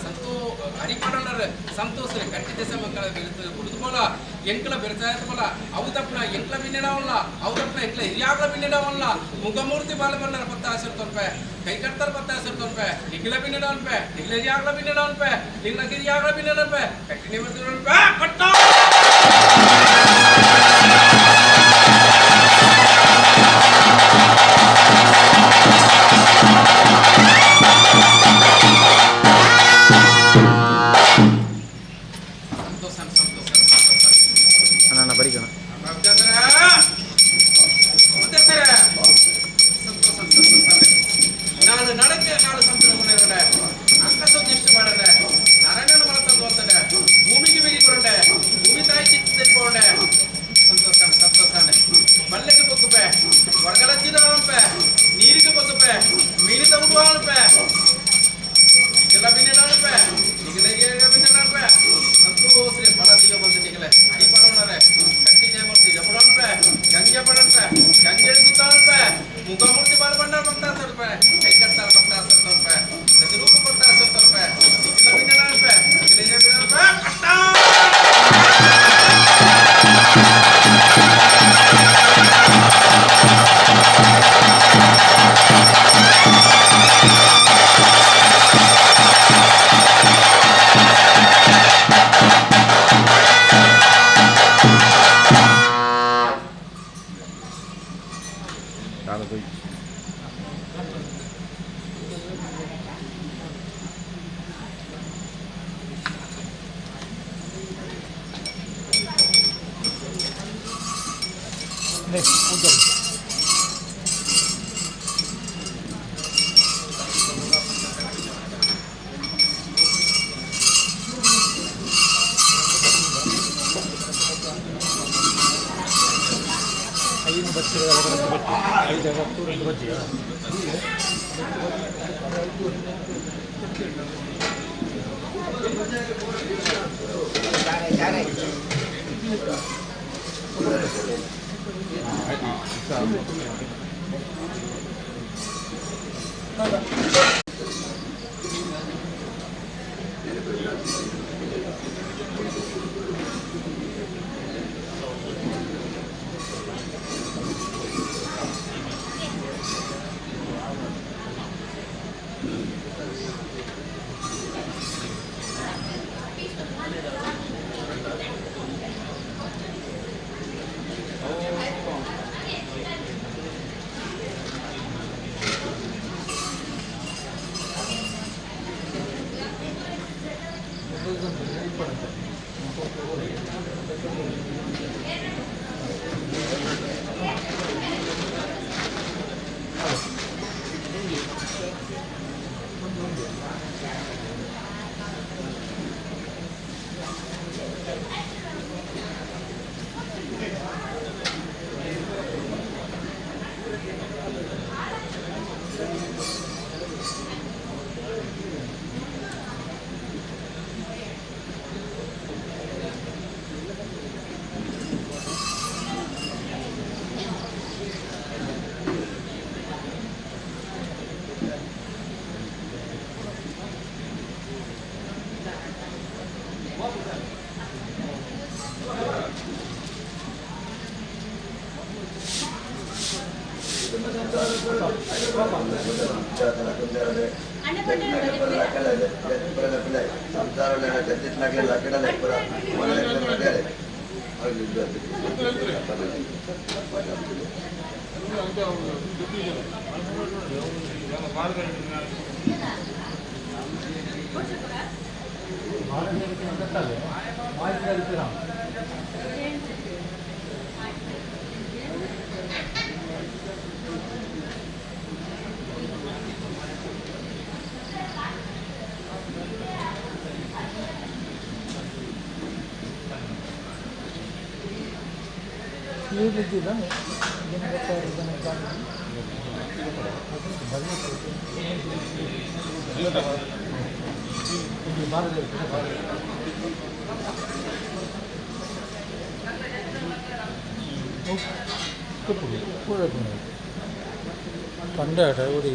ಸಂತೋ ಹರಿಪಡೋಣರ ಸಂತೋಷ ಕಟ್ಟಿ ದೇಶ ಮಕ್ಕಳ ಕುಡಿದು ಪೋಲ ಎಂಕ್ಲ ಬೆರಸಾಯತ ಪೋಲ ಅವು ತಪ್ಪನ ಎಂಕ್ಲ ಬಿನ್ನೆಡವಲ್ಲ ಅವು ತಪ್ಪನ ಎಂಕ್ಲ ಹಿರಿಯಾಗ್ಲ ಬಿನ್ನೆಡವಲ್ಲ ಮುಖಮೂರ್ತಿ ಬಾಲಬಣ್ಣರ ಪತ್ತಾಸರು ತೊನ್ಪೆ ಕೈ ಕಟ್ತಾರ ಪತ್ತಾಸರು ತೊನ್ಪೆ ನಿಗ್ಲ ಬಿನ್ನೆಡವನ್ಪೆ ನಿಗ್ಲ ಹಿರಿಯಾಗ್ಲ ಬಿನ್ನೆಡವನ್ಪೆ ನಿಗ್ಲ ಕಿರಿಯಾಗ್ಲ ಬಿನ್ನೆಡನ್ಪೆ ಕಟ್ಟಿ ನಿವರ್ತಿರನ್ಪೆ ಕಟ್ಟ ಮುಖಮೂರ್ತಿ ಬಾಲಬಂಡಾರ ಪತ್ತಾಸ ರೂಪಾಯಿ ಕೈ ಕಟ್ತಾರ 10 ರೂಪಾಯಿ ಪ್ರತಿರೂಪ 10 ರೂಪಾಯಿ ನಿಖಿಲ ಬಿನ್ನಡ ರೂಪಾಯಿ ನಿಖಿಲ ರೂಪಾಯಿ ಕಟ್ಟ പണ്ടാ കൂടി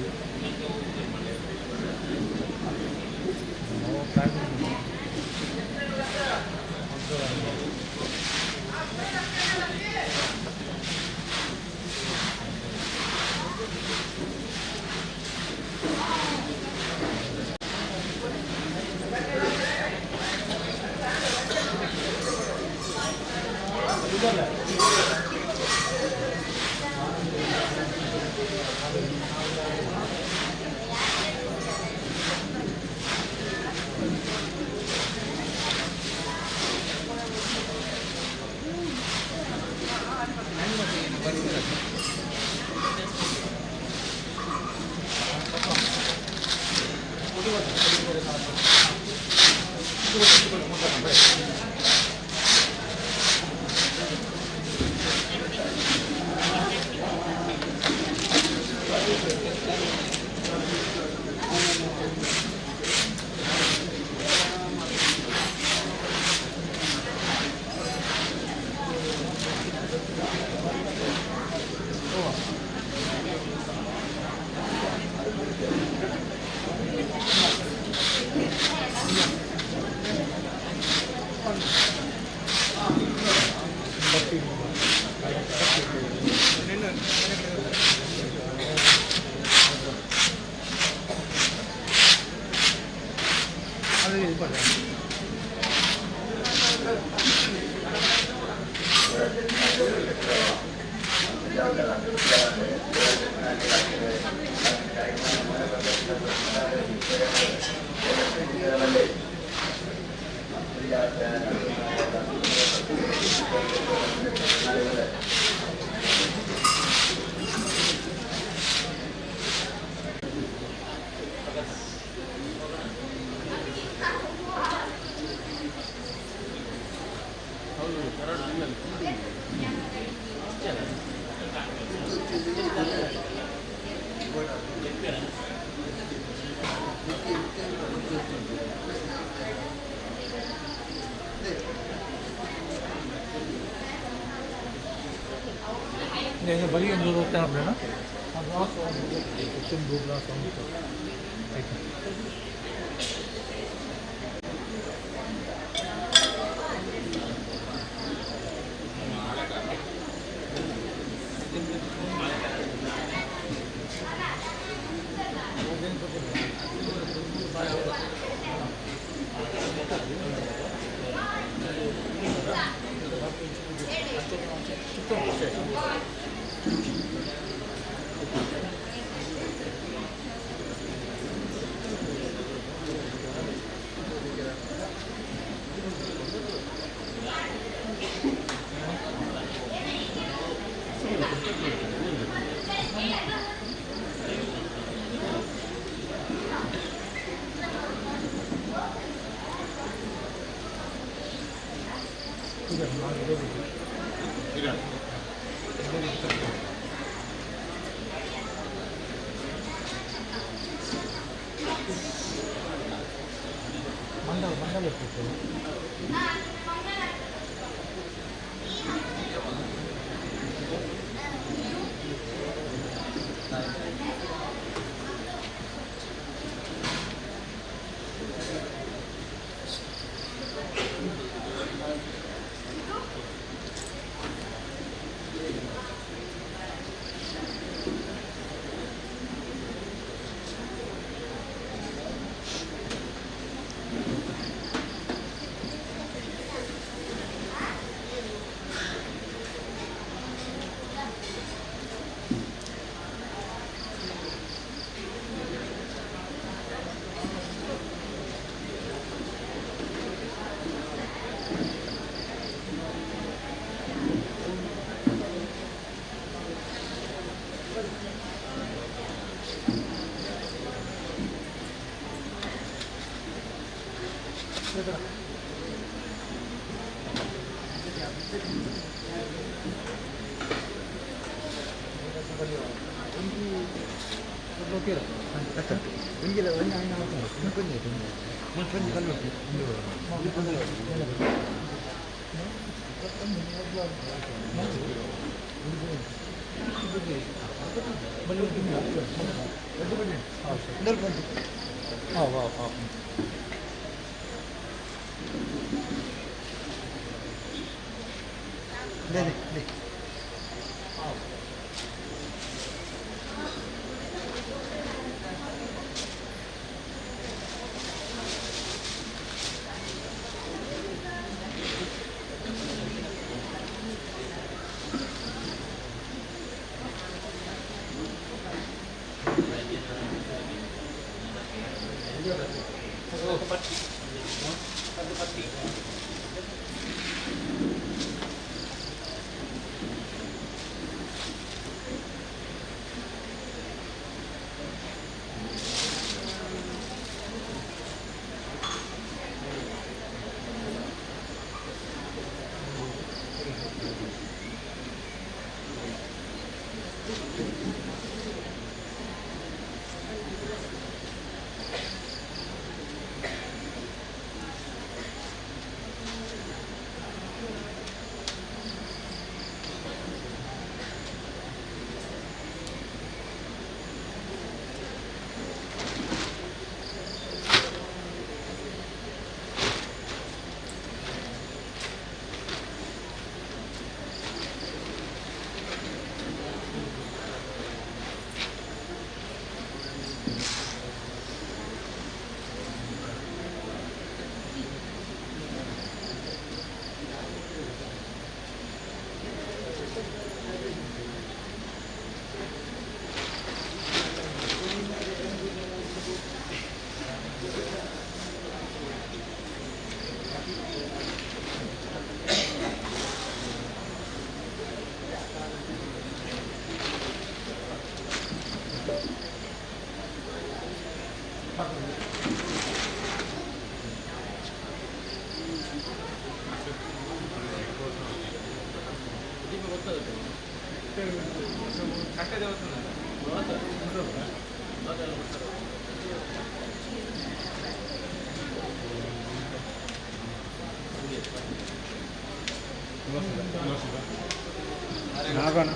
ನಾಗನ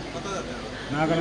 ನಾಗನ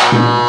Thank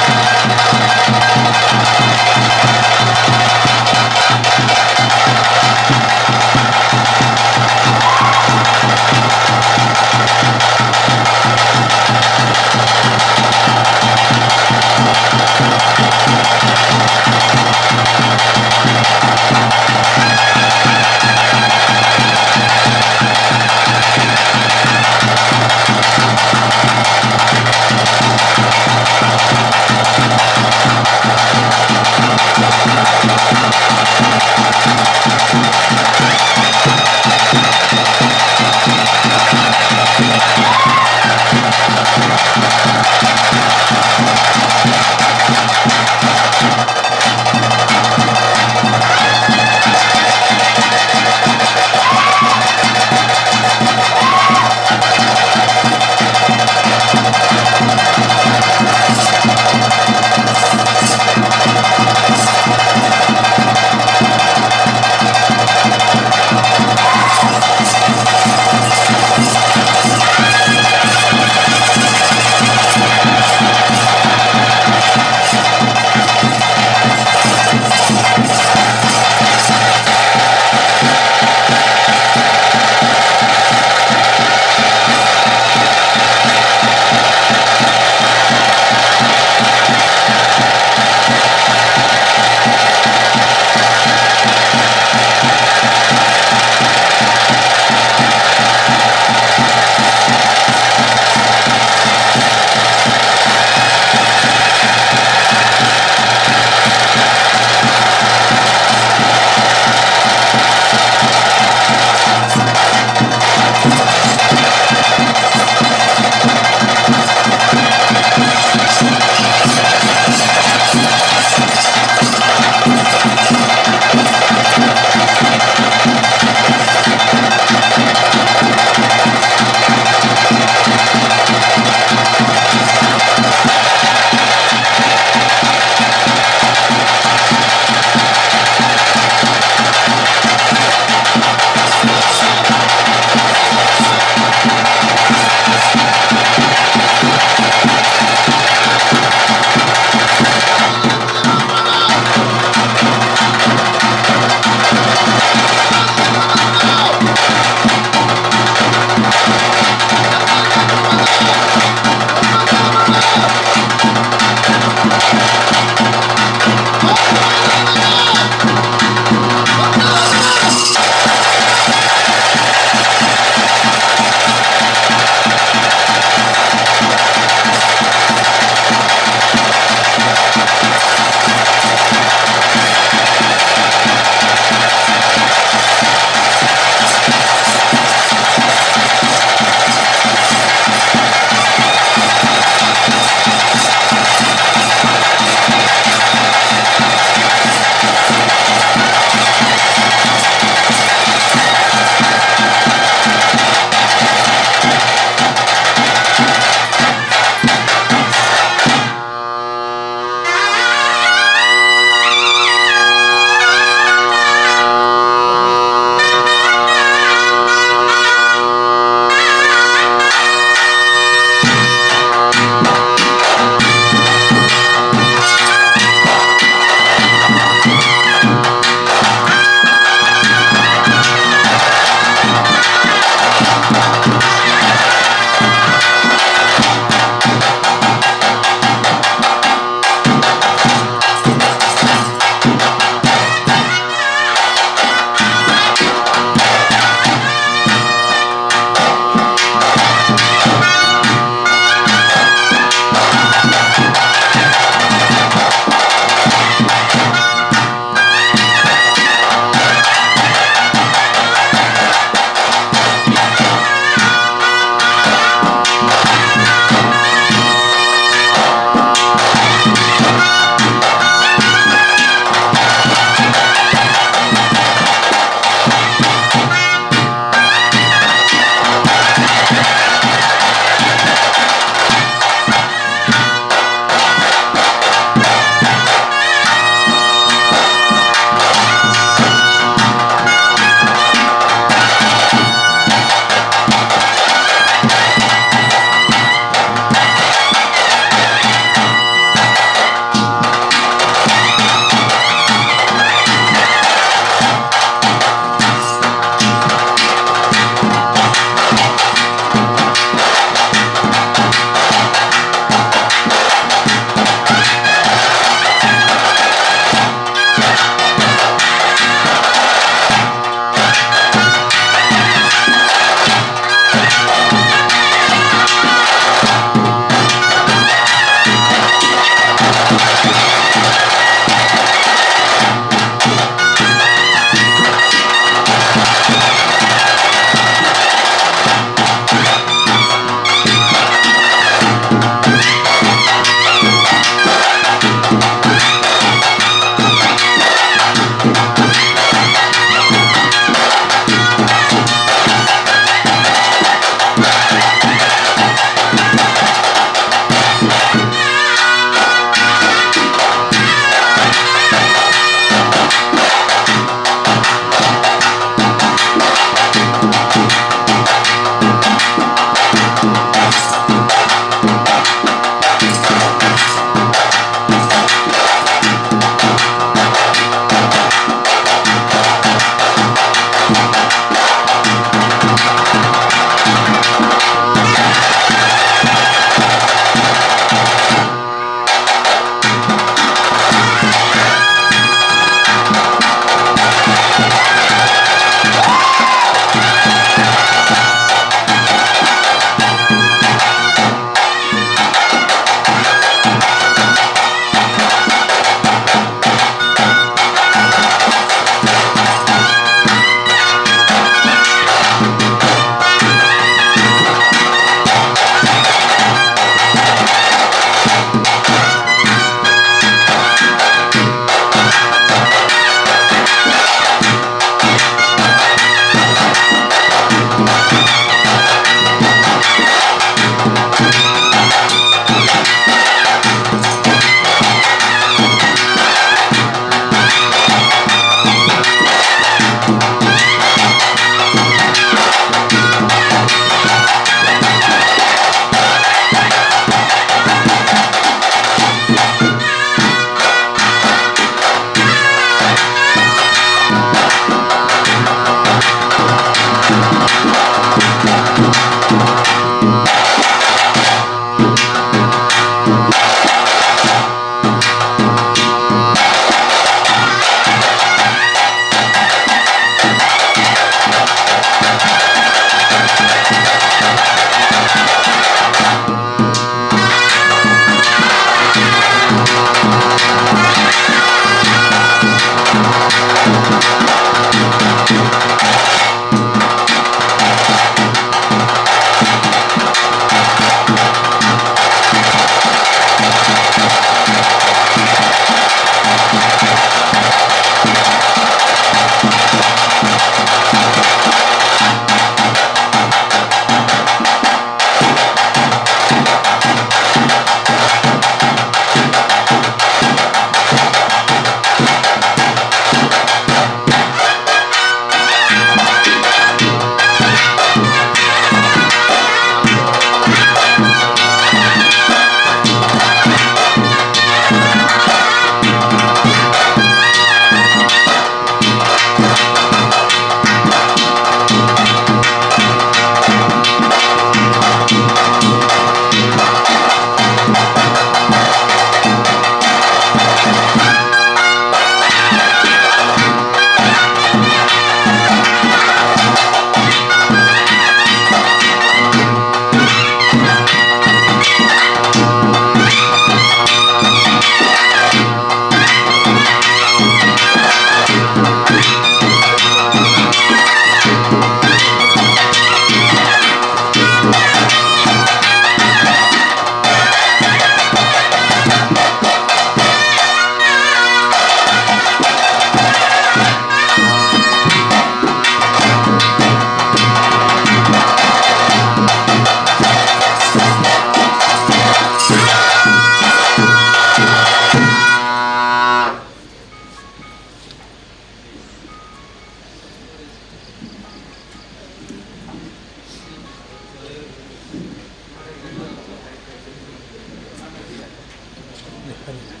ಸ್ವಾಮಿಯಪ್ಪ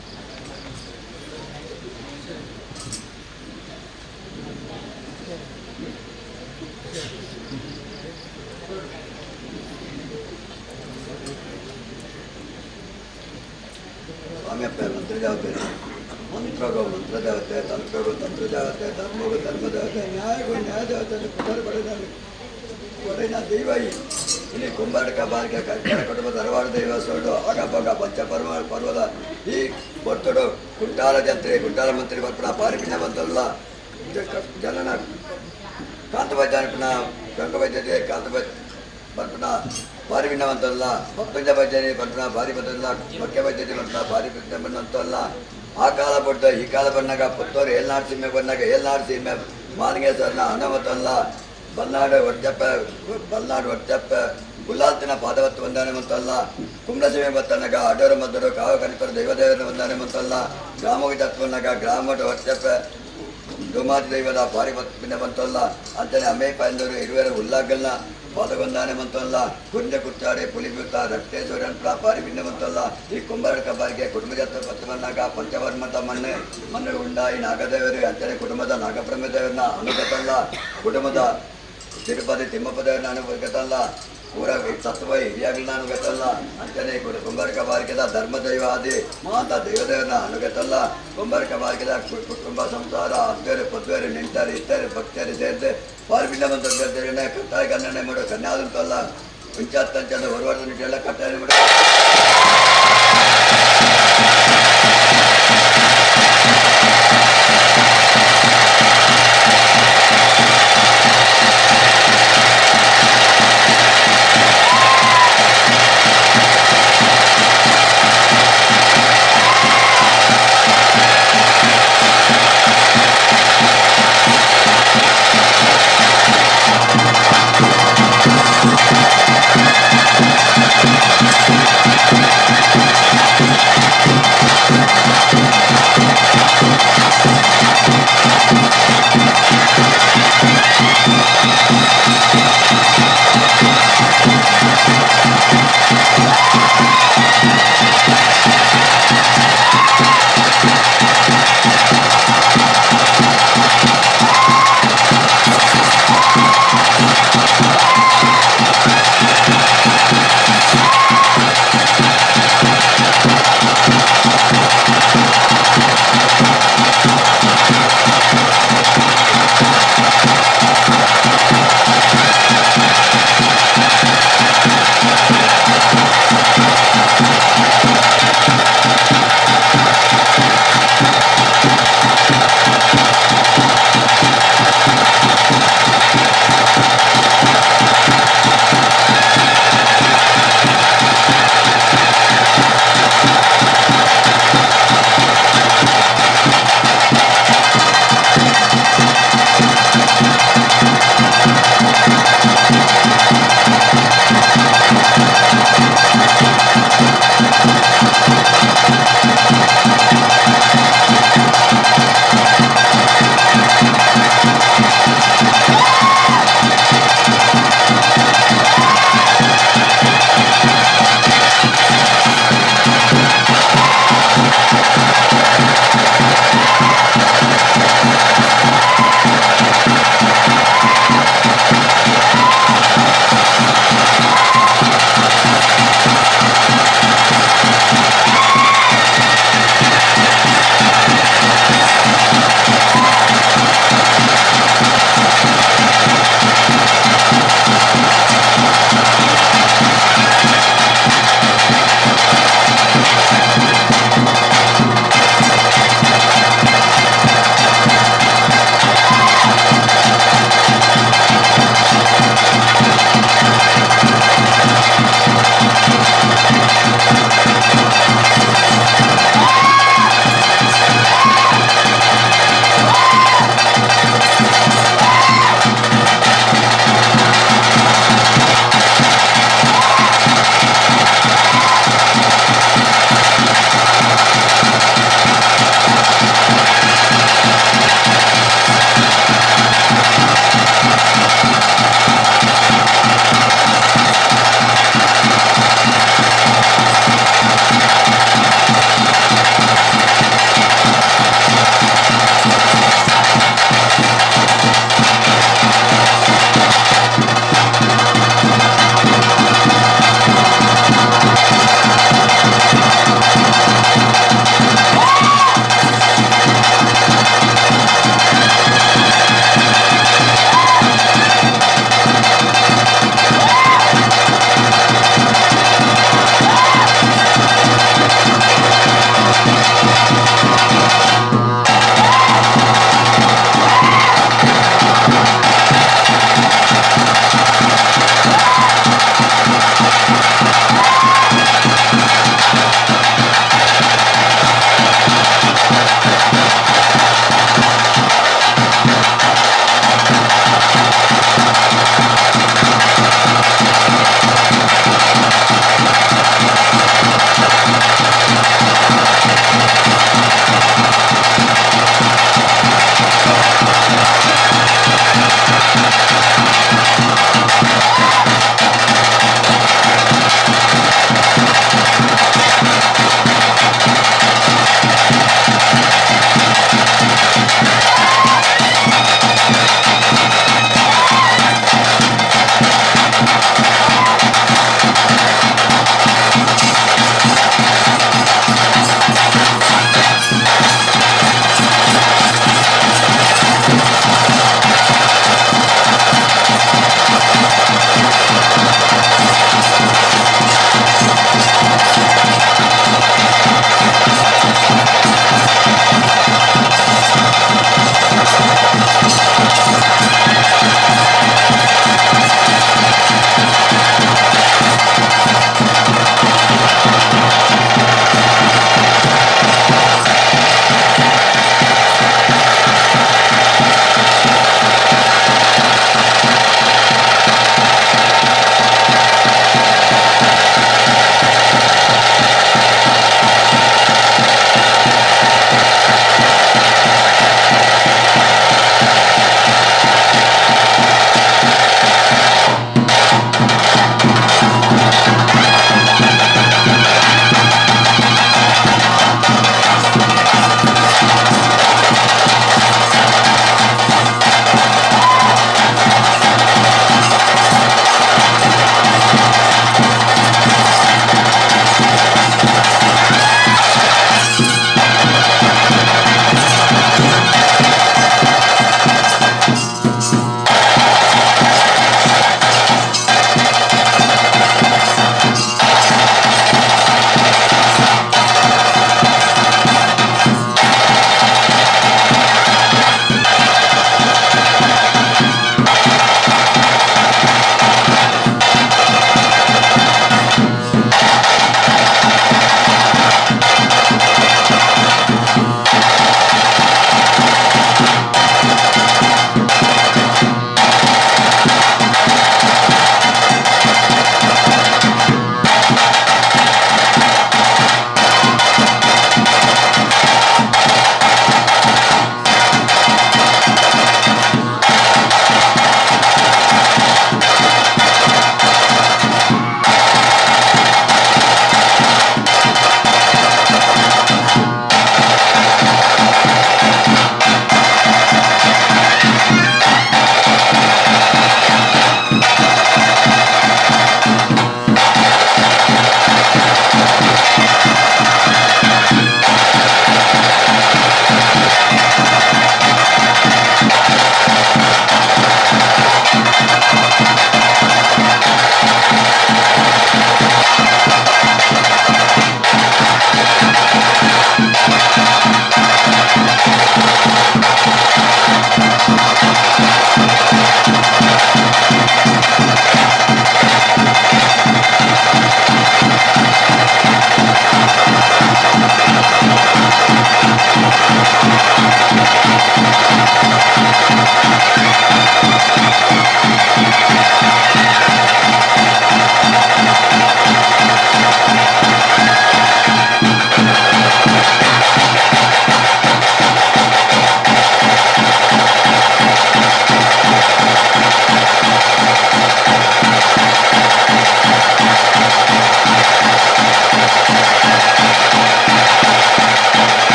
ಮಂತ್ರದೇವತೆ, ಮಂತ್ರಗೋ ಮಂತ್ರದೇವತೆ, ತಂತ್ರಗೋ ತಂತ್ರದೇವತೆ, ಧರ್ಮಗೋ ಧರ್ಮದೇವತೆ, ನ್ಯಾಯಗೋ ನ್ಯಾಯದೇವತೆ ಪುಟರು ಪಡೆದ ಕೊಡೆನ ದೈವ ಇಲ್ಲಿ ಕುಂಬಾರಕ ಬಾರಿಕೆ ಕರ್ಕರ ಕುಟುಂಬ ಧರವಾಡ ದೈವ ಸೊರಡು ಆಗಬೋಗ ಪಂಚ ಪರ್ವ ಪರ್ವದ ಈ ಕೊರ್ತಡು ಕುಂಟಾಲ ಜಂತ್ರಿ ಕುಂಟಾಲ ಮಂತ್ರಿ ಬರ್ಪಣ ಪಾರಿಪಿನ ಬಂತಲ್ಲ ಜನನ ಕಾಂತವೈದ್ಯನ ಗಂಗವೈದ್ಯತೆ ಕಾಂತವೈ ಬರ್ಪಣ ಬಾರಿ ಭಿನ್ನವಂತಲ್ಲ, ಪಂಚ ಭಜನೆ ಬರ್ಪಣ ಭಾರಿ ಬಂತಲ್ಲ, ಮಖ್ಯ ವೈದ್ಯತೆ ಬರ್ಪಣ ಭಾರಿ ಬಂತಲ್ಲ. ಆ ಕಾಲ ಪಡ್ತ ಈ ಕಾಲ ಬಂದಾಗ ಪುತ್ತೂರು ಏಳ್ನಾಡು ಸೀಮೆ ಬಂದಾಗ ಏಳ್ನಾಡು ಸೀಮೆ ಮಾನಗೇಶ್ವರನ ಹನುಮತಲ್ಲ ಬಲ್ನಾಡು ಒಡ್ಜಪ್ಪ ಬಲ್ನಾಡು ಒಡ್ಜಪ್ಪ ಉಲ್ಲಾಲ್ತಿನ ಪಾದವತ್ತು ವಂದನೆ ಮಂತಲ್ಲ. ಕುಂಬ್ಳ ಸೀಮೆ ಬತ್ತನಾಗ ಅಡೋರು ಮದ್ದರು ಕಾವು ಕನಿಪರ ದೈವದೇವರ ವಂದನೆ ಮಂತಲ್ಲ. ಗ್ರಾಮಕ್ಕೆ ತತ್ವನಾಗ ಗ್ರಾಮದ ಒಡ್ಜಪ್ಪ ಡುಮಾದಿ ದೈವದ ಭಾರಿ ಭಿನ್ನ ಬಂತಲ್ಲ. ಅಂತಾನೆ ಅಮ್ಮೇಪ ಎಂದರು ಇರುವೆರ ಉಲ್ಲಾಗಲ್ನ ಪಾದಗೊಂದಾನೆ ಮಂತಲ್ಲ. ಕುಂಜ ಕುಚ್ಚಾಡೆ ಪುಲಿಬುತ್ತ ರಕ್ತೇಶ್ವರನ್ ಪ್ರಾಪಾರಿ ಭಿನ್ನ ಬಂತಲ್ಲ. ಈ ಕುಂಬಾರಕ ಬಾರಿಗೆ ಕುಟುಂಬ ಜಾತ್ರೆ ಪತ್ತು ಬಂದಾಗ ಪಂಚವರ್ಮದ ಮಣ್ಣೆ ಮಣ್ಣು ಉಂಡಾಯಿ ನಾಗದೇವರು ಅಂತಾನೆ ಕುಟುಂಬದ ನಾಗಬ್ರಹ್ಮದೇವರನ್ನ ಅನುಗತಲ್ಲ. ಕುಟುಂಬದ ತಿರುಪತಿ ತಿಮ್ಮಪ್ಪ ದೇವರನ್ನ ಅನುಗತಲ್ಲ. ಊರ ತತ್ವ ಹಿರಿಯಾಗಲನ್ನ ಅನುಗತಲ್ಲ. ಅಂತಾನೆ ಕುಂಬಾರಕ ಬಾರಿಕೆದ ಧರ್ಮದೈವ ಆದಿ ಮಾತಾ ದೈವದೇವರನ್ನ ಅನುಗತಲ್ಲ. ಕುಂಬಾರಕ ಬಾರಿಕೆದ ಕುಟುಂಬ ಸಂಸಾರ ಅದ್ವೇರು ಪದ್ವೇರು ನಿಂತರು ಇತ್ತರು ಭಕ್ತರು ಸೇರಿದೆ ಪಾರ್ಬಿಂಡ ಬಂತ ಕಟ್ಟಾಯ ಗಂಡನೆ ಮಾಡೋ ಕನ್ಯಾದಂತಲ್ಲ. ಮುಂಚಾತ್ತಂಚಂದ ಹೊರವಾಡ ಎಲ್ಲ ಕಟ್ಟಾಯ ಮಾಡೋ Thank you.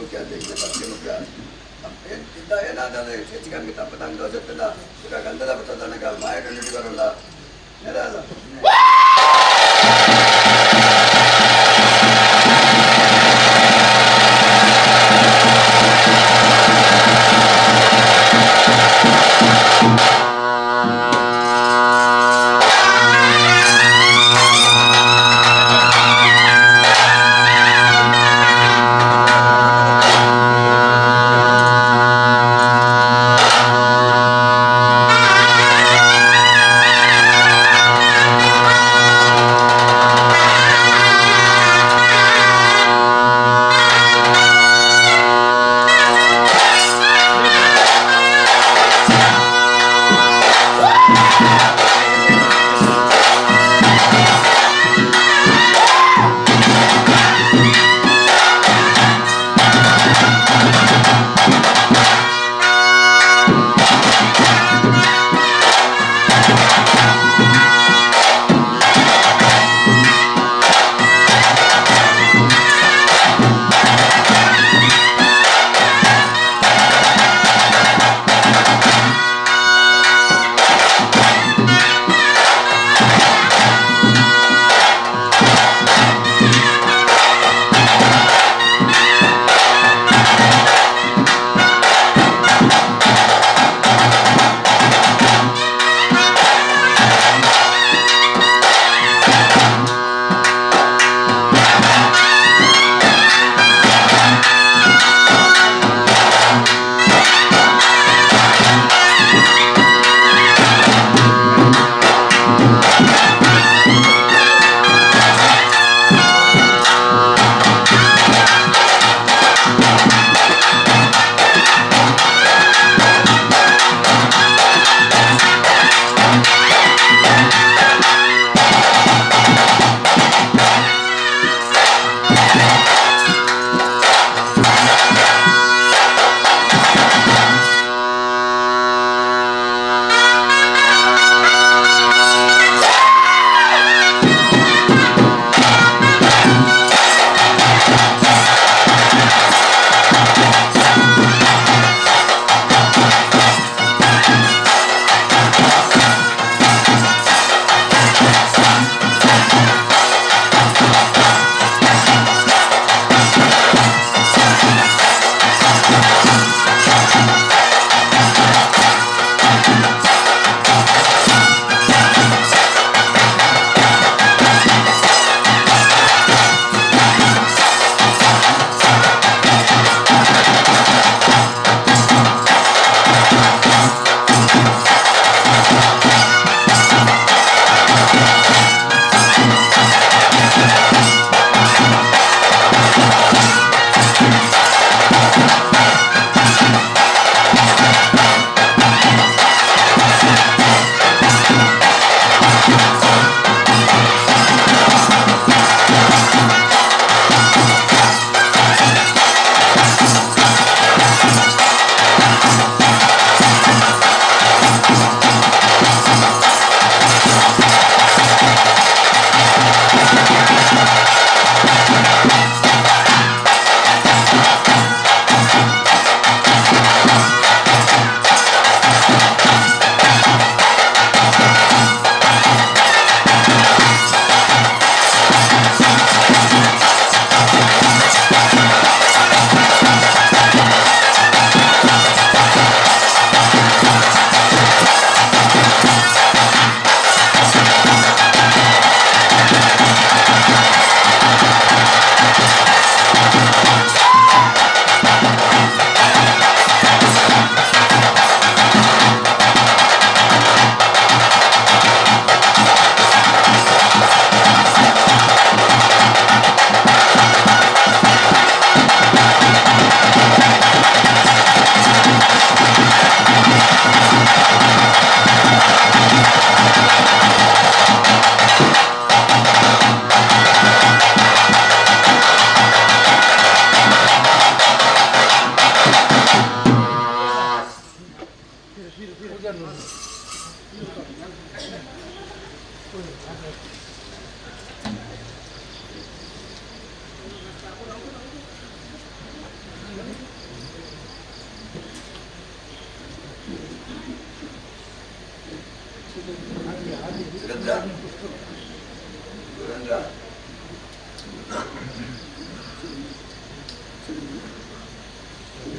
ಮುಖ್ಯ ಅಂತ ಇನ್ನ ಭಕ್ತಿ ಮುಖ್ಯ. ಇದ್ದ ಏನಾದರೂ ಹೆಚ್ಚು ಕಮ್ಮಿ ತಪ್ಪು ತಂದು ದೋಷತ್ತಿಲ್ಲ ಈಗ ಗಂಧದ ಪುಸ್ತಕ ಮಾಯ ಕಂಡು ಬರಲ್ಲ ನೆಲ. ಆ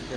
ಆ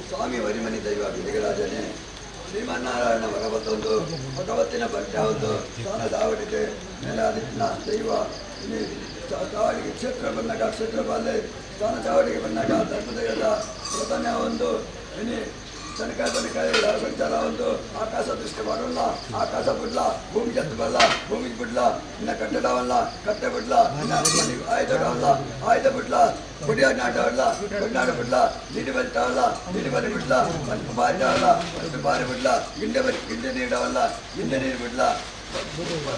ಸ್ವಾಮಿ ವರಿಮನಿ ದೈವ ವಿಧಿಗರಾಜನೇ ಶ್ರೀಮನ್ನಾರಾಯಣ ಭಗವತ್ತೊಂದು ಭಗವತ್ತಿನ ಭಟ್ಟ ಒಂದು ಸ್ಥಾನ ದಾವಡಿಗೆ ಮೇಲಾದಿನ ದೈವ ಇಲ್ಲಿ ಚಾವಡಿಗೆ ಕ್ಷೇತ್ರ ಬಂದಾಗ ಕ್ಷೇತ್ರ ಬಾಲೆ ಸ್ಥಾನ ಚಾವಡಿಗೆ ಬಂದಾಗ ಧರ್ಮದೈವದ ಪ್ರಧಾನ ಒಂದು ಇನಿ ತನಕ ತನಕ ಸಂಚಾರ ಒಂದು ಆಕಾಶ ದೃಷ್ಟಿ ಮಾಡೋಲ್ಲ ಆಕಾಶ ಬಿಡ್ಲ ಭೂಮಿ ಜತ್ತು ಬಲ್ಲ ಭೂಮಿಗೆ ಬಿಡ್ಲ ಇನ್ನ ಕಟ್ಟಡವಲ್ಲ ಕಟ್ಟೆ ಬಿಡ್ಲ ಇನ್ನ ಆಯುಧವಲ್ಲ ಆಯುಧ ಬಿಡ್ಲ ಕೊಡಿಯ ನಾಟವಲ್ಲ ಕೊಡ್ನಾಡ ಬಿಡ್ಲ ನೀಡಿ ಬರಿತಾವಲ್ಲ ನೀಡಿ ಬರಿ ಬಿಡ್ಲ ಮನ್ಪು ಬಾರಿತಾವಲ್ಲ ಮನ್ಪು ಬಾರಿ ಬಿಡ್ಲ ಗಿಂಡೆ ಬರಿ ಗಿಂಡೆ ನೀಡವಲ್ಲ ಗಿಂಡೆ ನೀರು ಬಿಡ್ಲ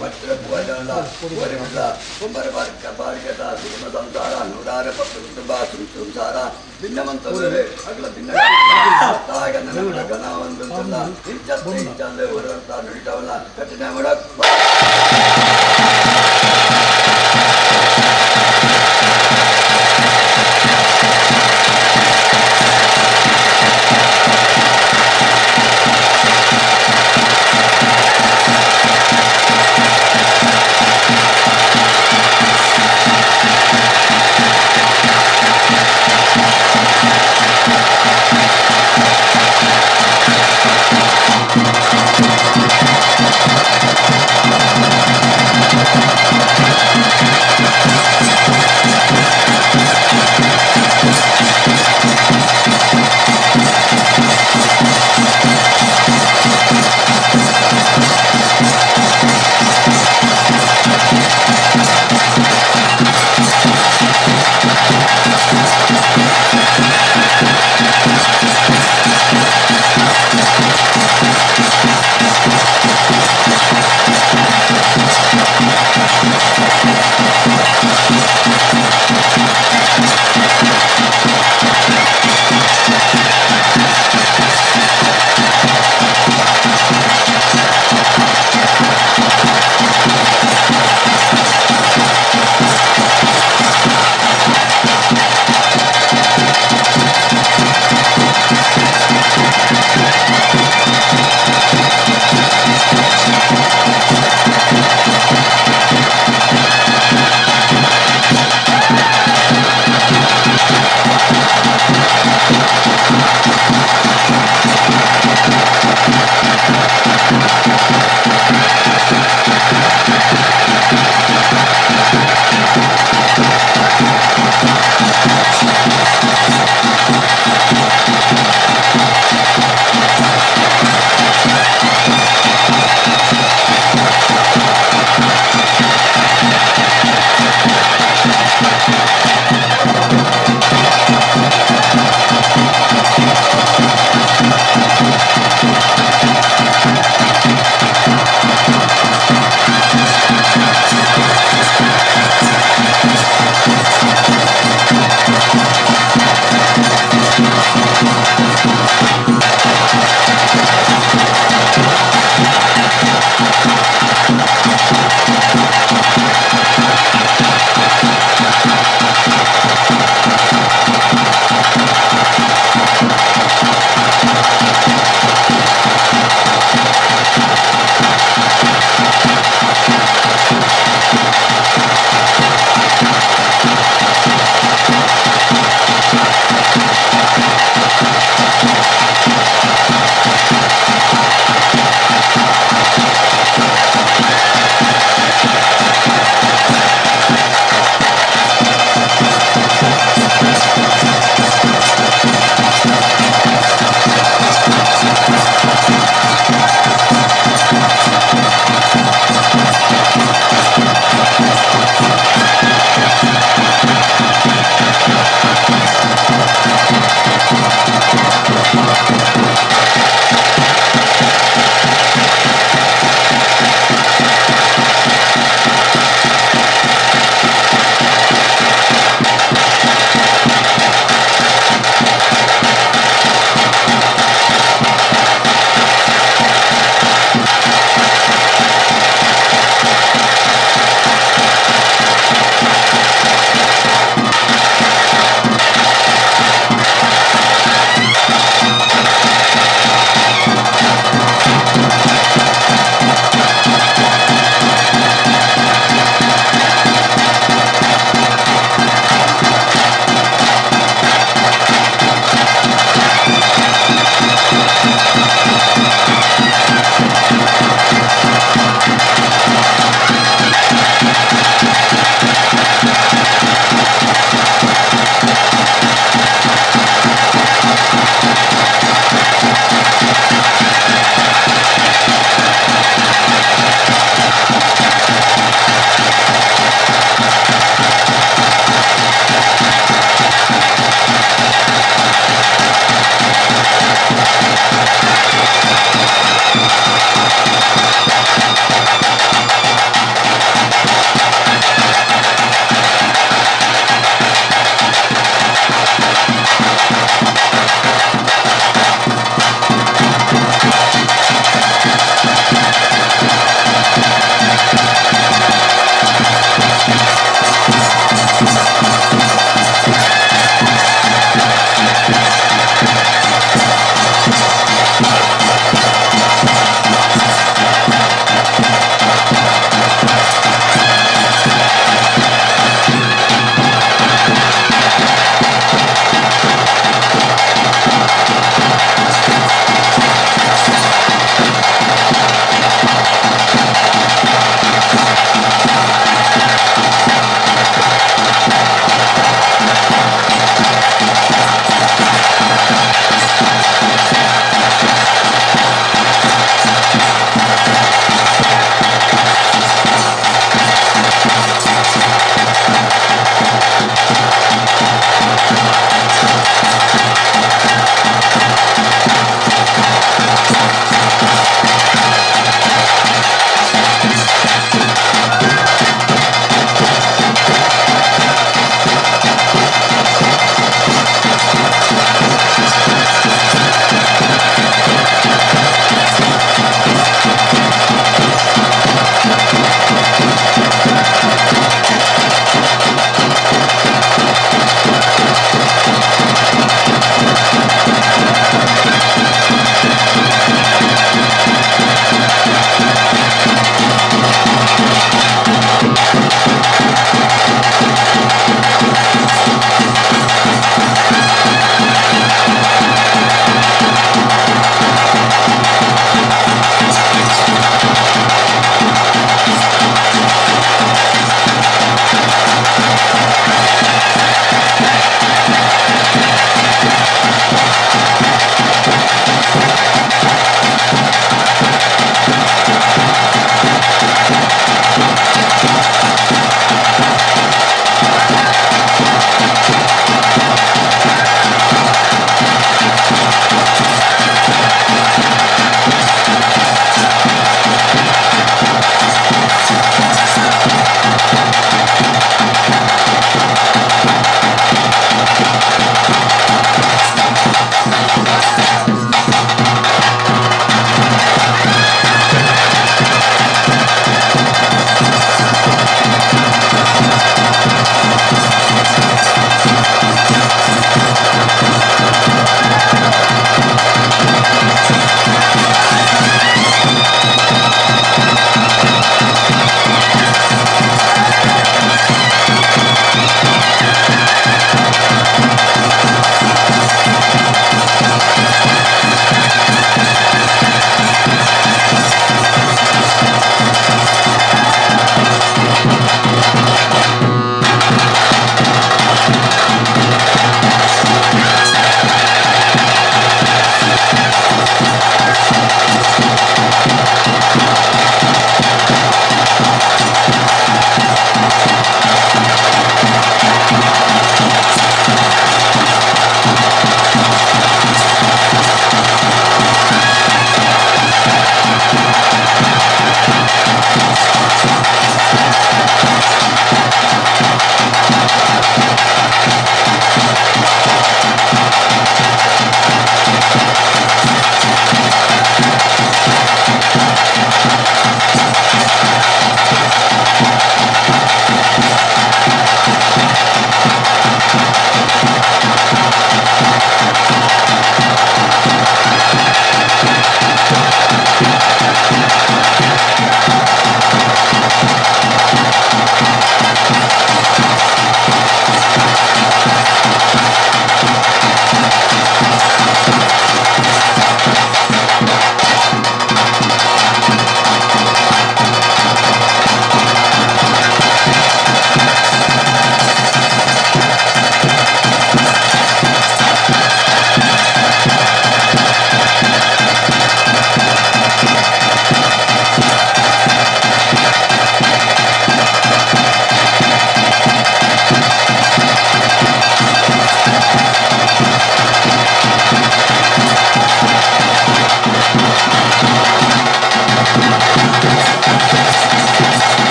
ಪತ್ರ ಪೂವಲ್ಲ ಪೂವರಿ ಬಿಡ್ಲ ಕುಂಬರ ಬಾರಿಕ ಬಾರಿಕದ ಕುಟುಂಬ ಸಂಸಾರ ನೂರಾರು ಪಕ್ಕ ಕುಟುಂಬ ಸಂಸಾರ ಭಿನ್ನವಂತವರೇ ಅಗಲ ಭಿನ್ನ ಗಣ ಒಂದು ಇಂಚತ್ತೆ ಇಂಚಂದೆ ಹೊರತ ನುಡಿತಾವಲ್ಲ ಕಠಿಣ ಮಾಡಕ್ Thank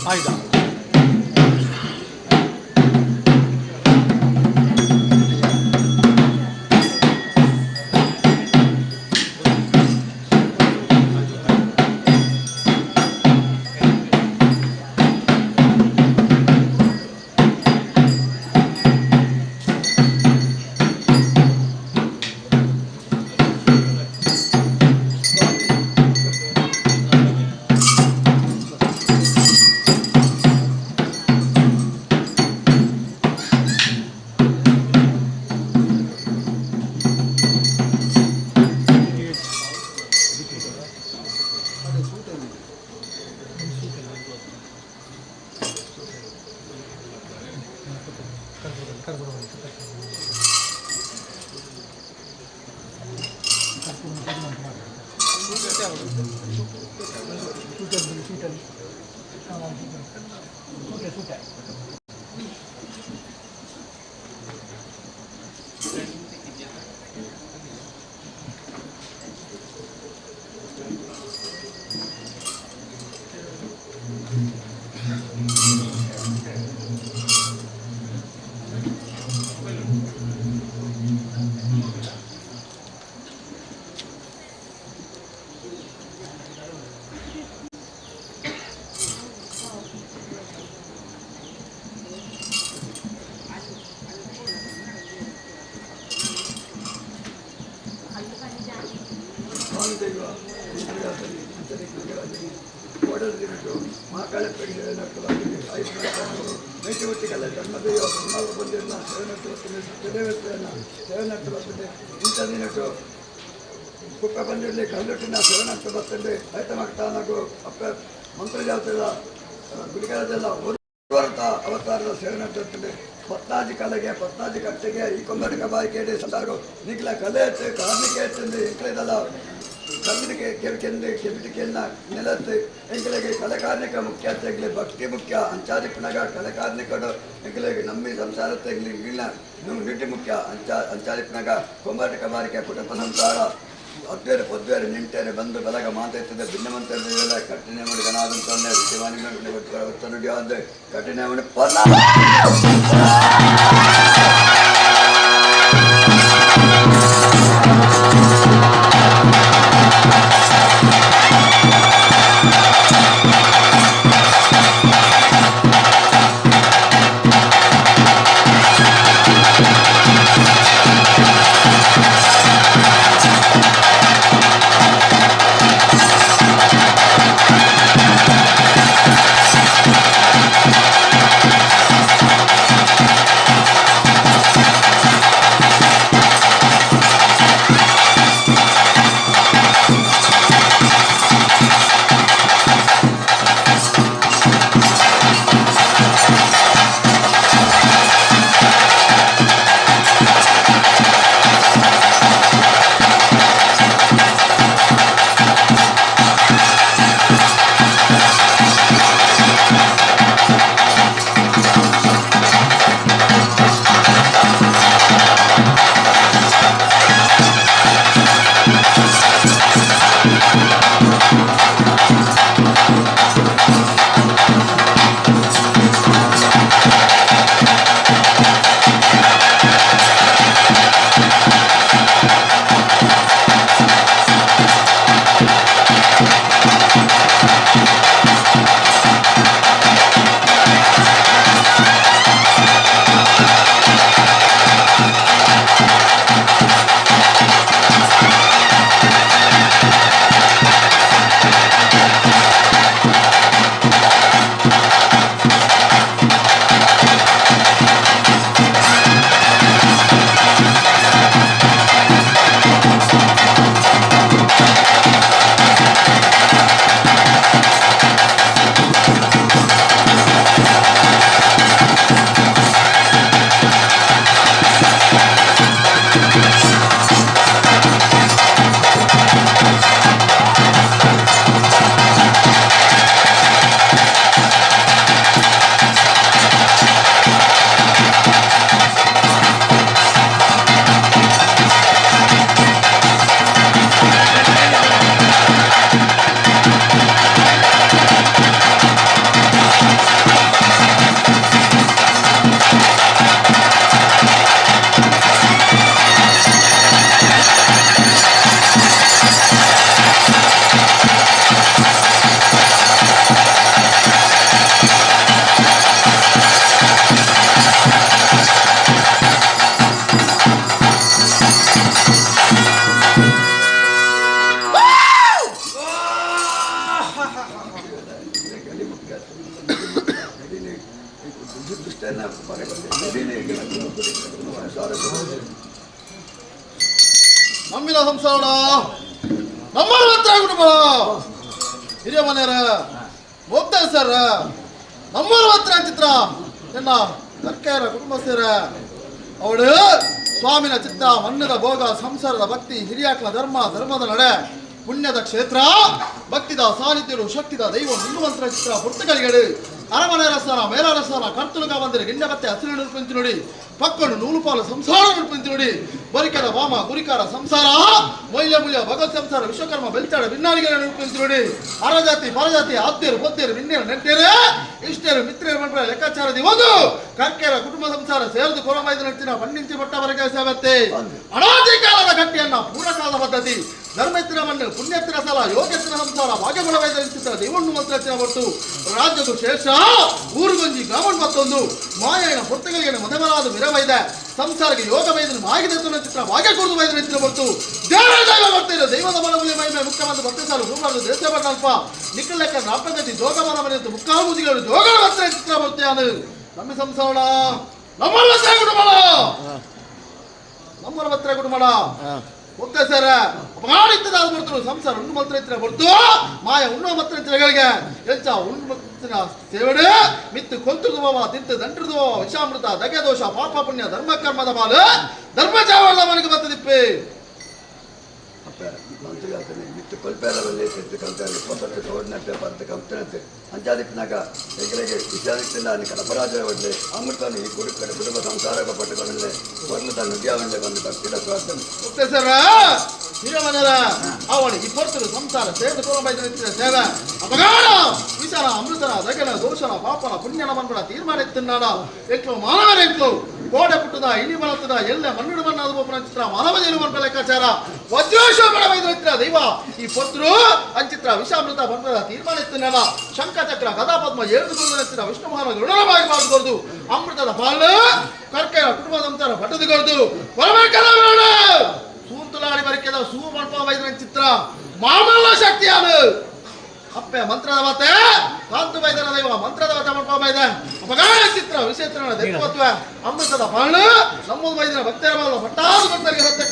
ಆಯುಧ. ಕುಪ್ಪ ಬಂದಿರಲಿ ಕಲ್ಲುಟ್ಟಿನ ಸೇವನಟ್ಟು ಬರ್ತದೆ ರೈತ ಅಪ್ಪ ಮಂತ್ರಜಾತದ ಗುಡಿಗಳದೆಲ್ಲ ಒರುವರ್ತ ಅವತಾರದ ಸೇವನಟ್ಟು ಪತ್ನಾಜಿ ಕಲೆಗೆ ಪತ್ನಾಜಿ ಕಟ್ಟೆಗೆ ಈ ಕೊಂಬರಿಕ ಬಾಯಿಕೇಡಿ ಸಂಸಾರು ನಿಗ್ಲ ಕಲೆ ಎತ್ತು ಕಾರ್ಮಿಕ ಎತ್ತಂದು ಎಂಕ್ಲೆದಲ್ಲ ಕಮ್ಮಿಗೆ ಕೆಂದು ಕೆಬಿಟಿಕೆಲ್ಲ ನೆಲತ್ತು ಎಂಕಲೆಗೆ ಕಲೆಕಾರ್ಮಿಕ ಮುಖ್ಯ ತೆಗ್ಲಿ ಭಕ್ತಿ ಮುಖ್ಯ ಅಂಚಾದಿ ಪುನಗ ಕಲೆಕಾರ್ಮಿಕರು ಎಂಕಲೆಗೆ ನಮ್ಮಿ ಸಂಸಾರ ತೆಗ್ಲಿ ಇಲ್ಲ ನಿಟ್ಟಿ ಮುಖ್ಯ ಅಂಚಾದಿ ಪುನಗ ಕೊಂಬರಿಕ ಬಾರಿಕೆ ಕುಟುಂಬ ಸಂಸಾರ ಅದ್ವೇರು ಪೊದ್ವೇರು ನಿಂಟೇರೆ ಬಂದು ಬಲಗ ಮಾತಾಡ್ತದೆ ಭಿನ್ನಮಂತ ಕಟ್ಟಿನ ಮಾಡಿ ಗಣಾದಂತನ್ನೇ ಋಷಿವಾನಿ ಕಠಿಣ ಮಾಡಿ ಪರ್ಣ. ಇಷ್ಟನ್ನ ಸಂಸಾರ ನಮ್ಮಿನ ಸಂಸಾರ ನಮ್ಮ ಹತ್ರ ಕುಟುಂಬ ಹಿರಿಯ ಮನೆಯರ ಹೋಗ್ತಾರೆ ಸರ್ ನಮ್ಮ ಹತ್ರ ಚಿತ್ರ ಎನ್ನ ಕರ್ಕೆಯರ ಕುಟುಂಬಸ್ಥರ ಅವಳು ಸ್ವಾಮಿನ ಚಿತ್ರ ಮಣ್ಣದ ಭೋಗ ಸಂಸಾರದ ಭಕ್ತಿ ಹಿರಿಯಾಕ್ಲ ಧರ್ಮ ಧರ್ಮದ ನಡೆ ಪುಣ್ಯದ ಕ್ಷೇತ್ರ ಭಕ್ತಿದ ಸಾನ್ನಿಧ್ಯರು ಶಕ್ತಿದ ದೈವ ನಿಲ್ಲುವಂತರ ಚಿತ್ರ ಪುರ್ತಗಳಿಗಳು ಅರಮನೆ ರಸನ ಮೇಲರಸನ ಕರ್ತುಲುಗ ಬಂದರೆ ಗಿಂಡಬತ್ತೆ ಹಸಿರು ನುಡಿಪಂಚಿ ನೋಡಿ ಪಕ್ಕಡು ನೂಲುಪಾಲು ಸಂಸಾರ ನುಡಿಪಂಚಿ ನೋಡಿ ಬರಿಕದ ವಾಮ ಗುರಿಕಾರ ಸಂಸಾರ ಮೈಲ್ಯ ಮುಲ್ಯ ಭಗವತ್ ಸಂಸಾರ ವಿಶ್ವಕರ್ಮ ಬೆಲ್ಚಾಡ ಭಿನ್ನಾರಿಗೆಲ್ಲ ನುಡಿಪಂಚಿ ನೋಡಿ ಅರಜಾತಿ ಪರಜಾತಿ ಆದ್ಯರು ಪೊದ್ದೇರು ಭಿನ್ನೇರು ನೆಟ್ಟೇರು ಇಷ್ಟೇರು ಮಿತ್ರರು ಮಂಡ್ರ ಲೆಕ್ಕಾಚಾರದಿ ಒಂದು ಕರ್ಕೆರ ಕುಟುಂಬ ಸಂಸಾರ ಸೇರಿದು ಕೊರಮೈದ ನಟ್ಟಿನ ಬಣ್ಣಿಂಚಿ ಬಟ್ಟವರೆಗೆ ಸೇವತ್ತೆ ಅನಾದಿ ಕಾಲದ ಗಟ್ಟಿಯನ್ನ ಪೂರ್ಣಕಾಲದ ಪದ್ಧತಿ ಧರ್ಮೆತ್ತಿನ ಮಣ್ಣು ಪುಣ್ಯತ್ತಿನ ಸಲ ಯೋಗ್ಯತ್ತಿನ ಸಂಸಾರ ಭಾಗ್ಯಗುಣ ವೈದ್ಯ ದೇವಣ್ಣು ಮಂತ್ರತ್ತಿನ ಒಟ್ಟು ರಾಜ್ಯದ ಶೇಷ ಊರುಗೊಂಜಿ ಗ್ರಾಮಣ್ ಮತ್ತೊಂದು ಮಾಯನ ಪುರ್ತಗಳಿಗೆ ಮದಮರಾದ ವಿರವೈದ ಸಂಸಾರಕ್ಕೆ ಯೋಗ ವೈದ್ಯನು ಮಾಗಿದೆ ಚಿತ್ರ ಭಾಗ್ಯ ಕುರಿತು ವೈದ್ಯನ ಚಿತ್ರ ಹೊರತು ದೇವರ ದೈವ ಬರ್ತಿರೋ ದೈವದ ಬಲಮೂಲ್ಯ ಮಹಿಮೆ ಮುಖ್ಯಮಂತ್ರಿ ಭಕ್ತಿ ಸಾಲು ರೂಪಾಲು ದೇಶ ಅಲ್ಪ ನಿಕ್ಕಲೆಕ್ಕ ನಾಪಗತಿ ಜೋಗಮಾನ ಮನೆಯಂತ ಮುಕ್ಕಾಲು ಮುದಿಗಳು ಜೋಗಣ ಬರ್ತಾರೆ ಚಿತ್ರ ಬರ್ತೀಯಾನು ನಮ್ಮ ಸಂಸಾರ ನಮ್ಮ ಕುಟುಂಬ ನಮ್ಮರ ಹತ್ರ ಕುಟುಂಬ ಒತ್ತೆ ಸರ್ ಅಪಗಾಡಿತ್ತದ ಅದು ಬರ್ತರು ಸಂಸಾರ ಉಣ್ಣು ಮಂತ್ರ ಇತ್ತಿನ ಬರ್ತು ಮಾಯ ಉಣ್ಣೋ ಮಂತ್ರ ಇತ್ತಿನಗಳಿಗೆ ಎಂಚ ಉಣ್ಣು ಮಂತ್ರ ಸೇವಡೆ ಮಿತ್ತು ಕೊಂತುದು ಬಾವ ತಿಂತು ದಂಟ್ರದು ಬಾವ ವಿಷಾಮೃತ ದಗೆ ದೋಷ ಪಾಪ ಪುಣ್ಯ ಧರ್ಮ ಕರ್ಮದ ಬಾಲು ಧರ್ಮ ಚಾವಳದ ಮನೆಗೆ ಬರ್ತದಿಪ್ಪೆ ಅಪ್ಪ ಮಂತ್ರಿಗಾಗ್ತಾನೆ ಮಿತ್ತು ಕೊಲ್ಪೇರವಲ್ಲಿ ತಿಂತು ಕಲ್ತಾರೆ ಪತ್ತು ತೋಡಿನಟ್ಟೆ ಪತ್ತು ಕಂಪ್ತನತ್ತೆ ಅಂಚಾದಿಪ್ಪನಾಗ ಎಕರೆಗೆ ವಿಚಾರಿಸಿಲ್ಲ ಅಲ್ಲಿ ಕಡಪರಾಜ ಒಡ್ಲೆ ಅಮೃತನು ಈ ಕುಡುಕಡೆ ಕುಟುಂಬ ಸಂಸಾರ ಪಟ್ಟುಕೊಂಡಲೆ ವರ್ಣದ ನುಡಿಯಾವಂಡೆ ಬಂದು ಭಕ್ತಿಡ ಪ್ರಾರ್ಥನೆ ಒತ್ತೆ ಸರ್ ಹಿರಿಯ ಅವಳು ಈ ಪೊರ್ತರು ಸಂಸಾರ ಸೇವೆ ಕೋಲಂಬೈದ ಸೇವೆ ಅಪಗಾಣ ವಿಚಾರ ಅಮೃತನ ದಗನ ದೋಷನ ಪಾಪನ ಪುಣ್ಯನ ಮನ್ಪಡ ತೀರ್ಮಾನ ಎತ್ತಿನ್ನಾಡ ಎಕ್ಲು ಮಾನವರ ಎಕ್ಲು ಕೋಡೆ ಪುಟ್ಟದ ಇಣಿ ಬಳತದ ಎಲ್ಲ ಮಣ್ಣು ಮಣ್ಣಾದ ಒಬ್ಬನ ಚಿತ್ರ ಮಾನವ ಜೀವನ ಲೆಕ್ಕಾಚಾರ ವಜ್ರೇಶ ಬಡವೈದ್ರ ದೈವ ಈ ಪೊರ್ತರು ಅಂಚಿತ್ರ ವಿಷಾಮೃತ ಬಂದ ತೀರ್ಮಾನ ಎತ್ತಿನ್ನಾಡ ಶಂಖ ಚಕ್ರ ಗದಾ ಪದ್ಮ ಏಳು ಗುರುವಿನ ವಿಷ್ಣು ಮಹಾನ ಗರುಡವಾಗಿ ಮಾಡಿಕೊಡ್ದು ಅಮೃತದ ಪಾಲು ಕರ್ಕೆಯ ಕುಟುಂಬ ಸಂಸಾರ ಪಟ್ಟದುಕೊಡ್ದು ಪರಮೇಶ್ವರ ಸೂಂತುಲಾಡಿ ಬರಕೆದ ಸೂ ಮಲ್ಪ ವೈದ್ಯನ ಚಿತ್ರ ಮಾಮಲ್ಲ ಶಕ್ತಿಯಾನು ಅಪ್ಪೆ ಮಂತ್ರದ ಮಾತೆ ಕಾಂತು ವೈದ್ಯನ ದೈವ ಮಂತ್ರದ ಮಾತೆ ಮಲ್ಪ ವೈದ್ಯ ಅಪಗಾಯ ಚಿತ್ರ ವಿಶೇಷ ದೆಪ್ಪತ್ವ ಅಮೃತದ ಪಾಲು ನಮ್ಮ ವೈದ್ಯನ ಭಕ್ತರ ಬಾಲ ಪಟ್ಟಾದು ಭಕ್ತರಿಗೆ ಸತ್ಯ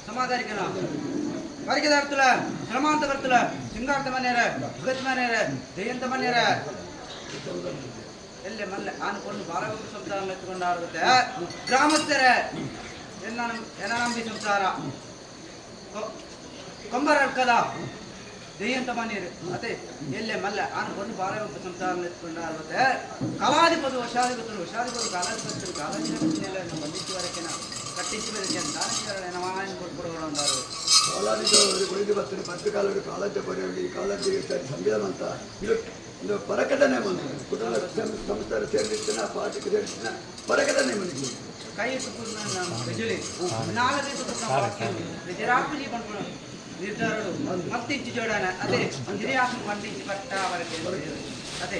ಸಮಾಧಾರಿಕನ ವರ್ಗದಾರ್ತುಲ ಶ್ರಮಾಂತ ಕರ್ತುಲ ಸಿಂಗಾರ್ಥ ಮನೆಯರ ಭಗತ್ ಮನೆಯರ ಜಯಂತ ಮನೆಯರ ಎಲ್ಲೆ ಮಲ್ಲೆ ಆನಕೊಂಡು ಬಾಲಗೋಪ ಸಂಸಾರ ಎತ್ತುಕೊಂಡಾಗುತ್ತೆ ಗ್ರಾಮಸ್ಥರ ಎನ್ನ ಸಂಸಾರ ಕೊಂಬರಡ್ಕದ ಜಯಂತ ಮನೆಯರು ಅದೇ ಎಲ್ಲೆ ಮಲ್ಲೆ ಆನಕೊಂಡು ಬಾಲಗೋಪ ಸಂಸಾರ ಎತ್ತುಕೊಂಡಾಗುತ್ತೆ ಕಲಾಧಿಪತಿ ವಶಾಧಿಪತರು ವಶಾಧಿಪತಿ ಕಾಲಾಧಿಪತರು ಕಾಲಾಧಿಪತಿ ಬಂಧಿಸುವರೆಕೆನ ಕಟ್ಟಿಸಿ ಬದಕ್ಕೆ ದಾನಶೀಲರೇ ಕೊಡ್ಕೊಡೋರು ಅಂದರು ಕಾಲಾದಿದ್ದವರು ಉಳಿದು ಬರ್ತಾರೆ ಪತ್ತು ಕಾಲರು ಕಾಲಜ್ಜ ಕೊರೆಯೋಗಿ ಕಾಲಜ್ಜ ಸಂವಿಧಾನ ಅಂತ ಇದು ಇದು ಪರಕಟನೆ ಬಂದು ಕುಟುಂಬ ಸಂಸ್ಥೆ ಸೇರಿಸ್ತಾನ ಪಾಠಕ್ಕೆ ಸೇರಿಸ್ತಾನ ಪರಕಟನೆ ಬಂದು ಕೈ ಬಿಜುಳಿ ನಾಲ್ಕು ಜರಾಪುಜಿ ಬಂದ್ಕೊಂಡು ನಿರ್ಧಾರಡು ಮತ್ತಿಂಚು ಜೋಡಾನ ಅದೇ ಹಿರಿಯಾತ್ಮ ಬಂದಿಂಚು ಪಟ್ಟ ಬರಕ್ಕೆ ಅದೇ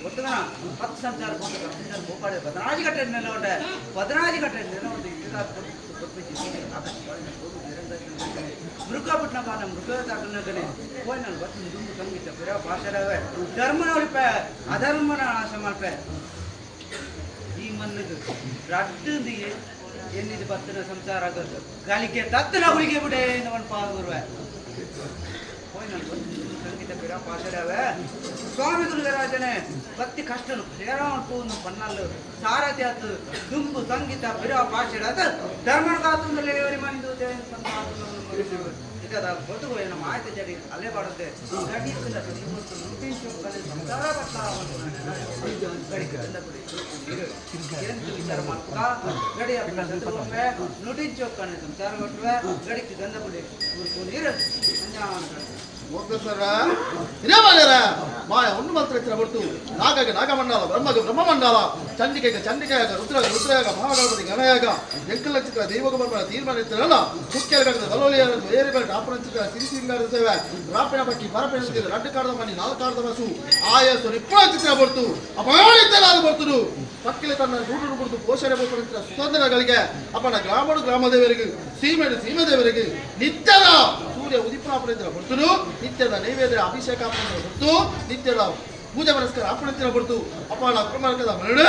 ಒಟ್ಟುಗನ 10 ಸಂಸಾರ ಸಂಸಾರ ಗೋಪಾಡ ಬದನಾಜಿ ಕಟ್ಟೆ ನೆಲಗೊಂಡೆ ಬದನಾಜಿ ಕಟ್ಟೆ ನೆಲಗೊಂಡು ಮೃಗಪಟ್ಟಣ ಬಾಲ ಮೃಗ ದಾಖಲೆ ಹೋಯ್ ನಾನು ಬತ್ತು ದುಂಬು ಸಂಗೀತ ಬಿರ ಭಾಷೆರವೇ ಧರ್ಮನ ಒಳಿಪೆ ಅಧರ್ಮನ ನಾಶ ಮಲ್ಪೆ ಈ ಮಣ್ಣಿಗೆ ರಡ್ಡು ಎನ್ನಿದು ಬತ್ತಿನ ಸಂಸಾರ ಆಗೋದು ಗಾಲಿಗೆ ದತ್ತನ ಗುಳಿಗೆ ಬಿಡೆ ಒಂದು ಪಾಗುರುವೆ ಹೋಯ್ ನಾನು ಸಂಗೀತ ಬಿರ ಪಾಷಡವೆ ಸ್ವಾಮಿ ದುರ್ಗರಾಜನೇ ಬತ್ತಿ ಕಷ್ಟನು ಸೇರಾವನ್ ಪನ್ನಲ್ಲು ಸಾರಥಿ ಆತು ದುಂಬು ಸಂಗೀತ ಬಿರ ಪಾಷಡ ಧರ್ಮನ ಕಾತುಂದಲೇ ಮನಿದು ಇದರ ಗೊತ್ತು ನಮ್ಮ ಆಯ್ತು ಜಡಿ ಅಲ್ಲೇ ಬಾಡುತ್ತೆ ಗಡಿ ಸಂಸಾರ ಗಡಿ ಸಂಸಾರ ಗಡಿಗೆ ಗಂಧ ಬಿಡಿ ನೀರು ಮಾಯ ಒಂದು ಮಂತ್ರ ಇತ್ತಿನ ಹೊರತು ನಾಗಗೆ ನಾಗಮಂಡಲ ಬ್ರಹ್ಮಗೆ ಬ್ರಹ್ಮಮಂಡಲ ಚಂಡಿಕೆಗೆ ಚಂಡಿಕೆಯಾಗ ರುದ್ರಗೆ ರುದ್ರಯಾಗ ಮಹಾಗಣಪತಿ ಗಣಯಾಗ ಎಂಕಲ ಚಿತ್ರ ದೈವಗ ಬರ್ಬರ ತೀರ್ಮಾನ ಇತ್ತಿರಲ್ಲ ಕುಕ್ಕೆಲಗಡದ ಬಲೋಲಿಯ ಏರಿಬೇಡ ರಾಪನ ಚಿತ್ರ ಸಿರಿಸಿಂಗಾರದ ಸೇವೆ ರಾಪಿನ ಪಕ್ಕಿ ಪರಪಿನ ರಡ್ಡು ಕಾಡದ ಮನಿ ನಾಲ್ಕು ಕಾಡದ ಬಸು ಆಯಸ್ಸು ನಿಪ್ಪಳ ಚಿತ್ರ ಹೊರತು ಅಪಾಯ ಬರ್ತರು ಪಕ್ಕಿಲೆ ತನ್ನ ಗೂಡು ಕುಡಿದು ಪೋಷಣೆ ಬೇಕು ಸುತಂತ್ರಗಳಿಗೆ ಅಪ್ಪನ ಗ್ರಾಮಡು ಗ್ರಾಮದೇವರಿಗೆ ಸೀಮೆಡು ಸೀಮೆದೇವರಿಗೆ ನಿತ್ಯದ ಸೂರ್ಯ ಉದಿಪನಾಪುರ ಹೊರತು ನಿತ್ಯದ ನೈವೇದ್ಯ ಅಭಿಷೇಕ ಹೊರತು ನಿತ್ಯದ ಪೂಜೆ ಪುರಸ್ಕಾರ ಅಪ್ಪಣೆ ಹೊರತು ಅಪ್ಪಾಣ ಕುಟುಂಬದ ಮರಳು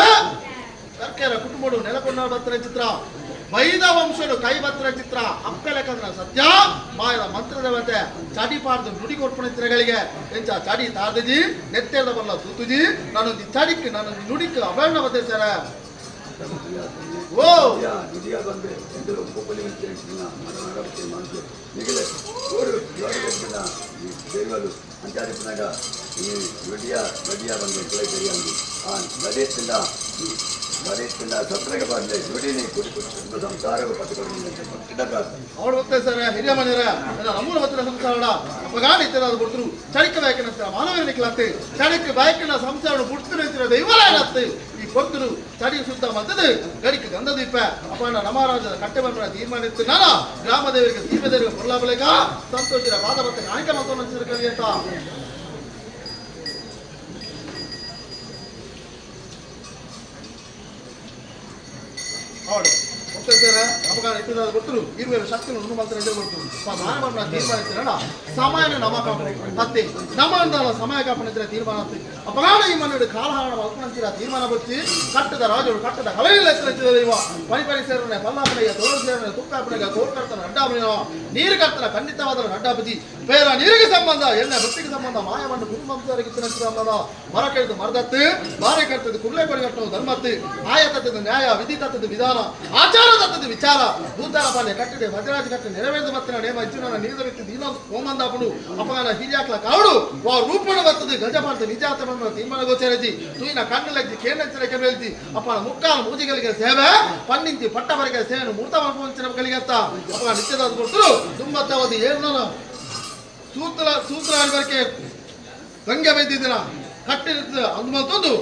ಕರ್ಕೆರ ಕುಟುಂಬಡು ನೆಲಕೊಂಡ ಬತ್ತರ ಚಿತ್ರ ಬೈದ ವಂಶಡು ಕೈ ಬತ್ತರ ಚಿತ್ರ ಅಪ್ಪೆಲೆಕಂದ್ರ ಸತ್ಯ ಮಾಯದ ಮಂತ್ರದೇವತೆ ಚಾಡಿ ಪಾಡ್ದು ನುಡಿ ಕೊರ್ಪಣೆ ಎಂಚ ಚಾಡಿ ತಾದಜಿ ನೆತ್ತೆದ ಬಲ್ಲ ತೂತುಜಿ ನಾನೊಂದು ಚಾಡಿಕ್ ನಾನೊಂದು ನುಡಿಕ್ ಅಭರಣ ಬತ್ತೆ ಸರ ಓ ನುಡಿಯ ಬಂದೆ ಎಂದರು ಒಪ್ಪಲಿ ಮನಸ್ಸು ನಿಗಲೆ ಊರು ಈ ದೈವಲು ಅಂಚಾಡಿಪನಾಗ ಈ ನುಡಿಯ ನಡಿಯ ಬಂದೆ ಕೈ ಆ ನಡೆಯುತ್ತಿಲ್ಲ ನಡೆಯುತ್ತಿಲ್ಲ ಸತ್ರೆಗೆ ಬಂದೆ ನುಡಿನಿ ಕುಡಿ ಕುಟುಂಬ ಸಂಸಾರವು ಪಟ್ಟುಕೊಂಡು ಅವಳು ಗೊತ್ತೇ ಸರ್ ಹಿರಿಯ ಮನೆಯರ ನಮ್ಮೂರ ಹತ್ತಿರ ಸಂಸಾರ ಅಪಗಾಣ ಇತ್ತರ ಕೊಡ್ತರು ಚಳಿಕ ಬಾಯಕನ ಮಾನವರ ನಿಕ್ಲಾತೆ ಚಳಿಕ ಬಾಯಕನ ಸಂಸಾರ ಬುಡ್ತಿರ ದೈವಲಾನತ್ತೆ ಈ ಕೊಡ್ತರು ಚಳಿ ಸುತ್ತ ಮದ್ದದು ಗಡಿಕ ಗಂಧದೀಪ ಅಪ್ಪಣ್ಣ ನಮರಾಜದ ಕಟ್ಟೆ ಬಂದ ತೀರ್ಮಾನ ಇತ್ತು ನಾನ ಗ್ರಾಮದೇವರಿಗೆ ಸೀಮೆದೇವರಿಗೆ ಕೊಲ್ಲಾಬಲೇಕ ಸಂತೋಷರ ಪಾದ ಮತ್ತೆ ಕಾಣಿಕೆ ಮಾತು ಕಲಿಯಂತ ಅವಳು ಸರ್ ಅಪಗಾರ ಇತ್ತಿದ ಗೊತ್ತರು ಇರುವೆ ಶಕ್ತಿ ನುಣ್ಣು ಮಂತ್ರ ಗೊತ್ತು ಮಾನವನ ತೀರ್ಮಾನ ಇತ್ತಿರಲ್ಲ ಸಮಯನ ನಮ ಕಾಪಣೆ ಅತ್ತೆ ನಮ್ಮ ಅಂದಲ್ಲ ಸಮಯ ಕಾಪಣೆ ಇದ್ರೆ ತೀರ್ಮಾನ ಅತ್ತೆ ಅಪಗಾರ ಈ ಮನೆಯಡು ಕಾಲಹಾರಣ ಮಲ್ಪಣಂತೀರ ತೀರ್ಮಾನ ಬಚ್ಚಿ ಕಟ್ಟದ ರಾಜರು ಕಟ್ಟದ ಕಲೆಯಿಲ್ಲ ಇವ ಪರಿ ಪರಿ ಸೇರನೆ ಪಲ್ಲಾಪನೆಯ ತೋರು ಸೇರನೆ ತುಕ್ಕಾಪಣೆಗೆ ತೋರ್ಕರ್ತನ ಅಡ್ಡಾಪಣೆ ನೀರು ಕರ್ತನ ಖಂಡಿತವಾದ ಅಡ್ಡಾಪಜಿ ಬೇರೆ ನೀರಿಗೆ ಸಂಬಂಧ ಎಣ್ಣೆ ವೃತ್ತಿಗೆ ಸಂಬಂಧ ಮಾಯವನ್ನು ಕುಟುಂಬ ಸಂಬಂಧ ಮರ ಕೆರೆದು ಮರದತ್ತು ಬಾರೆ ಕರ್ತದ್ದು ಕುರ್ಲೆ ಕೊಡಿ ಕಟ್ಟುವ ಧರ್ಮತ್ತು ಆಯ ತತ್ತದ ನ್ಯಾಯ ವಿಧಿ ತತ್ತದ ವಿಧಾನ ಆಚಾರ ತತ್ತದ ವಿಚಾರ ಭೂತಾರ ಪಾಲ್ಯ ಕಟ್ಟಿದೆ ಭದ್ರಾಜ ಕಟ್ಟೆ ನೆರವೇರಿದ ಮತ್ತಿನ ನೇಮ ಇಜ್ಜುನ ನೀರದ ವ್ಯಕ್ತಿ ಇನ್ನೊಂದು ಓಮಂದಾಪುಡು ಅಪಗಾನ ಹಿರಿಯಾಕ್ಲ ಕಾವಡು ವಾ ರೂಪಣ ಬರ್ತದೆ ಗಜಪಾರ್ತ ನಿಜಾತ ಬಂದ ತೀರ್ಮಾನ ಗೋಚರಜಿ ತೂಯಿನ ಕಣ್ಣು ಲಜ್ಜಿ ಕೇಂದ್ರ ಕೆಮೆಲ್ತಿ ಅಪ್ಪನ ಮುಕ್ಕಾಲ ಮೂಜಿಗಳಿಗೆ ಸೇವೆ ಪನ್ನಿಂತಿ ಪಟ್ಟವರಿಗೆ ಸೇವೆ ಮೂರ್ತ ಮಲ್ಪಂಚಿನ ಅಪ್ಪ ನಿತ್ಯದಾದ ಕೊಡ್ತರು ತುಂಬತ್ತವಧಿ ಏನು ಸೂತ್ರ ಸೂತ್ರ ಆಳ್ವರ್ಕೆ ಗಂಗೆ ಬೈದಿದ್ದೀರ ಕಟ್ಟಿದ ಅಂದು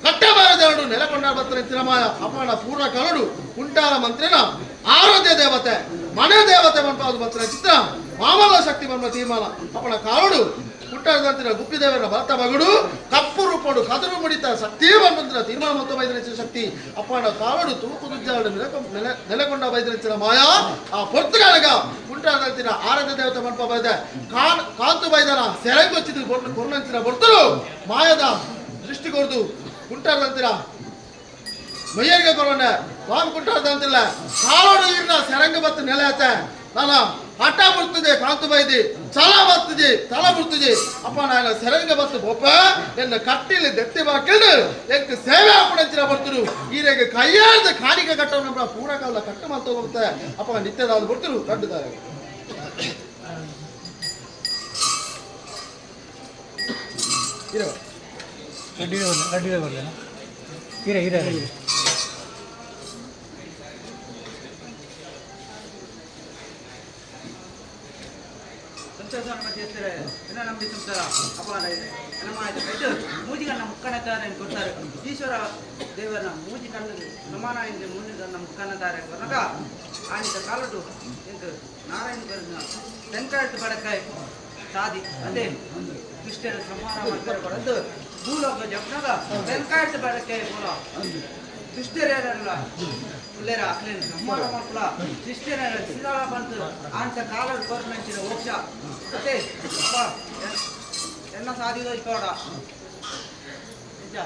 ಕಟ್ಟಬಾರದವರು ನೆಲಕೊಂಡ ಬರ್ತಾರೆ ತಿರಮಾಯ ಅಪಣ ಪೂರ್ಣ ಕರಡು ಕುಂಟಾರ ಮಂತ್ರಿನ ಆರೋಗ್ಯ ದೇವತೆ ಮನೆ ದೇವತೆ ಬಂಪ ಬರ್ತಾರೆ ಚಿತ್ರ ಮಾಮಲ ಶಕ್ತಿ ಬಂದ ತೀರ್ಮಾನ ಅಪಣ ಕಾರಡು ಕುಂಟಾರದಂತಿನ ಗುಪ್ಪಿದೇವರ ಭರತ ಮಗಡು ಕಪ್ಪು ರೂಪಡು ಕದರು ಮುಡಿತ ಶಕ್ತಿ ಬಂದ್ರ ತೀರ್ಮಾನ ಮತ್ತು ಬೈದರಿಸಿದ ಶಕ್ತಿ ಅಪ್ಪಣ ಕಾವಡು ತೂಕು ದುಜ್ಜಾಡು ನೆಲೆಕೊಂಡ ಬೈದರಿಸಿದ ಮಾಯಾ ಆ ಪೊರ್ತುಗಾಲಗ ಕುಂಟಾರದಂತಿನ ಆರಾಧ್ಯ ದೇವತೆ ಮಂಪ ಬೈದ ಕಾಂತು ಬೈದನ ಸೆರಂಗೊಚ್ಚಿದ ಕೊರ್ನಂಚಿನ ಬರ್ತರು ಮಾಯದ ದೃಷ್ಟಿ ಕೊರ್ದು ಕುಂಟಾರದಂತಿನ ಮೈಯರಿಗೆ ಕೊರೋಣ ಸ್ವಾಮಿ ಕುಂಟಾರದಂತಿಲ್ಲ ಕಾಲೋಡು ಇರ್ನ ಸೆರಂಗ ಬತ್ತು ನೆಲೆ ಆತ ನಾನ ಹಠ ಬರ್ತದೆ ಕಾಂತು ಬೈದಿ ಛಲ ಬರ್ತದೆ ತಲ ಬರ್ತದೆ ಅಪ್ಪ ನಾನು ಸೆರಂಗ ಬತ್ತು ಬೊಪ್ಪ ಎನ್ನ ಕಟ್ಟಿಲಿ ದೆತ್ತಿ ಬಾಕಿಲ್ಡು ಎಂಕ್ ಸೇವೆ ಅಪ್ಪಣಂಚಿನ ಬರ್ತರು ಈರೆಗೆ ಕೈಯಾರ್ದ ಕಾಣಿಕೆ ಕಟ್ಟೋ ಪೂರ್ಣಕಾಲ ಕಟ್ಟು ಮಾತು ಹೋಗುತ್ತೆ ಅಪ್ಪ ನಿತ್ಯದಾದ ಬರ್ತರು ದೊಡ್ಡದಾರೆ ಇರೋ ಅಡ್ಡಿದೆ ಬರಲೇನಾ ಇರ ಇರ ನಂಬಿ ಸಂಸಾರ ಅಪಾರ ಇದೆ ನಮ್ಮ ಆಯ್ತು ಮೂಜಿಗನ್ನ ಮುಕ್ಕಣತಾರೆ ಕೊಡ್ತಾರೆ ಈಶ್ವರ ದೇವರ ಮೂಜಿ ಕಣ್ಣು ಸಮಾನ ಎಂದು ಮೂಜಿಗನ್ನ ಮುಕ್ಕಣತಾರೆ ಕೊರಗ ಆನಿತ ಕಾಲಡು ಎಂದು ನಾರಾಯಣ ಕರ್ನ ತೆಂಕಾಯ್ತು ಬಡಕಾಯ್ ಸಾದಿ ಅದೇ ದುಷ್ಟರ ಸಂಹಾರ ಮಾಡ್ತಾರೆ ಕೊಡೋದು ಭೂಲೋಕ ಜಪ್ನಾಗ ತೆಂಕಾಯ್ತು ಬಡಕಾಯ್ ಮೂಲ ದುಷ್ಟರೇರಲ್ಲ ಉಲ್ಲೇರ ಅಕ್ಲೇನು ಸಂಹಾರ ಮಾಡ್ಕೊಳ ಶಿಷ್ಟೇರ ಸಿದಾಳ ಬಂತು ಅಂತ ಕಾಲಡ್ ಕೊರ್ನಂಚಿನ ಮೋಕ್ಷ ಅದೇ ಅಪ್ಪ ಎನ್ನ ಸಾಧಿದ ಇಕೋಡ ನಿಜ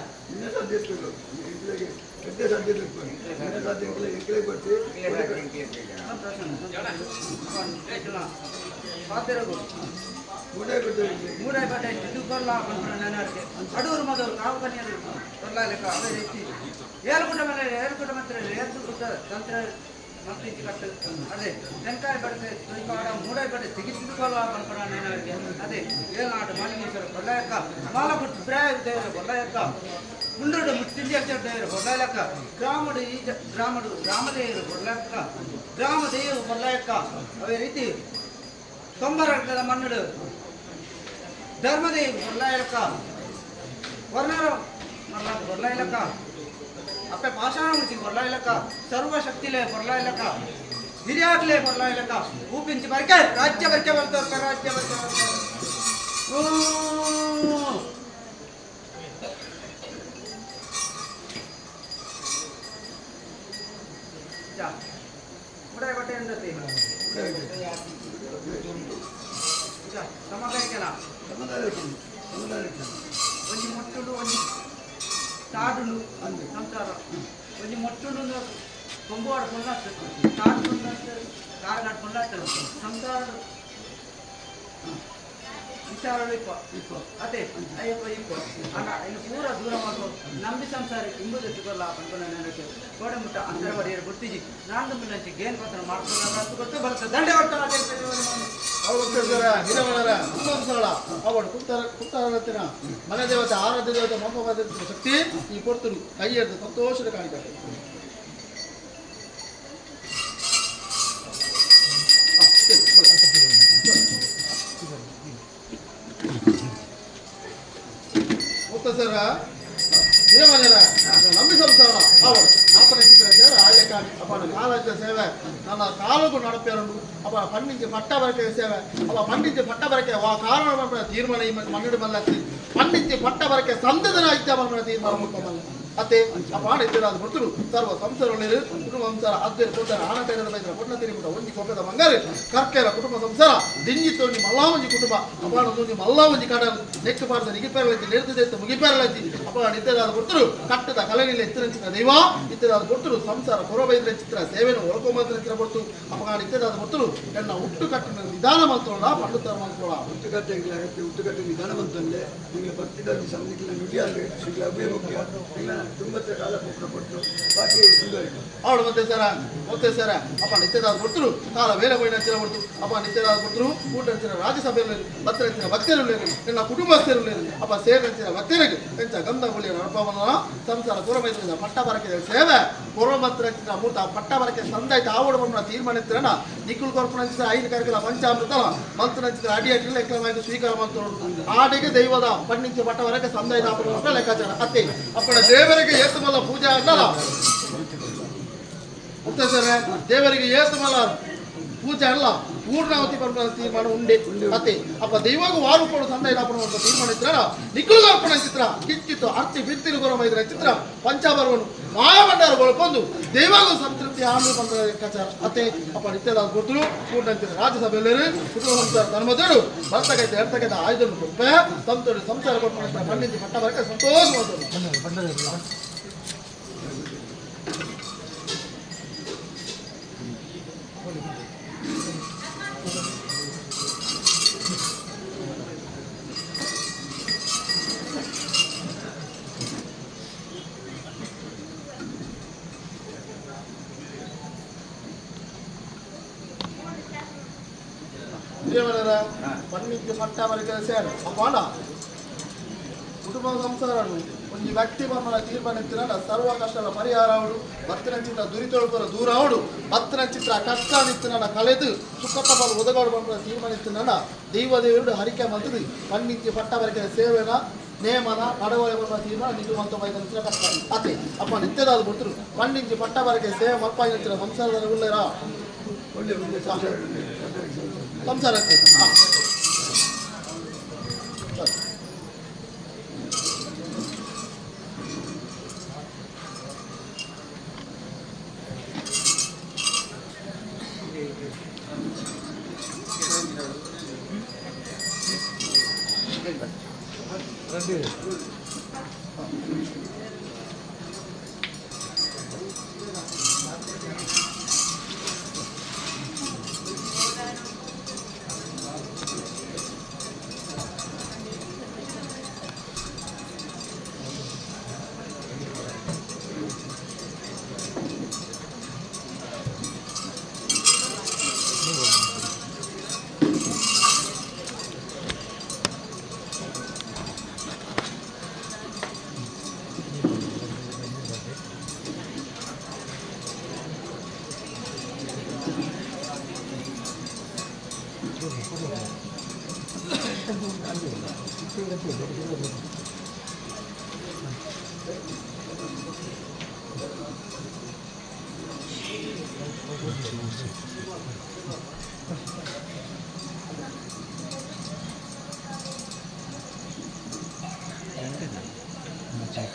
ಅಡೂರು ಮೊದಲು ಕಾವು ಕನ್ಯರು ಕೊರ್ಲಾಲೆಕ್ಕ ಅವೇ ರೀತಿ ಏಳುಗುಂಡ ಮೇಲೆ ಏಳುಗುಂಡ ಮಂತ್ರ ಏಳು ತಂತ್ರ ಮಂತ್ರಿ ಕಟ್ಟು ಅದೇ ತೆಂಕಾಯಿ ಬಡತೆ ತುಯ್ಕಾಡ ಮೂಡೈ ಬಟ್ಟೆ ತೆಗಿತಿದ್ಕೊಲ್ಲ ಪನ್ಪಡ ನೇನವರಿಗೆ ಅದೇ ಏಳ್ನಾಡು ಮಾಲಿಂಗೇಶ್ವರ ಕೊಲ್ಲಾಯಕ್ಕ ಮಾಲಗುಟ್ಟು ಬ್ರಾಯ ದೇವರ ಕೊಲ್ಲಾಯಕ್ಕ ಮುಂದೋಡು ಮುತ್ತಿಂಜೇಶ್ವರ ದೇವರು ಕೊಲ್ಲಾಯಕ್ಕ ಗ್ರಾಮಡು ಈ ಗ್ರಾಮಡು ಗ್ರಾಮದೇವರು ಕೊಲ್ಲಾಯಕ್ಕ ಗ್ರಾಮ ದೇವರು ಕೊಲ್ಲಾಯಕ್ಕ ಅವೇ ರೀತಿ ತೊಂಬರಕ್ಕದ ಮನ್ನಡು ಧರ್ಮದೇವ ಕೊಲ್ಲಾಯಕ್ಕ ವರ್ಣರ ಮರ್ಲಾದ ಕೊಲ್ಲಾಯಕ್ಕ ಅಪ್ಪೆ ಪಾಷಾಣ ಕೊಲ್ಲಾಯಲಕ್ಕ ಸರ್ವಶಕ್ತಿಲೇ ಕೊಲ್ಲಾಯಲಕ್ಕ ಹಿರಿಯಾಗ್ಲೇ ಕೊಲ್ಲಾಯಲಕ್ಕ ಊಪಿಂಚಿ ಬರ್ಕೆ ರಾಜ್ಯ ಬರ್ಕೆ ಬರ್ತಾರೆ ರಾಜ್ಯ ಬರ್ಕೆ ಬರ್ತಾರೆ ಬಟ್ಟೆ ಎಂದತಿ ಸಮಾಧಾನ ಒಂಜಿ ಮೊಟ್ಟುಡು ಒಂಜಿ ತಾಡುಂಡು ಸಂಸಾರ ಒಂಜಿ ಮೊಟ್ಟುಂಡು ಕೊಂಬುವಾಡ ಪೊಲ್ಲಾತು ತಾಡು ಕಾರಗಾಡ್ ಪೊಲ್ಲಾತು ಸಂಸಾರ ವಿಚಾರ ಇಪ್ಪ ಅದೇ ಅಯ್ಯಪ್ಪ ಇಪ್ಪ ಅಣ್ಣ ಇನ್ನು ಪೂರ ದೂರ ಮಾಡ್ಕೊ ನಂಬಿ ಸಂಸಾರ ಇಂಬುದು ಎತ್ತುಕೊಲ್ಲ ಪನ್ಪುನ ನೆನಕೆ ಕೋಡೆ ಮುಟ್ಟ ಅಂತರ ಬಡಿಯರು ಗುರ್ತಿಜಿ ನಾನು ಮಿಲ್ಲಂಚಿ ಗೇನ್ ಪತ್ರ ಮಾಡ್ಕೊಂಡು ಕೊಟ್ಟು ಬರುತ್ತೆ ದಂಡೆ ಅವಳು ಕುತ್ತಾರತ್ತಿನ ಮನೆ ದೇವತೆ ಆರಾಧ್ಯ ದೇವತೆ ಮೊಮ್ಮ ಶಕ್ತಿ ಈ ಕೊಡ್ತರು ಕೈ ಹಿಡಿದು ಸಂತೋಷದ ಕಾಣಿಕೆ. ಮುತ್ತಸರ ಹಿರಮನೆಯರ ನಂಬಿ ಸಂಸಾರ ಅವಳು ಆತನ ಚಿತ್ರ ಸೇವೆ ಆಳ್ಯಕ ಅಪ್ಪನ ಕಾಲಾಜ ಸೇವೆ ನನ್ನ ಕಾಲುಗೂ ನಡಪೇರಂಡು ಅಪ್ಪ ಪಂಡಿಂಚಿ ಪಟ್ಟ ಬರಕೆ ಸೇವೆ ಅಪ್ಪ ಪಂಡಿಂಚಿ ಪಟ್ಟ ಬರಕೆ ವಾ ಕಾರಣ ತೀರ್ಮಾನ ಈ ಮನ್ನಡು ಮಲ್ಲತ್ತಿ ಪಂಡಿಂಚಿ ಪಟ್ಟ ಬರಕೆ ಸಂದದನ ಇಚ್ಛಾ ಮನ್ನ ತೀರ್ಮಾನ ಮುಖಮಲ್ಲ ಅತ್ತೆ ಅಪ್ಪ ಇತ್ತಿರಾದ ಕೊಡ್ತರು ಸರ್ವ ಸಂಸಾರ ಕುಟುಂಬ ಸಂಸಾರ ಅದ್ದೇರು ಕೊಡ್ತಾರೆ ಆನ ತೈರದ ಬೈದ್ರ ಕೊಟ್ಟ ತಿರುಗುಟ ಒಂಜಿ ಕೊಪ್ಪದ ಮಂಗಾರು ಕರ್ಕೆರ ಕುಟುಂಬ ಸಂಸಾರ ದಿಂಜಿ ತೋಣಿ ಮಲ್ಲಾವಂಜಿ ಕುಟುಂಬ ಅಪ್ಪ ಒಂಜಿ ಮಲ್ಲಾವಂಜಿ ಕಡಲು ನೆಕ್ಕು ಪಾರ್ದ ನಿಗಿಪೇರಲಜ್ಜಿ ನೆರೆದ ಮುಗಿಪೇರಲಜ್ಜಿ ಅಪ್ಪ ಇತ್ತಿರಾದ ಕೊಡ್ತರು ಕಟ್ಟದ ಕಲೆನಿಲ್ಲ ಎತ್ತಿರಂಚಿನ ದೈವ ಇತ್ತಿರಾದ ಕೊಡ್ತರು ಸಂಸಾರ ಕೊರಬೈದ್ರ ಚಿತ್ರ ಸೇವೆಯನ್ನು ಒಳಕೊಂಬಂದ್ರ ಚಿತ್ರ ಕೊಡ್ತು ಅಪ್ಪ ಇತ್ತಿರಾದ ಕೊಡ್ತರು ನನ್ನ ಹುಟ್ಟು ಕಟ್ಟಿನ ನಿಧಾನ ಮಂತೋಳ ಪಂಡುತ್ತರ ಮಂತೋಳ ಹುಟ್ಟುಕಟ್ಟೆ ಹುಟ್ಟುಕಟ್ಟೆ ನಿಧಾನ ಮಂತಂದೆ ನಿಮಗೆ ಭಕ್ತಿದಲ್ಲಿ ಸಂಧಿಕ್ಕಿಲ್ಲ ನುಡಿಯಾದ್ರೆ ನಿಮಗೆ ಅಭಯ ಮುಖ್ಯ ನಿಮಗೆ ತುಂಬತ್ತೆ ಕಾಲ ಕೊಟ್ಟು ಬಾಕಿ ಮುಂದುವರಿಕೆ. ಅವಳು ಮತ್ತೆ ಸರ ಮತ್ತೆ ಸರ ಅಪ್ಪ ನಿತ್ಯದಾದ ಕೊಡ್ತರು ಕಾಲ ವೇಳೆ ಹೋಯಿನ ಕೊಡ್ತು ಅಪ್ಪ ನಿತ್ಯದಾದ ಕೊಡ್ತರು ಊಟ ಹಂಚಿನ ರಾಜ್ಯಸಭೆಯಲ್ಲಿ ಭಕ್ತರಂಚಿನ ಭಕ್ತರು ನನ್ನ ಕುಟುಂಬಸ್ಥರು ಅಪ್ಪ ಸೇರಂಚಿನ ಭಕ್ತರಿಗೆ ಎಂಚ ಗಂಧ ಗುಳಿಯ ಅನುಭವನ ಸಂಸಾರ ಪೂರ್ವಮೈತ್ರಿಯಿಂದ ಪಟ್ಟ ಬರಕೆ ಸೇವೆ ಪೂರ್ವಮತ್ರ ಮೂರ್ತ ಪಟ್ಟ ಬರಕೆ ಸಂದಾಯ್ತು ಆವಡು ಬಣ್ಣ ತೀರ್ಮಾನ ಇತ್ತಿರಣ ನಿಕ್ಕುಲ್ ಕೊರ್ಪಣಂಚಿದ ಐದು ಕರಕಲ ಪಂಚಾಮೃತ ಮಂತ್ರನಂಚಿದ ಅಡಿ ಅಡಿಲ್ಲ ಎಕ್ಕಲಮಾಯ್ತು ಸ್ವೀಕಾರ ಮಂತ್ರ ಆಡಿಗೆ ದೈವದ ಪಣ್ಣಿಂಚ ಪಟ್ಟ ಬರಕೆ ಸಂದಾಯ್ತು ಆಪಣ ಲೆಕ್ಕಾಚಾರ ಅತ್ತೆ ಅಪ್ಪನ ದೇವರಿಗೆ ಏತಮಲ್ಲ ಪೂಜೆ ಆಗಲ್ಲ ಮುಕ್ತೇಶ್ವರ ದೇವರಿಗೆ ಏತಮಲ್ಲ ಪೂಜೆ ಅಲ್ಲ ಪೂರ್ಣಾವತಿ ಪರ್ವ ತೀರ್ಮಾನ ಉಂಡೆ ಅತ್ತೆ ಅಪ್ಪ ದೈವಾಗ ವಾರುಪಡು ಸಂದ ಇದಾಪಣ ತೀರ್ಮಾನ ಇದ್ರ ನಿಕ್ಕುಲು ಅರ್ಪಣ ಚಿತ್ರ ಕಿಚ್ಚಿತ್ತು ಅರ್ತಿ ಬಿತ್ತಿರು ಗೊರಮ ಇದ್ರ ಚಿತ್ರ ಪಂಚಾಬರ್ವನು ಮಾಯಭಂಡಾರ ಒಳಕೊಂದು ದೈವಾಗ ಸಂತೃಪ್ತಿ ಆಮಿ ಬಂದ ಲೆಕ್ಕಾಚಾರ ಅತ್ತೆ ಅಪ್ಪ ನಿತ್ಯದಾದ ಕೊಡ್ತರು ಪೂರ್ಣ ರಾಜ್ಯಸಭೆಯಲ್ಲಿ ಕುಟುಂಬ ಸಂಸಾರ ಧರ್ಮದಳು ಬರ್ತಕೈತೆ ಎರ್ತಕೈತೆ ಆಯುಧನು ಕೊಡ್ಪೆ ಸಂತೋಷ ಸಂಸಾರ ಕೊಟ್ಟು ಮಣ್ಣಿಂದ ಪಟ್ಟ ಬರಕ್ಕೆ ಸಂತೋಷ ಮಾಡ್ತಾರೆ. ಪನ್ನಿಂಚು ಪಟ್ಟ ಬರಕೆ ಸೇರ ಅಪ್ಪಾಡ ಕುಟುಂಬ ಸಂಸಾರನು ಒಂಜಿ ವ್ಯಕ್ತಿ ಬಮ್ಮನ ತೀರ್ಮಾನ ಇತ್ತಿನ ಸರ್ವ ಕಷ್ಟದ ಪರಿಹಾರ ಅವಳು ಭಕ್ತನ ಚಿತ್ರ ದುರಿತೊಳಪುರ ದೂರ ಅವಳು ಭಕ್ತನ ಚಿತ್ರ ಕಷ್ಟ ನಿತ್ತಿನ ಕಳೆದು ಸುಖ ಬಲ ಒದಗಾಡು ಬಂದ ತೀರ್ಮಾನ ಇತ್ತಿನ ದೈವ ದೇವರು ಹರಿಕೆ ಮಂತದು ಪನ್ನಿಂಚು ಪಟ್ಟ ಬರಕೆ ಸೇವೆನ ನೇಮನ ನಡವಳಿ ಬರುವ ತೀರ್ಮಾನ ನಿಜವಂತ ಬೈದ ಕಷ್ಟ ಅತ್ತೆ ಅಪ್ಪ ನಿತ್ಯದಾದ ಬಿಡ್ತರು ಪನ್ನಿಂಚು ಪಟ್ಟ ಬರಕೆ ಸೇವೆ ಮಪ್ಪಾಯಿ ಸಂಸಾರದ ಉಳ್ಳೇರ ಸಂಸಾರ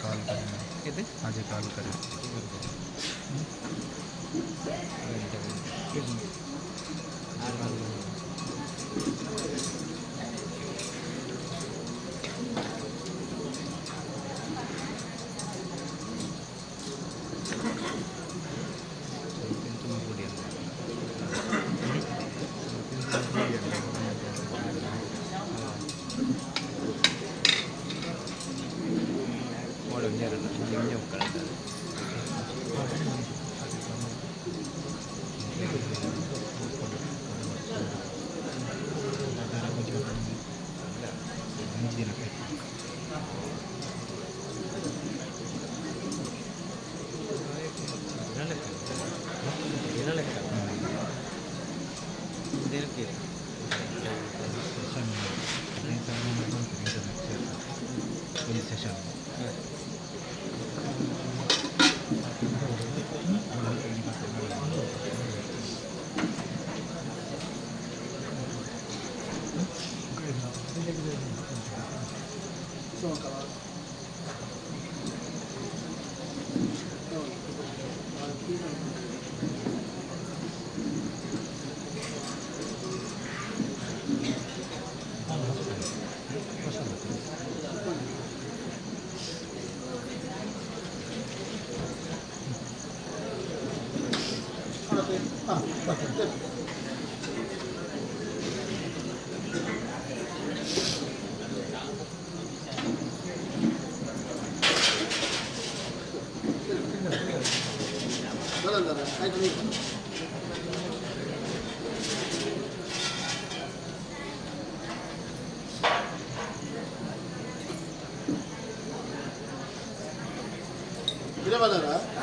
अजय कॉल करे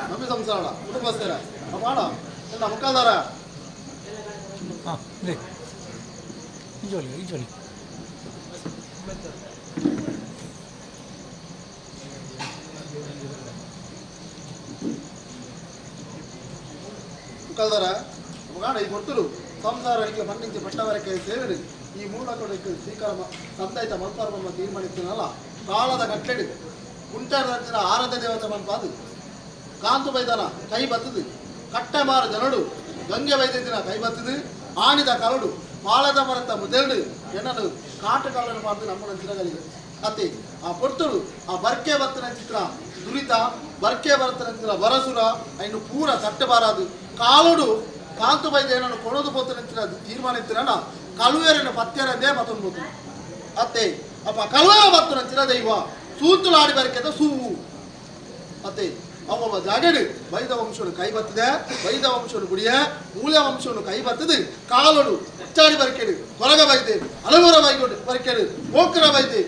ನಮ್ಮಿ ಸಂಸಾರ ಕುಟುಂಬಸ್ಥರ ಮಾಡ ಎಲ್ಲ ಮುಖಾದಾರ ಹಾಂ ಇಂಜೋಲಿ ಇಂಜೋಲಿ ಮುಖಾದಾರ ಮುಖಾಡ ಈ ಗೊತ್ತಲು ಸಂಸಾರಕ್ಕೆ ಮಣ್ಣಿಂಚೆ ಪಟ್ಟವರಕ್ಕೆ ಸೇರಿ ಈ ಮೂಲಕ ಸ್ವೀಕಾರ ಸಂದಾಯಿತ ಮಲ್ಪಾರ್ಮ ತೀರ್ಮಾನಿಸ್ತೀನಲ್ಲ ಕಾಲದ ಕಟ್ಟಡಿ ಕುಂಟಾರ ಆರಾಧ್ಯ ದೇವತೆ ಮನ್ಪಾದು ಕಾಂತು ಬೈದನ ಕೈ ಬತ್ತದು ಕಟ್ಟೆ ಮಾರ ಜನಡು ಗಂಗೆ ವೈದ್ಯನ ಕೈ ಬತ್ತದು ಆಣಿದ ಕರಡು ಪಾಳದ ಮರತ ಮುದೆರಡು ಎನ್ನನು ಕಾಟು ಕಾಲನ್ನು ಮಾಡಿದು ನಮ್ಮ ಚಿರಗಲಿಗೆ ಅತಿ ಆ ಪೊರ್ತುಡು ಆ ಬರ್ಕೆ ಬತ್ತನ ಚಿತ್ರ ದುರಿತ ಬರ್ಕೆ ಬರ್ತನ ಚಿತ್ರ ಬರಸುರ ಇನ್ನು ಪೂರ ತಟ್ಟೆ ಬಾರದು ಕಾಲುಡು ಕಾಂತು ಬೈದ ಏನನ್ನು ಕೊಡೋದು ಪೋತನ ಚಿತ್ರ ತೀರ್ಮಾನ ಇತ್ತಿರಣ ಕಲುವೆರನ್ನು ಪತ್ತೆರದೇ ಮತ್ತೊಂದು ಬೋತು ಅತ್ತೆ ಅಪ್ಪ ಕಲುವೆರ ಬತ್ತನ ಚಿರ ದೈವ ಸೂತುಲಾಡಿ ಬರ್ಕೆದ ಸೂವು ಅತ್ತೆ ಅವ ಜಾಗೇಡು ವೈದ ವಂಶನು ಕೈ ಬತ್ತದೆ ವೈದ ವಂಶನು ಗುಡಿಯ ಮೂಲ ವಂಶನು ಕೈ ಬತ್ತದೆ ಕಾಲಡು ಉಚ್ಚಾಡಿ ಬರ್ಕೇಡು ಕೊರಗ ಬೈದೆ ಅಲಗುರ ಬೈಗೋಡು ಬರ್ಕೇಡು ಓಕ್ರ ಬೈದೆ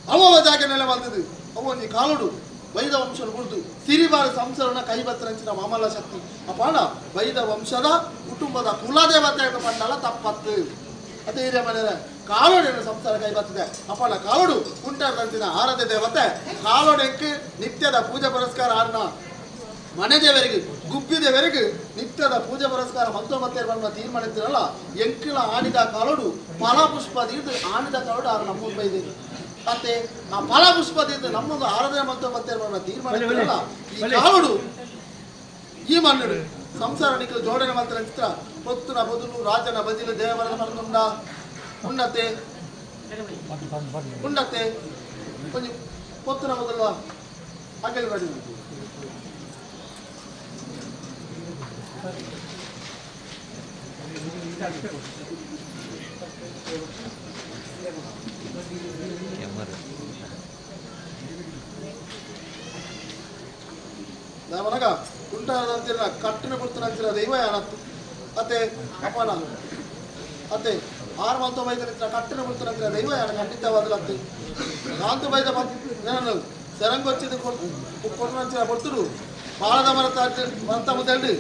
ಅವ ಜಾಗ ನೆಲೆ ಬಂದது ಅವ ನೀ ಕಾಲಡು ವೈದ ವಂಶನು ಕುಡಿದು ಸಿರಿಬಾರ ಸಂಸಾರನ ಕೈ ಬತ್ತರಂಚಿನ ಮಾಮಲ್ಲ ಶಕ್ತಿ ಅಪಾಣ ವೈದ ವಂಶದ ಕುಟುಂಬದ ಕುಲದೇವತೆ ಪಂಡಲ ತಪ್ಪತ್ತು ಅದೇ ಹಿರಿಯ ಮನೆಯ ಕಾಲೋಡು ಸಂಸಾರ ಕೈ ಬರ್ತದೆ ಅಪ್ಪನ ಕಾಲೋಡು ಕುಂಟಾರದಂತಿನ ಆರಾಧ್ಯ ದೇವತೆ ಕಾಲೋಡೆಕ್ಕೆ ನಿತ್ಯದ ಪೂಜೆ ಪುರಸ್ಕಾರ ಆರ್ನ ಮನೆ ದೇವರಿಗೆ ಗುಬ್ಬಿ ದೇವರಿಗೆ ನಿತ್ಯದ ಪೂಜೆ ಪುರಸ್ಕಾರ ಮಂತ್ರ ಮತ್ತೆ ಬಂದ ತೀರ್ಮಾನ ಇದ್ದಿರಲ್ಲ ಎಂಕಿಲ ಆಡಿದ ಕಾಲೋಡು ಫಲಪುಷ್ಪದಿಂದ ಆಡಿದ ಕಾಲೋಡು ಆರು ನಮ್ಮ ಬೈದೆ ಮತ್ತೆ ಆ ಫಲಪುಷ್ಪದಿಂದ ನಮ್ಮೊಂದು ಆರಾಧನೆ ಮಂತ್ರ ಮತ್ತೆ ಬಂದ ತೀರ್ಮಾನ ಇದ್ದಿರಲ್ಲ ಈ ಕಾಲೋಡು ಈ ಮಣ್ಣು ಸಂಸಾರ ನಿಖಲು ಜೋಡಣೆ ಮಂತ್ರ ಚಿತ್ರ ಪೊತ್ತುನ ಬದಲು ರಾಜನ ಬದಿಲು ದೇವರ ಮರದುಂಡ ಉನ್ನತೆ ಉನ್ನತೆ ಕೊಂಚ ಪೊತ್ತುನ ಬದಲು ಅಗಲಿ ಬಡಿ ಮನಗ ಕುಂಟಾರದಂತಿರ ಕಟ್ಟಿನ ಗುರ್ತನಂತಿರ ದೈವ ಯಾನತ್ತು ಅತ್ತೆ ಅಪ್ಪನ ಅತ್ತೆ ಆರು ಮಂತು ಬೈದ ಕಟ್ಟಿನ ಗುರ್ತನಂತಿರ ದೈವ ಯಾನ ಖಂಡಿತವಾದಲತ್ತೆ ಕಾಂತು ಬೈದ ನಾನು ಸೆರಂಗೊಚ್ಚಿದ ಕೊಟ್ಟನಂಚಿನ ಕೊಡ್ತರು ಬಾಳದ ಮರತ ಮಂತ ಮುದೆರಡು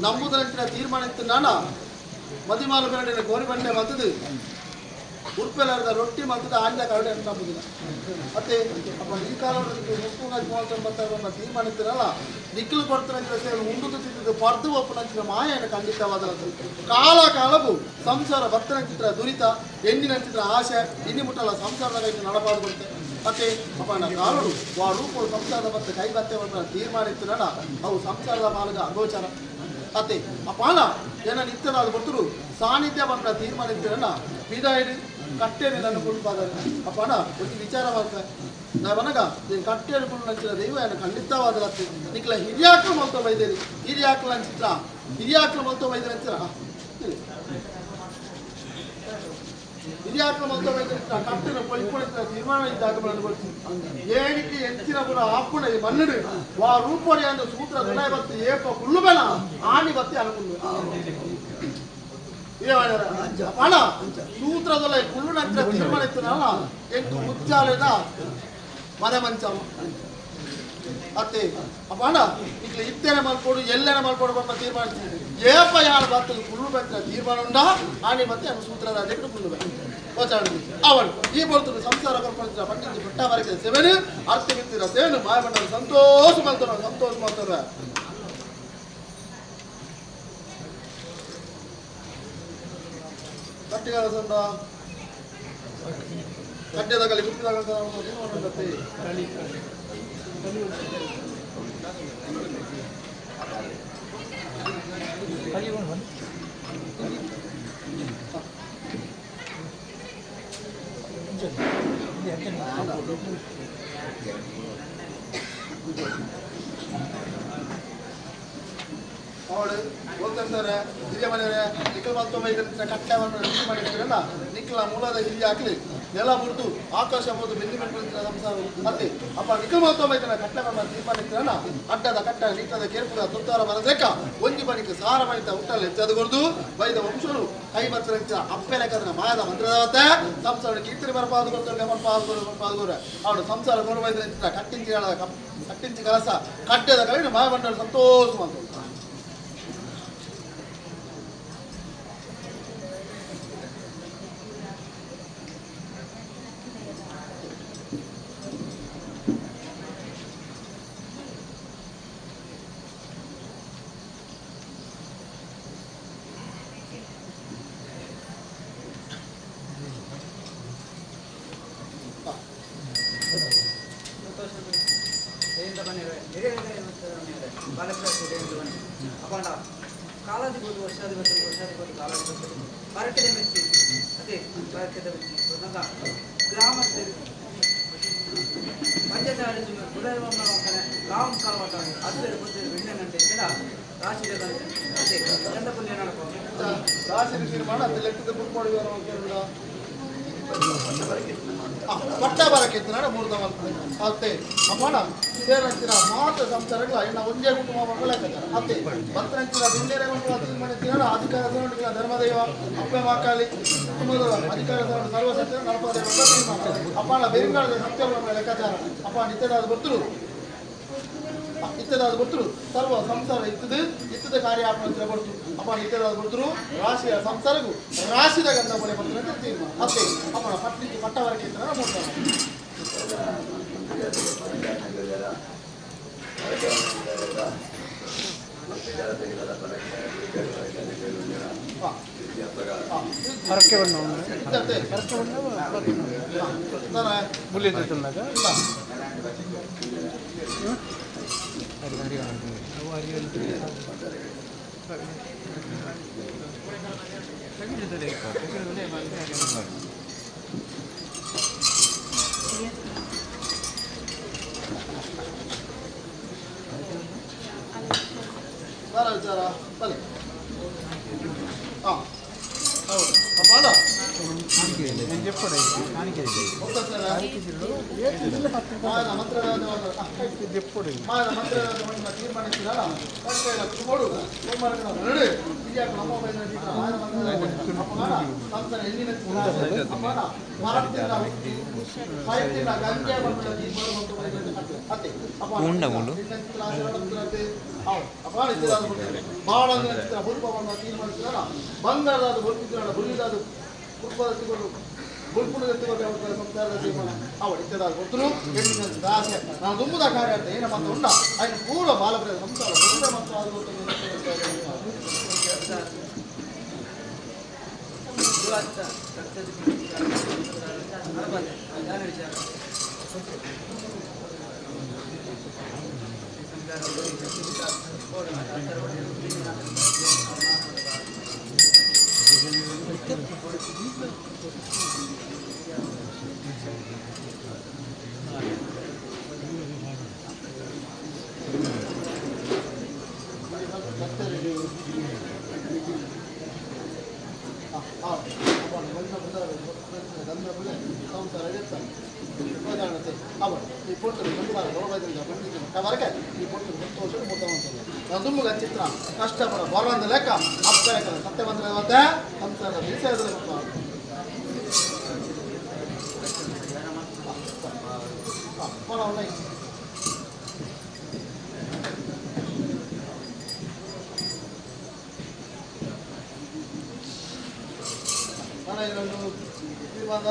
ನಂಬುದರಂಚಿನ ತೀರ್ಮಾನ ಇತ್ತು ನಾನ ಮದಿಮಾಲು ಬೆರಡಿನ ಗೋರಿ ಬಂಡೆ ಮತ್ತದು ಉರ್ಪೆಲಾರದ ರೊಟ್ಟಿ ಮತ್ತದ ಆಂಡ ಕರಡೆ ಅಂತ ನಂಬುದಿಲ್ಲ ಮತ್ತೆ ಅಪ್ಪ ಈ ಕಾಲದಲ್ಲಿ ಮುಪ್ಪು 39 ತೀರ್ಮಾನ ಇತ್ತಿರಲ್ಲ ನಿಖಲು ಕೊಡ್ತಾನೆ ಸೇವೆ ಉಂಡುದು ತಿಂದಿದ್ದು ಪರ್ದು ಒಪ್ಪನಂಚಿನ ಮಾಯೆಯನ್ನು ಖಂಡಿತವಾದ ಕಾಲ ಕಾಲವು ಸಂಸಾರ ಭಕ್ತನ ಚಿತ್ರ ದುರಿತ ಹೆಣ್ಣಿನ ಚಿತ್ರ ಆಸೆ ಇನ್ನಿ ಮುಟ್ಟಲ್ಲ ಸಂಸಾರದ ಕೈ ನಡಬಾರ್ದು ಬರುತ್ತೆ ಮತ್ತೆ ಅಪ್ಪ ಕಾಲಡು ಆ ರೂಪವು ಸಂಸಾರದ ಮತ್ತೆ ಕೈ ಬತ್ತೆ ತೀರ್ಮಾನ ಇತ್ತಿರಲ್ಲ ಅವು ಸಂಸಾರದ ಮಾರ್ಗ ಅಗೋಚರ ಅತ್ತೆ ಅಪಾನ ಏನ ನಿತ್ಯದಾದ ಗೊತ್ತರು ಸಾನ್ನಿಧ್ಯ ಬಂದ ತೀರ್ಮಾನ ಇತ್ತಿರಲ್ಲ ಬೀದಾಯಿಡು ಕಟ್ಟೆಯನ್ನು ನನ್ನ ಕುಟುಂಬ ಅಪ್ಪಣ ಒಂದು ವಿಚಾರ ಮಾಡ್ತಾರೆ ನಾವನಗ ನೀನು ಕಟ್ಟೆಯನ್ನು ನಂಚಿನ ದೈವ ಏನು ಖಂಡಿತವಾದ ನಿಕ್ಲ ಹಿರಿಯಾಕ್ಲು ಮಲ್ತೋ ಬೈದೇರಿ ಹಿರಿಯಾಕ್ಲು ಅಂಚಿತ್ರ ಹಿರಿಯಾಕ್ಲು ಮಲ್ತೋ ಬೈದೇರಿ ಅಂಚಿರ ಹಿರಿಯಾಕ್ಲು ಮಲ್ತೋ ಬೈದೇರಿ ಕಟ್ಟಿನ ಪೊಳಿಪೊಳಿತ ತೀರ್ಮಾನ ಇದ್ದಾಗ ಏಣಿಕೆ ಎಂಚಿನ ಪುರ ಆಪುಣ ಈ ಮಣ್ಣು ವಾ ರೂಪಡಿ ಅಂದ ಸೂತ್ರ ದುಡಾಯ ಬತ್ತಿ ಏಪ ಕುಳ್ಳು ಬೇಡ ಆಣಿ ಬತ್ತಿ ಅನುಕುಲ್ಲು ಅಣ್ಣ ಸೂತ್ರದಲ್ಲ ಕುಳ್ಳು ನಂತರ ತೀರ್ಮಾನ ಇತ್ತನಲ್ಲ ಎಂಟು ಮುಚ್ಚಾಲೆದ ಮನೆ ಮಂಚ ಅತ್ತೆ ಅಪ್ಪ ಅಣ್ಣ ನಿಕ್ಲೆ ಇತ್ತೇನೆ ಮಲ್ಪೋಡು ಎಲ್ಲೇನೆ ಮಲ್ಪೋಡು ಬಂದ ತೀರ್ಮಾನ ಏಪ ಯಾರು ಬರ್ತದೆ ಕುಳ್ಳು ಬೆಟ್ಟ ತೀರ್ಮಾನ ಉಂಡ ಆಣಿ ಮತ್ತೆ ಅವನು ಸೂತ್ರದ ಅದಕ್ಕೆ ಕುಳ್ಳು ಬೆಟ್ಟ ಅವಳು ಈ ಬರ್ತದೆ ಸಂಸಾರ ಕಲ್ಪನೆ ಪಟ್ಟಿದ್ದು ಪಟ್ಟ ಬರಕ್ಕೆ ಸೇವೆನು ಅರ್ಥ ಬಿತ್ತಿರ ಸೇವೆನು ಮಾಯಮಂಡಲ ಸಂತೋಷ ಮಾಡ್ತಾರ ಸಂತೋಷ ಮಾಡ್ತಾರ ಕಟ್ಟಿಗಳ ಸಂದ ಕಡ್ಡೆದಾಗಲಿ ಗುಪ್ಪಿದಾಗ ಅವಳು ಹೋಗ್ತಾರೆ ಹಿರಿಯ ಮನೆಯವರೇ ನಿಖಲ್ ಮತ್ತೊಮ್ಮೆ ಇದರಿಂದ ಕಟ್ಟವನ್ನು ಮಾಡಿರ್ತೀರಲ್ಲ ನಿಖಲ ಮೂಲದ ಹಿರಿಯ ಹಾಕಲಿ ನೆಲ ಮುರಿದು ಆಕಾಶ ಮುರಿದು ಬೆನ್ನಿ ಬೆಂಬಲಿಸಿದ ಸಂಸಾರ ಅತ್ತೆ ಅಪ್ಪ ನಿಖಲ್ ಮತ್ತೊಮ್ಮೆ ಇದನ್ನ ಕಟ್ಟವನ್ನು ತೀರ್ಮಾನಿಸ್ತೀರಲ್ಲ ಅಡ್ಡದ ಕಟ್ಟ ನಿಟ್ಟದ ಕೇರ್ಪುದ ತುತ್ತಾರ ಬರದೇಕ ಒಂಜಿ ಬಣಿಕ ಸಾರ ಬಣಿತ ಹುಟ್ಟಲ್ಲಿ ಹೆಚ್ಚದಗೊರ್ದು ಬೈದ ವಂಶರು ಕೈ ಬತ್ತರಂಚ ಅಪ್ಪೆಲೆಕದನ ಮಾಯದ ಮಂತ್ರದಾವತ್ತೆ ಸಂಸಾರ ಕೀರ್ತನೆ ಬರಪಾದುಗೊರ್ತಾರೆ ಬರಪಾದುಗೊರು ಅವಳು ಸಂಸಾರ ಗೌರವ ಕಟ್ಟಿಂಚಿ ಕಟ್ಟಿಂಚಿ ಕಲಸ ಕಟ್ಟದ ಕೈ ಮಾಯಮಂಡಲ ಸಂತೋಷ ಮಾಡ್ತಾರೆ. ಕಾಲಾಧಿಪತಿ ವರ್ಷಾಧಿಪತಿ ವರ್ಷಾಧಿಪತಿ ಕಾಲಾಧಿಪತಿ ಪರಕೆದ ಮೆಚ್ಚಿ ಅದೇ ಪರಕೆದ ಮೆಚ್ಚಿ ಗ್ರಾಮ ಪಂಚಾಯತ್ ಕುಲದೈವ ಕಾಮ ಅದ್ರ ಬೆಣ್ಣೆ ರಾಶಿ ಅದೇ ಚಂದಪುಲ್ಯ ರಾಶಿ ತೀರ್ಮಾನ ಅದು ಲೆಕ್ಕದ ಬುಕ್ ಪಟ್ಟ ಬರಕ್ಕೆ ಮೂರ್ತ ಅತ್ತೆ ಅಮ್ಮನ ಸೇರಂಚಿನ ಮಾತ್ರ ಸಂಸಾರಗಳ ಇನ್ನು ಒಂದೇ ಕುಟುಂಬ ಮಕ್ಕಳ ಅತ್ತೆ ಭದ್ರಂಚಿನ ಬೆಂಡೇರೆ ತೀರ್ಮಾನ ಅಧಿಕಾರ ಧರ್ಮದೈವ ಅಪ್ಪೆ ಮಾಕಾಲಿ ಕುಟುಂಬದ ಅಧಿಕಾರ ಸರ್ವಸತ್ಯ ನಲಪದೇವ ತೀರ್ಮಾನ ಅಪ್ಪನ ಬೆರಿಂಗಾಳದ ಸತ್ಯ ಲೆಕ್ಕಾಚಾರ ಅಪ್ಪ ನಿತ್ಯದಾದ ಗೊತ್ತರು ಇತ್ತದಾದ ಗೊತ್ತರು ಸರ್ವ ಸಂಸಾರ ಇತ್ತದ ಇತ್ತದ ಕಾರ್ಯ ಆತ್ಮಹತ್ಯೆ ಕೊಡ್ತು ಅಪ್ಪ ನಿತ್ಯದಾದ ಗೊತ್ತರು ರಾಶಿಯ ಸಂಸಾರಗೂ ರಾಶಿದ ಗಂಧ ಬಳೆ ಬರ್ತಾರೆ ತೀರ್ಮಾನ ಅತ್ತೆ ಅಪ್ಪನ ಪಟ್ನಿಗೆ ಪಟ್ಟವರಕ್ಕೆ ಇರ್ತಾರೆ ಮೂರ್ತ ವಿಚಾರ ಬಲೆ ಹಾಂ ಹೌದು ಅಪ್ಪ ಬಂಗಾರದ ಬುಲ್ಪಿದಾದ ನಾವು ದುಂಬುದ ಕಾರ್ಯ ಅಂತ ಏನಪ್ಪ ಅಂತ ಉಂಡ ఆయన ಪೂರ ಬಾಲಪ್ರಿಯ ಸಂಸಾರ ಮತ್ತು ಚಿತ್ರ ಕಷ್ಟಪಡ ಬರವಂದ ಲೆಕ್ಕ ಅಪ್ಪರ ಸತ್ಯ ಬಂದ್ರೆ ಸಂಸಾರದ ವಿಷಯದಲ್ಲಿ ತೀರ್ಮಾನ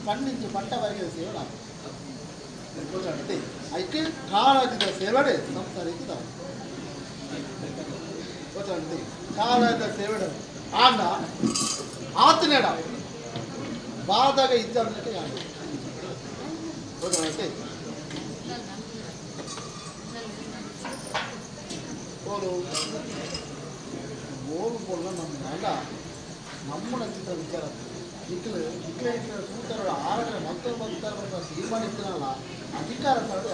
ಪನ್ನಿಂಚು ಪಟ್ಟವರೆಗೆ ಸೇವೆ ಐಕೆ ಕಾಳಾಜಿದ ಸೇವಡೆ ಸಂಸಾರ ಇದ್ದಾವೆ ಗೊತ್ತಾಗ್ತದೆ. ಕಾಳಾದ ಸೇವಡೆ ಆಂಡ ಆತನೇಡ ಬಾದಾಗ ಇದ್ದ ಯಾರು ಗೊತ್ತಾಗುತ್ತೆ. ಓಲು ಓಲು ಪೋಲ ನಮ್ಮ ನಮ್ಮ ಚಿತ್ರ ವಿಚಾರ ಇಕ್ಲು ಇಕ್ಲೆ ಸೂತರ ಆರನೇ ಮಕ್ಕಳು ಬಂತಾರೆ ತೀರ್ಮಾನಿಸ್ತಾನಲ್ಲ ಅಧಿಕಾರ ತರಡು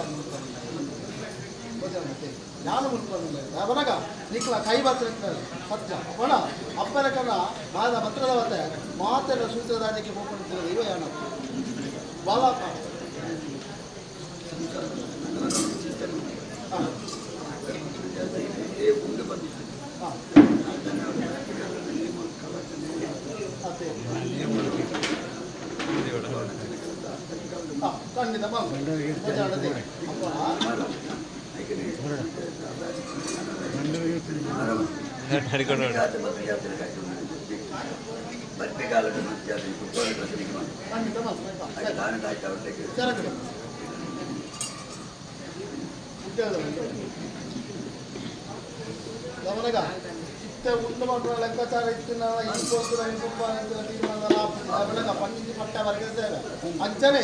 ಗೊತ್ತಾಗುತ್ತೆ. ನಾನು ಮುನ್ಕೊಂಡಿಲ್ಲ ಬರಗ ನಿಕ್ಲ ಕೈ ಬತ್ರ ಸತ್ಯ ಅಪ್ಪಣ ಅಪ್ಪನ ಕಣ ಬಾದ ಪತ್ರದ ಮತ್ತೆ ಮಾತೆಲ್ಲ ಸೂತ್ರಧಾರಕ್ಕೆ ಹೋಗ್ಕೊಂಡಿರ್ತಾರೆ ಇವ ಯಾನ ಬಾಲಪ್ಪ ಖಂಡಿತ ಉಂಡು ಲೆಕ್ಕಾಚಾರ ಇತ್ತು ಪನ್ನಿಂಚು ಪಟ್ಟ ವರೆಗೆ ಸೇವೆ ಅಂಚನೆ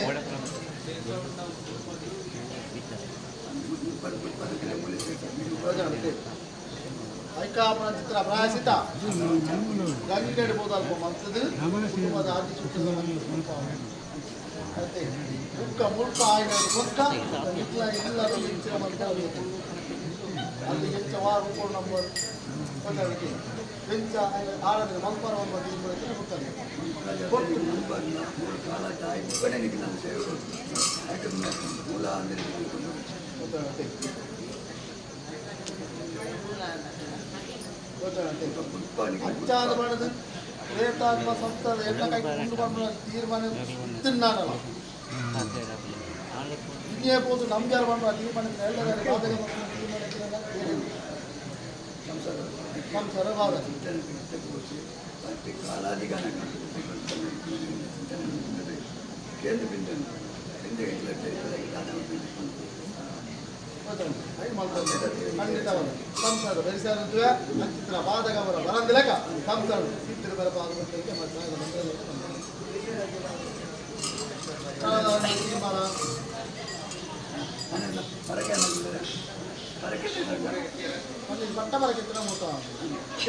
ಐಕಾಪನ ಚಿತ್ರ ಪ್ರಾಯಸಿತ ಗಂಗೆಡು ಬೋದಲ್ಪ ಮನ್ಸದು ಕುಟುಂಬದ ಆದಿ ಸೂತ್ರದ ಮುಕ್ಕ ಮುಲ್ಪ ಆಯ್ನ ಕೊಕ್ಕ ಇಟ್ಲ ಇಲ್ಲ ಇಂಚಿನ ಮಂತ್ರ ಅಲ್ಲಿ ಹೆಚ್ಚ ವಾರ ಉಪ್ಪು ನಂಬರ್ ಗೊತ್ತಾಗುತ್ತೆ. ಬೆಂಚ ಆರಾಧನೆ ಮಂಪರ ಒಬ್ಬ ತೀರ್ಮಾನ ಕೊಡ್ತಾರೆ ಕೊಟ್ಟು ಗೊತ್ತಾಗುತ್ತೆ. ಗೊತ್ತಾಗುತ್ತೆ. ಅಚ್ಚಾದ ಮಾಡೋದು ಪ್ರೇತಾತ್ಮ ಸಂಸ್ಥಾದ ಎಲ್ಲ ಕೈ ಕೊಂಡು ತೀರ್ಮಾನ ತಿನ್ನಾಡಲ್ಲ ಇನ್ನೇ போது நம்பியார் பண்ற ತೀರ್ಮಾನ ಎಲ್ಲರ ಬಾಧಕ ತೀರ್ಮಾನ ಸಂಸಾರ ಬಾಧ ಸಂಸಾರ ಬೆರೆಸಾರಂತುವೆ ಅಂಚಿತ್ರ ಬಾಧಕ ಅವರ ಬರಂದಿಲಕ ಸಂಸಾರ ಸಿದ್ಧರ ಬರ ಬಾಧಕ ತೀರ್ಮಾನ ಪಟ್ಟ ಬರಕ್ಕೆ ಮೂಟ ತೀರ್ಮಾನ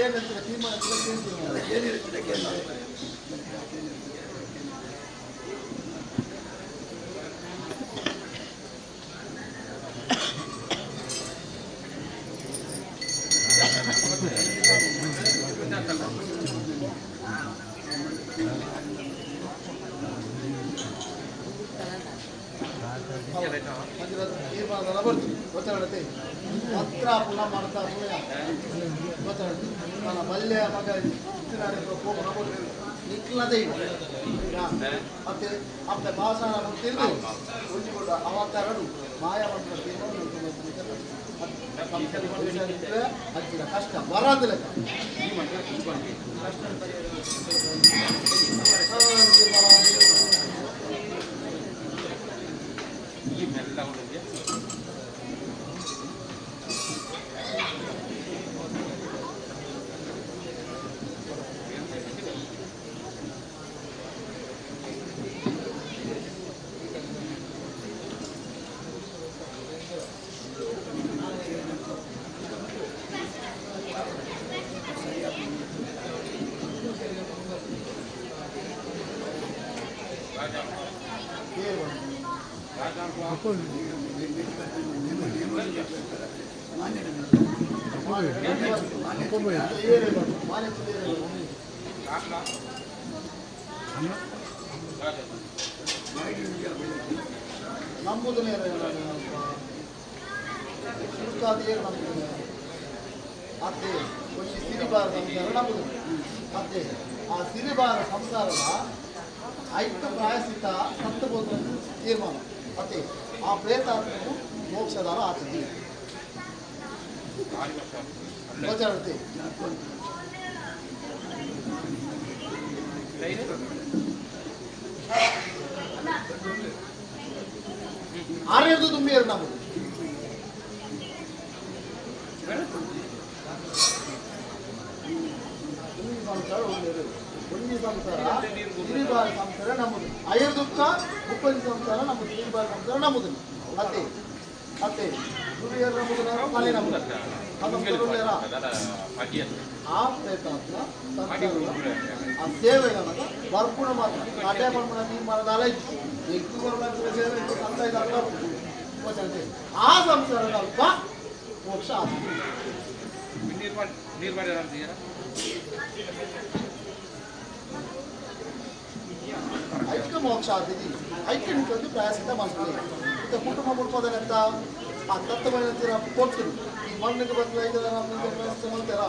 ಹತ್ರ ಪುನಃ ಮಾಡ್ತಾ ಗೊತ್ತಾಗುತ್ತೆ. ನನ್ನ ಮಲ್ಯ ಮಗ ನಿಕ್ಲದೇ ಮತ್ತೆ ಅಪ್ಪ ಭಾಷಣ ತಿಳಿದು ಉಳಿಸಿಕೊಂಡ ಅವತ್ತಾರಡು ಮಾಯ ಮಂತ್ರ ಹಚ್ಚಿದ ಕಷ್ಟ ಬರೋದಿಲ್ಲ. ನಂಬುದನೇ ಸುರುಕಾದಿಯೇ ನಂಬುದನೆ ಅತ್ತೆ ಒಂಜಿ ಸಿರಿಬಾರ ಸಂಸಾರ ನಂಬುದು ಅತ್ತೆ ಆ ಸಿರಿಬಾರ ಸಂಸಾರದ ಐಕ್ತ ಪ್ರಾಯಸಿತ ಸತ್ತಬೋದ ತೀರ್ಮಾನ ಅತ್ತೆ ಆ ಪ್ರೇತಾತ್ಮನು ಮೋಕ್ಷದಾರ ಆತತಿ ಗೋಚರತೆ ಆರೇದು ತುಂಬಿಯರು ನಮ್ಮದು ಒಂಜಿ ಸಂಸಾರ ಒಂದೇರು ಒಂಜಿ ಸಂಸಾರ ತಿರಿಬಾರ ಸಂಸಾರ ನಮ್ಮದು ಐರ್ ದುಃಖ ಮುಪ್ಪಂಜಿ ಸಂಸಾರ ನಮ್ಮದು ತಿರಿಬಾರ ಸಂಸಾರ ನಮ್ಮದು ಅತ್ತೆ ಅತ್ತೆ ಗುರುಯರ ನಮ್ಮದು ಮನೆ ನಮ್ಮದು ಆ ಪ್ರೇತಾತ್ಮ ಸಂಸಾರ ಆ ಸೇವೆಗಳನ್ನ ಬರ್ಪುಣ ಮಾತ್ರ ಕಾಟೆ ಬರ್ಪುಣ ತೀರ್ಮಾನದ ಅಲೆ ఎక్కువ ಸೇವೆ ಆ ಸಂಸಾರದ ಅಲ್ಪ ಮೋಕ್ಷ ಆಗ್ತದೆ. ಐಕ್ಯ ಮೋಕ್ಷ ಆಗ್ತದೆ. ಐಕ್ಯ ನಿಂತು ಪ್ರಯಾಸದಿಂದ ಮಾಡ್ತದೆ. ಮತ್ತೆ ಕುಟುಂಬ ಮುಡ್ಕೋದನಂತ ಆ ತತ್ವಗಳ ಕೊಡ್ತೀನಿ ಈ ಮಣ್ಣಿಗೆ ಬದಲು ಪ್ರಯಾಸ ಮಾಡ್ತಾರಾ?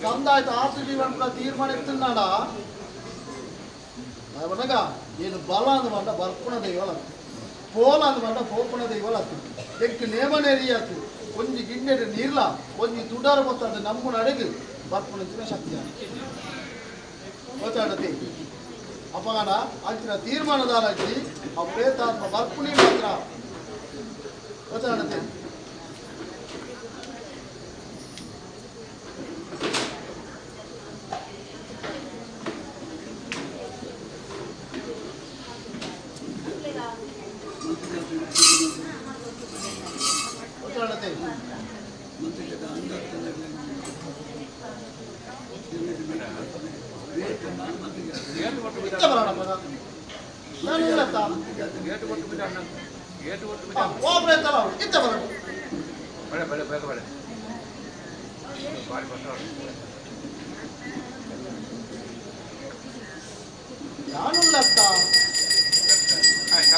ಸಂದಾಯತ ಆಸು ಜೀವನ ತೀರ್ಮಾನ ಎತ್ತುన్నాಡ అనగా నేను బల అందమాట బర్పుణ దైవాలు అత్తు పోల అందమాట పోపుణ దైవాలు అత్తు ఎక్కు నేమనేరి అత్తు కొంచెం గిన్నెడు నీళ్ళ కొంచెం తుడార మొత్తం నమ్మున అడుగు బర్పుణ శక్తి వచ్చాడతి అప్పగాన అంచిన తీర్మానదాలకి ఆ ప్రేతాత్మ బర్పుని మాత్ర వచ్చాడతి.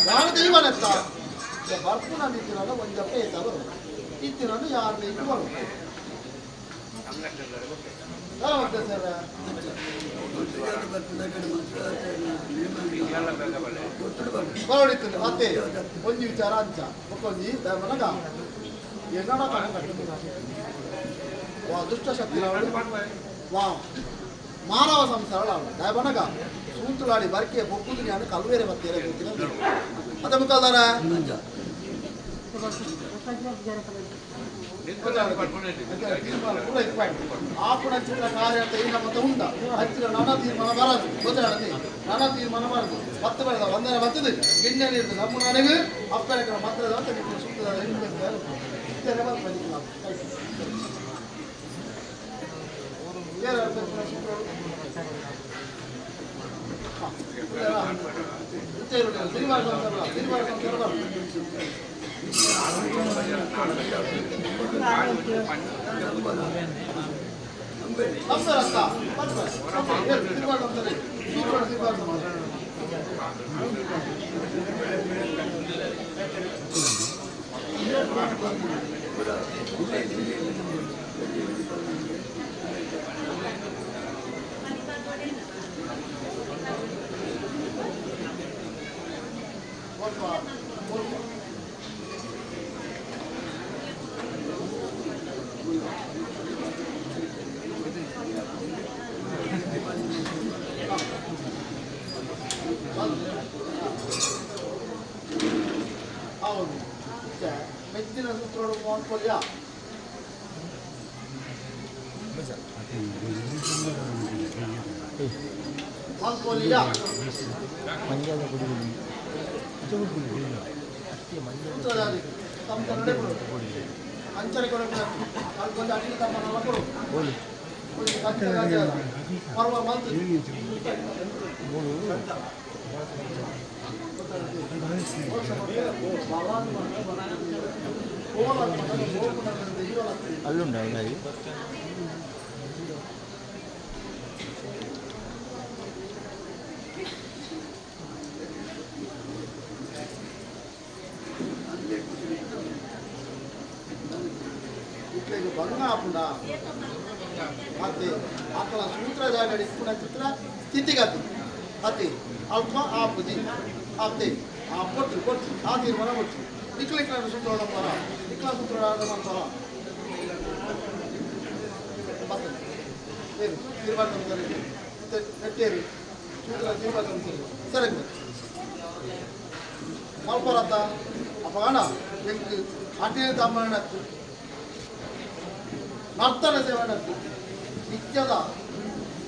ನಾನು ದೈವನತ್ತ ಬರ್ಪುನ ನಿಂತಿರೋಣ ಒಂದಪ್ಪ ಏತ ಬರು ಇತ್ತಿರೋದು ಯಾರು ಬೇಕು ಬರು ಸರ್ ಬರೋಡಿತ್ತು ಅತ್ತೆ ಒಂಜಿ ವಿಚಾರ ಅಂಚ ಒಂಜಿ ಮನಗ ಏನೋ ವಾ ದುಷ್ಟಶಕ್ತಿ ವಾ ಮಾನವ ಸಂಸಾರ ದಯಬನಗ ಸೂತುಲಾಡಿ ಬರ್ಕೆ ಬೊಕ್ಕುದು ನಾನು ಕಲ್ವೇರೆ ಬತ್ತೀರ ಅದ ಮುಖಾಲ್ದಾರ ಆಪುಣ ಚಿತ್ರ ಕಾರ್ಯ ಮತ್ತೆ ಉಂಟ ಹಚ್ಚಿರ ನಾನಾ ತೀರ್ಮಾನ ಬರದು ಗೊತ್ತಾಡತಿ ನಾನಾ ತೀರ್ಮಾನ ಬರದು ಪತ್ತು ಬೆಳೆದ ಒಂದನೇ ಬರ್ತದೆ ಗಿಣ್ಣೆ ನೀರು ನಮ್ಮ ನನಗೆ ಅಪ್ಪನ ಮಾತ್ರ ಸೂತ್ರದ ಹೌದು ಮೆಚ್ಚಿನ ಸೂತ್ರಗಳು ಮಾಡ್ಕೊಳ್ಳಿಯ ಮಲ್ಪೊಲಿಯ ಅಂಚನೆ ಕೊಡು ಅಡಿಗೆ ತಮ್ಮನೆಲ್ಲ ಕೊಡು ಪರ್ವ ಮಂತ್ ಅಲ್ಲುಂಡ ಭಂಗ ಆಪುಂಡ ಅತಿ ಆಕಲ ಸೂತ್ರ ಜಾಗ ಇಪ್ಪುನ ಚಿತ್ರ ಸ್ಥಿತಿಗತಿ ಅತಿ ಅಲ್ಪ ಆಪುಜಿ ಆಪ್ತೆ ಆ ಕೊಟ್ಟು ಕೊಟ್ಟು ಆ ತೀರ್ಮಾನ ಕೊಟ್ಟು ನಿಕ್ಲ ಇಕ್ಲ ಸೂತ್ರ ಪರ ನಿಕ್ಲ ಸೂತ್ರ ಪರ ಏನು ತೀರ್ಮಾನ ನೆಟ್ಟೇರು ಸೂತ್ರ ತೀರ್ಮಾನ ಸರಿ ಮಲ್ಪರತ್ತ ಅಪ್ಪಗಣ ಎಂಕ್ ಅಟೇ ತಮ್ಮನ ನರ್ತನ ಸೇವೆ ನಿತ್ಯದ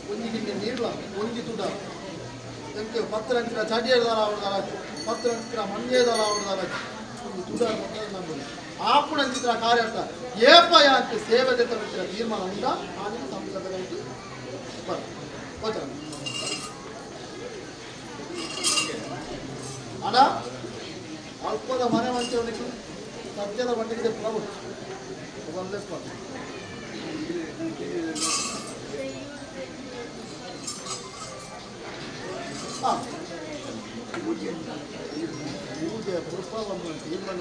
ಒಂಜಿ ಗಿಂಡಿ ನೀರ್ಲ ಒಂಜಿ ತುಡ ಎಂಕ್ ಪತ್ತು ಚಟಿಯದಾರ ಅವಡ್ದಾರ ಪತ್ತು ಮಂಜೇದಾರ ಅವಡ್ದಾರ ಒಂದು ತುಡ ನಂಬುದು ಆಪುಣಂಚಿತ್ರ ಕಾರ್ಯರ್ಥ ಏಪ ಯಾಕೆ ಸೇವೆ ದೆತ್ತೊಂದಿತ್ತಿನ ತೀರ್ಮಾನ ಉಂಡ ಆನಿನ ಸಂಸದ ಬರ್ ಹೋಚ ಅಡ ಅಲ್ಪದ ಮನೆ ಮಂಚವನಿಗೆ ಸದ್ಯದ ಮಟ್ಟಿಗೆ ಪ್ರಭು ಒಂದೇ ಸ್ಪಾಟ್ ಪೂಜೆ ಪುಷ್ಪವನ್ನು ತೀರ್ಮಾನ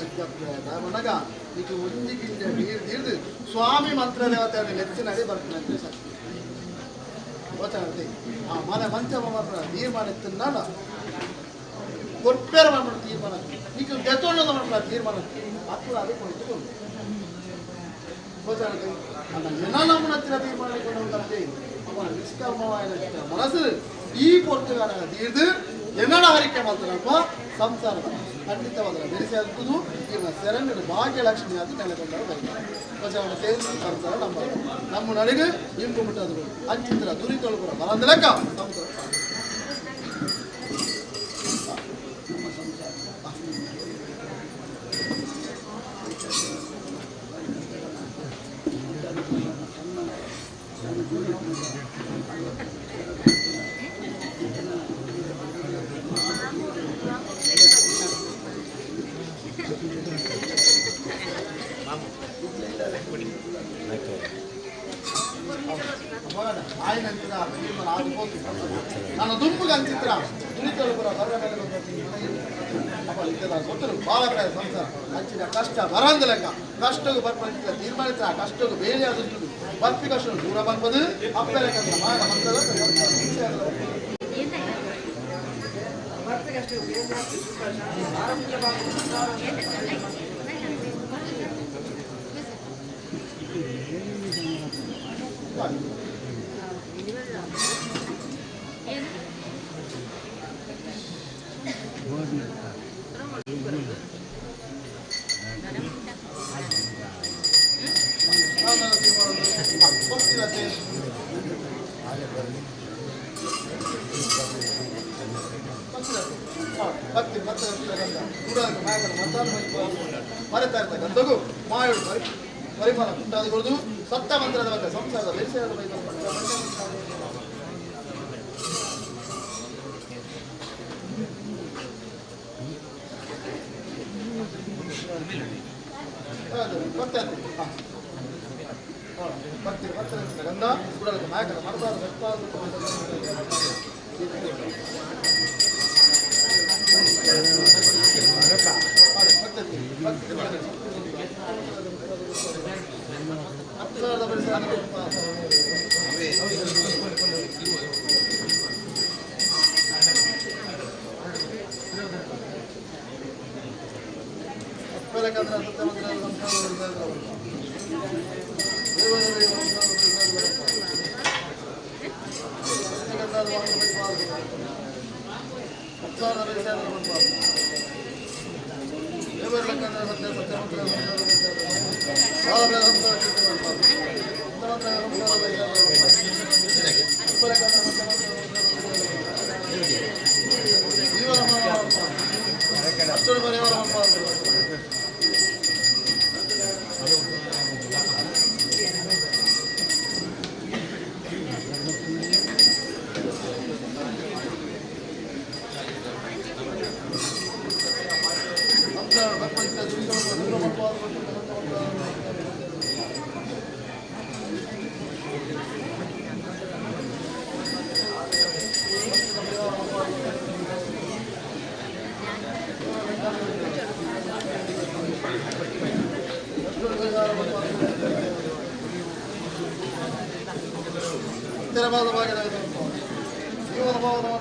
ಮನಗ నీకు ಒಂಜಿ ಗಿಂಜೆ ನೀರು ತೀರ್ದು ಸ್ವಾಮಿ ಮಂತ್ರ ದೇವತೆ ನೆಚ್ಚಿನಡಿ ಬರ್ತೀನಿ ಶಕ್ತಿ ಆ ಮನೆ ಮಂಚ ಮಾತ್ರ ತೀರ್ಮಾನ ಎತ್ತಿನ ಕೊರ್ಪೇರ ಮಾಡ್ಬಿಡು ತೀರ್ಮಾನ నీకు ದೆತ್ತೊಂಡ ಮಾಡ್ಬಿಡ ತೀರ್ಮಾನ ಅప్పుడు ಅದೇ ಕೊಯ್ತು ಅನ್ನ ನಮ್ಮನ ಹತ್ತಿರ ತೀರ್ಮಾನ ಅವ ನಿಷ್ಕರ್ಮವಾದ ಮನಸ್ಸು ಈ ಪೊರ್ತುಗಾನ ತೀರ್ದು ಎನ್ನಡ ಹರಿಕೆ ಮಾಡ್ತಾರಪ್ಪ ಸಂಸಾರದ ಖಂಡಿತವಾದ ಬೆರೆಸಿ ಆಗ್ತದೆ ಇನ್ನು ಸೆರಂಗಡು ಭಾಗ್ಯಲಕ್ಷ್ಮಿ ಅದು ನೆಲೆಗೊಂಡರು ಬೈತಾರೆ ಸಂಸಾರ ನಮ್ಮ ನಮ್ಮ ನಡಿಗೆ ಇಂಪು ಮುಟ್ಟದು ಅಂಚಿತ್ರ ದುರಿತೊಳಗುರ ಬರಂದ ಲೆಕ್ಕ ಸಂಸಾರ ನಮ್ಮ ಸಂಸಾರ ನಾನು ದುಂಬುಗೆ ಅಂಚಿತ್ರ ದುರಿತೊಳಗುರ ಬರ ಮೇಲೆ ಗೊತ್ತರು ಬಾಳ ಸಂಸಾರ ಅಂಚಿನ ಕಷ್ಟ ಬರಂದ ಲೆಕ್ಕ ಕಷ್ಟಗೂ ಬರ್ಪಂಚಿತ್ರ ತೀರ್ಮಾನಿತ್ರ ಕಷ್ಟಗೂ ಬೇರೆ ಆದಷ್ಟು ಬರ್ಪಿ ಕಷ್ಟ ದೂರ ಬರ್ಬೋದು ಅಪ್ಪ ಲೆಕ್ಕ ಮಾಡ ಮಂತ್ರದ ಪರಿಮಳ ಉಂಟಾದಕೊಡುದು ಸತ್ತ ಮಂತ್ರದ ಬಗ್ಗೆ ಸಂಸಾರದ ಬೇಸರದ ಬಗ್ಗೆ ಗಂಧ ಕುಡಲಕ್ಕೆ ನಾಯಕರ ಮರದಾರ ತೆರವಾದ ಭಾಗದ ಜೀವನ ಭಾವದ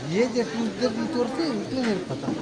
ये जब तोड़ते इतने नहीं पता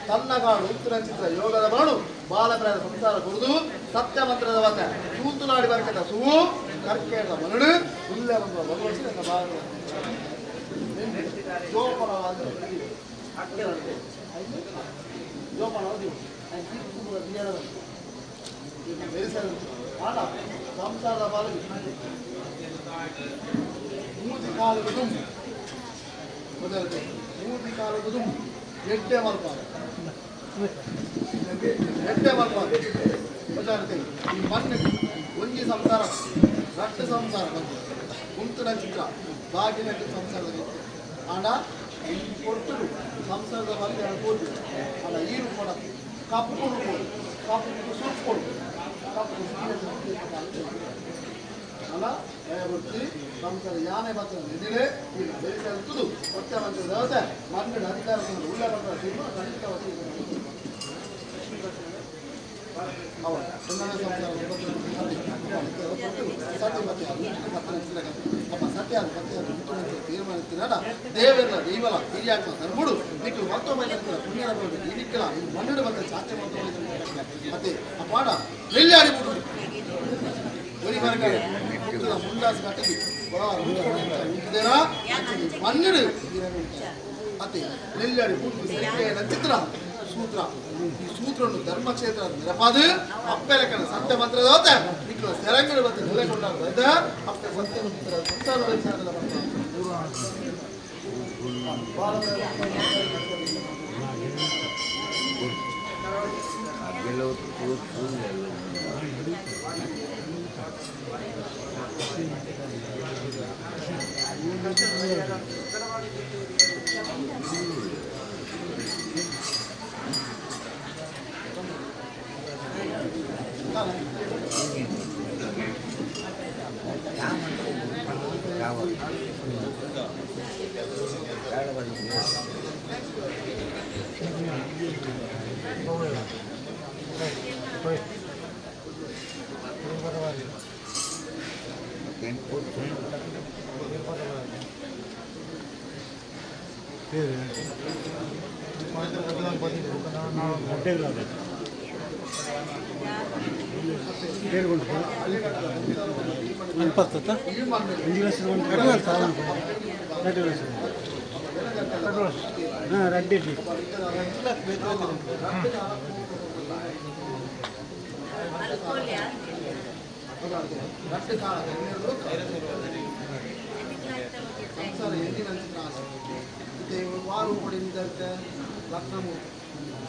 ತನ್ನಗಾಡು ಉತ್ತರ ಚಿತ್ರ ಯೋಗದ ಬಾಣು ಬಾಲಪ್ರಾಯದ ಸಂಸಾರ ಕುರಿದು ಸತ್ಯ ಮಂತ್ರದ ವಾತ ತೂತುನಾಡಿ ಬರ್ಕದ ಸೂ ಕರ್ಕೇದ ಮರಳು ಉಲ್ಲೆ ಬಂದ ಭಗವತ್ಸಿ ನನ್ನ ಬಾಲ ಜೋಪಾನ ಜೋಪಾನ ಸಂಸಾರದ ಬಾಲ ಮೂತಿ ಕಾಲು ಮೂತಿ ಕಾಲು ಎಡ್ಡೆ ಮಲ್ಪಾರು ಎಡ್ಡೆ ಮಲ್ಪಾರು ಈ ಮಣ್ಣು ಒಂಜಿ ಸಂಸಾರ ರಟ್ಟು ಸಂಸಾರ ಬಂದು ಕುಂತನ ಚಿತ್ರ ಬಾಗಿನ ಸಂಸಾರದ ಆಂಡ ಈ ಕೊಟ್ಟರು ಸಂಸಾರದ ಬಗ್ಗೆ ಕೋಟಿ ಆಂಡ ಈ ರೂಪಣ ಕಪ್ಪು ರೂಪೋಡು ಕಪ್ಪು ಸುರ್ಪೋಡು ಅಲ್ಲ ದಯಪಡಿಸಿ ಸಂಸಾರ ಯಾನೆ ಮಾತ್ರ ನೆನೆಲೆ ಈಗ ದೇಶ ಸತ್ಯವಂತ ದೇವತೆ ಮಣ್ಣಿನ ಅಧಿಕಾರ ಉಳ್ಳ ತೀರ್ಮಾನ ಖಂಡಿತವಾಗಿ ತೀರ್ಮಾನಿಸ್ತೀರಲ್ಲ ದೇವರ ದೈವಲ ಹಿರಿಯಾತ್ಮ ಧರ್ಮುಡು ನಿಕ್ಕಲು ಮತ್ತೊಮ್ಮೆ ಪುಣ್ಯರ ನಿಕ್ಕಲ ಈ ಮಣ್ಣಿಡು ಮತ್ತೆ ಚಾಚೆ ಮತ್ತೊಮ್ಮೆ ಮತ್ತೆ ಆ ಪಾಡ ನೆಲ್ಲಾಡಿ ಬಿಡು ಮುಂದಾಸು ಕಟ್ಟಿಗೆ ಮಣ್ಣಿಡು ಅತ್ತೆ ನೆಲ್ಲಾಡಿ ಚಿತ್ರ ಸೂತ್ರ ಈ ಸೂತ್ರವನ್ನು ಧರ್ಮಕ್ಷೇತ್ರ ನೆನಪಾದು ಅಪ್ಪೆಲಕನ ಸತ್ಯ ಮಂತ್ರದ ನಿಕ್ಕಲ ಸೆರಂಗಡು ಮತ್ತು ನೆಲೆಗೊಂಡಾಗ ಅಪ್ಪೆ ಸತ್ಯ ಮಂತ್ರ ಸಂಸಾರ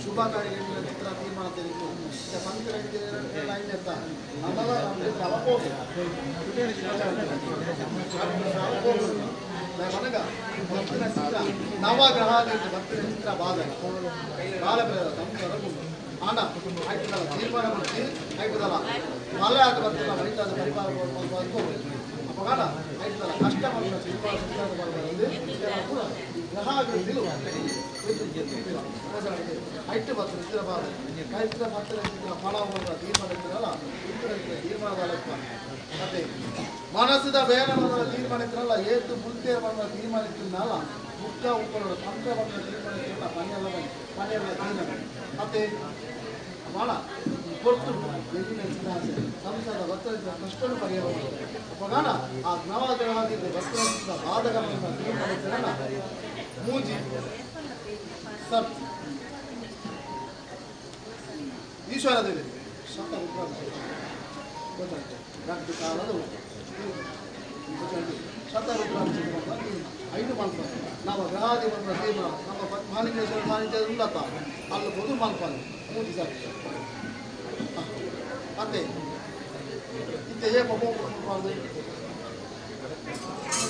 ಶುಭ ಕಾರ್ಯಗಳ ಚಿತ್ರ ತೀರ್ಮಾನ ನವಗ್ರಹ ಚಿತ್ರ ಬಾಧ ಬಾಲಪ್ರೇರ ಸಂಸಾರ ಆಂಡ ಆಯ್ತದಲ್ಲ ತೀರ್ಮಾನ ಮಾಡಿ ಆಯ್ತದಲ್ಲ ಮಳೆ ಆಟ ಬರ್ತಲ್ಲ ರೈತಾದ ಪರಿವಾರ ಅಪಘಾತ ಆಯ್ತದಲ್ಲ ಕಷ್ಟ ಗ್ರಹ ಐಟು ಬರ್ತದೆ ಚಿತ್ರ ಬಾಧ ಕೈತ್ರ ಬರ್ತಾರೆ ಚಿತ್ರ ಫಲ ತೀರ್ಮಾನ ಇರ್ತಾರಲ್ಲ ತೀರ್ಮಾನ ಮತ್ತೆ ಮನಸ್ಸಿದ ಬೇರೆ ತೀರ್ಮಾನ ಇರ್ತಾರಲ್ಲ ಏತು ಮುಲ್ತೇರ್ ಮನ ತೀರ್ಮಾನ ಇರ್ತಿದ್ದಲ್ಲ ಮುಕ್ಕ ಉಪ್ಪರೋಡು ತಂತ್ರ ಬಂದ ತೀರ್ಮಾನ ಇರ್ತಿಲ್ಲ ಮನೆಯಲ್ಲ ಮನೆಯಲ್ಲ ತೀರ್ಮಾನ ಮತ್ತೆ ಭಾಳ ಕೊಟ್ಟು ಆಸೆ ಸಂಸಾರದ ಒತ್ತಡ ಕಷ್ಟವನ್ನು ಪರಿಹಾರ ಅಪಗಾನ ಆ ನವಗ್ರಹದಿಂದ ವಸ್ತ್ರ ಬಾಧಕ ತೀರ್ಮಾನ ಇರ್ತಾರಲ್ಲ ಮೂಜಿ ಸತ್ ಈಶ್ವರ ದೇವಿ ಶತ ರುದ್ರಾಭಿಷೇಕ ಗೊತ್ತಾಯ್ತು ರದ್ದು ಕಾಲದ ಶತ ರುದ್ರಾಭಿಷೇಕ ಐದು ಮಲ್ಪಾನೆ ನಮ್ಮ ಗ್ರಹಾದಿ ಬಂದ ತೀರ್ಮಾನ ನಮ್ಮ ಮಾಲಿಂಗೇಶ್ವರ ಸಾನ್ನಿಧ್ಯ ಉಂಡತ್ತ ಅಲ್ಲಿ ಬದು ಮಲ್ಪಾನೆ ಮೂಜಿ ಸರ್ ಮತ್ತೆ ಇತ್ತೆ ಏ ಪೋಪು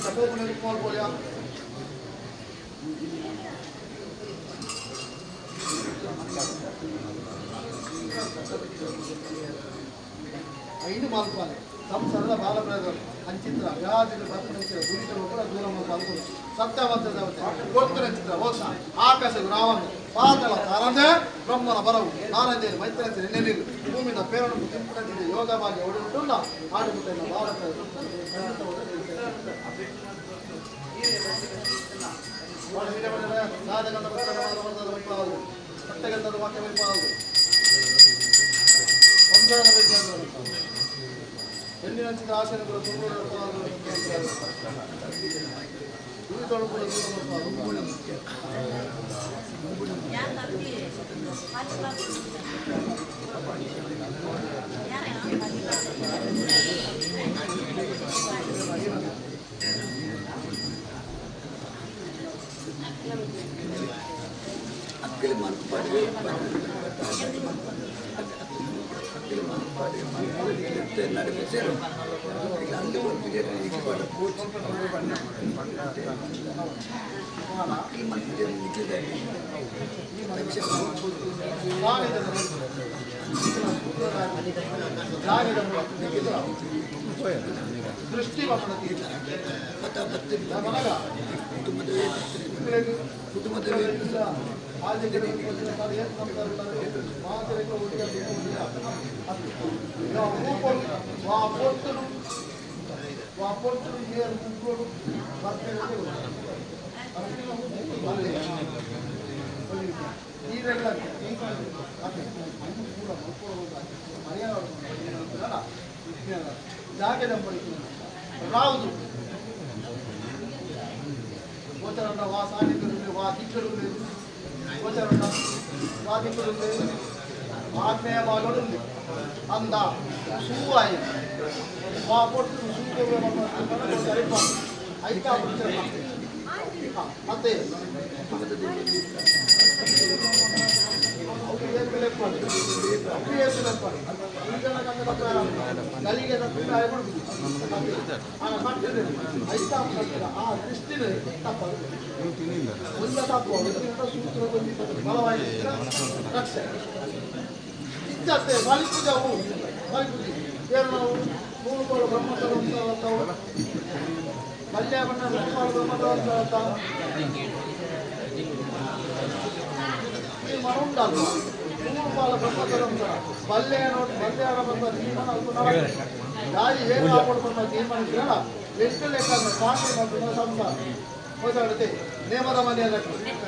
ಪೋಪು ಮಲ್ಪೋಲಿಯಾ ಐದು ಮಾಲ್ಪಾನೆ ಸಂಸಾರದ ಬಾಲಪ್ರೇದರು ಅಂಚಿತ್ರ ಗ್ರಹಾದಿಗಳು ಬರ್ಪಣಿಸಿದ ದುರಿತರು ಕೂಡ ದೂರ ಮಲ್ಪಾಲು ಸತ್ಯವಂತ ದೇವತೆ ಕೊಡ್ತಿರ ಚಿತ್ರ ಹೋಸ ಆಕಾಶ ರಾವಣ ಪಾತಳ ತಾರಂದೆ ಬ್ರಹ್ಮನ ಬರವು ನಾರಂಜೆ ಮೈತ್ರಂಜೆ ನೆನೆನೀರು ಭೂಮಿನ ಪೇರಣ ತಿಂಪುಣಂತಿದೆ ಯೋಗ ಭಾಗ್ಯ ಒಡೆಯುಂಟುಲ್ಲ ಆಡುಗುಟ್ಟೆಲ್ಲ ಬಾಲಪ್ರೇದರು ಸತ್ಯಗಂಧದ ವಾಕ್ಯ ಹೆಣ್ಣಿನ ಆಸೆಯನ್ನು ಕೂಡ ಅಕ್ಕಲಿ ಮನ್ಪಾಡಿಗೆ ನಡುವೆ ದೃಷ್ಟಿ ರಾವುದು ಗೋಚರಣ್ಣ ವಾ ಸಾಹಿತ್ಯದಲ್ಲಿ ವಾ ದಿಕ್ಕಲು ಗೋಚರಣ್ಣ ವಾ ದಿಕ್ಕಲು ಆಜ್ಞೇಯ ಭಾಗಗಳು ಅಂದ ಸೂವಾಯಿ ವಾ ಪೊಟ್ಟು ಸೂ ಐತಾ ಮತ್ತೆ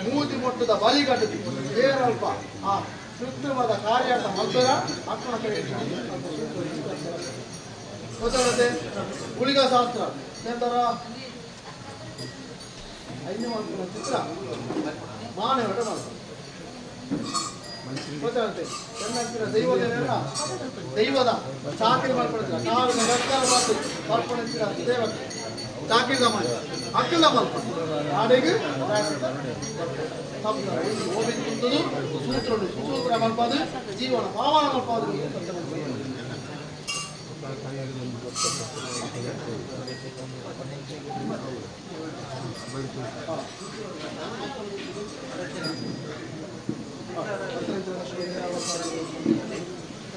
ಮೂಜಿ ಮೊಟ್ಟದ ಬಲಿಗಟ್ಟು ಏನಲ್ಪ ಆ ಕೃತ್ರಿಮದ ಕಾರ್ಯಾರ್ಥ ಮಲ್ಪರ ಅಕ್ಕನ ಕಡೆ ಗೊತ್ತಾಗುತ್ತೆ. ಗುಳಿಗ ಶಾಸ್ತ್ರ ನಂತರ ಐದು ಮಾಡ್ತಾರ ಚಿತ್ರ ಮಾನೆ ಹೊಟ್ಟೆ ಮಾಡ್ತಾರೆ ಗೊತ್ತಾಗುತ್ತೆ. ಚೆನ್ನಾಗಿರ ದೈವದ ದೈವದ ಚಾಕರಿ ಮಾಡ್ಕೊಳ್ತೀರ ಕಾಲಿನ ಸರ್ಕಾರ ಮಾತು ಮಾಡ್ಕೊಂಡಿರ್ತೀರ ದೇವಕ್ಕೆ ಚಾಕರಿದ ಮಾಡಿ ಅಕ್ಕಿಲ್ಲ ಮಲ್ಪ ಆಡೆಗೆ ಹೋಗಿದ್ದು ಸೂತ್ರನು ಸುಸೂತ್ರ ಮಲ್ಪಾದು ಜೀವನ ಪಾವನ ಮಲ್ಪಾದು.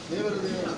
ದೇವರು ದೇವರು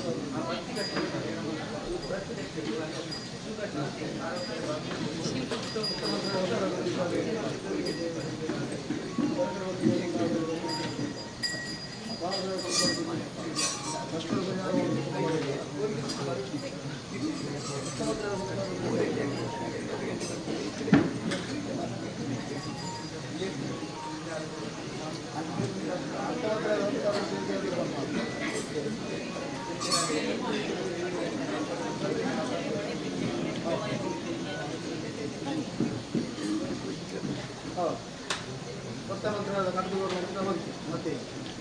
ಮತ್ತೆ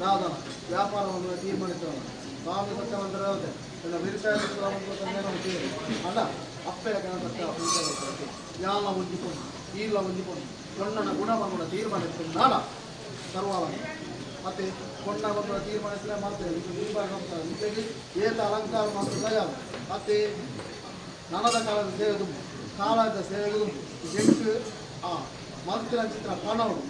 ದಾದನ ವ್ಯಾಪಾರವನ್ನು ತೀರ್ಮಾನಿಸೋಣ ಸ್ವಾಮಿ ಸತ್ಯವಂತರ ಅಲ್ಲ ಅಪ್ಪೆಯ ಸತ್ಯ ಯಾಲ ಹೊಂದಿಕೊಂಡು ಈಲ ಹೊಂದಿಕೊಂಡು ಕೊಣ್ಣನ ಗುಣವನ್ನು ತೀರ್ಮಾನಿಸಿದ ಸರ್ವಾಲನ ಮತ್ತೆ ಕೊಣ್ಣ ಬಂದ ತೀರ್ಮಾನಿಸಿದ ಮಾತ್ರ ತೀರ್ಮಾನ ಏತ ಅಲಂಕಾರ ಮಾತ್ರ ಯಾರು ಮತ್ತೆ ನನದ ಕಾಲದ ಸೇವೆ ಕಾಲದ ಸೇವೆಗೂ ಎಂಟು ಆ ಮಂತ್ರ ಚಿತ್ರ ಪಣವರು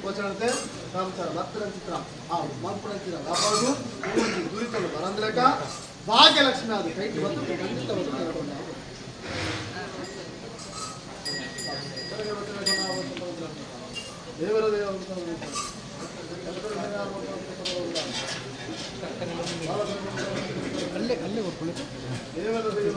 ಗೋಚರತೆ ಸಂಸಾರ ಭಕ್ತರ ಚಿತ್ರ ಆ ಮಲ್ಪುಣ ಚಿತ್ರ ವ್ಯಾಪಾರದು ದುರಿತಲು ಬರಂದ್ರಕ ಭಾಗ್ಯಲಕ್ಷ್ಮಿ ಅದು ಕೈ ಬಂದು ಖಂಡಿತ ದೇವರ ದೇವ ಅಲ್ಲೇ ಅಲ್ಲೇ ದೇವರ ದೇವ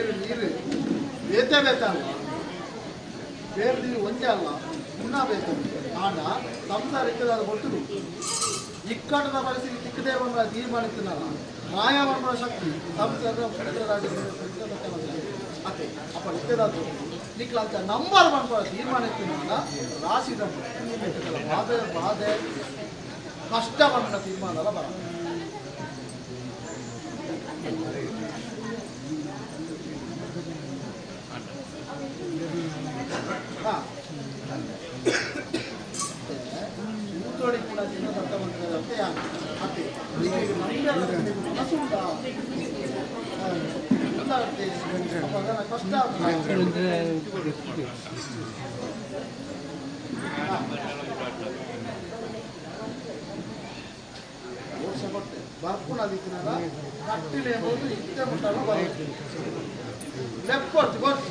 ಬೇರೆ ನೀರು ಬೇತೆ ಬೇತಲ್ಲ ಬೇರೆ ನೀರು ಒಂದೇ ಅಲ್ಲ ಗುಣ ಬೇಕು ಆಂಡ ಸಂಸಾರ ಇಕ್ಕದಾದ ಕೊಟ್ಟರು ಇಕ್ಕಟ್ಟದ ಪರಿಸ್ಥಿತಿ ತಿಕ್ಕದೇ ಬಂದ ತೀರ್ಮಾನಿస్తుನ್ನಲ್ಲ ಮಾಯಾವರ್ಮನ ಶಕ್ತಿ ಸಂಸಾರ ಅತ್ತೆ ಅಪ್ಪ ಇಕ್ಕದಾದ ನಿಕ್ಲಾಂತ ನಂಬರ್ ಬಂದ್ಕೊಳ ತೀರ್ಮಾನಿస్తుನ್ನಲ್ಲ ರಾಶಿ ಬಾಧೆ ಬಾಧೆ ಕಷ್ಟ ಬಂದ ತೀರ್ಮಾನ ಅಲ್ಲ ಬರ ೂತೋಡಿ ಕೂಡ ಚಿನ್ನ ಸತ್ತ ಬಂದಿರೋದಂತೆ ಅತ್ತೆ ಮನಸ್ಸು ಉಂಟಾ ಕಷ್ಟ ವರ್ಷ ಕೊಟ್ಟೆ ಬರ್ಪುಣದಿತ್ತಿನಲ್ಲ ಕಟ್ಟಿಲೆ ಎಂಬುದು ಇತ್ತೆ ಮುಟ್ಟಲ್ಲ ಬರುತ್ತೆ ಲೆಪ್ಪೊರ್ತು ಗೊತ್ತು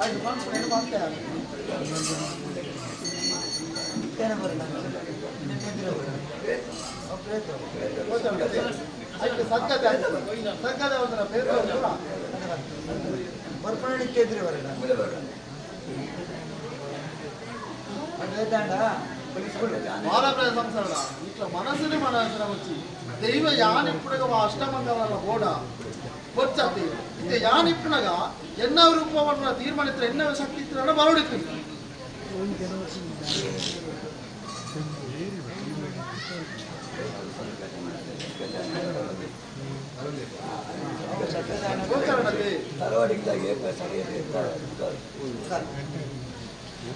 ಆಯ್ತು ಬಂತು ಏನು ಮಾಡ್ತೆ ಅದಕ್ಕೆ ಸಕ್ಕತೆ ಸಕ್ಕತೆ ಒಂದರ ಬೇರೆ ಬರ್ಪಣಕ್ಕೆ ಎದುರು ಬರಲ್ಲ ವಾರಪ್ರಾಯ ಸಂಸಾರ ಇట్లా మనసుని మనసున వచ్చి దైవ యానిప్పుడగా అష్టమంగళ ఓడ వచ్చి ಇತ್ತೆ ಯಾನಿಪ್ಪುನಗ ಎನ್ನ ರೂಪವನ್ನು ತೀರ್ಮಾನಿತ್ರ ಎನ್ನ ಶಕ್ತಿ ಇತ್ತಿರ ಬರೋಡಿತ್ತು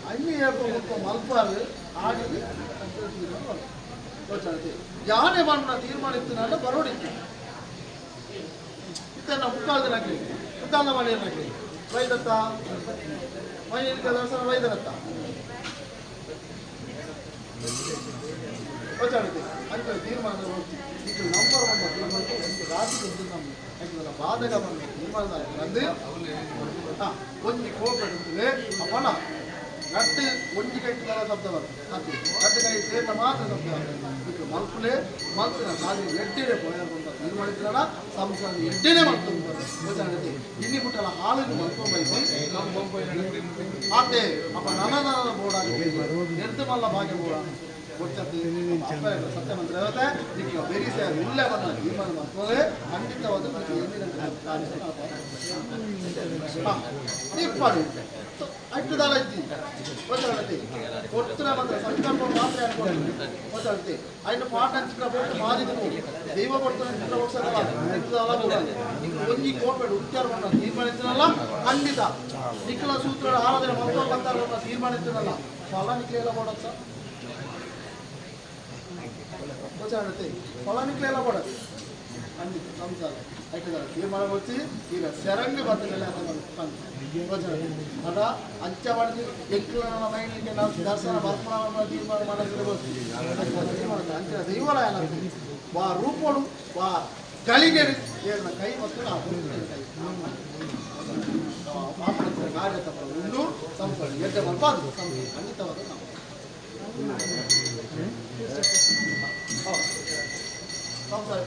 అన్ని మల్పారు ఆడి ಯಾನೇ ಬಂದ ತೀರ್ಮಾನಿತ್ತಿನ ಬರೋಡಿತ್ತು ಇತ್ತ ಮುಕ್ಕಾಲ್ದ ನಗಲಿ ಮುಕ್ಕಾಲ್ದ ಮಾಡಿ ನಗಲಿ ವೈದತ್ತ ಮೈಲಿಕ ದರ್ಶನ ವೈದರತ್ತ ಯೋಚನೆ ಅಂತ ತೀರ್ಮಾನ ಹೋಗ್ತಿ ಇದು ನಂಬರ್ ಬಂದ ತೀರ್ಮಾನ ಒಂದು ರಾಶಿ ನಮ್ಮ ಯಾಕಂದ್ರೆ ಬಾಧಕ ಬಂದ ತೀರ್ಮಾನ ಅಂದ್ರೆ ಒಂಜಿ ಕೋಪ ಇರ್ತದೆ ಅಪ್ಪಣ ನಟ್ಟು ಒಂಜಿ ಕಟ್ಟಿದಾರ ಶಬ್ದ ಬರ್ತದೆ ಅತಿ ನಟ್ಟು ಕೈ ಸೇರಿದ ಮಾತ್ರ ಶಬ್ದ ಬರ್ತದೆ ಇದು ಮಲ್ಪುಲೆ ಮಲ್ಪಿನ ಸಾಧನೆ ಎಡ್ಡೆನೆ ಪೋಯರ್ ಅಂತ ತೀರ್ಮಾನಿಸಿರಲ್ಲ ಸಂಸಾರ ಎಡ್ಡೆನೆ ಮಲ್ತು ಯೋಚನೆ ಇನ್ನಿ ಮುಟ್ಟಲ್ಲ ಹಾಲಿನ ಮಲ್ಕೊಂಬೈತಿ ಆತೆ ಅಪ್ಪ ನನ್ನ ಬೋರ್ಡ್ ಎದ್ದು ಮಲ್ಲ ಭಾಗ್ಯ ಬೋರ್ಡ್ ಸತ್ಯಮಂತ್ರ ದೇವತೆ ನಿಮಗೆ ಬೇರೆ ಸೇರಿ ಉಳ್ಳೆ ಬಂದ ತೀರ್ಮಾನ ಮಾಡ್ತದೆ ಖಂಡಿತವಾದ ಇಪ್ಪಾಡಿ ಅಟ್ಟುದಾಲ ಇದ್ದಿ ಗೊತ್ತಾಗತ್ತೆ ಕೊಡ್ತಾರೆ ಮಾತ್ರ ಸಂಕಲ್ಪ ಮಾತ್ರ ಅನ್ಕೊಂಡು ಗೊತ್ತಾಗತ್ತೆ ఆయన ಪಾಠ ಚಿತ್ರ ಕೊಟ್ಟು ಮಾರಿದನು ದೈವ ಕೊಡ್ತಾನೆ ಚಿತ್ರ ಕೊಡ್ಸಲ್ಲ ಒಂಜಿ ಕೋಪೆಡು ಉಚ್ಚಾರವನ್ನು ತೀರ್ಮಾನಿಸಿನಲ್ಲ ಖಂಡಿತ ನಿಖಲ ಸೂತ್ರ ಆರಾಧನೆ ಮಂತ್ರೋಪಂತಾರವನ್ನು ತೀರ್ಮಾನಿಸಿನಲ್ಲ ಫಲ ನಿಖಲ ಕೊಡೋದು ಸರ್ ಗೊತ್ತಾಗುತ್ತೆ ಫಲ ನಿಖಲ ಕೊಡೋದು ಖಂಡಿತ ಸಂಸಾರ ಯಾಕಂದ್ರೆ ತೀರ್ಮಾನ వచ్చి ಈಗ ಶರಂಗ ಬರ್ತದೆ ಅದ ಅಂಚ ಮಾಡಿದ್ವಿ ಎಕ್ಕಲ ಮೈಲಿಗೆ ನಾವು ದರ್ಶನ ಬರ್ಪಣ ತೀರ್ಮಾನ ಮಾಡಿದ್ರೆ ತೀರ್ಮಾನ ಅಂಚಿನ ದೈವಲ ಏನಾಗ್ತದೆ ವಾ ರೂಪೋಡು ವಾ ಗಳಿಗೆ ಏನ ಕೈ ಮತ್ತು ಕೈ ಕಾರ್ಯ ತಪ್ಪ ಉಂಡು ಸಂಸಾರ ಎಡ್ಡೆ ಮಲ್ಪಾದು ಸಂಸಾರ ಖಂಡಿತವಾದ ನಾವು ಸಂಸಾರ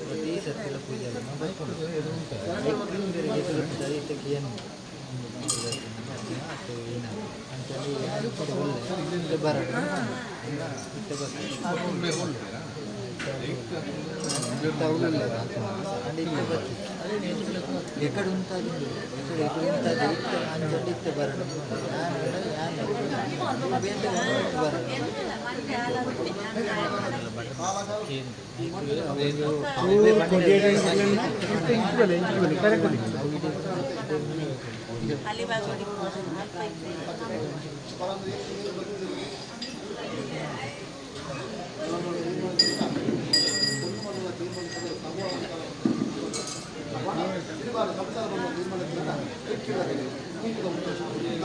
ಪ್ರತಿ ಸರ್ತಿಲ ಪೂಜೆ ఎక్కడ ఉంటుంది ఇక్కడ ఎక్కడ ఉంటుంది అంచండి ఇస్తే బరడు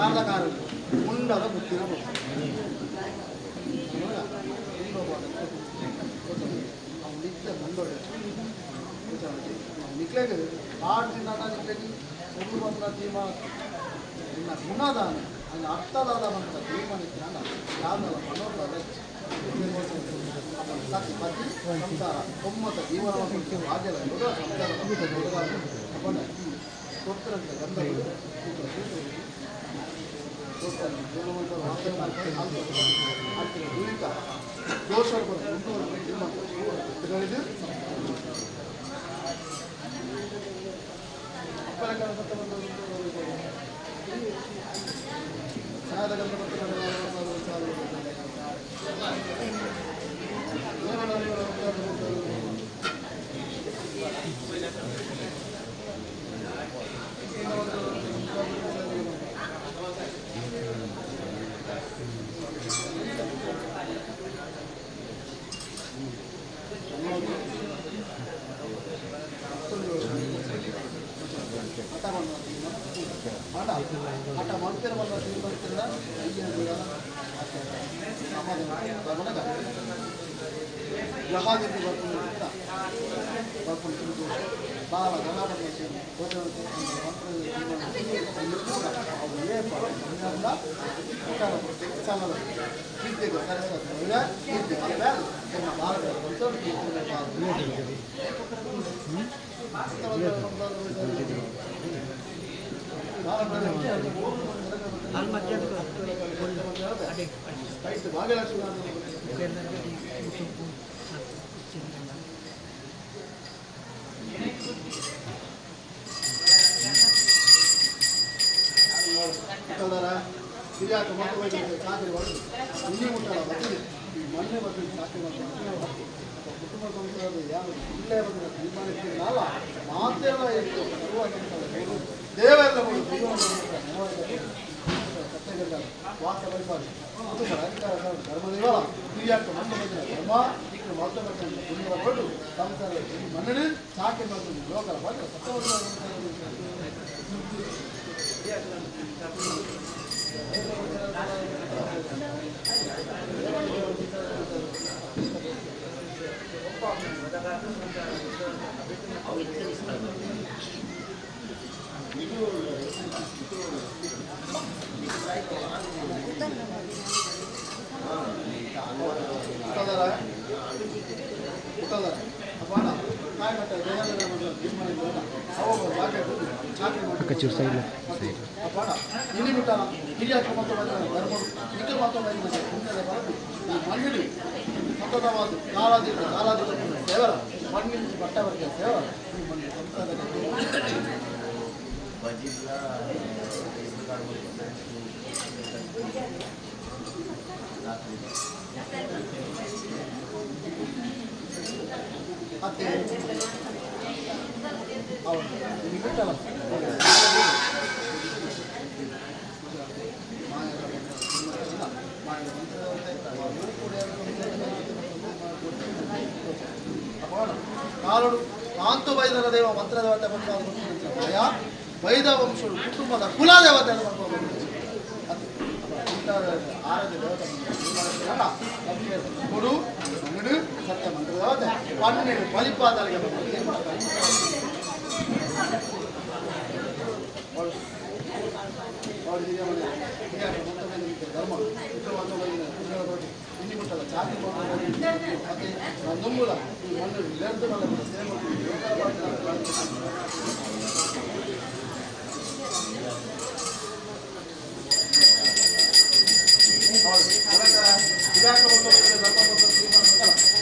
ಕಾರ್ದ ಕಾರು ಮುಂಡದ ಬುತ್ತಿನ ನಿತ್ಯ ಮುಂಡೋಡೆ ನಿಕ್ಲೆಗ್ ಆಡ್ತಿನ ನಿಕ್ಲೆಗ್ ಒಂದು ಮಂತ್ರ ತೀರ್ಮಾನ ನಿನ್ನ ಗುಣದಾನ ಅಲ್ಲಿ ಅರ್ಥದಾದ ಮಂತ್ರ ತೀರ್ಮಾನ ಇತ್ತಿನ ಯಾವ್ದಲ್ಲ ಮನೋದಾದ ಸತಿ ಪತಿ ಸಂಸಾರ ಒಮ್ಮತ ಜೀವನ ರಾಜ್ಯದ ಸಂಸಾರ ಕೊಡ್ತಾರಂತೆ ಗಂಧಗಳು ದೋಷ ಕುಟುಂಬದ ಕುಲದೇವತೆ ಆರಾಧ್ಯ ದೇವತೆ ಗುರು ಸತ್ಯ ಮಂತ್ರ ದೇವತೆ 12 ಬಲಿಪಾದರಿಗೆ ಧರ್ಮ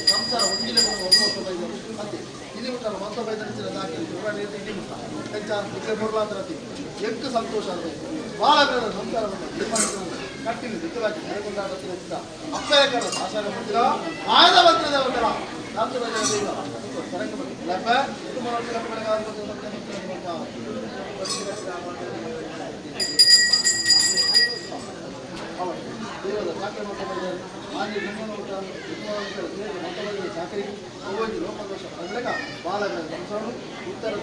ಸಂಸಾರ ಒಂದಿಲ್ಲ ಎಂಟು ಸಂತೋಷ ಆಗಬೇಕು ಬಾಳಗಳ ಸಂಸಾರವನ್ನು ಕಟ್ಟಿನ ದಿಕ್ಕವಾಗಿ ನೆಲೆಗೊಂಡಾಗ ಅಪ್ಪಯಕರ ಭಾಷಾರ ಮಂದಿರ ಮಾಯದ ಮಂತ್ರದ ಉತ್ತರ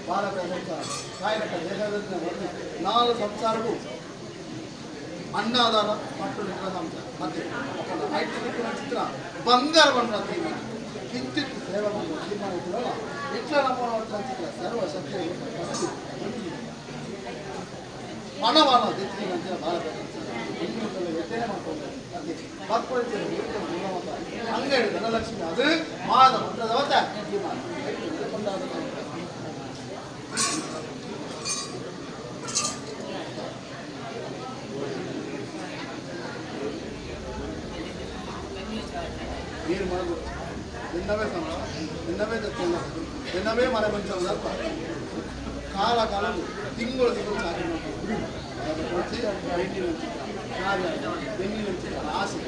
ಬಾಲಕ ಸಂಸಾರ ಕಾಯಕ ದೇಹದ ನಾಲ್ಕು ಸಂಸಾರಕ್ಕೂ ಅನ್ನಾದಾನ ಮತ್ತು ಸಂಸಾರ ಮತ್ತೆ ಚಿತ್ರ ಬಂಗಾರ ಬಣ್ಣ ತೀರ್ಮಾನ ಕಿಂಚಿತ್ ಸೇವೆ ಮಾಡುವ ತೀರ್ಮಾನ ಇದ್ರಲ್ಲ ಇಟ್ಲ ನಮ್ಮ ಚಿತ್ರ ಸರ್ವಶಕ್ತಿ ಹಣವಾನ ದಿತ್ತಿನಂತೆ ಬಾಲಕ ಸಂಸಾರ ಹೆಣ್ಣು ವ್ಯತ್ಯಯ ಮಾಡ್ಕೊಂಡು ಅದೇ ಮಕ್ಕಳು ಅಂಗಡಿ ಧನಲಕ್ಷ್ಮಿ ಅದು ಮಾದ ಮಂತ್ರದವತ್ತ ತೀರ್ಮಾನ ನೀರು ಮಾಡೋದು ನಿನ್ನವೇ ಸಂಬಳ ನಿನ್ನವೇ ದಕ್ಷಿಣ ನಿನ್ನವೇ ಮನೆ ಬಂಚ ಕಾಲ ಕಾಲ ತಿಂಗಳು ತಿಂಗಳು ಚಾಕರಿ ಬೆನ್ನಿನ ಆಸೆ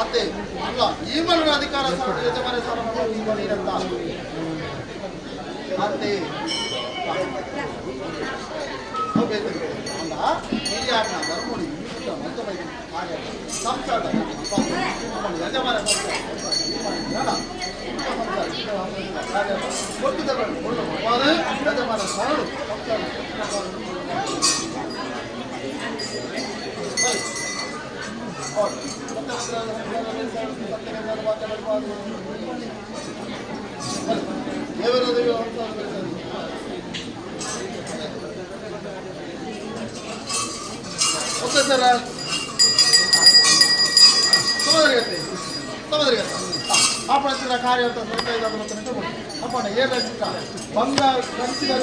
ಅತ್ತೆ ಅಲ್ಲ ಈ ಮರಣ ಅಧಿಕಾರ ಯಜಮಾನ ಸಾಲ ಈ ಮನೆಯಂತ ಅತ್ತೆ ಅಲ್ಲ ಹಿರಿಯಾರ್ನ ಧರ್ಮುಡಿ ಕಾರ್ಯ ಸಂಸಾರ ಯಜಮಾನ ಯಜಮಾನ ಸಾರಳು ಅಪ್ಪಣ ಕಾರ್ಯ ಅಂತ ಅಪ್ಪಣ ಏನು ಚಿತ್ರ ಬಂಗಾರ ಕಂಚಿದ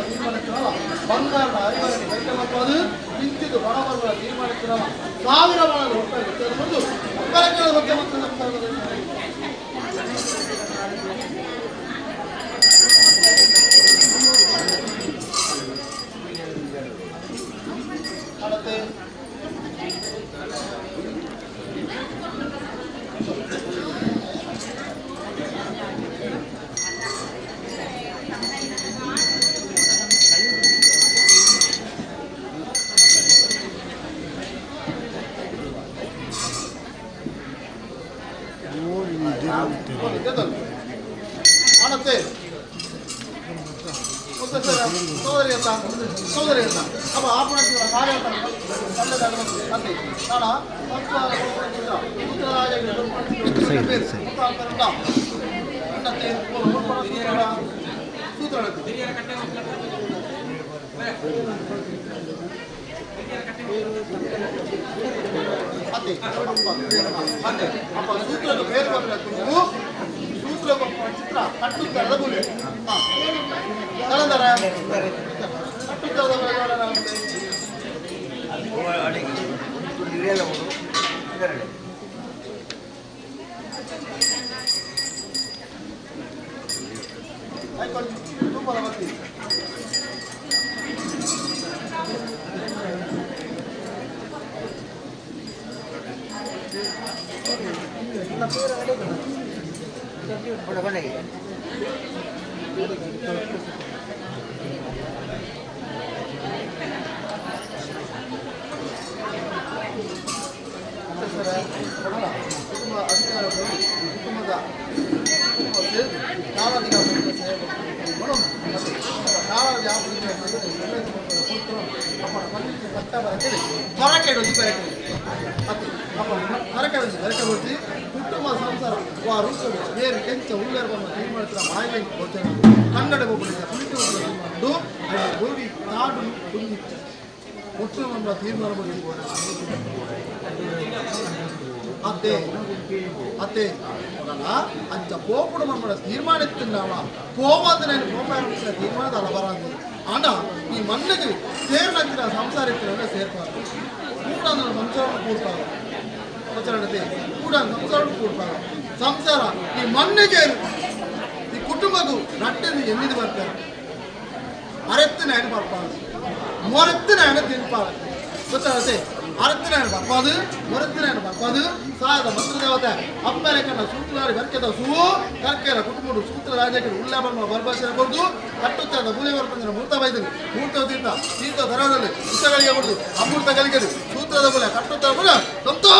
ತೀರ್ಮಾನಿಸ್ತಾರಲ್ಲ ಬಂಗಾರದ ಅರಿವರಿಗೆ ಕೈಕಲ್ಲದು ನಿಂತಿದ್ದು ಬಡವರ ತೀರ್ಮಾನಿಸ್ತಾರಲ್ಲ ಸಾವಿರ ಬಾಳ ರೂಪಾಯಿ ಬಂದು ಬಗ್ಗೆ ಮತ್ತು ಅಳತೆ ಅಣತೆ ಸೋದರಿ ಅಂತ ಸೋದರಿ ಅಂತ ಅಪ್ಪ ಆಪಣ ಕಾರ್ಯ ಸೂತ್ರ ಅಪ್ಪ ಸೂತ್ರದ ಬೇರೆ ಸೂತ್ರ ಚಿತ್ರ ಕಟ್ಟುತ್ತರದ ಗುಲಿ ಕುಟುಂಬ ಅಧಿಕಾರಗಳು ಕುಟುಂಬದ ಕುಟುಂಬ ಸಂಸಾರ ಬೇರೆ ಕೆಂಚ ಉಳ್ಳೇರು ತೀರ್ಮಾನಿಸಿದ ಮಾಯಿ ಕನ್ನಡ ತೀರ್ಮಾನ ಗೋವಿ ತಾಡು ಒಟ್ಟು ನಮ್ಮ ತೀರ್ಮಾನ ಅತ್ತೆ ಅತ್ತೆ ಅಂಚ ಪೋಪುಡು ನಮ್ಮ ತೀರ್ಮಾನ ಇತ್ತಿದ್ದಾವ ಪೋವಂತ ನಾನು ಕೋಪ ತೀರ್ಮಾನದ ಅಲಬರ ಆಂಡ ಈ ಮಣ್ಣಿಗೆ ಸೇರಿನಂತಿನ ಸಂಸಾರ ಇತ್ತಿನ ಸೇರ್ಪಾರು ಕೂಡ ಸಂಸಾರ ಕೂಡ್ಪಾರು ಆಚರಣೆ ಕೂಡ ಸಂಸಾರ ಕೂಡ್ಪಾರು ಸಂಸಾರ ಈ ಮಣ್ಣಿಗೆ ಈ ಕುಟುಂಬಕ್ಕೂ ನಟ್ಟೆಂದು ಎನ್ನಿದು ಬರ್ತಾರೆ ಅರೆತ್ತಿನ ಹೆಣ್ಣು ಬರ್ಪಾರು ಮೊರತ್ತಿನ ಹೆಣ್ಣು ತಿನ್ಪಾರು ಗೊತ್ತಾಗತ್ತೆ ಅರತ್ತಿನ ಹೆಣ್ಣು ಬರ್ಪಾದು ಮೊರತ್ತಿನ ಹೆಣ್ಣು ಬರ್ಪಾದು ಸಾಯದ ಮಂತ್ರದೇವತೆ ಅಪ್ಪರೆ ಕಣ್ಣ ಸೂತ್ರಧಾರಿ ಬರ್ಕೆದ ಸೂ ಕರ್ಕೆರ ಕುಟುಂಬ ಸೂತ್ರ ರಾಜಕ್ಕೆ ಉಳ್ಳೆ ಬಣ್ಣ ಬರ್ಬಾಸರ ಕೊಡ್ದು ಕಟ್ಟುತ್ತಾದ ಮೂಲೆ ಬರ್ಪಂದಿನ ಮೂರ್ತ ಬೈದರು ಮೂರ್ತ ತೀರ್ಥ ತೀರ್ಥ ದರದಲ್ಲಿ ಉತ್ತಗಳಿಗೆ ಕೊಡುದು ಅಮೃತ ಕಲಿಕೆದು ಸೂತ್ರದ ಮೂಲೆ ಕಟ್ಟುತ್ತಾ ಮೂಲ ಸಂತೋ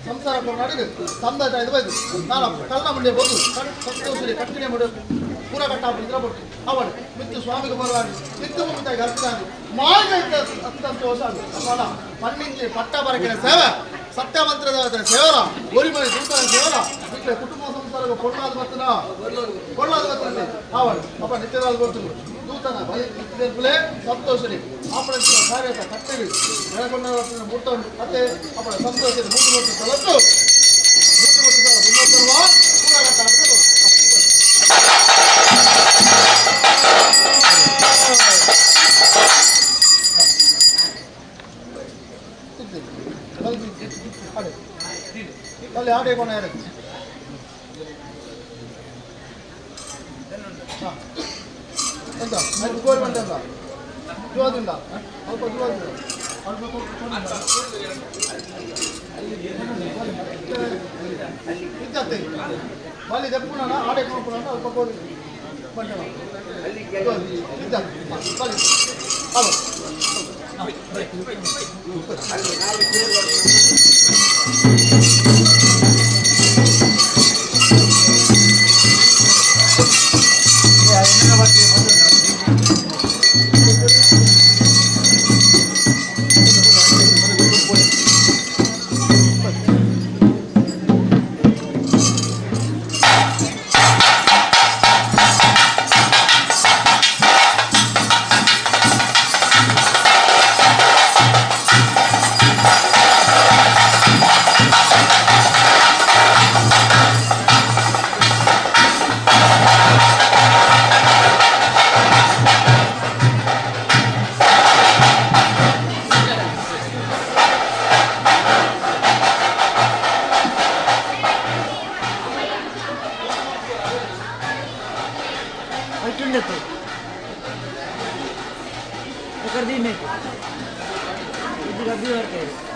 ಸಂಸಾರ ತಂದೆ ನಾನು ಕಲ್ಲ ಮಂಡ್ಯ ಬಂದು ಸಂತೋಷ ಕಟ್ಟಿನ ಮಾಡಿ ಪೂರ ಕಟ್ಟ ಅವಳು ಮಿತ್ತು ಸ್ವಾಮಿಗೆ ಬರುವಾಡಿ ಮಿತ್ತು ಮುಗಿತಾಗಿ ಅರ್ಥ ಮಾರ್ಗ ಸಂತೋಷ ಅಪ್ಪಣ ಪನ್ನಿಂಜಿ ಪಟ್ಟ ಬರಕಿನ ಸೇವೆ ಸತ್ಯಮಂತ್ರದ ಸೇವರ ಒರಿಮನೆ ದೂತನ ಸೇವರ ಇಟ್ಲೆ ಕುಟುಂಬ ಸಂಸಾರ ಕೊಳ್ಳಾದ ಬರ್ತನ ಕೊಳ್ಳಾದ ಬರ್ತನೆ ಅವಳು ಅಪ್ಪ ನಿತ್ಯರಾದ ಗೊತ್ತು ದೂತನ ಬಲಿ ಸಂತೋಷನಿ ಆಪಣ ಕಾರ್ಯದ ಕಟ್ಟೆಗೆ ನೆಲಗೊಂಡ ಮೂರ್ತ ಮತ್ತೆ ಅಪ್ಪಣ ಸಂತೋಷದ ಮೂರು ಮೂರ್ತಿ ತಲತ್ತು ಮೂರು ಮೂರ್ತಿ ಮುನ್ನೋತ್ತರುವ ಪೂರ ಕಟ್ಟ. ಅಲ್ಲಿ ಆಡೆ ಕೊನೆ ಎಂತ ಅದು ಗೋರ್ಮೆಂಟ್ ಅಂತ ಜುವಾದಿಂದ ಸ್ವಲ್ಪ ಜುವಾದಿಂದ ಇದ್ದತ್ತೆ ಬಲಿ ದಪ್ಪುಣ ಆಡೆ ಕೊಣ ಅಲ್ಪ ಕೋರಿ ಬಂಟಣ ಇದ್ದ ಬಲಿ ಹಲೋ. कर दी मैं अभी